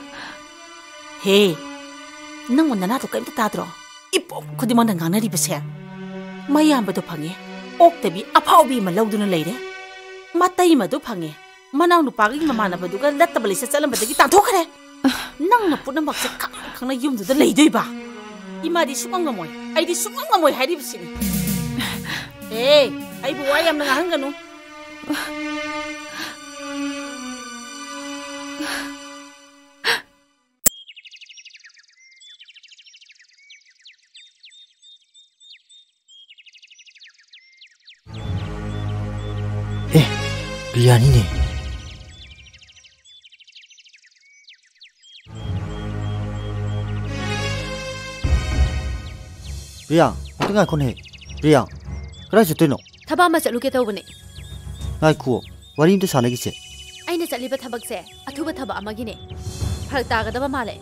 ꯍꯦ, ꯅꯪꯕꯨ ꯅꯅꯥꯗꯣ ꯀꯔꯤꯝꯇ ꯇꯥꯗ꯭ꯔꯣ? ꯏꯄꯣꯝ ꯈꯨꯗꯤꯡꯃꯛꯅ ꯉꯥꯡꯅꯔꯤꯕꯁꯦ꯫ ꯃꯌꯥꯝꯕꯗꯣ ꯐꯪꯉꯦ, ꯑꯣꯛꯇꯕꯤ ꯑꯐꯥꯎꯕꯤ ꯑꯃ ꯂꯧꯗꯨꯅ ꯂꯩꯔꯦ꯫ ꯃꯇꯩꯃꯗꯣ ꯐꯪꯉꯦ, ꯃꯅꯥꯎ ꯅꯨꯄꯥꯒꯤ ꯃꯃꯥꯟꯅꯕꯗꯨꯒ ꯂꯠꯇꯕ ꯂꯤꯆꯠ ꯆꯠꯂꯝꯕꯗꯒꯤ ꯇꯥꯟꯊꯣꯛꯈ꯭ꯔꯦ꯫ ꯅꯪꯅ ꯄꯨꯝꯅꯃꯛꯁꯦ ꯈꯪ ꯈꯪꯅ ꯌꯨꯝꯗꯨꯗ ꯂꯩꯗꯣꯏꯕ? ꯏꯃꯥꯗꯤ ꯁꯨꯡꯉꯝ ꯉꯝꯃꯣꯏ, ꯑꯩꯗꯤ ꯁꯨꯡꯉꯝ ꯉꯝꯃꯣꯏ ꯍꯥꯏꯔꯤꯕꯁꯤꯅꯤ꯫ ꯑꯦ, ꯑꯩꯕꯨ ꯋꯥ ꯌꯥꯝꯅ ꯉꯥꯡꯍꯟꯒꯅꯨ꯫ ꯑꯦ, ꯄ꯭ꯔꯤꯌꯥꯅꯤꯅꯦ꯫ ꯄ꯭ꯔꯤꯌꯥ, ꯑꯝꯇ ꯉꯥꯏꯈꯣꯅꯦ꯫ ꯄ꯭ꯔꯤꯌꯥ, ꯀꯗꯥꯏ ꯆꯠꯇꯣꯏꯅꯣ? ꯊꯕꯛ ꯑꯃ ꯆꯠꯂꯨꯒꯦ ꯇꯧꯕꯅꯦ꯫ ꯉꯥꯏꯈꯨꯑꯣ, ꯋꯥꯔꯤ ꯑꯝꯇ ꯁꯥꯟꯅꯈꯤꯁꯦ꯫ ꯑꯩꯅ ꯆꯠꯂꯤꯕ ꯊꯕꯛꯁꯦ ꯑꯊꯨꯕ ꯊꯕꯛ ꯑꯃꯒꯤꯅꯦ꯫ ꯐꯔꯛ ꯇꯥꯒꯗꯕ ꯃꯥꯜꯂꯦ꯫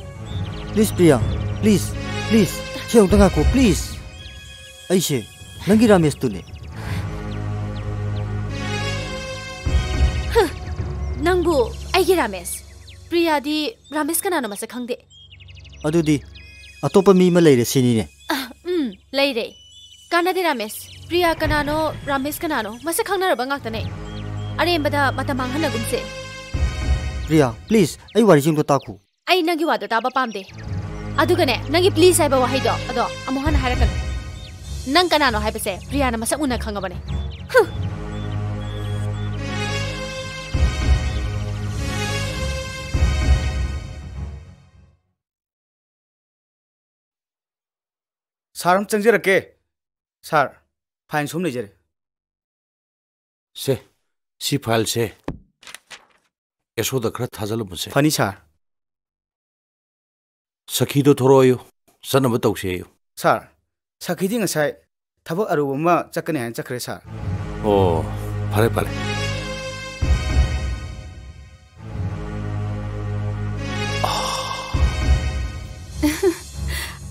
Please ꯄ꯭ꯔꯤꯌꯥ, please, please, ꯁꯤ ꯑꯃꯨꯛꯇ ꯉꯥꯏꯈꯣ, please꯫ ꯑꯩꯁꯦ ꯅꯪꯒꯤ ꯔꯥꯃꯦꯁꯇꯨꯅꯦ꯫ ꯅꯪꯕꯨ ꯑꯩꯒꯤ ꯔꯥꯃꯦꯁ? ꯄ꯭ꯔꯤꯌꯥꯗꯤ ꯔꯥꯃꯦꯁ ꯀꯅꯥꯅꯣ ꯃꯁꯛ ꯈꯪꯗꯦ꯫ ꯑꯗꯨꯗꯤ ꯑꯇꯣꯞꯄ ꯃꯤ ꯑꯃ ꯂꯩꯔꯦ ꯁꯤꯅꯤꯅꯦ꯫ ꯎꯝ, ꯂꯩꯔꯦ꯫ ꯀꯥꯟꯅꯗꯦ ꯔꯥꯃꯦꯁ꯫ ꯄ꯭ꯔꯤꯌꯥ ꯀꯅꯥꯅꯣ, ꯔꯥꯃꯦꯁ ꯀꯅꯥꯅꯣ ꯃꯁꯛ ꯈꯪꯅꯔꯕ ꯉꯥꯛꯇꯅꯦ꯫ ꯑꯔꯦꯝꯕꯗ ꯃꯇꯝ ꯃꯥꯡꯍꯟꯅꯒꯨꯝꯁꯦ꯫ ꯄ꯭ꯔꯤꯌꯥ, please, ꯑꯩ ꯋꯥꯔꯤꯁꯤꯡꯗꯣ ꯇꯥꯈꯣ꯫ ꯑꯩ ꯅꯪꯒꯤ ꯋꯥꯗꯣ ꯇꯥꯕ ꯄꯥꯝꯗꯦ꯫ ꯑꯗꯨꯒꯅꯦ, ꯅꯪꯒꯤ please ꯍꯥꯏꯕ ꯋꯥꯍꯩꯗꯣ ꯑꯗꯣ ꯑꯃꯨꯛ ꯍꯟꯅ ꯍꯥꯏꯔꯛꯀꯅꯨ꯫ ꯅꯪ ꯀꯅꯥꯅꯣ ꯍꯥꯏꯕꯁꯦ ꯄ꯭ꯔꯤꯌꯥꯅ ꯃꯁꯛ ꯃꯨꯟꯅ ꯈꯪꯉꯕꯅꯦ꯫ ꯍꯨꯝ꯫ ꯁꯥꯔ, ꯑꯃ ꯆꯪꯖꯔꯛꯀꯦ꯫ ꯁꯥꯔ, ꯐꯥꯏꯜ ꯁꯨꯝ ꯂꯩꯖꯔꯦ꯫ ꯁꯦ, ꯁꯤ ꯐꯥꯏꯜꯁꯦ ꯑꯦꯁꯣꯗ ꯈꯔ ꯊꯥꯖꯤꯜꯂꯝꯃꯨꯁꯦ꯫ ꯐꯅꯤ ꯁꯥꯔ꯫ ꯁꯈꯤꯗꯣ ꯊꯣꯔꯛꯑꯣꯌꯨ, ꯆꯠꯅꯕ ꯇꯧꯁꯦꯌꯨ꯫ ꯁꯥꯔ, ꯁꯈꯤꯗꯤ ꯉꯁꯥꯏ ꯊꯕꯛ ꯑꯔꯨꯕ ꯑꯃ ꯆꯠꯀꯅꯤ ꯍꯥꯏꯅ ꯆꯠꯈ꯭ꯔꯦ ꯁꯥꯔ꯫ ꯑꯣ, ꯐꯔꯦ ꯐꯔꯦ꯫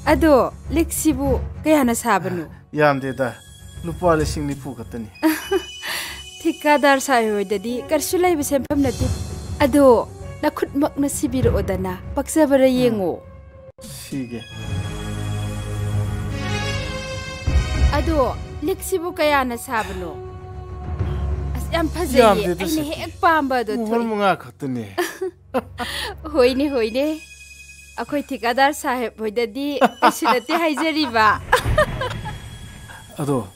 ꯑꯗꯣ ꯂꯤꯛꯁꯤꯕꯨ ꯀꯌꯥꯅ ꯁꯥꯕꯅꯣ? ꯌꯥꯝꯗꯦꯗ, ꯂꯨꯄꯥ ꯂꯤꯁꯤꯡ ꯅꯤꯐꯨ ꯈꯛꯇꯅꯤ꯫ ꯊꯤꯀꯥꯗꯥꯔ ꯁꯥꯍꯦꯕ ꯍꯣꯏꯗꯗꯤ ꯀꯔꯤꯁꯨ ꯂꯩꯕ ꯁꯦꯟꯐꯝ ꯅꯠꯇꯦ꯫ ꯑꯗꯣ ꯅꯈꯨꯠꯃꯛꯅ ꯁꯤꯕꯤꯔꯛꯑꯣꯗꯅ, ꯄꯛꯆꯕꯔ ꯌꯦꯡꯉꯣ꯫ ꯁꯤꯒꯦ꯫ ꯑꯗꯣ ꯂꯤꯛꯁꯤꯕꯨ ꯀꯌꯥꯅ ꯁꯥꯕꯅꯣ? ꯑꯁ, ꯌꯥꯝ ꯐꯖꯩꯌꯦ꯫ ꯌꯥꯝꯗꯦꯗ ꯑꯩꯅ ꯁꯈꯤ꯫ ꯍꯦꯛ ꯄꯥꯝꯕ ꯑꯗꯣ ꯃꯣꯍꯣꯔ ꯊꯣꯛꯑꯦ꯫ ꯃꯉꯥ ꯈꯛꯇꯅꯦ꯫ ꯍꯣꯏꯅꯦ, ꯍꯣꯏꯅꯦ꯫ ꯑꯩꯈꯣꯏ ꯊꯤꯀꯥꯗꯥꯔ ꯁꯥꯍꯦꯕ ꯍꯣꯏꯗꯗꯤ ꯀꯩꯁꯨ ꯅꯠꯇꯦ ꯍꯥꯏꯖꯔꯤꯕ꯫ ꯑꯗꯣ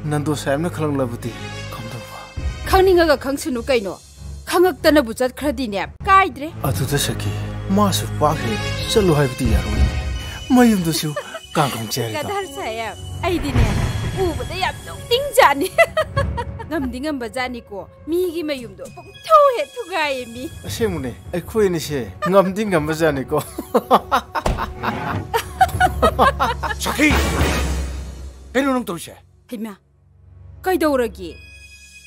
ꯅꯟꯗꯣ ꯁꯥꯍꯦꯕꯅ ꯈꯪꯂꯕꯗꯤ ꯀꯝꯗꯧꯕ? ꯈꯪꯅꯤꯡꯉꯒ ꯈꯪꯁꯅꯨ ꯀꯩꯅꯣ꯫ ꯈꯪꯉꯛꯇꯅꯕꯨ ꯆꯠꯈ꯭ꯔꯗꯤꯅꯦ, ꯀꯥꯏꯗ꯭ꯔꯦ꯫ ꯑꯗꯨꯗ ꯁꯈꯤ, ꯃꯥꯁꯨ ꯄꯥꯛ ꯍꯦꯛ ꯆꯠꯂꯨ ꯍꯥꯏꯕꯗꯤ ꯌꯥꯔꯣꯏꯅꯦ꯫ ꯃꯌꯨꯝꯗꯨꯁꯨ ꯀꯥꯡꯈꯣꯡ ꯆꯦꯔꯦꯗꯣ꯫ ꯊꯤꯀꯥꯗꯥꯔ ꯁꯥꯍꯦꯕ, ꯑꯩꯗꯤꯅꯦ, ꯎꯕꯗ ꯌꯥꯝ ꯅꯣꯛꯅꯤꯡꯖꯥꯠꯅꯤ꯫ ꯉꯝꯗꯤ ꯉꯝꯕꯖꯥꯠꯅꯤꯀꯣ, ꯃꯤꯒꯤ ꯃꯌꯨꯝꯗꯣ ꯄꯨꯡꯊꯨ ꯍꯦꯛ ꯊꯨꯒꯥꯏꯌꯦ ꯃꯤ꯫ ꯑꯁꯦꯡꯕꯅꯦ, ꯑꯩꯈꯣꯏ ꯑꯅꯤꯁꯦ ꯉꯝꯗꯤ ꯉꯝꯕꯖꯥꯠꯅꯤꯀꯣ꯫ ꯁꯈꯤ! ꯀꯩꯅꯣ ꯅꯪ ꯇꯧꯔꯤꯁꯦ? ꯍꯩꯃꯥ, ꯀꯩꯗꯧꯔꯒꯦ?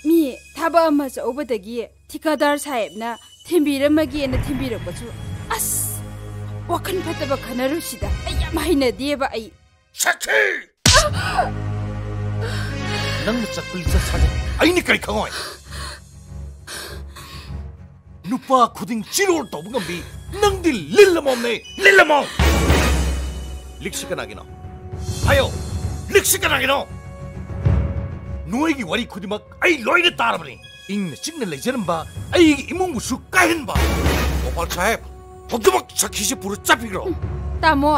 ꯃꯤ ꯊꯕꯛ ꯑꯃ ꯆꯠꯎꯕꯗꯒꯤ ꯊꯤꯀꯥꯗꯥꯔ ꯁꯥꯍꯦꯕꯅ ꯊꯤꯟꯕꯤꯔꯝꯃꯒꯦꯅ ꯊꯤꯟꯕꯤꯔꯛꯄꯁꯨ, ꯑꯁ, ꯋꯥꯈꯜ ꯐꯠꯇꯕ ꯈꯟꯅꯔꯨꯁꯤꯗ꯫ ꯑꯩ ꯌꯥꯝ ꯍꯩꯅꯗꯦꯕ ꯑꯩ꯫ ꯁꯈꯤ! ꯅꯪꯅ ꯆꯠꯄ ꯂꯤꯆꯠ ꯁꯥꯖꯠ ꯑꯩꯅ ꯀꯔꯤ ꯈꯪꯉꯣꯏ? ꯅꯨꯄꯥ ꯈꯨꯗꯤꯡ ꯆꯤꯔꯣꯜ ꯇꯧꯕ ꯉꯝꯕꯤ ꯅꯪꯗꯤ ꯂꯤꯜ ꯑꯃꯣꯝꯅꯦ, ꯂꯤꯜ ꯑꯃꯣꯝ! ꯂꯤꯛꯁꯤ ꯀꯅꯥꯒꯤꯅꯣ? ꯍꯥꯏꯌꯣ, ꯂꯤꯛꯁꯤ ꯀꯅꯥꯒꯤꯅꯣ? ꯅꯣꯏꯒꯤ ꯋꯥꯔꯤ ꯈꯨꯗꯤꯡꯃꯛ ꯑꯩ ꯂꯣꯏꯅ ꯇꯥꯔꯕꯅꯤ꯫ ꯏꯪꯅ ꯆꯤꯛꯅ ꯂꯩꯖꯔꯝꯕ ꯑꯩꯒꯤ ꯏꯃꯨꯡꯕꯨꯁꯨ ꯀꯥꯏꯍꯟꯕ꯫ ꯒꯣꯄꯥꯜ ꯁꯥꯍꯦꯕ, ꯍꯧꯖꯤꯛꯃꯛ ꯁꯈꯤꯁꯤ ꯄꯨꯔ ꯆꯠꯄꯤꯈ꯭ꯔꯣ꯫ ꯇꯥꯃꯣ,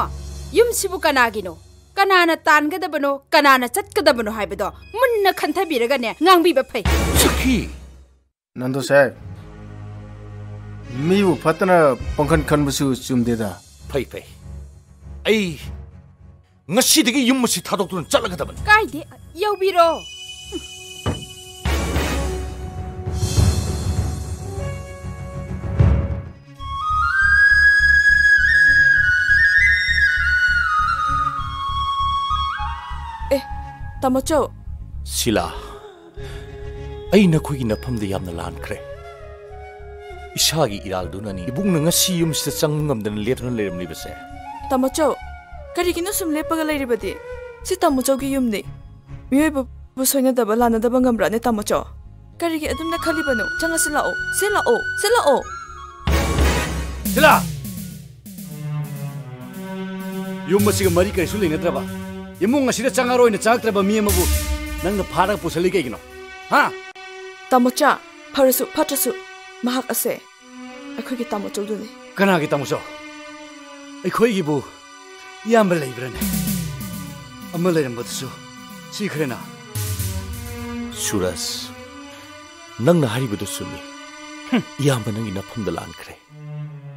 ꯌꯨꯝꯁꯤꯕꯨ ꯀꯅꯥꯒꯤꯅꯣ? ꯀꯅꯥꯅ ꯇꯥꯟꯒꯗꯕꯅꯣ, ꯀꯅꯥꯅ ꯆꯠꯀꯗꯕꯅꯣ ꯍꯥꯏꯕꯗꯣ ꯃꯨꯟꯅ ꯈꯟꯊꯕꯤꯔꯒꯅꯦ ꯉꯥꯡꯕꯤꯕ ꯐꯩ꯫ ꯁꯈꯤ! ꯅꯟꯗꯨ ꯁꯥꯍꯦꯕ, ꯃꯤꯕꯨ ꯐꯠꯇꯅ ꯄꯪꯈꯟ ꯈꯟꯕꯁꯨ ꯆꯨꯝꯗꯦꯗ꯫ ꯐꯩ, ꯐꯩ꯫ ꯑꯩ ꯉꯁꯤꯗꯒꯤ ꯌꯨꯝ ꯑꯁꯤ ꯊꯥꯗꯣꯛꯇꯨꯅ ꯆꯠꯂꯒꯗꯕꯅꯤ꯫ ꯀꯥꯏꯗꯦ, ꯌꯧꯕꯤꯔꯣ꯫ ꯑꯦ, ꯇꯥꯃꯣ ꯆꯧ꯫ ꯁꯤꯂꯥ, ꯑꯩ ꯅꯈꯣꯏꯒꯤ ꯅꯐꯝꯗ ꯌꯥꯝꯅ ꯂꯥꯟꯈ꯭ꯔꯦ꯫ ꯏꯁꯥꯒꯤ ꯏꯔꯥꯜꯗꯨꯅꯅꯤ ꯏꯕꯨꯡꯅ ꯉꯁꯤ ꯌꯨꯝꯁꯤꯗ ꯆꯪꯕ ꯉꯝꯗꯅ ꯂꯦꯞꯇꯨꯅ ꯂꯩꯔꯝꯂꯤꯕꯁꯦ꯫ ꯇꯥꯃꯣ ꯆꯧ, ꯀꯔꯤꯒꯤꯅꯣ ꯁꯨꯝ ꯂꯦꯞꯄꯒ ꯂꯩꯔꯤꯕꯗꯤ? ꯁꯤ ꯇꯥꯃꯣ ꯆꯧꯒꯤ ꯌꯨꯝꯅꯤ꯫ ꯃꯤꯑꯣꯏꯕꯕꯨ ꯁꯣꯏꯅꯗꯕ ꯂꯥꯟꯅꯗꯕ ꯉꯝꯕ꯭ꯔꯥꯅꯦ, ꯇꯥꯃꯣ ꯆꯧ? ꯀꯔꯤꯒꯤ ꯑꯗꯨꯝꯅ ꯈꯜꯂꯤꯕꯅꯣ? ꯆꯪꯉꯁꯤ ꯂꯥꯛꯑꯣ꯫ ꯁꯤ ꯂꯥꯛꯑꯣ꯫ ꯁꯤ ꯂꯥꯛꯑꯣ꯫ ꯁꯤꯂꯥ! ꯌꯨꯝ ꯑꯁꯤꯒ ꯃꯔꯤ ꯀꯔꯤꯁꯨ ꯂꯩꯅꯗ꯭ꯔꯕ, ꯏꯃꯨꯡ ꯑꯁꯤꯗ ꯆꯪꯉꯔꯣꯏꯅ ꯆꯪꯉꯛꯇ꯭ꯔꯕ ꯃꯤ ꯑꯃꯕꯨ ꯅꯪꯅ ꯐꯥꯔꯒ ꯄꯨꯁꯜꯂꯤ ꯀꯩꯒꯤꯅꯣ? ꯍꯥ? ꯇꯥꯃꯣꯆꯥ, ꯐꯔꯁꯨ ꯐꯠꯇ꯭ꯔꯁꯨ ꯃꯍꯥꯛ ꯑꯁꯦ ꯑꯩꯈꯣꯏꯒꯤ ꯇꯥꯃꯣꯆꯧꯗꯨꯅꯤ꯫ ꯀꯅꯥꯒꯤ ꯇꯥꯃꯣꯆꯧ? ꯑꯩꯈꯣꯏꯒꯤꯕꯨ ꯏꯌꯥꯝꯕ ꯂꯩꯕ꯭ꯔꯥꯅꯦ? ꯑꯃ ꯂꯩꯔꯝꯕꯗꯨꯁꯨ ꯁꯤꯈ꯭ꯔꯦꯅ꯫ ꯁꯨꯔꯖ, ꯅꯪꯅ ꯍꯥꯏꯔꯤꯕꯗꯨ ꯆꯨꯝꯃꯤ꯫ ꯍꯨꯝ꯫ ꯏꯌꯥꯝꯕ ꯅꯪꯒꯤ ꯅꯐꯝꯗ ꯂꯥꯟꯈ꯭ꯔꯦ꯫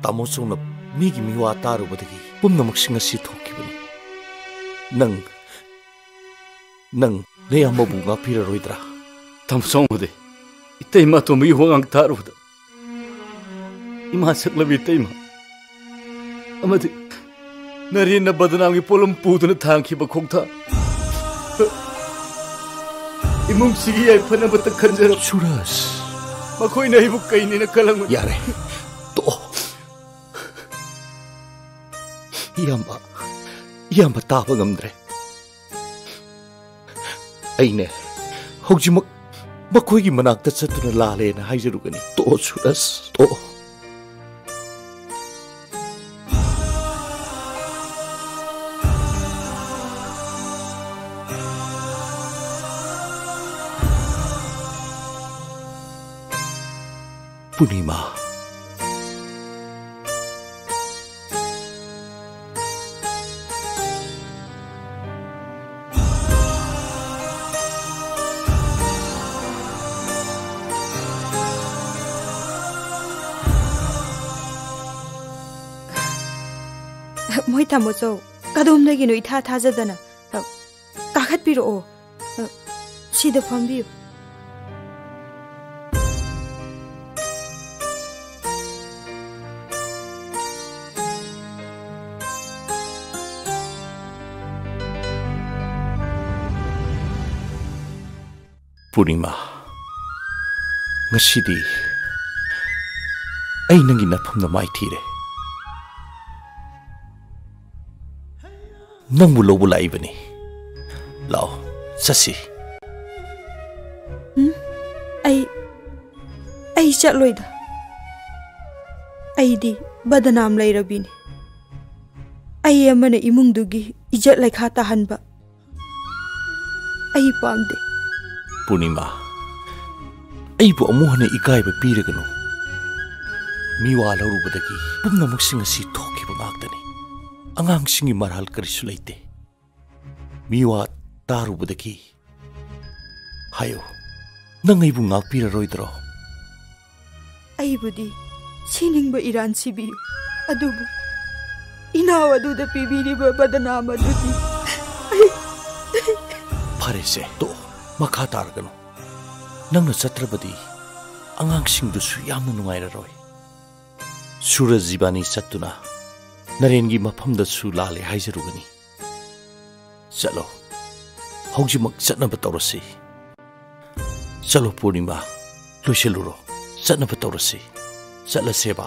ꯇꯥꯃꯣ ꯆꯧꯅ ꯃꯤꯒꯤ ꯃꯤꯋꯥ ꯇꯥꯔꯨꯕꯗꯒꯤ ꯄꯨꯝꯅꯃꯛꯁꯤꯡ ꯑꯁꯤ ꯊꯣꯛꯈꯤꯕꯅꯤ꯫ ꯅꯪ, ꯅꯪ ꯅꯌꯥꯝꯕꯕꯨ ꯉꯥꯛꯄꯤꯔꯔꯣꯏꯗ꯭ꯔꯥ? ꯇꯥꯃꯣ ꯆꯧꯅꯗꯤ ꯏꯇꯩꯃ ꯑꯇꯣꯝꯕꯒꯤ ꯋꯥꯉꯥꯡ ꯇꯥꯔꯨꯕꯗ ꯏꯃꯥ ꯁꯛꯂꯕꯤ ꯏꯇꯩꯃ ꯑꯃꯗꯤ ꯅꯔꯦꯟꯅ ꯕꯗꯅꯥꯝꯒꯤ ꯄꯣꯠꯂꯨꯝ ꯄꯨꯗꯨꯅ ꯊꯥꯡꯈꯤꯕ ꯈꯣꯡꯊꯥꯡ ꯏꯃꯨꯡꯁꯤꯒꯤ ꯌꯥꯏꯐꯅꯕꯇ ꯈꯟꯖꯔꯕ꯫ ꯁꯨꯔꯖ꯫ ꯃꯈꯣꯏꯅ ꯑꯩꯕꯨ ꯀꯩꯅꯦꯅ ꯈꯜꯂꯝꯒꯅꯤ꯫ ꯌꯥꯔꯦ꯫ ꯇꯣꯛꯑꯣ꯫ ꯏꯌꯥꯝꯕ, ꯏꯌꯥꯝꯕ ꯇꯥꯕ ꯉꯝꯗ꯭ꯔꯦ꯫ ꯑꯩꯅꯦ ꯍꯧꯖꯤꯛꯃꯛ ꯃꯈꯣꯏꯒꯤ ꯃꯅꯥꯛꯇ ꯆꯠꯇꯨꯅ ꯂꯥꯜꯂꯦꯅ ꯍꯥꯏꯖꯔꯨꯒꯅꯤ꯫ ꯇꯣꯛꯑꯣ ꯁꯨꯔꯖ, ꯇꯣꯛꯑꯣ꯫ ꯄꯨꯔꯅꯤꯃꯥ꯫ ꯃꯣꯏ ꯇꯥꯃꯣꯆꯧ, ꯀꯗꯣꯝꯗꯒꯤꯅꯣ ꯏꯊꯥ ꯊꯥꯖꯗꯅ? ꯑ, ꯀꯥꯈꯠꯄꯤꯔꯛꯑꯣ꯫ ꯑ, ꯁꯤꯗ ꯐꯝꯕꯤꯌꯨ꯫ ꯄꯨꯔꯅꯤꯃꯥ, ꯉꯁꯤꯗꯤ ꯑꯩ ꯅꯪꯒꯤ ꯅꯐꯝꯗ ꯃꯥꯏ ꯊꯤꯔꯦ꯫ ꯅꯪꯕꯨ ꯂꯧꯕ ꯂꯥꯛꯏꯕꯅꯤ꯫ ꯂꯥꯛꯑꯣ, ꯆꯠꯁꯤ꯫ ꯎꯝ? ꯑꯩ, ꯑꯩ ꯆꯠꯂꯣꯏꯗ꯫ ꯑꯩꯗꯤ ꯕꯗꯅꯥꯝ ꯂꯩꯔꯕꯤꯅꯤ꯫ ꯑꯩ ꯑꯃꯅ ꯏꯃꯨꯡꯗꯨꯒꯤ ꯏꯖꯠ ꯂꯩꯈꯥ ꯇꯥꯍꯟꯕ ꯑꯩ ꯄꯥꯝꯗꯦ꯫ ꯄꯨꯔꯅꯤꯃꯥ, ꯑꯩꯕꯨ ꯑꯃꯨꯛ ꯍꯟꯅ ꯏꯀꯥꯏꯕ ꯄꯤꯔꯒꯅꯨ꯫ ꯃꯤꯋꯥ ꯂꯧꯔꯨꯕꯗꯒꯤ ꯄꯨꯝꯅꯃꯛꯁꯤꯡ ꯑꯁꯤ ꯊꯣꯛꯈꯤꯕ ꯉꯥꯛꯇꯅꯤ꯫ ꯑꯉꯥꯡꯁꯤꯡꯒꯤ ꯃꯔꯥꯜ ꯀꯔꯤꯁꯨ ꯂꯩꯇꯦ꯫ ꯃꯤꯋꯥ ꯇꯥꯔꯨꯕꯗꯒꯤ꯫ ꯍꯥꯏꯌꯨ, ꯅꯪ ꯑꯩꯕꯨ ꯉꯥꯛꯄꯤꯔꯔꯣꯏꯗ꯭ꯔꯣ? ꯑꯩꯕꯨꯗꯤ ꯁꯤꯅꯤꯡꯕ ꯏꯔꯥꯟ ꯁꯤꯕꯤꯌꯨ, ꯑꯗꯨꯕꯨ ꯏꯅꯥꯎ ꯑꯗꯨꯗ ꯄꯤꯕꯤꯔꯤꯕ ꯕꯗꯅꯥꯝ ꯑꯗꯨꯗꯤ ꯑꯩ ꯐꯔꯦꯁꯦ, ꯇꯣꯛꯑꯣ, ꯃꯈꯥ ꯇꯥꯔꯒꯅꯨ꯫ ꯅꯪꯅ ꯆꯠꯇ꯭ꯔꯕꯗꯤ ꯑꯉꯥꯡꯁꯤꯡꯗꯨꯁꯨ ꯌꯥꯝꯅ ꯅꯨꯡꯉꯥꯏꯔꯔꯣꯏ꯫ ꯁꯨꯔꯖ ꯏꯕꯥꯅꯤ ꯆꯠꯇꯨꯅ ꯅꯔꯦꯟꯒꯤ ꯃꯐꯝꯗꯁꯨ ꯂꯥꯜꯂꯦ ꯍꯥꯏꯖꯔꯨꯒꯅꯤ꯫ ꯆꯠꯂꯣ, ꯍꯧꯖꯤꯛꯃꯛ ꯆꯠꯅꯕ ꯇꯧꯔꯁꯤ꯫ ꯆꯠꯂꯣ ꯄꯨꯔꯅꯤꯃꯥ, ꯂꯣꯏꯁꯤꯜꯂꯨꯔꯣ꯫ ꯆꯠꯅꯕ ꯇꯧꯔꯁꯤ꯫ ꯆꯠꯂꯁꯦꯕ꯫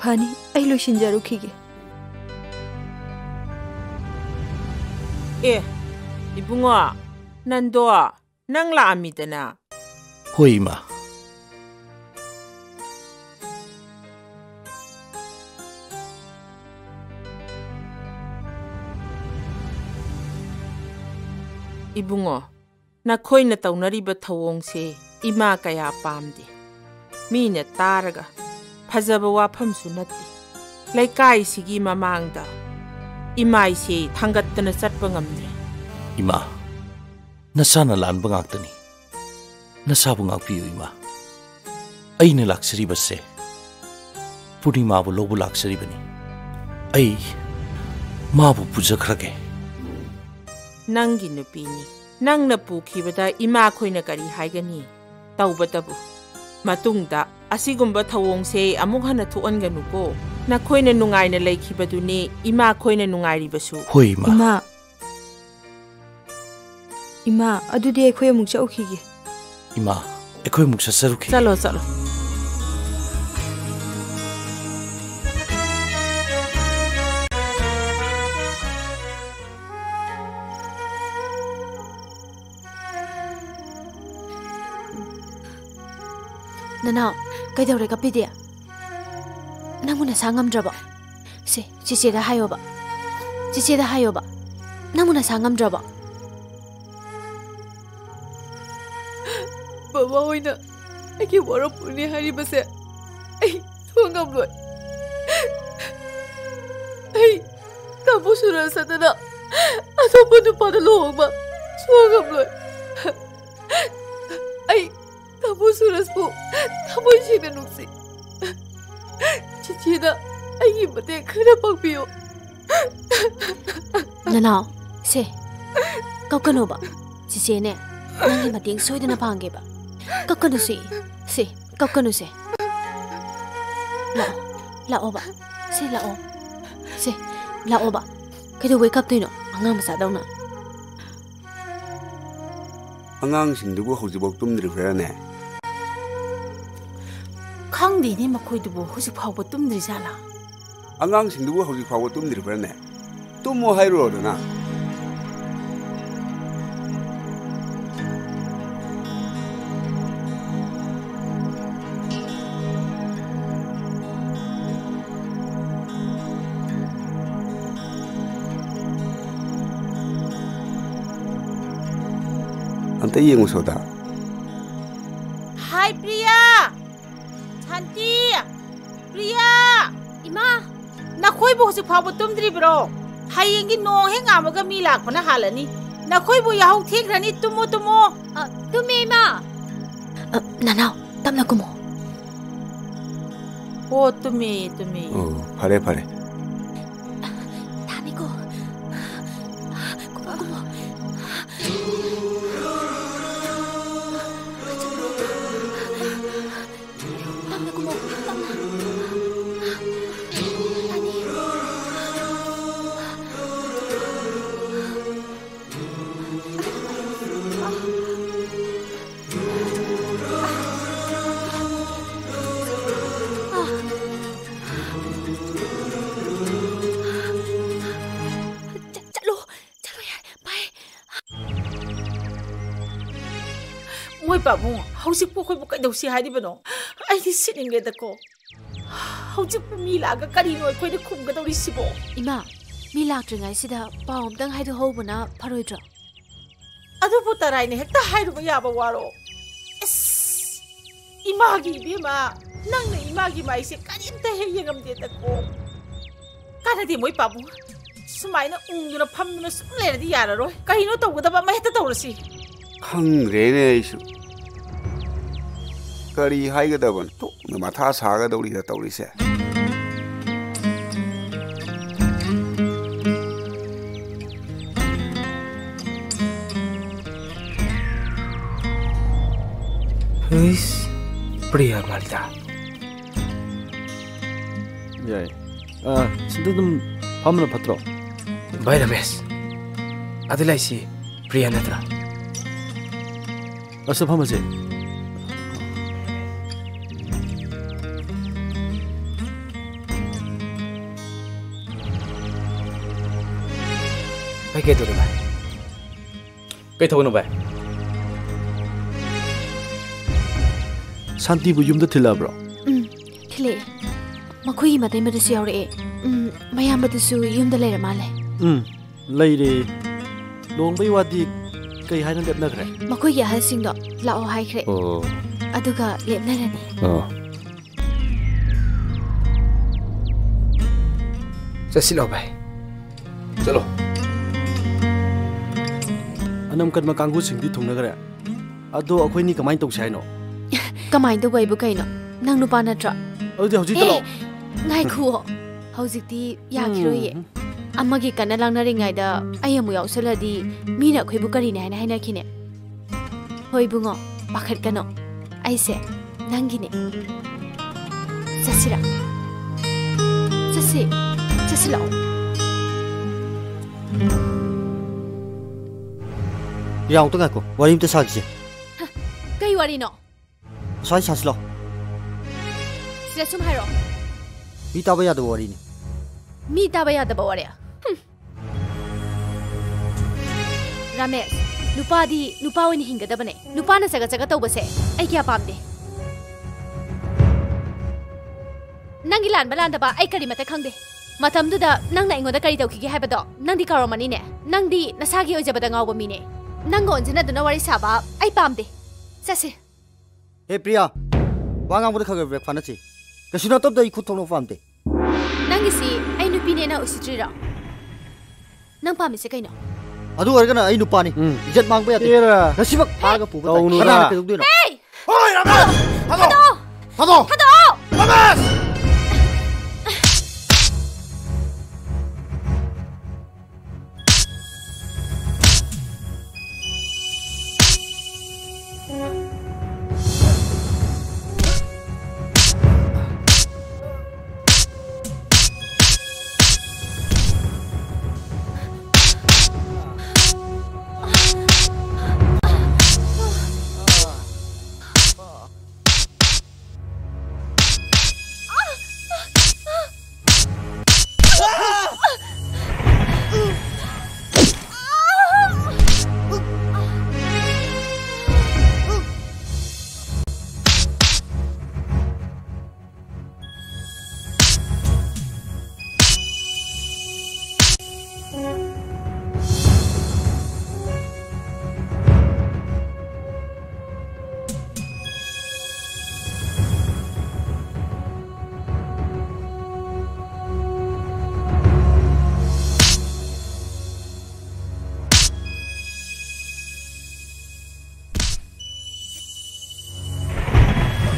ꯐꯅꯤ, ꯑꯩ ꯂꯣꯏꯁꯤꯟꯖꯔꯨꯈꯤꯒꯦ꯫ ꯑꯦ, ꯏꯕꯨꯡꯉꯣ, ꯅꯟꯗꯣ, ꯅꯪ ꯂꯥꯛꯑꯝꯃꯤꯗꯅ? ꯍꯣꯏ, ꯏꯃꯥ꯫ ꯏꯕꯨꯡꯉꯣ, ꯅꯈꯣꯏꯅ ꯇꯧꯅꯔꯤꯕ ꯊꯧꯑꯣꯡꯁꯦ ꯏꯃꯥ ꯀꯌꯥ ꯄꯥꯝꯗꯦ꯫ ꯃꯤꯅ ꯇꯥꯔꯒ ꯐꯖꯕ ꯋꯥꯐꯝꯁꯨ ꯅꯠꯇꯦ꯫ ꯂꯩꯀꯥꯏꯁꯤꯒꯤ ꯃꯃꯥꯡꯗ ꯏꯃꯥꯏꯁꯦ ꯊꯥꯡꯒꯠꯇꯅ ꯆꯠꯄ ꯉꯝꯗ꯭ꯔꯦ꯫ ꯏꯃꯥ, ꯅꯁꯥꯅ ꯂꯥꯟꯕ ꯉꯥꯛꯇꯅꯤ꯫ ꯅꯁꯥꯕꯨ ꯉꯥꯛꯄꯤꯌꯨ, ꯏꯃꯥ꯫ ꯑꯩꯅ ꯂꯥꯛꯆꯔꯤꯕꯁꯦ ꯄꯨꯔꯅꯤꯃꯥꯕꯨ ꯂꯧꯕ ꯂꯥꯛꯆꯔꯤꯕꯅꯤ꯫ ꯑꯩ ꯃꯥꯕꯨ ꯄꯨꯖꯈ꯭ꯔꯒꯦ꯫ ꯅꯪꯒꯤ ꯅꯨꯄꯤꯅꯤ꯫ ꯅꯪꯅ ꯄꯨꯈꯤꯕꯗ ꯏꯃꯥꯈꯣꯏꯅ ꯀꯔꯤ ꯍꯥꯏꯒꯅꯤ? ꯇꯧꯕꯇꯕꯨ, ꯃꯇꯨꯡꯗ ꯑꯁꯤꯒꯨꯝꯕ ꯊꯧꯑꯣꯡꯁꯦ ꯑꯃꯨꯛ ꯍꯟꯅ ꯊꯣꯛꯍꯟꯒꯅꯨꯀꯣ꯫ ꯅꯈꯣꯏꯅ ꯅꯨꯡꯉꯥꯏꯅ ꯂꯩꯈꯤꯕꯗꯨꯅꯤ ꯏꯃꯥꯈꯣꯏꯅ ꯅꯨꯡꯉꯥꯏꯔꯤꯕꯁꯨ꯫ ꯍꯣꯏ, ꯏꯃꯥ꯫ ꯏꯃꯥ꯫ ꯏꯃꯥ, ꯑꯗꯨꯗꯤ ꯑꯩꯈꯣꯏ ꯑꯃꯨꯛ ꯆꯠꯂꯨꯈꯤꯒꯦ꯫ ꯏꯃꯥ, ꯑꯩꯈꯣꯏ ꯑꯃꯨꯛ ꯆꯠꯆꯔꯨꯈꯤꯒꯦ꯫ ꯆꯠꯂꯣ, ꯆꯠꯂꯣ꯫ ꯅꯅꯥꯎ, ꯀꯩꯗꯧꯔꯦ ꯀꯞꯄꯤꯗꯤ? ꯅꯪꯕꯨ ꯅꯁꯥ ꯉꯝꯗ꯭ꯔꯕꯣ? ꯁꯦ, ꯆꯤꯆꯦꯗ ꯍꯥꯏꯌꯣꯕ꯫ ꯆꯤꯆꯦꯗ ꯍꯥꯏꯌꯣꯕ꯫ ꯅꯪꯕꯨ ꯅꯁꯥ ꯉꯝꯗ꯭ꯔꯕꯣ? ꯕꯕꯥ ꯍꯣꯏꯅ ꯑꯩꯒꯤ ꯋꯥꯔꯣꯏꯄꯣꯠꯅꯤ ꯍꯥꯏꯔꯤꯕꯁꯦ ꯑꯩ ꯁꯨꯡꯉꯝꯂꯣꯏ꯫ ꯑꯩ ꯇꯥꯃꯣ ꯁꯨꯔꯖ ꯅꯠꯇꯅ ꯑꯇꯣꯞꯄ ꯅꯨꯄꯥꯗ ꯂꯨꯍꯣꯡꯕ ꯁꯨꯡꯉꯝꯂꯣꯏ꯫ ꯑꯩ ꯇꯥꯃꯣ ꯁꯨꯔꯖꯄꯨ ꯊꯃꯣꯏ ꯁꯦꯡꯅ ꯅꯨꯡꯁꯤ꯫ ꯆꯤꯆꯦꯅ ꯑꯩꯒꯤ ꯃꯇꯦꯡ ꯈꯔ ꯄꯥꯡꯕꯤꯌꯨ꯫ ꯅꯅꯥꯎ, ꯁꯦ, ꯀꯞꯀꯅꯣꯕ꯫ ꯆꯤꯆꯦꯅꯦ, ꯅꯪꯒꯤ ꯃꯇꯦꯡ ꯁꯣꯏꯗꯅ ꯄꯥꯡꯒꯦꯕ꯫ ꯀꯞꯀꯅꯨꯁꯦ, ꯁꯦ, ꯀꯞꯀꯅꯨꯁꯦ꯫ ꯂꯥꯛꯑꯣ, ꯂꯥꯛꯑꯣꯕ꯫ ꯁꯦ, ꯂꯥꯛꯑꯣ꯫ ꯁꯦ, ꯂꯥꯛꯑꯣꯕ꯫ ꯀꯩꯗꯧꯕꯩ ꯀꯞꯇꯣꯏꯅꯣ? ꯑꯉꯥꯡ ꯃꯆꯥꯗꯧꯅ꯫ ꯑꯉꯥꯡꯁꯤꯡꯗꯨꯕꯨ ꯍꯧꯖꯤꯛꯐꯥꯎ ꯇꯨꯝꯗ꯭ꯔꯤꯕ꯭ꯔꯥꯅꯦ? ꯈꯪꯗꯦꯅꯦ, ꯃꯈꯣꯏꯗꯨꯕꯨ ꯍꯧꯖꯤꯛ ꯐꯥꯎꯕ ꯇꯨꯝꯗ꯭ꯔꯤꯖꯥꯠꯂꯥ? ꯑꯉꯥꯡꯁꯤꯡꯗꯨꯕꯨ ꯍꯧꯖꯤꯛ ꯐꯥꯎꯕ ꯇꯨꯝꯗ꯭ꯔꯤꯕ꯭ꯔꯥꯅꯦ? ꯇꯨꯝꯃꯣ ꯍꯥꯏꯔꯨꯔꯣꯗꯅ꯫ ꯑꯝꯇ ꯌꯦꯡꯉꯨ ꯁꯣꯗꯥ꯫ ꯍꯥꯏ ꯄ꯭ꯔꯤꯌꯥ! ꯁꯥꯟꯇꯤ! ꯄ꯭ꯔꯤꯌꯥ! ꯏꯃꯥ! ꯅꯈꯣꯏꯕꯨ ꯍꯧꯖꯤꯛ ꯐꯥꯎꯕ ꯇꯨꯝꯗ꯭ꯔꯤꯕ꯭ꯔꯣ? ꯍꯌꯦꯡꯗꯤ ꯅꯣꯡ ꯍꯦꯛ ꯉꯥꯝꯃꯒ ꯃꯤ ꯂꯥꯛꯄꯅ ꯍꯥꯜꯂꯅꯤ꯫ ꯅꯈꯣꯏꯕꯨ ꯌꯥꯍꯧ ꯊꯦꯡꯈ꯭ꯔꯅꯤ, ꯇꯨꯝꯃꯣ, ꯇꯨꯝꯃꯣ꯫ ꯑ, ꯇꯨꯝꯃꯦ, ꯏꯃꯥ꯫ ꯑ, ꯅꯅꯥꯎ, ꯇꯞꯅ ꯀꯨꯝꯃꯣ꯫ ꯑꯣ, ꯇꯨꯝꯃꯦ, ꯇꯨꯝꯃꯦ꯫ ꯑꯣ, ꯐꯔꯦ, ꯐꯔꯦ꯫ ꯇꯥꯅꯤꯀꯣ꯫ ꯀꯨꯝꯃꯣ, ꯀꯨꯝꯃꯣ꯫ ꯇꯞꯅ ꯀꯨꯝꯃꯣ, ꯇꯞꯅ꯫ ꯇꯥꯅꯤ꯫ ꯆꯠ-, ꯆꯠꯂꯣ, ꯆꯠꯂꯣ ꯌꯥꯔꯦ, ꯚꯥꯏ꯫ ꯃꯣꯏ ꯄꯥꯕꯨꯡ, ꯍꯧꯖꯤꯛꯄꯨ ꯑꯩꯈꯣꯏꯕꯨ ꯀꯩꯗꯧꯁꯤ ꯍꯥꯏꯔꯤꯕꯅꯣ? ꯑꯩꯗꯤ ꯁꯤꯅꯤꯡꯉꯦꯗꯀꯣ꯫ ꯍꯧꯖꯤꯛꯄꯨ ꯃꯤ ꯂꯥꯛꯑꯒ ꯀꯔꯤꯅꯣ ꯑꯩꯈꯣꯏꯅ ꯈꯨꯝꯒꯗꯧꯔꯤꯁꯤꯕꯣ? ꯏꯃꯥ, ꯃꯤ ꯂꯥꯛꯇ꯭ꯔꯤꯉꯩꯁꯤꯗ ꯄꯥꯎ ꯑꯝꯇꯪ ꯍꯥꯏꯗꯣꯛꯍꯧꯕꯅ ꯐꯔꯣꯏꯗ꯭ꯔꯣ? ꯑꯗꯨꯕꯨ ꯇꯔꯥꯏꯅ ꯍꯦꯛꯇ ꯍꯥꯏꯔꯨꯕ ꯌꯥꯕ ꯋꯥꯔꯣ? ꯑꯁ! ꯏꯃꯥꯒꯤ ꯏꯕꯦꯝꯃ, ꯅꯪꯅ ꯏꯃꯥꯒꯤ ꯃꯥꯏꯁꯦ ꯀꯔꯤꯝꯇ ꯍꯦꯛ ꯌꯦꯡꯉꯝꯗꯦꯗꯀꯣ꯫ ꯀꯥꯟꯅꯗꯦ ꯃꯣꯏ ꯄꯥꯕꯨꯡ꯫ ꯁꯨꯃꯥꯏꯅ ꯎꯪꯗꯨꯅ ꯐꯝꯗꯨꯅ ꯁꯨꯝ ꯂꯩꯔꯗꯤ ꯌꯥꯔꯔꯣꯏ꯫ ꯀꯔꯤꯅꯣ ꯇꯧꯒꯗꯕ ꯑꯃ ꯍꯦꯛꯇ ꯇꯧꯔꯁꯤ꯫ ꯈꯪꯗ꯭ꯔꯦꯅꯦ ꯑꯩꯁꯨ꯫ ꯀꯔꯤ ꯍꯥꯏꯒꯗꯕꯅꯣ? ꯊꯣꯛꯅ ꯃꯊꯥ ꯁꯥꯒꯗꯧꯔꯤꯗ ꯇꯧꯔꯤꯁꯦ꯫ ꯍꯩꯁ, ꯄ꯭ꯔꯤꯌꯥ ꯃꯥꯜꯂꯤꯗ꯫ ꯌꯥꯏ꯫ ꯑ, ꯁꯤꯗ ꯑꯗꯨꯝ ꯐꯝꯕꯅ ꯐꯠꯇ꯭ꯔꯣ? ꯚꯥꯏ ꯔꯃꯦꯁ, ꯑꯗꯨ ꯂꯩꯁꯤ ꯄ꯭ꯔꯤꯌꯥ ꯅꯠꯇ꯭ꯔꯥ? ꯑꯁ, ꯐꯝꯃꯁꯦ꯫ ꯀꯩ ꯀꯩ ꯇꯧꯔꯤ ꯚꯥꯏ? ꯀꯩ ꯊꯕꯛꯅꯣ ꯚꯥꯏ? ꯁꯥꯟꯇꯤꯕꯨ ꯌꯨꯝꯗ ꯊꯤꯜꯂꯛꯑꯕ꯭ꯔꯣ? ꯎꯝ, ꯊꯤꯜꯂꯛꯑꯦ꯫ ꯃꯈꯣꯏꯒꯤ ꯃꯇꯩꯃꯗꯨꯁꯨ ꯌꯥꯎꯔꯛꯑꯦ꯫ ꯎꯝ, ꯃꯌꯥꯝꯕꯗꯨꯁꯨ ꯌꯨꯝꯗ ꯂꯩꯔ ꯃꯥꯜꯂꯦ꯫ ꯎꯝ, ꯂꯩꯔꯦ꯫ ꯂꯨꯍꯣꯡꯕꯩ ꯋꯥꯗꯤ ꯀꯩ ꯍꯥꯏꯅ ꯂꯦꯞꯅꯈ꯭ꯔꯦ? ꯃꯈꯣꯏꯒꯤ ꯑꯍꯜꯁꯤꯡꯗꯣ ꯂꯥꯛꯑꯣ ꯍꯥꯏꯈ꯭ꯔꯦ꯫ ꯑꯣ꯫ ꯑꯗꯨꯒ ꯂꯦꯞꯅꯔꯅꯤ꯫ ꯑꯣ꯫ ꯆꯠꯁꯤꯜꯂꯣ ꯚꯥꯏ꯫ ꯆꯠꯂꯣ꯫ ꯑꯅꯝ ꯀꯟꯕ ꯀꯥꯡꯕꯨꯁꯤꯡꯗꯤ ꯊꯨꯡꯅꯈ꯭ꯔꯦ꯫ ꯑꯗꯣ ꯑꯩꯈꯣꯏꯅꯤ ꯀꯃꯥꯏꯅ ꯇꯧꯁꯦ ꯍꯥꯏꯅꯣ? ꯀꯃꯥꯏꯅ ꯇꯧꯕ ꯍꯥꯏꯕꯨ ꯀꯩꯅꯣ? ꯅꯪ ꯅꯨꯄꯥ ꯅꯠꯇ꯭ꯔꯣ? ꯑꯗꯨꯗꯤ ꯍꯧꯖꯤꯛꯇ ꯑꯦ, ꯂꯥꯛꯑꯣ꯫ ꯉꯥꯏꯈꯨꯑꯣ꯫ ꯍꯧꯖꯤꯛꯇꯤ ꯌꯥꯈꯤꯔꯣꯏꯌꯦ꯫ ꯎꯝ꯫ ꯑꯃꯒꯤ ꯀꯟꯅ ꯂꯥꯡꯅꯔꯤꯉꯩꯗ ꯑꯩ ꯑꯃꯨꯛ ꯌꯥꯎꯁꯜꯂꯗꯤ ꯃꯤꯅ ꯑꯩꯈꯣꯏꯕꯨ ꯀꯔꯤꯅꯦ ꯍꯥꯏꯅ ꯍꯥꯏꯅꯈꯤꯅꯦ꯫ ꯍꯣꯏ ꯏꯕꯨꯡꯉꯣ, ꯄꯥꯈꯠꯀꯅꯣ꯫ ꯑꯩꯁꯦ ꯅꯪꯒꯤꯅꯦ꯫ ꯆꯠꯁꯤꯔꯥ? ꯆꯠꯁꯤ꯫ ꯆꯠꯁꯤ ꯂꯥꯛꯑꯣ꯫ ꯄ꯭ꯔꯤꯌꯥ, ꯑꯃꯨꯛꯇ ꯉꯥꯏꯈꯣ꯫ ꯋꯥꯔꯤ ꯑꯝꯇ ꯁꯥꯈꯤꯁꯦ꯫ ꯍ, ꯀꯩ ꯋꯥꯔꯤꯅꯣ? ꯑꯁ꯭ꯋꯥꯏ ꯁꯥꯁꯤ ꯂꯥꯎ꯫ ꯁꯤꯗ ꯁꯨꯝ ꯍꯥꯏꯔꯛꯑꯣ꯫ ꯃꯤ ꯇꯥꯕ ꯌꯥꯗꯕ ꯋꯥꯔꯤꯅꯤ꯫ ꯃꯤ ꯇꯥꯕ ꯌꯥꯗꯕ ꯋꯥꯔꯤ? ꯍꯨꯝ꯫ ꯔꯥꯃꯦꯁ, ꯅꯨꯄꯥꯗꯤ ꯅꯨꯄꯥ ꯑꯣꯏꯅ ꯍꯤꯡꯒꯗꯕꯅꯦ꯫ ꯅꯨꯄꯥꯅ ꯆꯒꯠ ꯆꯒꯠ ꯇꯧꯕꯁꯦ ꯑꯩ ꯀꯌꯥ ꯄꯥꯝꯗꯦ꯫ ꯅꯪꯒꯤ ꯂꯥꯟꯕ ꯂꯥꯟꯗꯕ ꯑꯩ ꯀꯔꯤꯃꯠꯇ ꯈꯪꯗꯦ꯫ ꯃꯇꯝꯗꯨꯗ ꯅꯪꯅ ꯑꯩꯉꯣꯟꯗ ꯀꯔꯤ ꯇꯧꯈꯤꯒꯦ ꯍꯥꯏꯕꯗꯣ ꯅꯪꯗꯤ ꯀꯥꯎꯔꯝꯃꯅꯤꯅꯦ꯫ ꯅꯪꯗꯤ ꯅꯁꯥꯒꯤ ꯑꯣꯏꯖꯕꯗ ꯉꯥꯎꯕ ꯃꯤꯅꯦ꯫ ꯅꯪꯒ ꯑꯣꯟꯁꯤꯟꯅꯗꯨꯅ ꯋꯥꯔꯤ ꯁꯥꯕ ꯑꯩ ꯄꯥꯝꯗꯦ꯫ ꯆꯠꯁꯤ꯫ ꯍꯦ ꯄ꯭ꯔꯤꯌꯥ, ꯋꯥ ꯉꯥꯡꯕꯗ ꯈꯔ ꯈꯔ ꯕ꯭ꯔꯦꯛ ꯐꯥꯅꯁꯤ꯫ ꯀꯩꯁꯨ ꯅꯠꯇꯕꯗ ꯑꯩ ꯈꯨꯠ ꯊꯣꯛꯅꯕ ꯄꯥꯝꯗꯦ꯫ ꯅꯪꯒꯤꯁꯤ ꯑꯩ ꯅꯨꯄꯤꯅꯦꯅ ꯎꯁꯤꯠꯇ꯭ꯔꯤꯔꯣ? ꯅꯪ ꯄꯥꯝꯃꯤꯁꯦ ꯀꯩꯅꯣ? ꯑꯗꯨ ꯑꯣꯏꯔꯒꯅ ꯑꯩ ꯅꯨꯄꯥꯅꯤ꯫ ꯎꯝ꯫ ꯏꯖꯠ ꯃꯥꯡꯕ ꯌꯥꯗꯦ꯫ ꯑꯦꯔꯥ꯫ ꯉꯁꯤꯃꯛ ꯐꯥꯔꯒ ꯄꯨꯕ ꯇꯥꯏ꯫ ꯇꯧꯅꯨꯗ꯫ ꯀꯅꯥꯅ ꯀꯩꯗꯧꯗꯣꯏꯅꯣ? ꯑꯦ! ꯍꯣꯏ, ꯔꯥꯃꯦꯁ! ꯊꯥꯗꯣꯛꯑꯣ! ꯊꯥꯗꯣꯛꯑꯣ! ꯊꯥꯗꯣꯛꯑꯣ! ꯊꯥꯗꯣꯛꯑꯣ! ꯔꯥꯃꯦꯁ!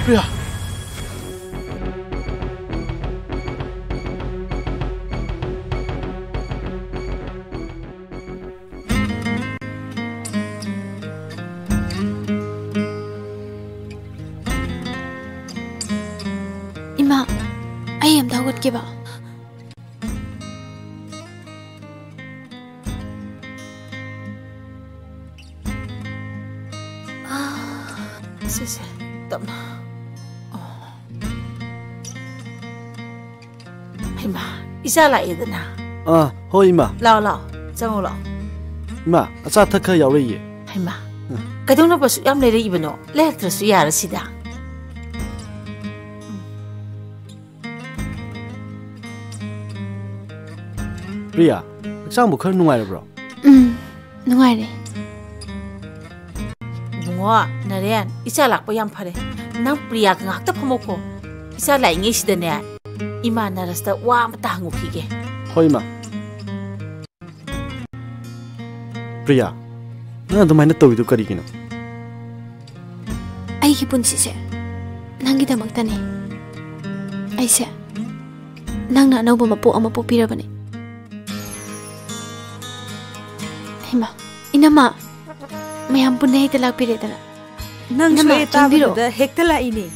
ꯄ꯭ꯔꯤꯌꯥ! ꯏꯃꯥ, ꯑꯩ ꯑꯝꯇ ꯍꯧꯒꯠꯀꯦꯕ꯫ ꯁꯤꯁꯦ, ꯇꯞꯅ꯫ ꯑꯣ꯫ ꯍꯩꯃꯥ, ꯏꯆꯥ ꯂꯥꯛꯑꯦꯗꯅ꯫ ꯑꯥ, ꯍꯣꯏ, ꯏꯃꯥ꯫ ꯂꯥꯛꯑꯣ, ꯂꯥꯛꯑꯣ, ꯆꯪꯉꯣ, ꯂꯥꯛꯑꯣ꯫ ꯏꯃꯥ, ꯑꯆꯥ ꯑꯊꯛ ꯈꯔ ꯌꯥꯎꯔꯛꯏꯌꯦ꯫ ꯍꯩꯃꯥ, ꯎꯝ꯫ ꯀꯩꯗꯧꯅꯕ ꯑꯁꯨꯛ ꯌꯥꯝ ꯂꯩꯔꯛꯏꯕꯅꯣ? ꯂꯩꯔꯛꯇ꯭ꯔꯁꯨ ꯌꯥꯔꯁꯤꯗ꯫ ꯄ꯭ꯔꯤꯌꯥ, ꯍꯛꯆꯥꯡꯕꯨ ꯈꯔ ꯅꯨꯡꯉꯥꯏꯔꯕ꯭ꯔꯣ? ꯎꯝ, ꯅꯨꯡꯉꯥꯏꯔꯦ꯫ ꯏꯕꯨꯡꯉꯣ, ꯅꯔꯦꯟ, ꯏꯆꯥ ꯂꯥꯛꯄ ꯌꯥꯝ ꯐꯔꯦ꯫ ꯅꯪ ꯄ꯭ꯔꯤꯌꯥꯒ ꯉꯥꯏꯍꯥꯛꯇ ꯐꯝꯃꯧꯀꯣ꯫ ꯏꯆꯥ ꯂꯥꯛꯏꯉꯩꯁꯤꯗꯅꯦ, ꯏꯃꯥ ꯅꯔꯁꯇ ꯋꯥ ꯑꯃꯇ ꯍꯪꯉꯨꯈꯤꯒꯦ꯫ ꯍꯣꯏ, ꯏꯃꯥ꯫ ꯄ꯭ꯔꯤꯌꯥ, ꯅꯪ ꯑꯗꯨꯃꯥꯏꯅ ꯇꯧꯔꯤꯗꯨ ꯀꯔꯤꯒꯤꯅꯣ? ꯑꯩꯒꯤ ꯄꯨꯟꯁꯤꯁꯦ ꯅꯪꯒꯤꯗꯃꯛꯇꯅꯤ꯫ ꯑꯩꯁꯦ ꯅꯪꯅ ꯑꯅꯧꯕ ꯃꯄꯣꯛ ꯑꯃ ꯄꯣꯛꯄꯤꯔꯕꯅꯤ꯫ ꯍꯩꯃꯥ, ꯏꯅꯝꯃ, ꯃꯌꯥꯝ ꯄꯨꯟꯅ ꯍꯦꯛꯇ ꯂꯥꯛꯄꯤꯔꯦꯗꯅ꯫ ꯅꯪ ꯏꯅꯝꯃ, ꯁꯣꯏ ꯆꯪꯕꯤꯔꯣ꯫ ꯇꯥꯕꯗꯨꯗ ꯍꯦꯛꯇ ꯂꯥꯛꯏꯅꯦ꯫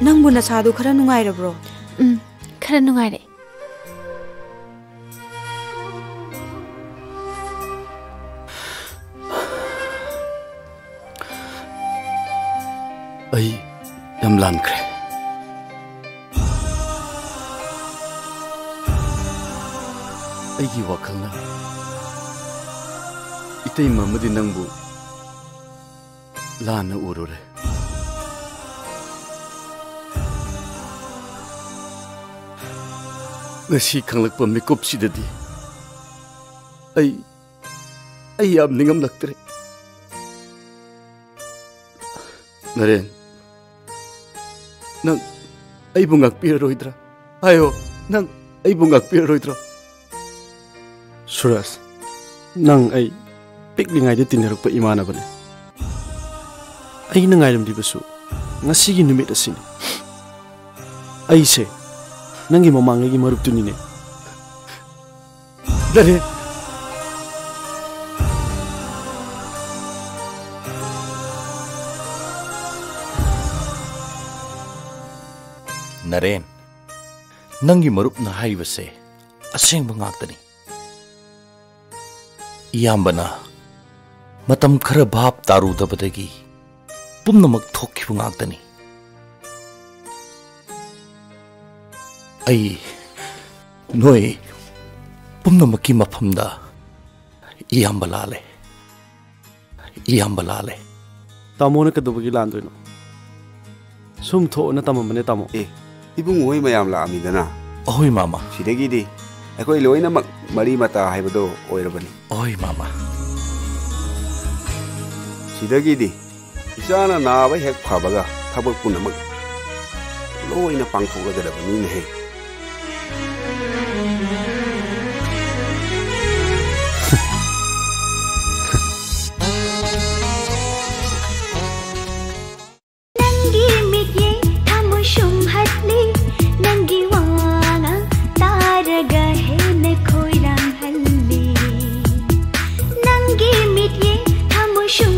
ꯅꯪꯕꯨ ꯅꯁꯥꯗꯨ ꯈꯔ ꯅꯨꯡꯉꯥꯏꯔꯕ꯭ꯔꯣ? ꯎꯝ, ꯈꯔ ꯅꯨꯡꯉꯥꯏꯔꯦ꯫ ꯑꯩ ꯌꯥꯝ ꯂꯥꯟꯈ꯭ꯔꯦ꯫ ꯑꯩꯒꯤ ꯋꯥꯈꯜꯅ ꯏꯇꯩꯃ ꯑꯃꯗꯤ ꯅꯪꯕꯨ ꯂꯥꯟꯅ ꯎꯔꯨꯔꯦ꯫ ꯉꯁꯤ ꯈꯪꯂꯛꯄ ꯃꯤꯀꯨꯞꯁꯤꯗꯗꯤ ꯑꯩ, ꯑꯩ ꯌꯥꯝ ꯅꯤꯡꯉꯝꯂꯛꯇ꯭ꯔꯦ꯫ ꯅꯔꯦꯟ, ꯅꯪ ꯑꯩꯕꯨ ꯉꯥꯛꯄꯤꯔꯔꯣꯏꯗ꯭ꯔꯥ? ꯍꯥꯏꯌꯣ, ꯅꯪ ꯑꯩꯕꯨ ꯉꯥꯛꯄꯤꯔꯔꯣꯏꯗ꯭ꯔꯣ? ꯁꯨꯔꯖ, ꯅꯪ ꯑꯩ ꯄꯤꯛꯂꯤꯉꯩꯗ ꯇꯤꯟꯅꯔꯛꯄ ꯏꯃꯥꯟꯅꯕꯅꯦ꯫ ꯑꯩꯅ ꯉꯥꯏꯔꯝꯂꯤꯕꯁꯨ ꯉꯁꯤꯒꯤ ꯅꯨꯃꯤꯠ ꯑꯁꯤꯅꯤ꯫ ꯑꯩꯁꯦ ꯅꯪꯒꯤ ꯃꯃꯥꯡꯉꯩꯒꯤ ꯃꯔꯨꯞꯇꯨꯅꯤꯅꯦ꯫ ꯅꯔꯦꯟ꯫ ꯅꯔꯦꯟ, ꯅꯪꯒꯤ ꯃꯔꯨꯞꯅ ꯍꯥꯏꯔꯤꯕꯁꯦ ꯑꯁꯦꯡꯕ ꯉꯥꯛꯇꯅꯤ꯫ ꯏꯌꯥꯝꯕꯅ ꯃꯇꯝ ꯈꯔ ꯚꯥꯞ ꯇꯥꯔꯨꯗꯕꯗꯒꯤ ꯄꯨꯝꯅꯃꯛ ꯊꯣꯛꯈꯤꯕ ꯉꯥꯛꯇꯅꯤ꯫ ꯑꯩ ꯅꯣꯏ ꯄꯨꯝꯅꯃꯛꯀꯤ ꯃꯐꯝꯗ ꯏꯌꯥꯝꯕ ꯂꯥꯜꯂꯦ꯫ ꯏꯌꯥꯝꯕ ꯂꯥꯜꯂꯦ꯫ ꯇꯥꯃꯣꯅ ꯀꯩꯗꯧꯕꯒꯤ ꯂꯥꯟꯗꯣꯏꯅꯣ? ꯁꯨꯝ ꯊꯣꯛꯑꯣꯅ ꯇꯝꯃꯝꯕꯅꯦ, ꯇꯥꯃꯣ꯫ ꯑꯦ, ꯏꯕꯨꯡꯉꯣ ꯍꯣꯏ ꯃꯌꯥꯝ ꯂꯥꯛꯑꯝꯃꯤꯗꯅ꯫ ꯑꯍꯣꯏ, ꯃꯥꯃ꯫ ꯁꯤꯗꯒꯤꯗꯤ ꯑꯩꯈꯣꯏ ꯂꯣꯏꯅꯃꯛ ꯃꯔꯤ ꯃꯇꯥ ꯍꯥꯏꯕꯗꯣ ꯑꯣꯏꯔꯕꯅꯤ꯫ ꯑꯍꯣꯏ, ꯃꯥꯃ꯫ ꯁꯤꯗꯒꯤꯗꯤ ꯏꯆꯥꯅ ꯅꯥꯕ ꯍꯦꯛ ꯐꯕꯒ ꯊꯕꯛ ꯄꯨꯝꯅꯃꯛ ꯂꯣꯏꯅ ꯄꯥꯡꯊꯣꯛꯂꯒꯗꯕꯅꯤꯅꯦꯍꯦ꯫ ꯅꯪꯒꯤ ꯃꯤꯠꯌꯦꯡ ꯊꯃꯣꯏ ꯁꯨꯝꯍꯠꯂꯤ, ꯅꯪꯒꯤ ꯋꯥꯉꯥꯡ ꯇꯥꯔꯒ ꯍꯦꯟꯅ ꯈꯣꯏꯔꯥꯡꯍꯜꯂꯤ꯫ ꯅꯪꯒꯤ ꯃꯤꯠꯌꯦꯡ ꯊꯃꯣꯏ ꯁꯨꯝ